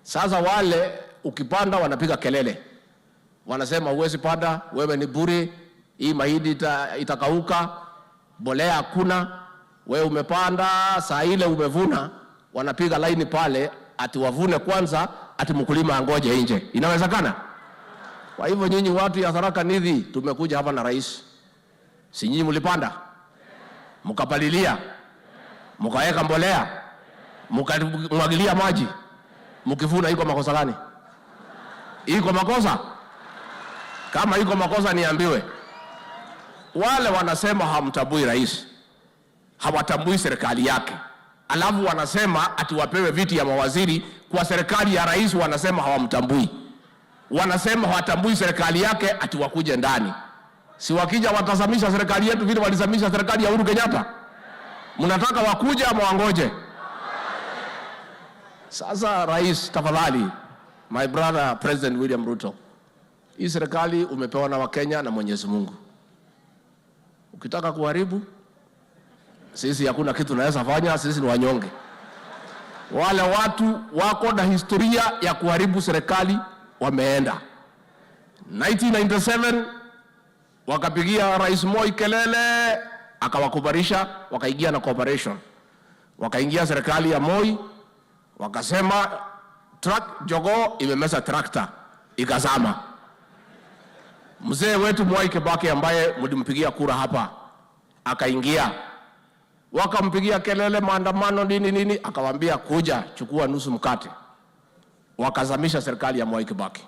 Speaker 6: Sasa wale ukipanda wanapiga kelele, wanasema huwezi panda, wewe ni bure, hii mahindi itakauka, mbolea hakuna, wewe umepanda, saa ile umevuna, wanapiga laini pale ati wavune kwanza, ati mkulima angoje nje. Inawezekana? Kwa hivyo nyinyi watu ya Tharaka Nithi, tumekuja hapa na rais. Si nyinyi mlipanda, mkapalilia, mkaweka mbolea, mkamwagilia maji, mkivuna iko makosa gani? Iko makosa? Kama iko makosa niambiwe. Wale wanasema hamtambui rais, hawatambui serikali yake, alafu wanasema ati wapewe viti ya mawaziri kwa serikali ya rais, wanasema hawamtambui. Wanasema hawatambui serikali yake ati wakuje ndani. Si wakija watazamisha serikali yetu vile walizamisha serikali ya Uhuru Kenyatta? Mnataka wakuje ama wangoje? Sasa rais, tafadhali, my brother President William Ruto, hii serikali umepewa na Wakenya na Mwenyezi Mungu. Ukitaka kuharibu, sisi hakuna kitu tunaweza fanya, sisi ni wanyonge. Wale watu wako na historia ya kuharibu serikali wameenda. 1997 wakapigia Rais Moi kelele, akawakubarisha, wakaingia na cooperation. Wakaingia serikali ya Moi, wakasema truck jogoo imemeza tractor, ikazama. Mzee wetu Mwai Kibaki ambaye mlimpigia kura hapa akaingia, wakampigia kelele, maandamano nini nini, akawaambia kuja chukua nusu mkate. Wakazamisha serikali ya Mwai Kibaki.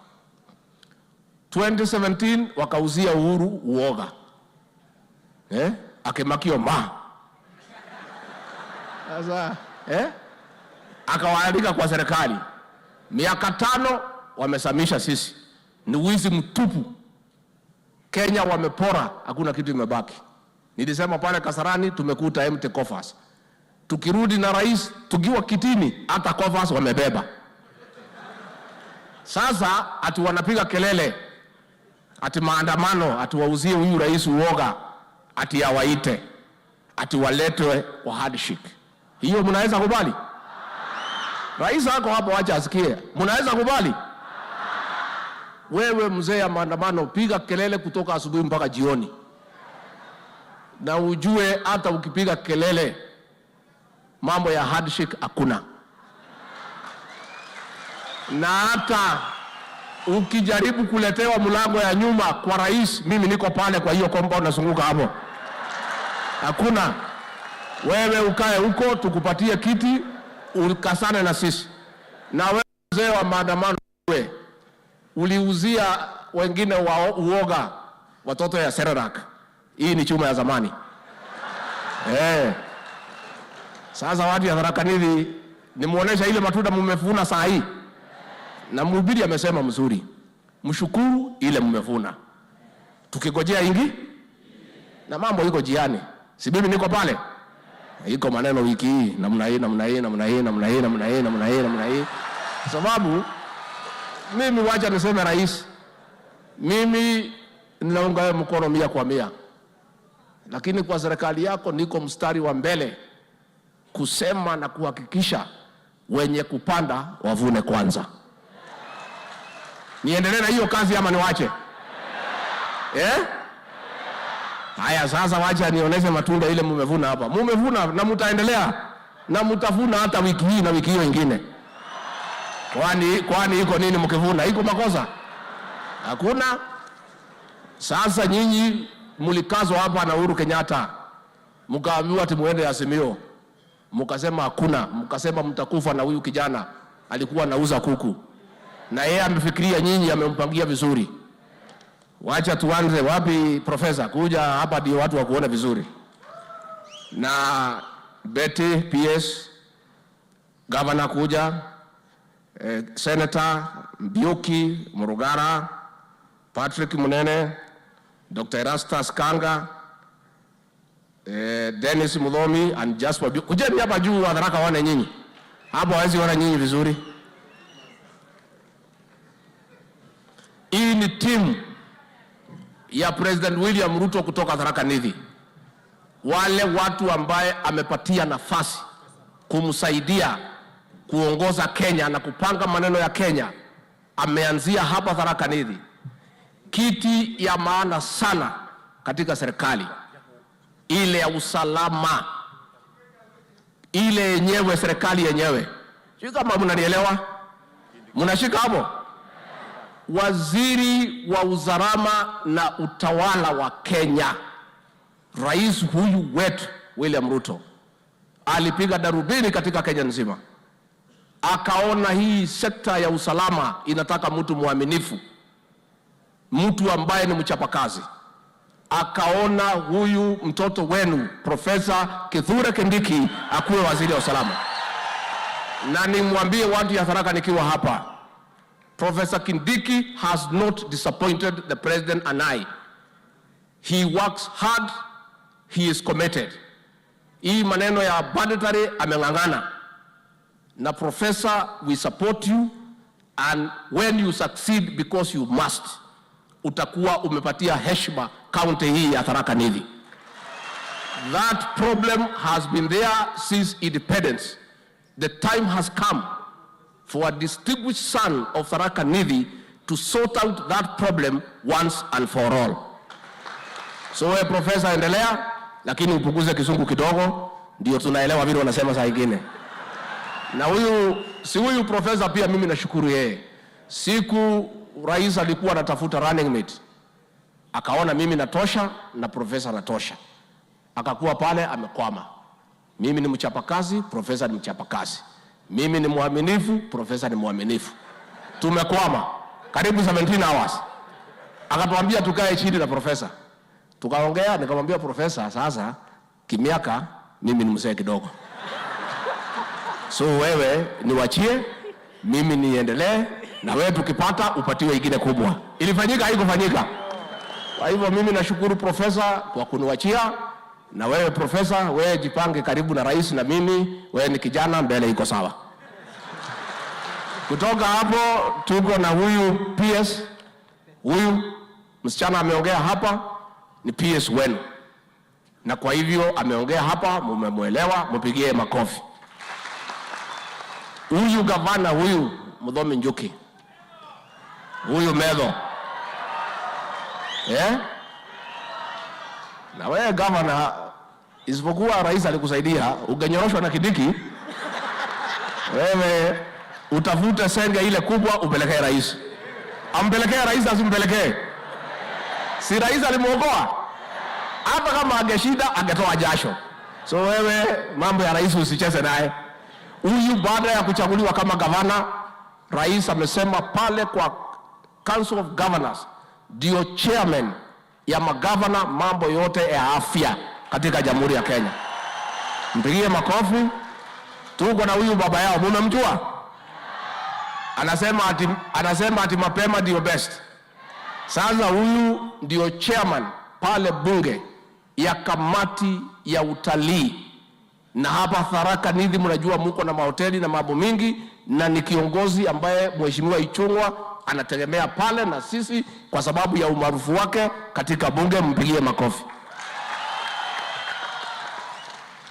Speaker 6: 2017 wakauzia Uhuru uoga, Akimakio ma sasa, Akawaalika kwa serikali. Miaka 5 wamesamisha sisi, ni wizi mtupu. Kenya wamepora, hakuna kitu imebaki. Nilisema pale Kasarani tumekuta empty coffers. Tukirudi na rais tukiwa kitini, hata coffers wamebeba. Sasa ati wanapiga kelele ati maandamano, ati wauzie huyu rais uoga, ati awaite, ati waletwe kwa handshake. Hiyo mnaweza kubali? Rais ako hapo, acha asikie. Mnaweza kubali? Wewe mzee ya maandamano, piga kelele kutoka asubuhi mpaka jioni. Na ujue hata ukipiga kelele mambo ya handshake hakuna, na hata ukijaribu kuletewa mlango ya nyuma kwa rais, mimi niko pale kwa hiyo compound nazunguka hapo, hakuna. Wewe ukae huko tukupatie kiti ukasane na sisi. Na wewe mzee wa maandamano, wewe uliuzia wengine wa uoga watoto ya Cerelac. Hii ni chuma ya zamani eh. Sasa watu ya Tharaka Nithi nimuonesha ile matunda mmevuna saa hii, na mhubiri amesema mzuri, mshukuru ile mmevuna, tukigojea ingi na mambo iko jiani, si mimi niko pale, iko maneno wiki hii namna hii namna hii namna hii namna hii namna hii namna hii namna hii, sababu mimi wacha niseme rais, mimi ninaunga mkono 100%, lakini kwa serikali yako niko mstari wa mbele kusema na kuhakikisha wenye kupanda wavune kwanza. Niendelee na hiyo kazi ama niwache? Eh? Haya, sasa wacha nionyeshe matunda ile mumevuna hapa. Mumevuna na mutaendelea na mutavuna hata wiki hii na wiki hiyo ingine. Kwani iko nini mkivuna? Iko makosa? Hakuna. Sasa nyinyi mlikazwa hapa na Uhuru Kenyatta, mkaambiwa ati muende Azimio, mkasema hakuna, mkasema mtakufa na huyu kijana alikuwa anauza kuku, na yeye amefikiria nyinyi, amempangia vizuri. Wacha tuanze wapi, profesa? Kuja hapa ndio watu wa kuona vizuri. Na Betty PS, governor kuja, Senator Mbiuki Murugara, Patrick Munene, Dr. Erastus Kanga, Dennis Muthomi and Jasper Biu. Kujeni hapa juu wa Tharaka waone nyinyi. Hapo hawezi ona nyinyi vizuri. Hii ni timu ya President William Ruto kutoka Tharaka Nithi. Wale watu ambaye amepatia nafasi kumsaidia kuongoza Kenya na kupanga maneno ya Kenya, ameanzia hapa Tharaka Nithi. Kiti ya maana sana katika serikali ile ya usalama, ile yenyewe serikali yenyewe. Sijui kama mnanielewa, mnashika hapo. Waziri wa usalama na utawala wa Kenya, rais huyu wetu William Ruto alipiga darubini katika Kenya nzima, akaona hii sekta ya usalama inataka mtu mwaminifu, mtu ambaye ni mchapakazi. Akaona huyu mtoto wenu Profesa Kithure Kindiki akuwe waziri wa usalama. Na nimwambie watu ya Tharaka nikiwa hapa, Professor Kindiki has not disappointed the president and I. He works hard, he is committed. Hii maneno ya budgetary ameng'ang'ana. Na Professor, we support you, and when you succeed, because you must, utakuwa umepatia heshima county hii ya Tharaka Nithi. That problem has been there since independence. The time has come for a distinguished son of Tharaka Nithi to sort out that problem once and for all. So wewe profesa, endelea, lakini upunguze kizungu kidogo, ndio tunaelewa vile wanasema saa ingine. Na huyu si huyu profesa pia mimi nashukuru yeye. Siku rais alikuwa anatafuta running mate, akaona mimi natosha na profesa anatosha, akakuwa pale amekwama. Mimi ni mchapakazi, profesa ni mchapakazi. Mimi ni mwaminifu, profesa ni mwaminifu. Tumekwama karibu 17 hours. Akatuambia tukae chini na profesa, tukaongea. Nikamwambia profesa, sasa kimiaka mimi ni mzee kidogo, so wewe niwachie mimi niendelee na wewe, tukipata upatiwe ingine kubwa. Ilifanyika haikufanyika? Kwa hivyo mimi nashukuru profesa kwa kuniwachia, na wewe profesa, wewe jipange karibu na rais na mimi, wewe ni kijana, mbele iko sawa. Kutoka hapo tuko na huyu PS, huyu msichana ameongea hapa ni PS wenu, na kwa hivyo ameongea hapa, mumemwelewa, mpigie makofi. Huyu gavana huyu Muthomi Njuki, huyu Metho, eh? Na wewe gavana, isipokuwa rais alikusaidia, ungenyoroshwa na Kindiki, wewe utafute senge ile kubwa upelekee rais. Ampelekee rais, asimpelekee? Si rais alimuokoa? Hata kama angeshinda angetoa jasho. So wewe mambo ya rais usicheze naye. Huyu baada ya kuchaguliwa kama gavana, rais amesema pale kwa Council of Governors ndio chairman ya magavana mambo yote ya afya katika Jamhuri ya Kenya. Mpigie makofi. Tuko na huyu baba yao, mumemjua? Anasema ati mapema ndio best. Sasa huyu ndio chairman pale bunge ya kamati ya utalii, na hapa Tharaka Nithi mnajua muko na mahoteli na mambo mingi, na ni kiongozi ambaye Mheshimiwa Ichung'wa anategemea pale na sisi kwa sababu ya umaarufu wake katika bunge, mpigie makofi.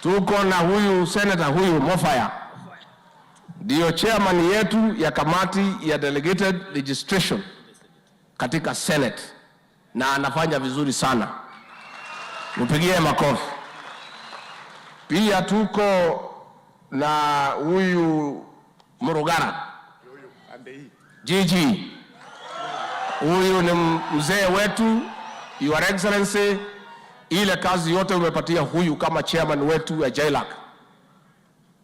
Speaker 6: Tuko na huyu senator huyu Mofaya, ndio chairman yetu ya kamati ya delegated legislation katika Senate na anafanya vizuri sana, mpigie makofi. Pia tuko na huyu Murugara Gigi, huyu ni mzee wetu, Your Excellency, ile kazi yote umepatia huyu kama chairman wetu ya JLAC,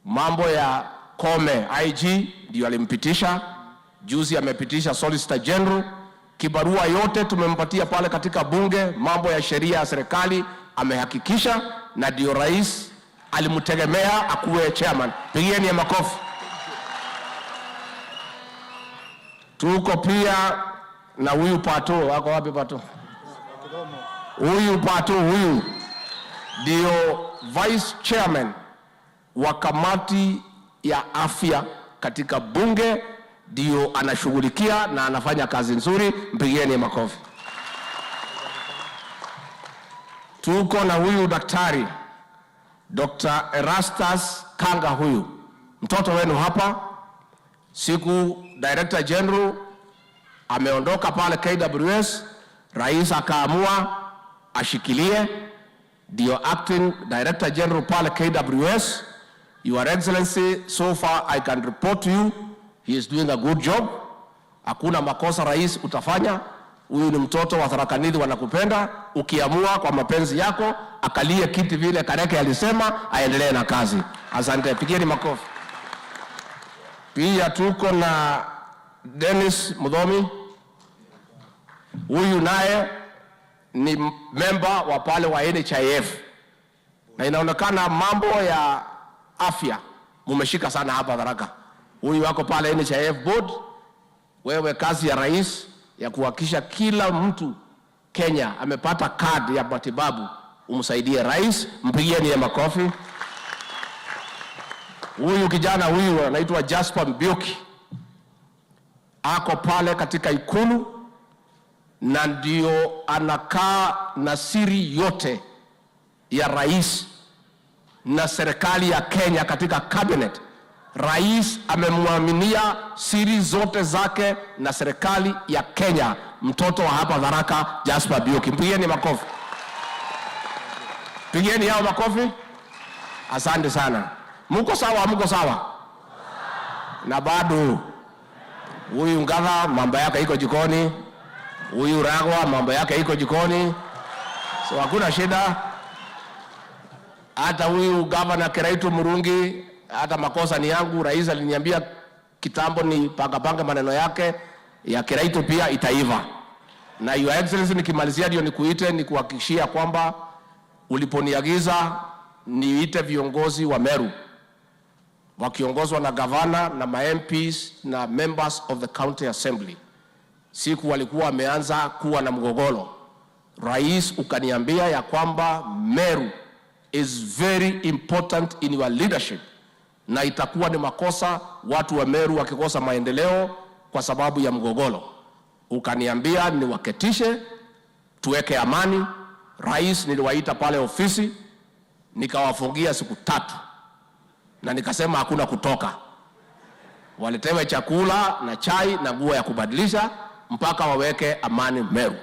Speaker 6: mambo ya Koome IG ndio alimpitisha juzi, amepitisha Solicitor General, kibarua yote tumempatia pale katika bunge, mambo ya sheria ya serikali amehakikisha, na ndio rais alimtegemea akuwe chairman. Pigieni ya makofi. Tuko pia na huyu Pato, ako wapi Pato? Huyu Pato huyu ndio vice chairman wa kamati ya afya katika bunge, ndio anashughulikia na anafanya kazi nzuri, mpigieni makofi. Tuko na huyu daktari Dr. Erastus Kanga, huyu mtoto wenu hapa, siku Director General ameondoka pale KWS, rais akaamua ashikilie, ndio acting Director General pale KWS. Your Excellency, so far I can report to you he is doing a good job. Hakuna makosa rais utafanya. Huyu ni mtoto wa Tharaka Nithi, wanakupenda. Ukiamua kwa mapenzi yako akalie kiti vile Kareke alisema, aendelee na kazi. Asante, pigieni makofi. Pia tuko na Dennis Mudhomi, huyu naye ni member wa pale wa NHIF na inaonekana mambo ya afya mumeshika sana hapa Tharaka. Huyu wako pale NHIF board. Wewe kazi ya rais ya kuhakikisha kila mtu Kenya amepata kadi ya matibabu, umsaidie rais, mpigieni ya makofi. Huyu kijana huyu anaitwa Jasper Mbiuki, ako pale katika Ikulu na ndio anakaa na siri yote ya rais na serikali ya Kenya katika cabinet. Rais amemwaminia siri zote zake na serikali ya Kenya, mtoto wa hapa Tharaka, Jasper Mbiuki. Mpigieni makofi, pigieni yao makofi. Asante sana. Muko sawa? Muko sawa? Na bado huyu Ngatha mambo yake iko jikoni, huyu Ragwa mambo yake iko jikoni, so hakuna shida. Hata huyu gavana Kiraitu Murungi, hata makosa ni yangu. Rais aliniambia kitambo ni panga panga maneno yake ya Kiraitu pia itaiva. Na Your Excellency, nikimalizia ndio nikuite nikuhakikishia kwamba uliponiagiza niite viongozi wa Meru wakiongozwa na gavana na ma MPs na members of the county assembly, siku walikuwa wameanza kuwa na mgogoro, rais ukaniambia ya kwamba Meru is very important in your leadership, na itakuwa ni makosa watu wa Meru wakikosa maendeleo kwa sababu ya mgogoro. Ukaniambia niwaketishe tuweke amani. Rais niliwaita pale ofisi nikawafungia siku 3 na nikasema hakuna kutoka, waletewe chakula na chai na nguo ya kubadilisha mpaka waweke amani Meru,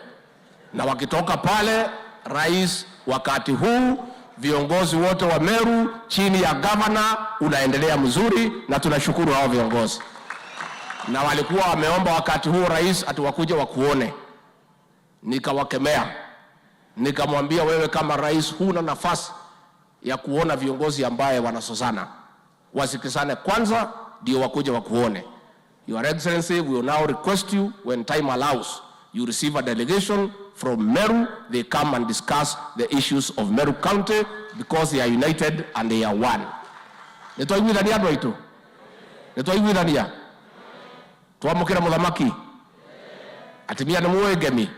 Speaker 6: na wakitoka pale Rais, wakati huu viongozi wote wa Meru chini ya gavana unaendelea mzuri, na tunashukuru hao viongozi. Na walikuwa wameomba wakati huo rais ati wakuje wakuone, nikawakemea, nikamwambia wewe kama rais huna nafasi ya kuona viongozi ambaye wanasozana, wasikizane kwanza ndio wakuje wakuone. Your Excellency, we will now request you, when time allows, you receive a delegation from Meru. They come and discuss the issues of Meru County because they are united and they are one. Nitwaiguithania andũ aitũ? Nitwaiguithania? Twamũkĩra mũthamaki? Atumia nĩ mũĩ ngemi?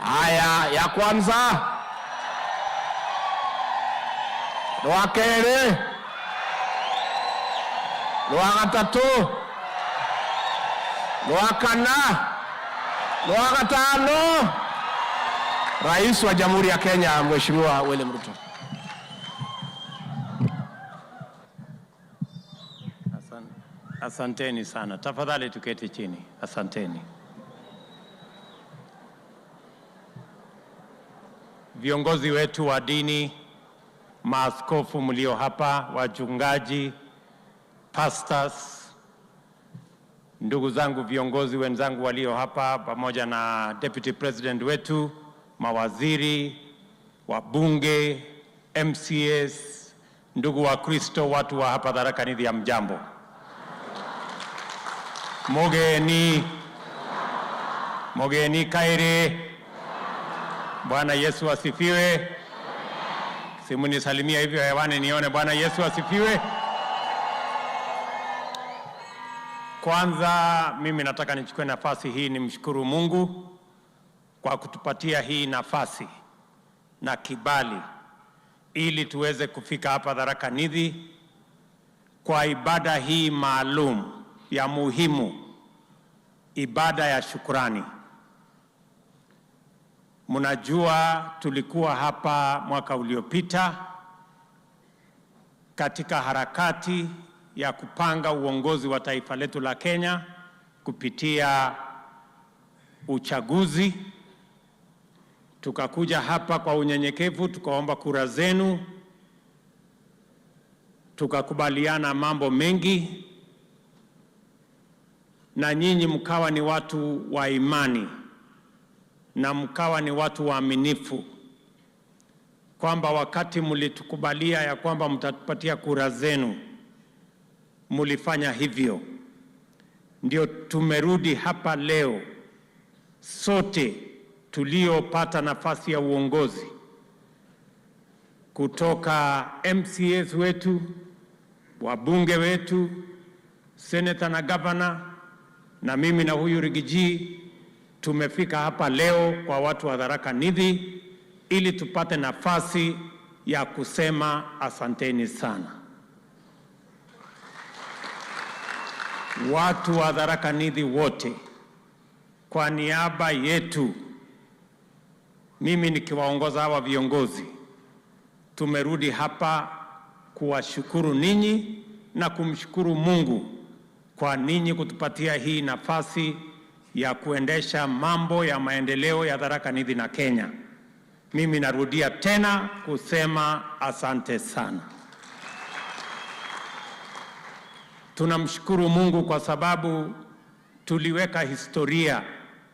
Speaker 6: Haya, ya kwanza, rwa kerĩ, rwa gatatũ, rwa kana, rwa gatano. Rais wa Jamhuri ya Kenya Mheshimiwa William Ruto.
Speaker 8: Asanteni sana. Tafadhali tuketi chini. Asanteni. Viongozi wetu wa dini, maaskofu mlio hapa, wachungaji, pastors, ndugu zangu viongozi wenzangu walio hapa pamoja na Deputy President wetu, mawaziri, wabunge, MCAs, ndugu wa Kristo, watu wa hapa Tharaka Nithi, ya mjambo. Mogeni. Mogeni kairi. Bwana Yesu asifiwe. Simu nisalimia hivyo hewani nione. Bwana Yesu asifiwe. Kwanza mimi nataka nichukue nafasi hii nimshukuru Mungu kwa kutupatia hii nafasi na kibali ili tuweze kufika hapa Tharaka Nithi kwa ibada hii maalum ya muhimu, ibada ya shukrani. Mnajua tulikuwa hapa mwaka uliopita katika harakati ya kupanga uongozi wa taifa letu la Kenya kupitia uchaguzi. Tukakuja hapa kwa unyenyekevu, tukaomba kura zenu, tukakubaliana mambo mengi, na nyinyi mkawa ni watu wa imani na mkawa ni watu waaminifu, kwamba wakati mlitukubalia ya kwamba mtatupatia kura zenu, mlifanya hivyo. Ndio tumerudi hapa leo sote tuliopata nafasi ya uongozi kutoka MCAs wetu, wabunge wetu, senator na governor, na mimi na huyu Rigiji tumefika hapa leo kwa watu wa Tharaka Nithi ili tupate nafasi ya kusema asanteni sana. Watu wa Tharaka Nithi wote, kwa niaba yetu, mimi nikiwaongoza hawa viongozi, tumerudi hapa kuwashukuru ninyi na kumshukuru Mungu kwa ninyi kutupatia hii nafasi ya kuendesha mambo ya maendeleo ya Tharaka Nithi na Kenya. Mimi narudia tena kusema asante sana. Tunamshukuru Mungu kwa sababu tuliweka historia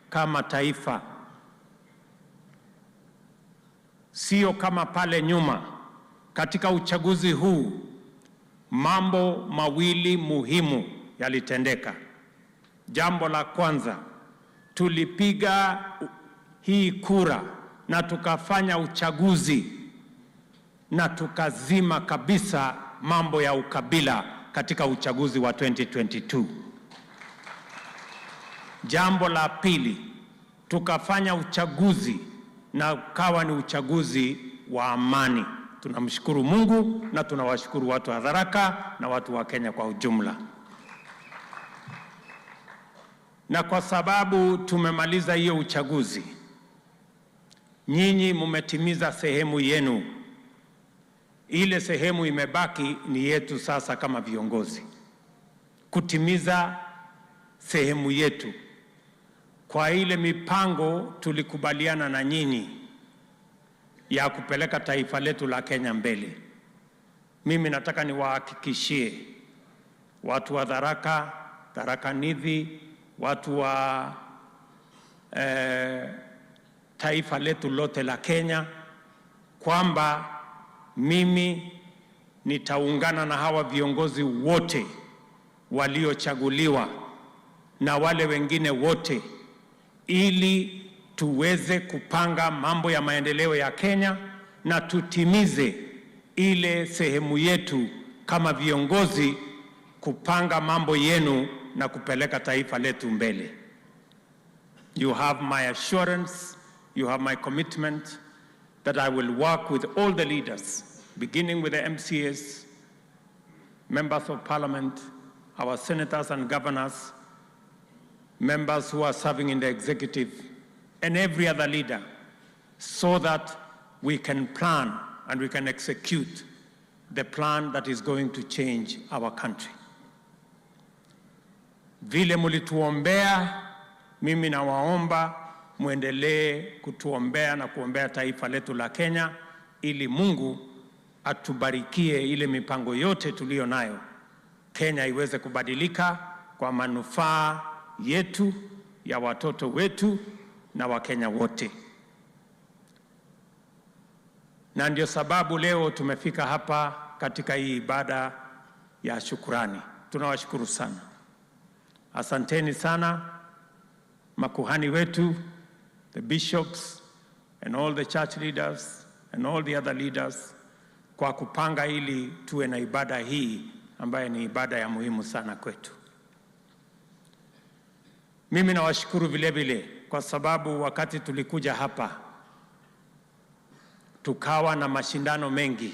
Speaker 8: kama taifa, sio kama pale nyuma. Katika uchaguzi huu mambo mawili muhimu yalitendeka. Jambo la kwanza, tulipiga hii kura na tukafanya uchaguzi na tukazima kabisa mambo ya ukabila katika uchaguzi wa 2022. Jambo la pili, tukafanya uchaguzi na ukawa ni uchaguzi wa amani. Tunamshukuru Mungu na tunawashukuru watu wa Tharaka na watu wa Kenya kwa ujumla. Na kwa sababu tumemaliza hiyo uchaguzi, nyinyi mmetimiza sehemu yenu. Ile sehemu imebaki ni yetu sasa kama viongozi kutimiza sehemu yetu kwa ile mipango tulikubaliana na nyinyi ya kupeleka taifa letu la Kenya mbele. Mimi nataka niwahakikishie watu wa Tharaka, Tharaka Nithi, watu wa taifa letu lote la Kenya kwamba mimi nitaungana na hawa viongozi wote waliochaguliwa na wale wengine wote ili tuweze kupanga mambo ya maendeleo ya Kenya na tutimize ile sehemu yetu kama viongozi kupanga mambo yenu na kupeleka taifa letu mbele. You have my assurance, you have my commitment that I will work with all the leaders, beginning with the MCAs, members of parliament, our senators and governors, members who are serving in the executive, and every other leader, so that we can plan and we can execute the plan that is going to change our country. Vile mulituombea, mimi nawaomba muendelee kutuombea na kuombea taifa letu la Kenya ili Mungu atubarikie ile mipango yote tuliyo nayo, Kenya iweze kubadilika kwa manufaa yetu, ya watoto wetu na Wakenya wote. Na ndio sababu leo tumefika hapa katika hii ibada ya shukurani. Tunawashukuru sana, asanteni sana makuhani wetu, the bishops and all the church leaders and all the other leaders kwa kupanga ili tuwe na ibada hii ambayo ni ibada ya muhimu sana kwetu. Mimi nawashukuru vile vile kwa sababu wakati tulikuja hapa tukawa na mashindano mengi.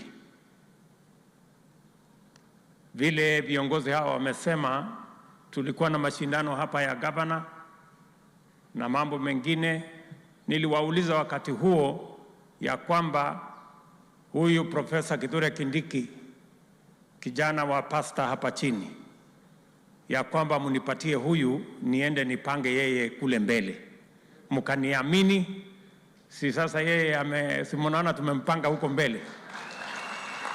Speaker 8: Vile viongozi hawa wamesema, tulikuwa na mashindano hapa ya gavana na mambo mengine. Niliwauliza wakati huo ya kwamba huyu Profesa Kithure Kindiki, kijana wa pasta hapa chini, ya kwamba mnipatie huyu niende nipange yeye kule mbele. Mkaniamini, si sasa yeye ame, si mnaona tumempanga huko mbele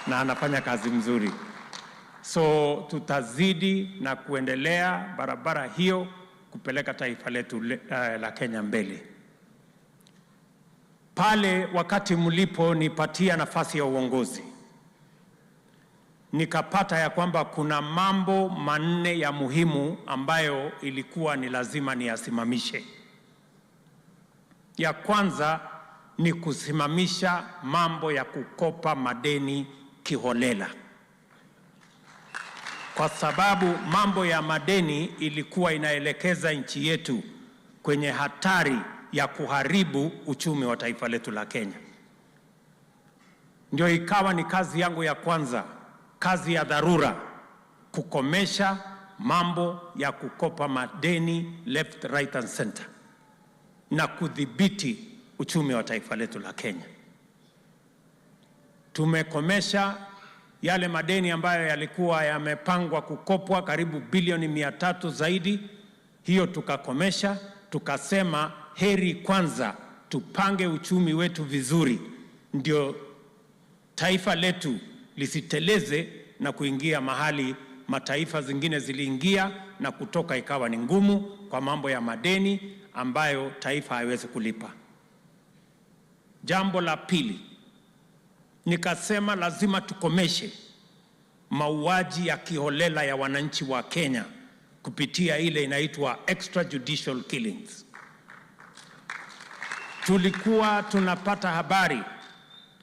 Speaker 8: na anafanya kazi mzuri. So tutazidi na kuendelea barabara hiyo kupeleka taifa letu la Kenya mbele. Pale wakati mliponipatia nafasi ya uongozi, nikapata ya kwamba kuna mambo manne ya muhimu ambayo ilikuwa ni lazima niyasimamishe. Ya kwanza ni kusimamisha mambo ya kukopa madeni kiholela, kwa sababu mambo ya madeni ilikuwa inaelekeza nchi yetu kwenye hatari ya kuharibu uchumi wa taifa letu la Kenya. Ndio ikawa ni kazi yangu ya kwanza, kazi ya dharura, kukomesha mambo ya kukopa madeni left, right and center na kudhibiti uchumi wa taifa letu la Kenya. Tumekomesha yale madeni ambayo yalikuwa yamepangwa kukopwa karibu bilioni 300 zaidi, hiyo tukakomesha, tukasema heri kwanza tupange uchumi wetu vizuri, ndio taifa letu lisiteleze na kuingia mahali mataifa zingine ziliingia na kutoka ikawa ni ngumu kwa mambo ya madeni ambayo taifa haiwezi kulipa. Jambo la pili, nikasema lazima tukomeshe mauaji ya kiholela ya wananchi wa Kenya kupitia ile inaitwa extrajudicial killings. Tulikuwa tunapata habari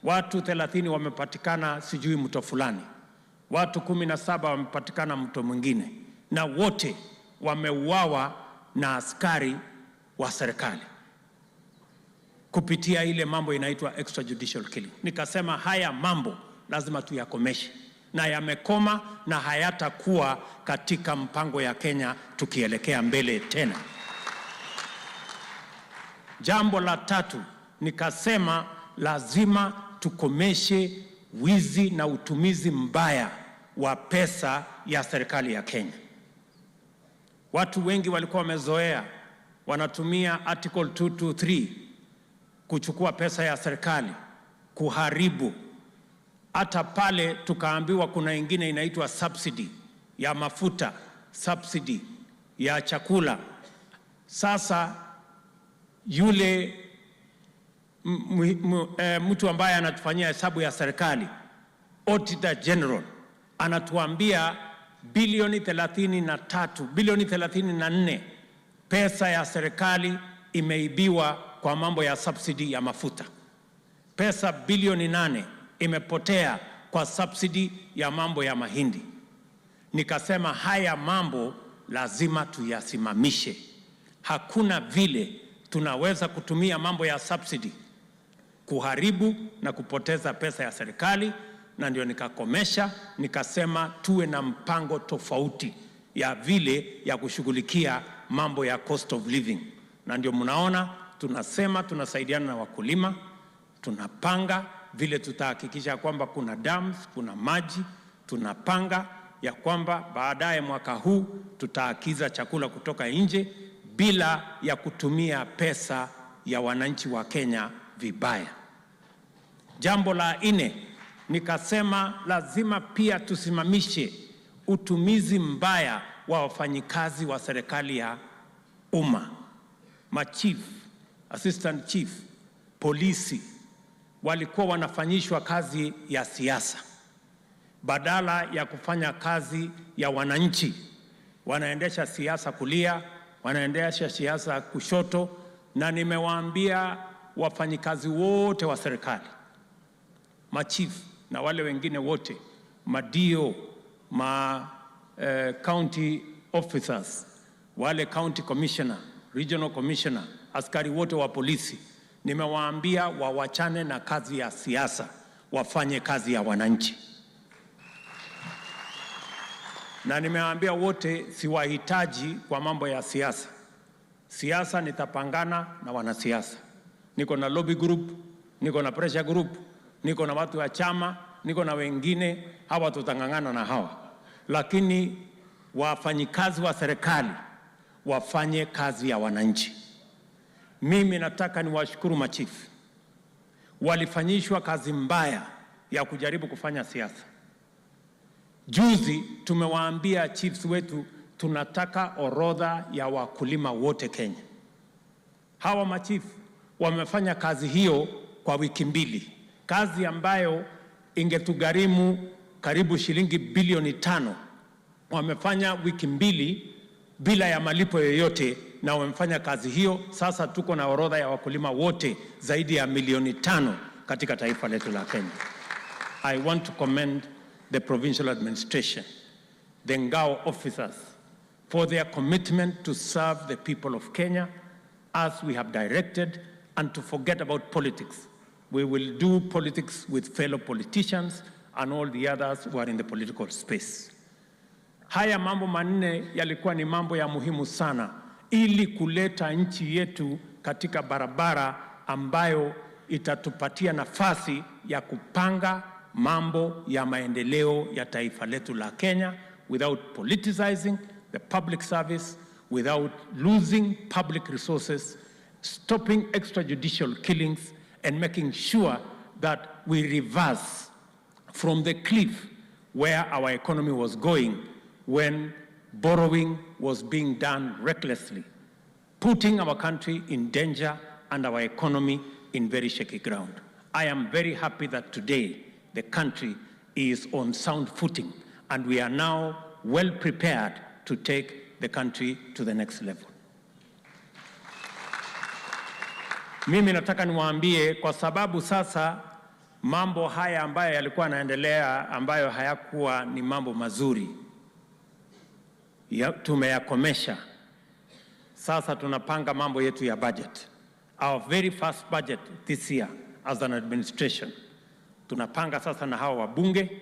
Speaker 8: watu 30 wamepatikana sijui mto fulani, watu 17 wamepatikana mto mwingine, na wote wameuawa na askari wa serikali kupitia ile mambo inaitwa extrajudicial killing. Nikasema haya mambo lazima tuyakomeshe, na yamekoma na hayatakuwa katika mpango ya Kenya tukielekea mbele tena. Jambo la tatu nikasema lazima tukomeshe wizi na utumizi mbaya wa pesa ya serikali ya Kenya. Watu wengi walikuwa wamezoea wanatumia Article 223 kuchukua pesa ya serikali. kuharibu. Hata pale tukaambiwa kuna ingine inaitwa subsidy ya mafuta, subsidy ya chakula. Sasa yule mtu ambaye anatufanyia hesabu ya serikali, Auditor General, anatuambia bilioni 33, bilioni 34 pesa ya serikali imeibiwa kwa mambo ya subsidy ya mafuta. Pesa bilioni 8 imepotea kwa subsidy ya mambo ya mahindi. Nikasema haya mambo lazima tuyasimamishe. Hakuna vile tunaweza kutumia mambo ya subsidy kuharibu na kupoteza pesa ya serikali, na ndio nikakomesha, nikasema tuwe na mpango tofauti ya vile ya kushughulikia mambo ya cost of living, na ndio mnaona tunasema tunasaidiana na wakulima, tunapanga vile tutahakikisha kwamba kuna dams, kuna maji, tunapanga ya kwamba baadaye mwaka huu tutaagiza chakula kutoka nje bila ya kutumia pesa ya wananchi wa Kenya vibaya. Jambo la nne, nikasema lazima pia tusimamishe utumizi mbaya wa wafanyikazi wa serikali ya umma, machief, assistant chief, polisi walikuwa wanafanyishwa kazi ya siasa badala ya kufanya kazi ya wananchi. Wanaendesha siasa kulia, wanaendesha siasa kushoto, na nimewaambia wafanyikazi wote wa serikali, machief na wale wengine wote, madio, ma county officers, wale county commissioner, regional commissioner, askari wote wa polisi, nimewaambia wawachane na kazi ya siasa, wafanye kazi ya wananchi. Na nimewaambia wote siwahitaji kwa mambo ya siasa. Siasa nitapangana na wanasiasa. Niko na lobby group, niko na pressure group, niko na watu wa chama, niko na wengine, hawa tutang'ang'ana na hawa, lakini wafanyikazi wa serikali wafanye kazi ya wananchi. Mimi nataka niwashukuru machifu, walifanyishwa kazi mbaya ya kujaribu kufanya siasa. Juzi tumewaambia chiefs wetu tunataka orodha ya wakulima wote Kenya. Hawa machifu wamefanya kazi hiyo kwa wiki mbili, kazi ambayo ingetugharimu karibu shilingi bilioni 5. Wamefanya wiki mbili bila ya malipo yoyote, na wamefanya kazi hiyo. Sasa tuko na orodha ya wakulima wote zaidi ya milioni 5 katika taifa letu la Kenya. I want to commend the provincial administration, the Ngao officers, for their commitment to serve the people of Kenya as we have directed and to forget about politics. We will do politics with fellow politicians and all the others who are in the political space. Haya mambo manne yalikuwa ni mambo ya muhimu sana ili kuleta nchi yetu katika barabara ambayo itatupatia nafasi ya kupanga mambo ya maendeleo ya taifa letu la Kenya without politicizing the public service, without losing public resources, stopping extrajudicial killings and making sure that we reverse from the cliff where our economy was going when borrowing was being done recklessly, putting our country in danger and our economy in very shaky ground. I am very happy that today the country is on sound footing and we are now well prepared to take the country to the next level. Mimi nataka niwaambie kwa sababu sasa mambo haya ambayo yalikuwa yanaendelea ambayo hayakuwa ni mambo mazuri ya, tumeyakomesha. Sasa tunapanga mambo yetu ya budget. Our very first budget this year as an administration. Tunapanga sasa na hawa wabunge,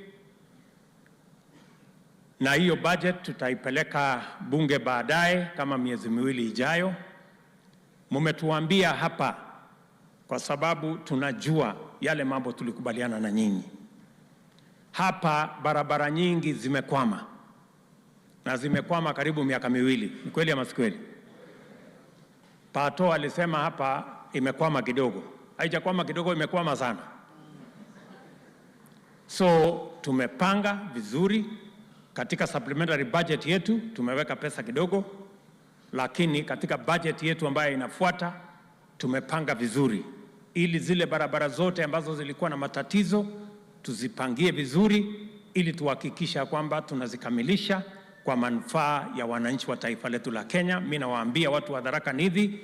Speaker 8: na hiyo budget tutaipeleka bunge baadaye kama miezi miwili ijayo. Mumetuambia hapa, kwa sababu tunajua yale mambo tulikubaliana na nyinyi hapa. Barabara nyingi zimekwama na zimekwama karibu miaka miwili. Ni kweli ama si kweli? Pato alisema hapa imekwama kidogo. Haijakwama kidogo, imekwama sana. So tumepanga vizuri katika supplementary budget yetu, tumeweka pesa kidogo, lakini katika budget yetu ambayo inafuata tumepanga vizuri ili zile barabara zote ambazo zilikuwa na matatizo tuzipangie vizuri ili tuhakikisha kwamba tunazikamilisha kwa manufaa ya wananchi wa taifa letu la Kenya. Mimi nawaambia watu wa Tharaka Nithi,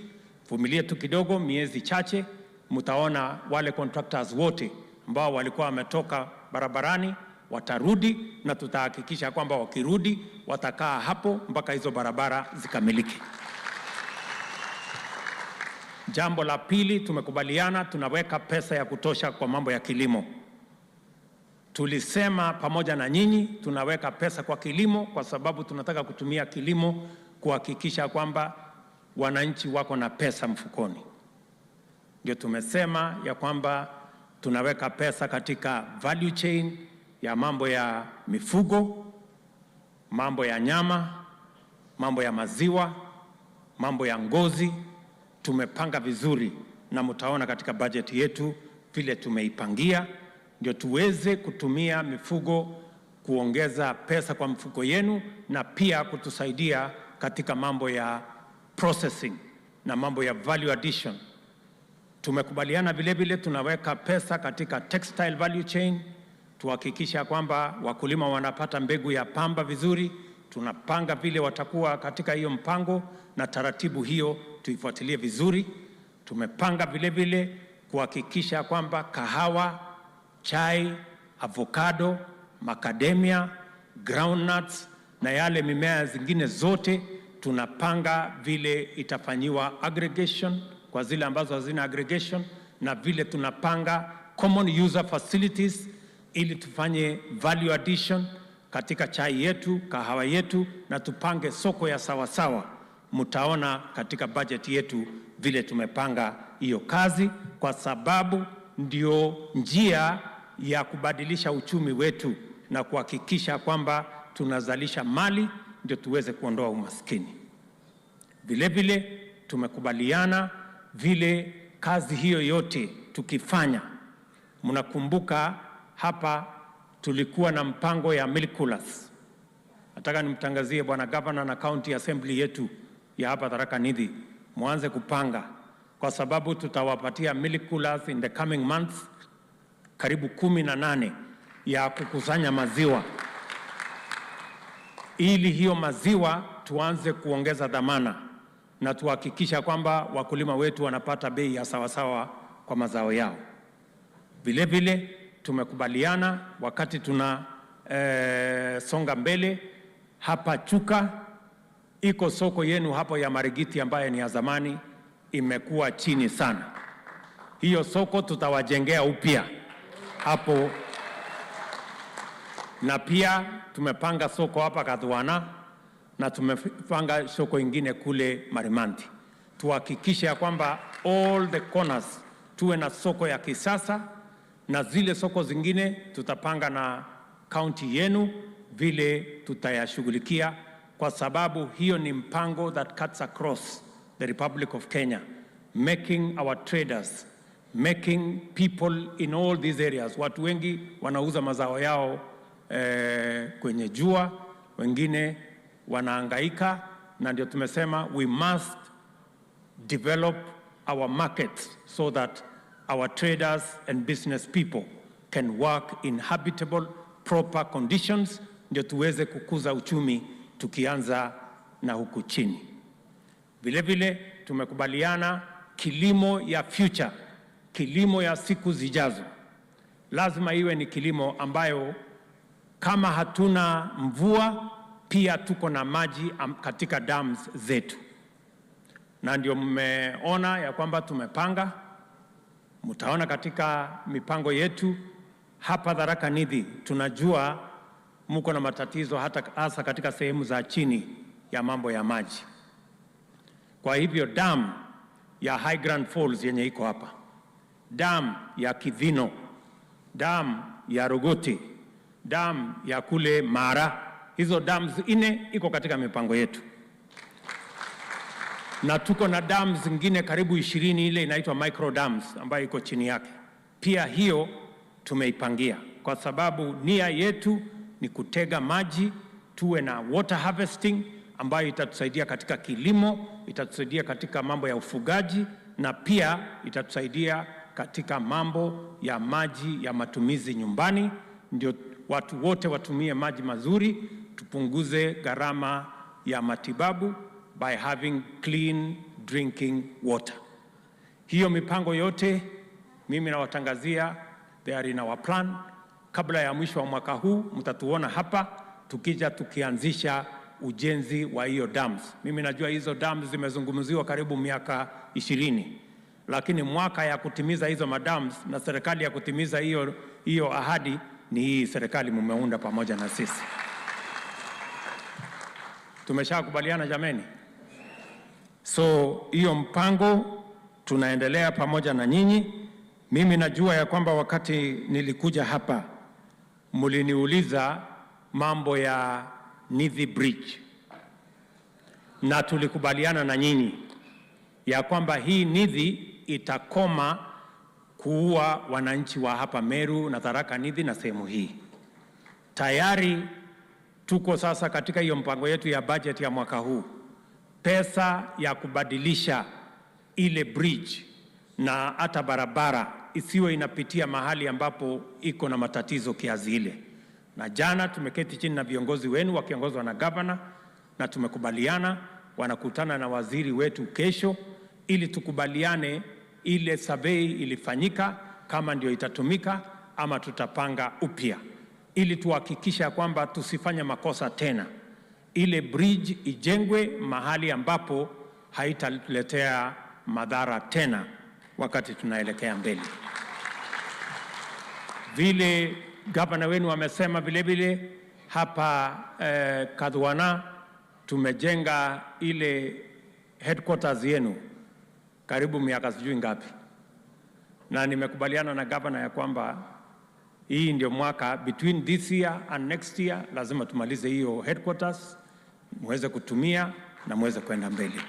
Speaker 8: vumilie tu kidogo, miezi chache, mtaona wale contractors wote ambao walikuwa wametoka barabarani watarudi, na tutahakikisha kwamba wakirudi watakaa hapo mpaka hizo barabara zikamilike. Jambo la pili, tumekubaliana tunaweka pesa ya kutosha kwa mambo ya kilimo. Tulisema pamoja na nyinyi tunaweka pesa kwa kilimo kwa sababu tunataka kutumia kilimo kuhakikisha kwamba wananchi wako na pesa mfukoni. Ndio tumesema ya kwamba tunaweka pesa katika value chain ya mambo ya mifugo, mambo ya nyama, mambo ya maziwa, mambo ya ngozi. Tumepanga vizuri na mtaona katika bajeti yetu vile tumeipangia, ndio tuweze kutumia mifugo kuongeza pesa kwa mfuko yenu na pia kutusaidia katika mambo ya processing na mambo ya value addition. Tumekubaliana vile vile tunaweka pesa katika textile value chain, tuhakikisha kwamba wakulima wanapata mbegu ya pamba vizuri. Tunapanga vile watakuwa katika hiyo mpango na taratibu hiyo tuifuatilie vizuri. Tumepanga vile vile kuhakikisha kwamba kahawa, chai, avocado, macadamia, groundnuts na yale mimea zingine zote tunapanga vile itafanyiwa aggregation kwa zile ambazo hazina aggregation, na vile tunapanga common user facilities ili tufanye value addition katika chai yetu, kahawa yetu, na tupange soko ya sawasawa. Mtaona katika bajeti yetu vile tumepanga hiyo kazi, kwa sababu ndio njia ya kubadilisha uchumi wetu na kuhakikisha kwamba tunazalisha mali ndio tuweze kuondoa umaskini. Vile vile tumekubaliana vile kazi hiyo yote tukifanya, mnakumbuka hapa tulikuwa na mpango ya milk coolers. Nataka nimtangazie bwana governor na county assembly yetu ya hapa Tharaka Nithi, mwanze kupanga, kwa sababu tutawapatia milk coolers in the coming months karibu 18 ya kukusanya maziwa, ili hiyo maziwa tuanze kuongeza dhamana na tuhakikisha kwamba wakulima wetu wanapata bei ya sawasawa kwa mazao yao. Vile vile tumekubaliana wakati tuna songa mbele hapa Chuka, iko soko yenu hapo ya Marigiti ambayo ni ya zamani, imekuwa chini sana. Hiyo soko tutawajengea upya hapo, na pia tumepanga soko hapa Kathwana na tumepanga soko ingine kule Marimanti. Tuhakikishe ya kwamba all the corners tuwe na soko ya kisasa, na zile soko zingine tutapanga na kaunti yenu vile tutayashughulikia, kwa sababu hiyo ni mpango that cuts across the Republic of Kenya, making our traders, making people in all these areas. Watu wengi wanauza mazao yao kwenye jua, wengine wanahangaika, na ndio tumesema we must develop our markets so that our traders and business people can work in habitable proper conditions, ndio tuweze kukuza uchumi tukianza na huku chini. Vile vile tumekubaliana kilimo ya future, kilimo ya siku zijazo lazima iwe ni kilimo ambayo kama hatuna mvua pia tuko na maji katika dams zetu, na ndio mmeona ya kwamba tumepanga, mtaona katika mipango yetu hapa Tharaka Nithi. Tunajua muko na matatizo hata hasa katika sehemu za chini ya mambo ya maji. Kwa hivyo dam ya High Grand Falls yenye iko hapa, dam ya Kithino, dam ya Rogoti, dam ya kule Mara, hizo dams nne iko katika mipango yetu, na tuko na dam zingine karibu 20, ile inaitwa micro dams ambayo iko chini yake, pia hiyo tumeipangia. kwa sababu nia yetu ni kutega maji, tuwe na water harvesting ambayo itatusaidia katika kilimo, itatusaidia katika mambo ya ufugaji na pia itatusaidia katika mambo ya maji ya matumizi nyumbani, ndio watu wote watumie maji mazuri, tupunguze gharama ya matibabu by having clean drinking water. Hiyo mipango yote mimi nawatangazia, they are in our plan. Kabla ya mwisho wa mwaka huu mtatuona hapa tukija tukianzisha ujenzi wa hiyo dams. Mimi najua hizo dams zimezungumziwa karibu miaka 20, lakini mwaka ya kutimiza hizo madams na serikali ya kutimiza hiyo ahadi ni hii serikali mumeunda pamoja na sisi. Tumeshakubaliana jameni? So hiyo mpango tunaendelea pamoja na nyinyi. Mimi najua ya kwamba wakati nilikuja hapa mliniuliza mambo ya Nithi Bridge, na tulikubaliana na nyinyi ya kwamba hii Nithi itakoma kuua wananchi wa hapa Meru na Tharaka Nithi na sehemu hii. Tayari tuko sasa katika hiyo mpango yetu ya budget ya mwaka huu, pesa ya kubadilisha ile bridge na hata barabara isiwe inapitia mahali ambapo iko na matatizo kiasi ile. Na jana tumeketi chini na viongozi wenu wakiongozwa na gavana na tumekubaliana, wanakutana na waziri wetu kesho ili tukubaliane ile survey ilifanyika kama ndio itatumika ama tutapanga upya, ili tuhakikisha kwamba tusifanye makosa tena. Ile bridge ijengwe mahali ambapo haitaletea madhara tena wakati tunaelekea mbele. Vile gavana wenu amesema vile vile hapa Kathwana tumejenga ile headquarters yenu karibu miaka sijui ngapi, na nimekubaliana na gavana ya kwamba hii ndio mwaka between this year and next year lazima tumalize hiyo headquarters muweze kutumia na muweze kwenda mbele.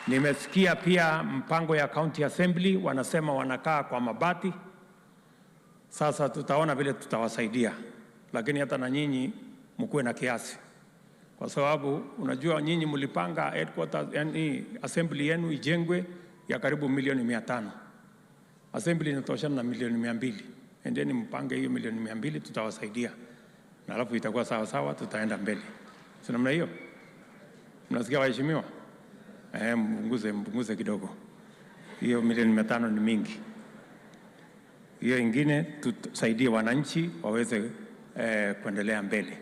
Speaker 8: Nimesikia pia mpango ya county assembly wanasema wanakaa kwa mabati. Sasa tutaona vile tutawasaidia, lakini hata na nyinyi mkuwe na kiasi, kwa sababu unajua nyinyi mlipanga headquarters, yani assembly yenu ijengwe ya karibu milioni 500. Assembly inatoshana na milioni 200. Endeni mpange hiyo milioni 200, tutawasaidia na alafu itakuwa sawa sawa, tutaenda mbele. Si namna hiyo? Mnasikia waheshimiwa? Eh, mpunguze kidogo. Hiyo milioni 500 ni mingi. Hiyo ingine tusaidie wananchi waweze kuendelea mbele.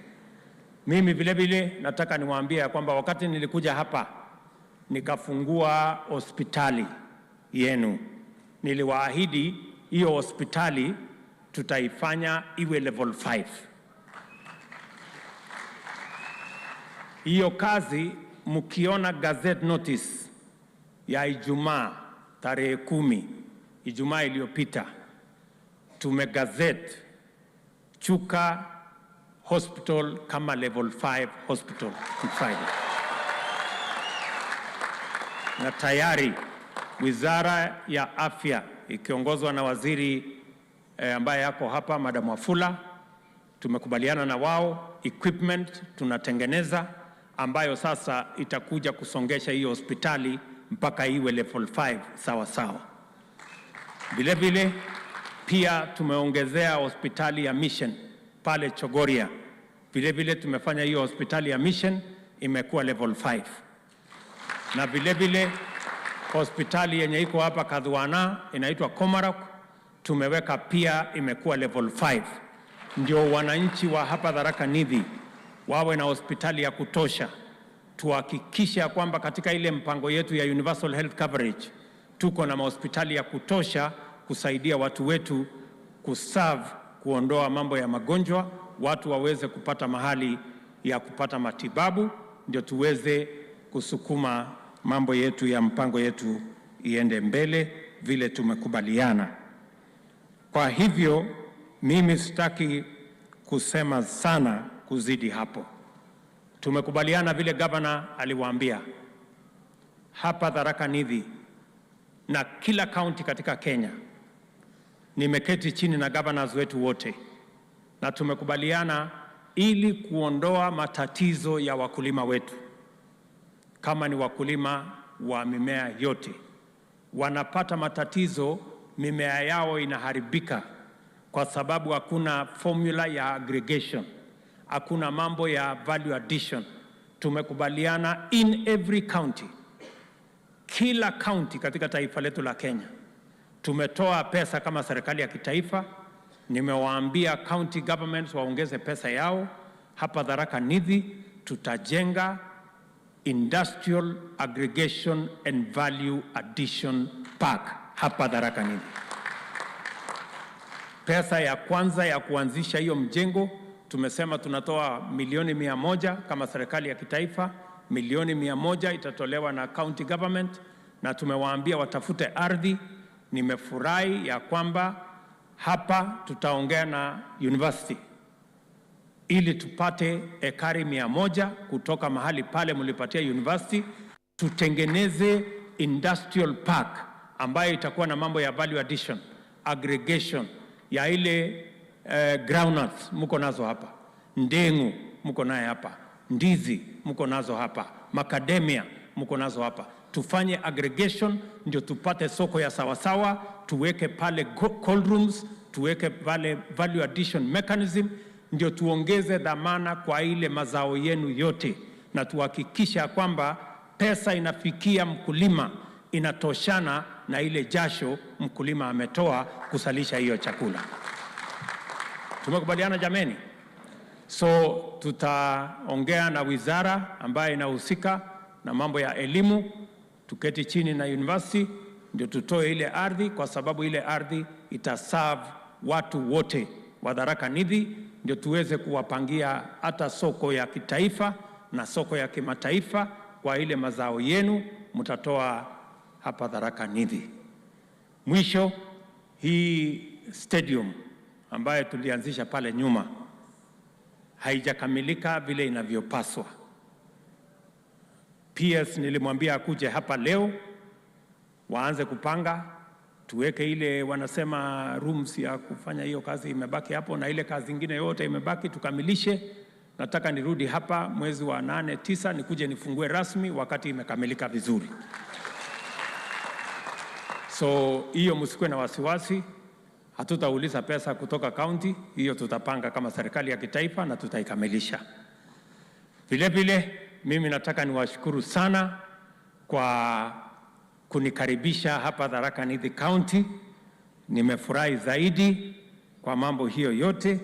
Speaker 8: Mimi vile vile nataka niwaambie ya kwamba wakati nilikuja hapa nikafungua hospitali yenu, niliwaahidi hiyo hospitali tutaifanya iwe level 5. Hiyo kazi mkiona gazette notice ya Ijumaa tarehe 10, Ijumaa iliyopita, tumegazette Chuka Hospital kama level 5 hospital on Friday. Na tayari Wizara ya Afya ikiongozwa na waziri ambaye yako hapa Madam Wafula, tumekubaliana na wao, equipment tunatengeneza ambayo sasa itakuja kusongesha hiyo hospitali mpaka iwe level 5 sawa sawa. Vile vile pia tumeongezea hospitali ya Mission pale Chogoria. Vile vile tumefanya hiyo hospitali ya Mission imekuwa level 5. Na vile vile hospitali yenye iko hapa Kathwana inaitwa Komarok tumeweka pia imekuwa level 5. Ndio wananchi wa hapa Tharaka Nithi wawe na hospitali ya kutosha. Tuhakikishe ya kwamba katika ile mpango yetu ya universal health coverage tuko na mahospitali ya kutosha kusaidia watu wetu kuserve, kuondoa mambo ya magonjwa, watu waweze kupata mahali ya kupata matibabu, ndio tuweze kusukuma mambo yetu ya mpango yetu iende mbele vile tumekubaliana. Kwa hivyo mimi sitaki kusema sana kuzidi hapo. Tumekubaliana vile gavana aliwaambia hapa Tharaka Nithi na kila kaunti katika Kenya, Nimeketi chini na governors wetu wote na tumekubaliana ili kuondoa matatizo ya wakulima wetu, kama ni wakulima wa mimea yote wanapata matatizo, mimea yao inaharibika kwa sababu hakuna formula ya aggregation, hakuna mambo ya value addition. Tumekubaliana in every county, kila county katika taifa letu la Kenya tumetoa pesa kama serikali ya kitaifa. Nimewaambia county governments waongeze pesa yao. Hapa Tharaka Nithi tutajenga industrial aggregation and value addition park hapa Tharaka Nithi. Pesa ya kwanza ya kuanzisha hiyo mjengo tumesema tunatoa milioni 100 kama serikali ya kitaifa, milioni 100 itatolewa na county government, na tumewaambia watafute ardhi. Nimefurahi ya kwamba hapa tutaongea na university ili tupate ekari 100 kutoka mahali pale mlipatia university, tutengeneze industrial park ambayo itakuwa na mambo ya value addition, aggregation ya ile groundnuts mko nazo hapa, ndengu mko naye hapa, ndizi mko nazo hapa, macadamia mko nazo hapa. Tufanye aggregation ndio tupate soko ya sawasawa, tuweke pale cold rooms, tuweke pale value addition mechanism, ndio tuongeze dhamana kwa ile mazao yenu yote, na tuhakikisha ya kwamba pesa inafikia mkulima inatoshana na ile jasho mkulima ametoa kusalisha hiyo chakula. Tumekubaliana jameni? So tutaongea na wizara ambayo inahusika na mambo ya elimu, tuketi chini na university ndio tutoe ile ardhi, kwa sababu ile ardhi itaserve watu wote wa Tharaka Nithi, ndio tuweze kuwapangia hata soko ya kitaifa na soko ya kimataifa kwa ile mazao yenu mtatoa hapa Tharaka Nithi. Mwisho, hii stadium ambayo tulianzisha pale nyuma haijakamilika vile inavyopaswa. PS nilimwambia akuje hapa leo waanze kupanga, tuweke ile wanasema rooms ya kufanya hiyo kazi imebaki hapo, na ile kazi ingine yote imebaki tukamilishe. Nataka nirudi hapa mwezi wa 8 9, nikuje nifungue rasmi wakati imekamilika vizuri. So hiyo msikuwe na wasiwasi, hatutauliza pesa kutoka county, hiyo tutapanga kama serikali ya kitaifa na tutaikamilisha. Vile vile mimi nataka niwashukuru sana kwa kunikaribisha hapa Tharaka Nithi County. Nimefurahi zaidi kwa mambo hiyo yote.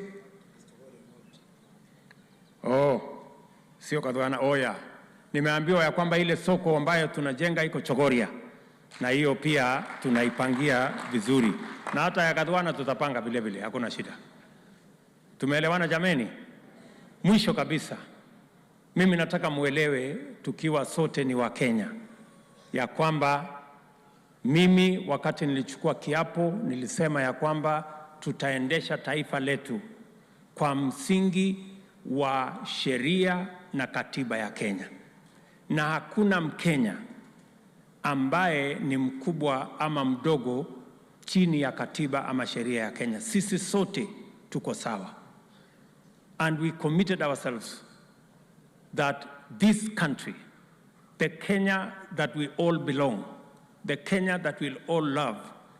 Speaker 8: Oh, sio Kathwana, oya. Nimeambiwa ya kwamba ile soko ambayo tunajenga iko Chogoria, na hiyo pia tunaipangia vizuri, na hata ya Kathwana tutapanga vile vile, hakuna shida. Tumeelewana jameni? Mwisho kabisa, mimi nataka muelewe, tukiwa sote ni Wakenya, ya kwamba mimi wakati nilichukua kiapo nilisema ya kwamba tutaendesha taifa letu kwa msingi wa sheria na katiba ya Kenya, na hakuna Mkenya ambaye ni mkubwa ama mdogo chini ya katiba ama sheria ya Kenya. Sisi sote tuko sawa, and we committed ourselves that this country, the Kenya that we all belong, the Kenya that we'll all love,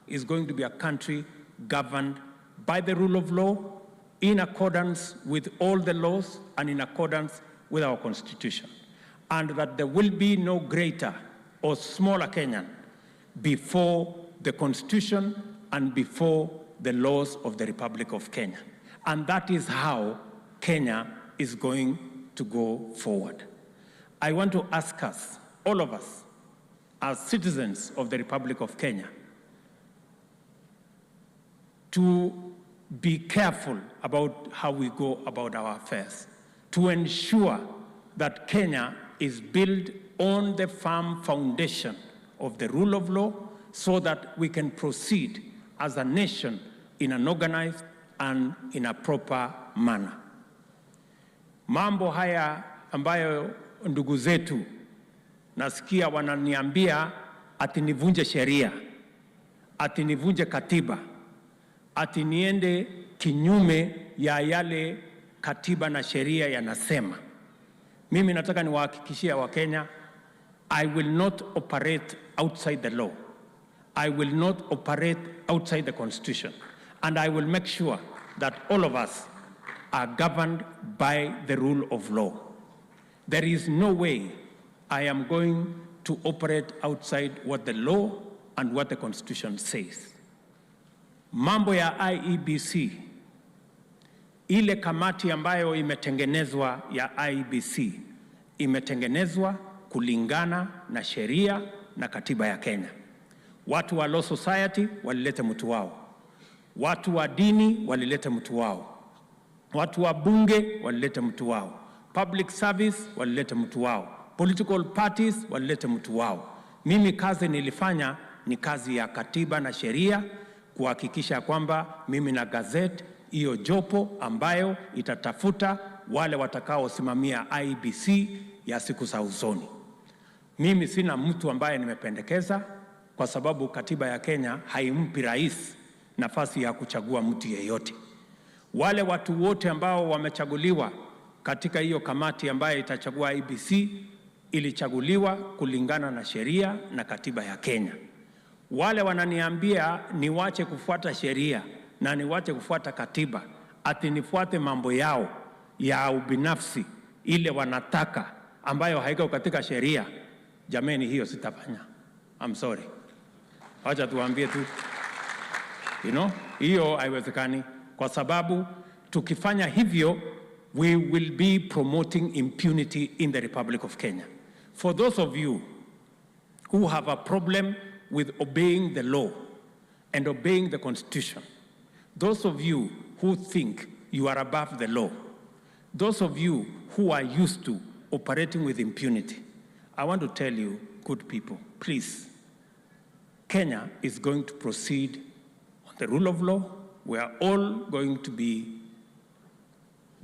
Speaker 8: is going to be a country governed by the rule of law, in accordance with all the laws and in accordance with our constitution. And that there will be no greater or smaller Kenyan before the constitution and before the laws of the Republic of Kenya. And that is how Kenya is going to go forward. I want to ask us, all of us, as citizens of the Republic of Kenya, to be careful about how we go about our affairs, to ensure that Kenya is built on the firm foundation of the rule of law so that we can proceed as a nation in an organized and in a proper manner. Mambo haya ambayo ndugu zetu nasikia wananiambia ati nivunje sheria, ati nivunje katiba, ati niende kinyume ya yale katiba na sheria yanasema. Mimi nataka niwahakikishia Wakenya, I will not operate outside the law. I will not operate outside the constitution. And I will make sure that all of us are governed by the rule of law. There is no way I am going to operate outside what the law and what the constitution says. Mambo ya IEBC, ile kamati ambayo imetengenezwa ya IEBC imetengenezwa kulingana na sheria na katiba ya Kenya. Watu wa Law Society walilete mtu wao, watu wa dini walilete mtu wao, watu wa bunge walilete mtu wao, public service walilete mtu wao, political parties walilete mtu wao. Mimi kazi nilifanya ni kazi ya katiba na sheria kuhakikisha kwamba mimi na gazette hiyo jopo ambayo itatafuta wale watakaosimamia IEBC ya siku za usoni. Mimi sina mtu ambaye nimependekeza kwa sababu katiba ya Kenya haimpi rais nafasi ya kuchagua mtu yeyote. Wale watu wote ambao wamechaguliwa katika hiyo kamati ambayo itachagua IEBC ilichaguliwa kulingana na sheria na katiba ya Kenya. Wale wananiambia niwache kufuata sheria na niwache kufuata katiba, ati nifuate mambo yao ya ubinafsi ile wanataka ambayo haiko katika sheria, jameni, hiyo sitafanya. I'm sorry. Wacha tuwaambie tu, hiyo haiwezekani, kwa sababu tukifanya hivyo we will be promoting impunity in the Republic of Kenya. For those of you who have a problem with obeying the law and obeying the constitution, those of you who think you are above the law, those of you who are used to operating with impunity, I want to tell you, good people, please, Kenya is going to proceed on the rule of law. We are all going to be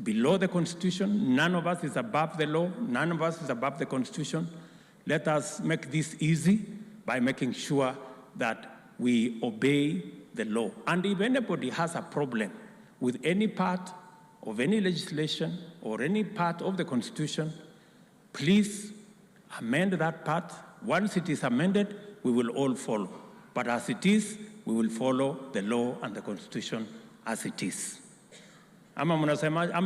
Speaker 8: below the constitution. None of us is above the law. None of us is above the constitution. Let us make this easy by making sure that we obey the law. And if anybody has a problem with any part of any legislation or any part of the constitution, please amend that part. Once it is amended, we will all follow. But as it is, we will follow the law and the constitution as it is. Ama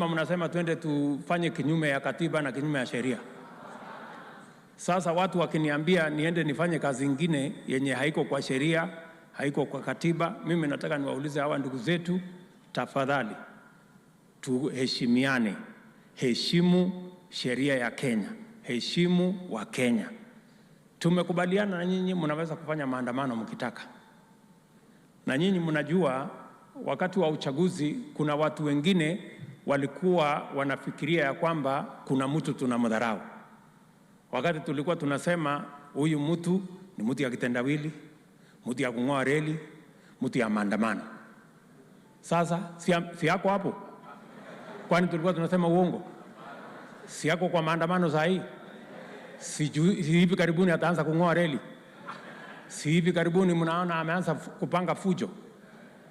Speaker 8: mnasema twende tufanye kinyume ya katiba na kinyume ya sheria? Sasa watu wakiniambia niende nifanye kazi ingine yenye haiko kwa sheria, haiko kwa katiba, mimi nataka niwaulize hawa ndugu zetu, tafadhali tuheshimiane, heshimu sheria ya Kenya, heshimu Wakenya. Tumekubaliana na nyinyi, mnaweza kufanya maandamano mkitaka, na nyinyi mnajua wakati wa uchaguzi kuna watu wengine walikuwa wanafikiria ya kwamba kuna mtu tunamdharau. Wakati tulikuwa tunasema huyu mtu ni mtu ya kitendawili, mtu ya kung'oa reli, mtu ya maandamano. Sasa si yako hapo? Kwani tulikuwa tunasema uongo? Si yako kwa maandamano saa hii? Si hivi karibuni ataanza kung'oa reli? Si hivi karibuni mnaona ameanza kupanga fujo?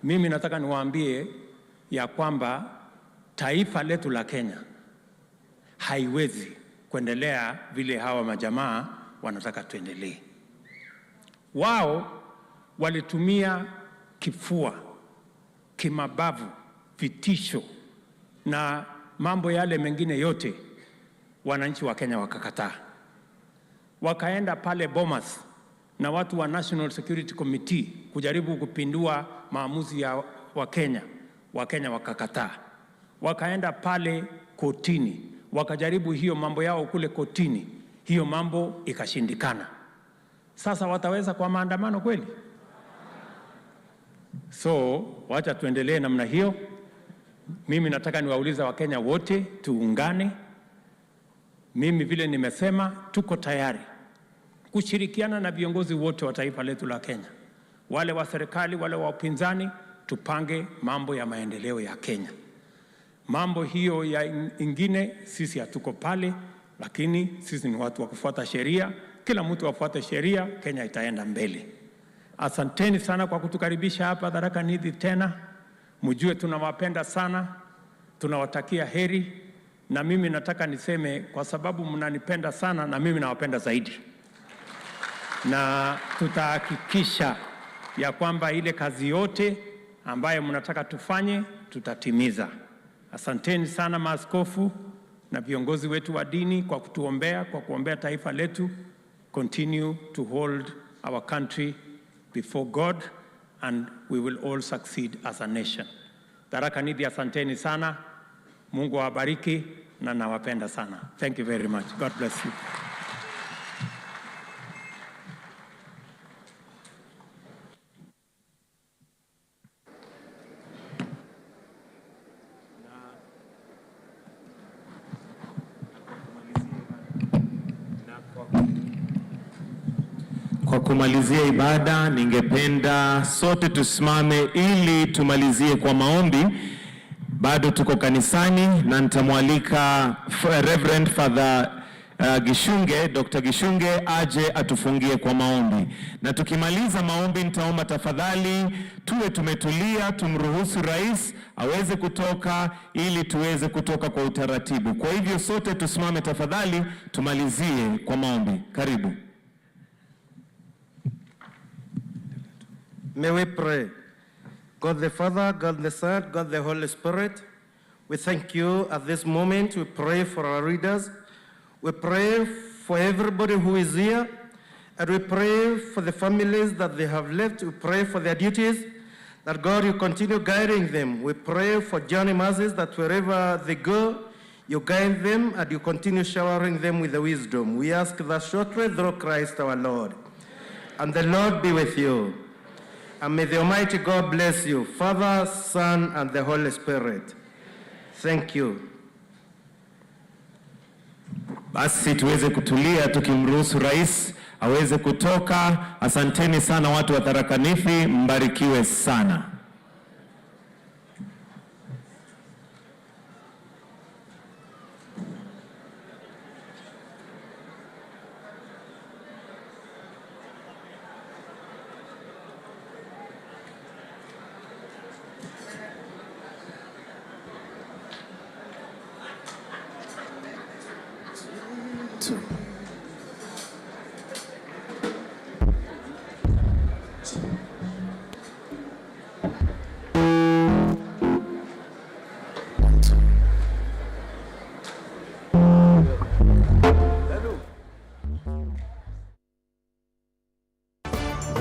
Speaker 8: Mimi nataka niwaambie ya kwamba taifa letu la Kenya haiwezi kuendelea vile hawa majamaa wanataka tuendelee. Wao walitumia kifua, kimabavu, vitisho na mambo yale mengine yote, wananchi wa Kenya wakakataa. Wakaenda pale Bomas na watu wa National Security Committee kujaribu kupindua maamuzi ya Wakenya, Wakenya wakakataa. Wakaenda pale kotini, wakajaribu hiyo mambo yao kule kotini, hiyo mambo ikashindikana. Sasa wataweza kwa maandamano kweli? So wacha tuendelee namna hiyo. Mimi nataka niwaulize Wakenya wote tuungane. Mimi vile nimesema, tuko tayari kushirikiana na viongozi wote wa taifa letu la Kenya, wale wa serikali, wale wa upinzani, tupange mambo ya maendeleo ya Kenya. Mambo hiyo ya ingine sisi hatuko pale, lakini sisi ni watu wa kufuata sheria. Kila mtu afuate sheria, Kenya itaenda mbele. Asanteni sana kwa kutukaribisha hapa Tharaka Nithi tena. Mjue tunawapenda sana, tunawatakia heri, na mimi nataka niseme kwa sababu mnanipenda sana na mimi nawapenda zaidi, na tutahakikisha ya kwamba ile kazi yote ambayo mnataka tufanye tutatimiza. Asanteni sana maaskofu na viongozi wetu wa dini kwa kutuombea, kwa kuombea taifa letu. Continue to hold our country before God and we will all succeed as a nation. Tharaka Nithi, asanteni sana. Mungu awabariki na nawapenda sana. Thank you very much. God bless you.
Speaker 9: Kwa kumalizia ibada, ningependa sote tusimame ili tumalizie kwa maombi. Bado tuko kanisani na nitamwalika Reverend Father Gishunge, Dr. Gishunge aje atufungie kwa maombi. Na tukimaliza maombi, nitaomba tafadhali tuwe tumetulia, tumruhusu rais aweze kutoka ili tuweze kutoka kwa utaratibu. Kwa hivyo sote tusimame tafadhali, tumalizie kwa maombi. Karibu.
Speaker 5: May we pray. God the Father, God the Son, God the Holy Spirit, we thank you at this moment. We pray for our readers. We pray for everybody who is here. And we pray for the families that they have left. We pray for their duties, that God, you continue guiding them. We pray for journey mercies, that wherever they go, you guide them and you continue showering them with the wisdom. We ask that shortly through Christ our Lord. And the Lord be with you. And may the Almighty God bless you, Father, Son, and the Holy Spirit. Thank you.
Speaker 9: Basi tuweze kutulia tukimruhusu rais aweze kutoka. Asanteni sana watu wa Tharaka Nithi, mbarikiwe sana.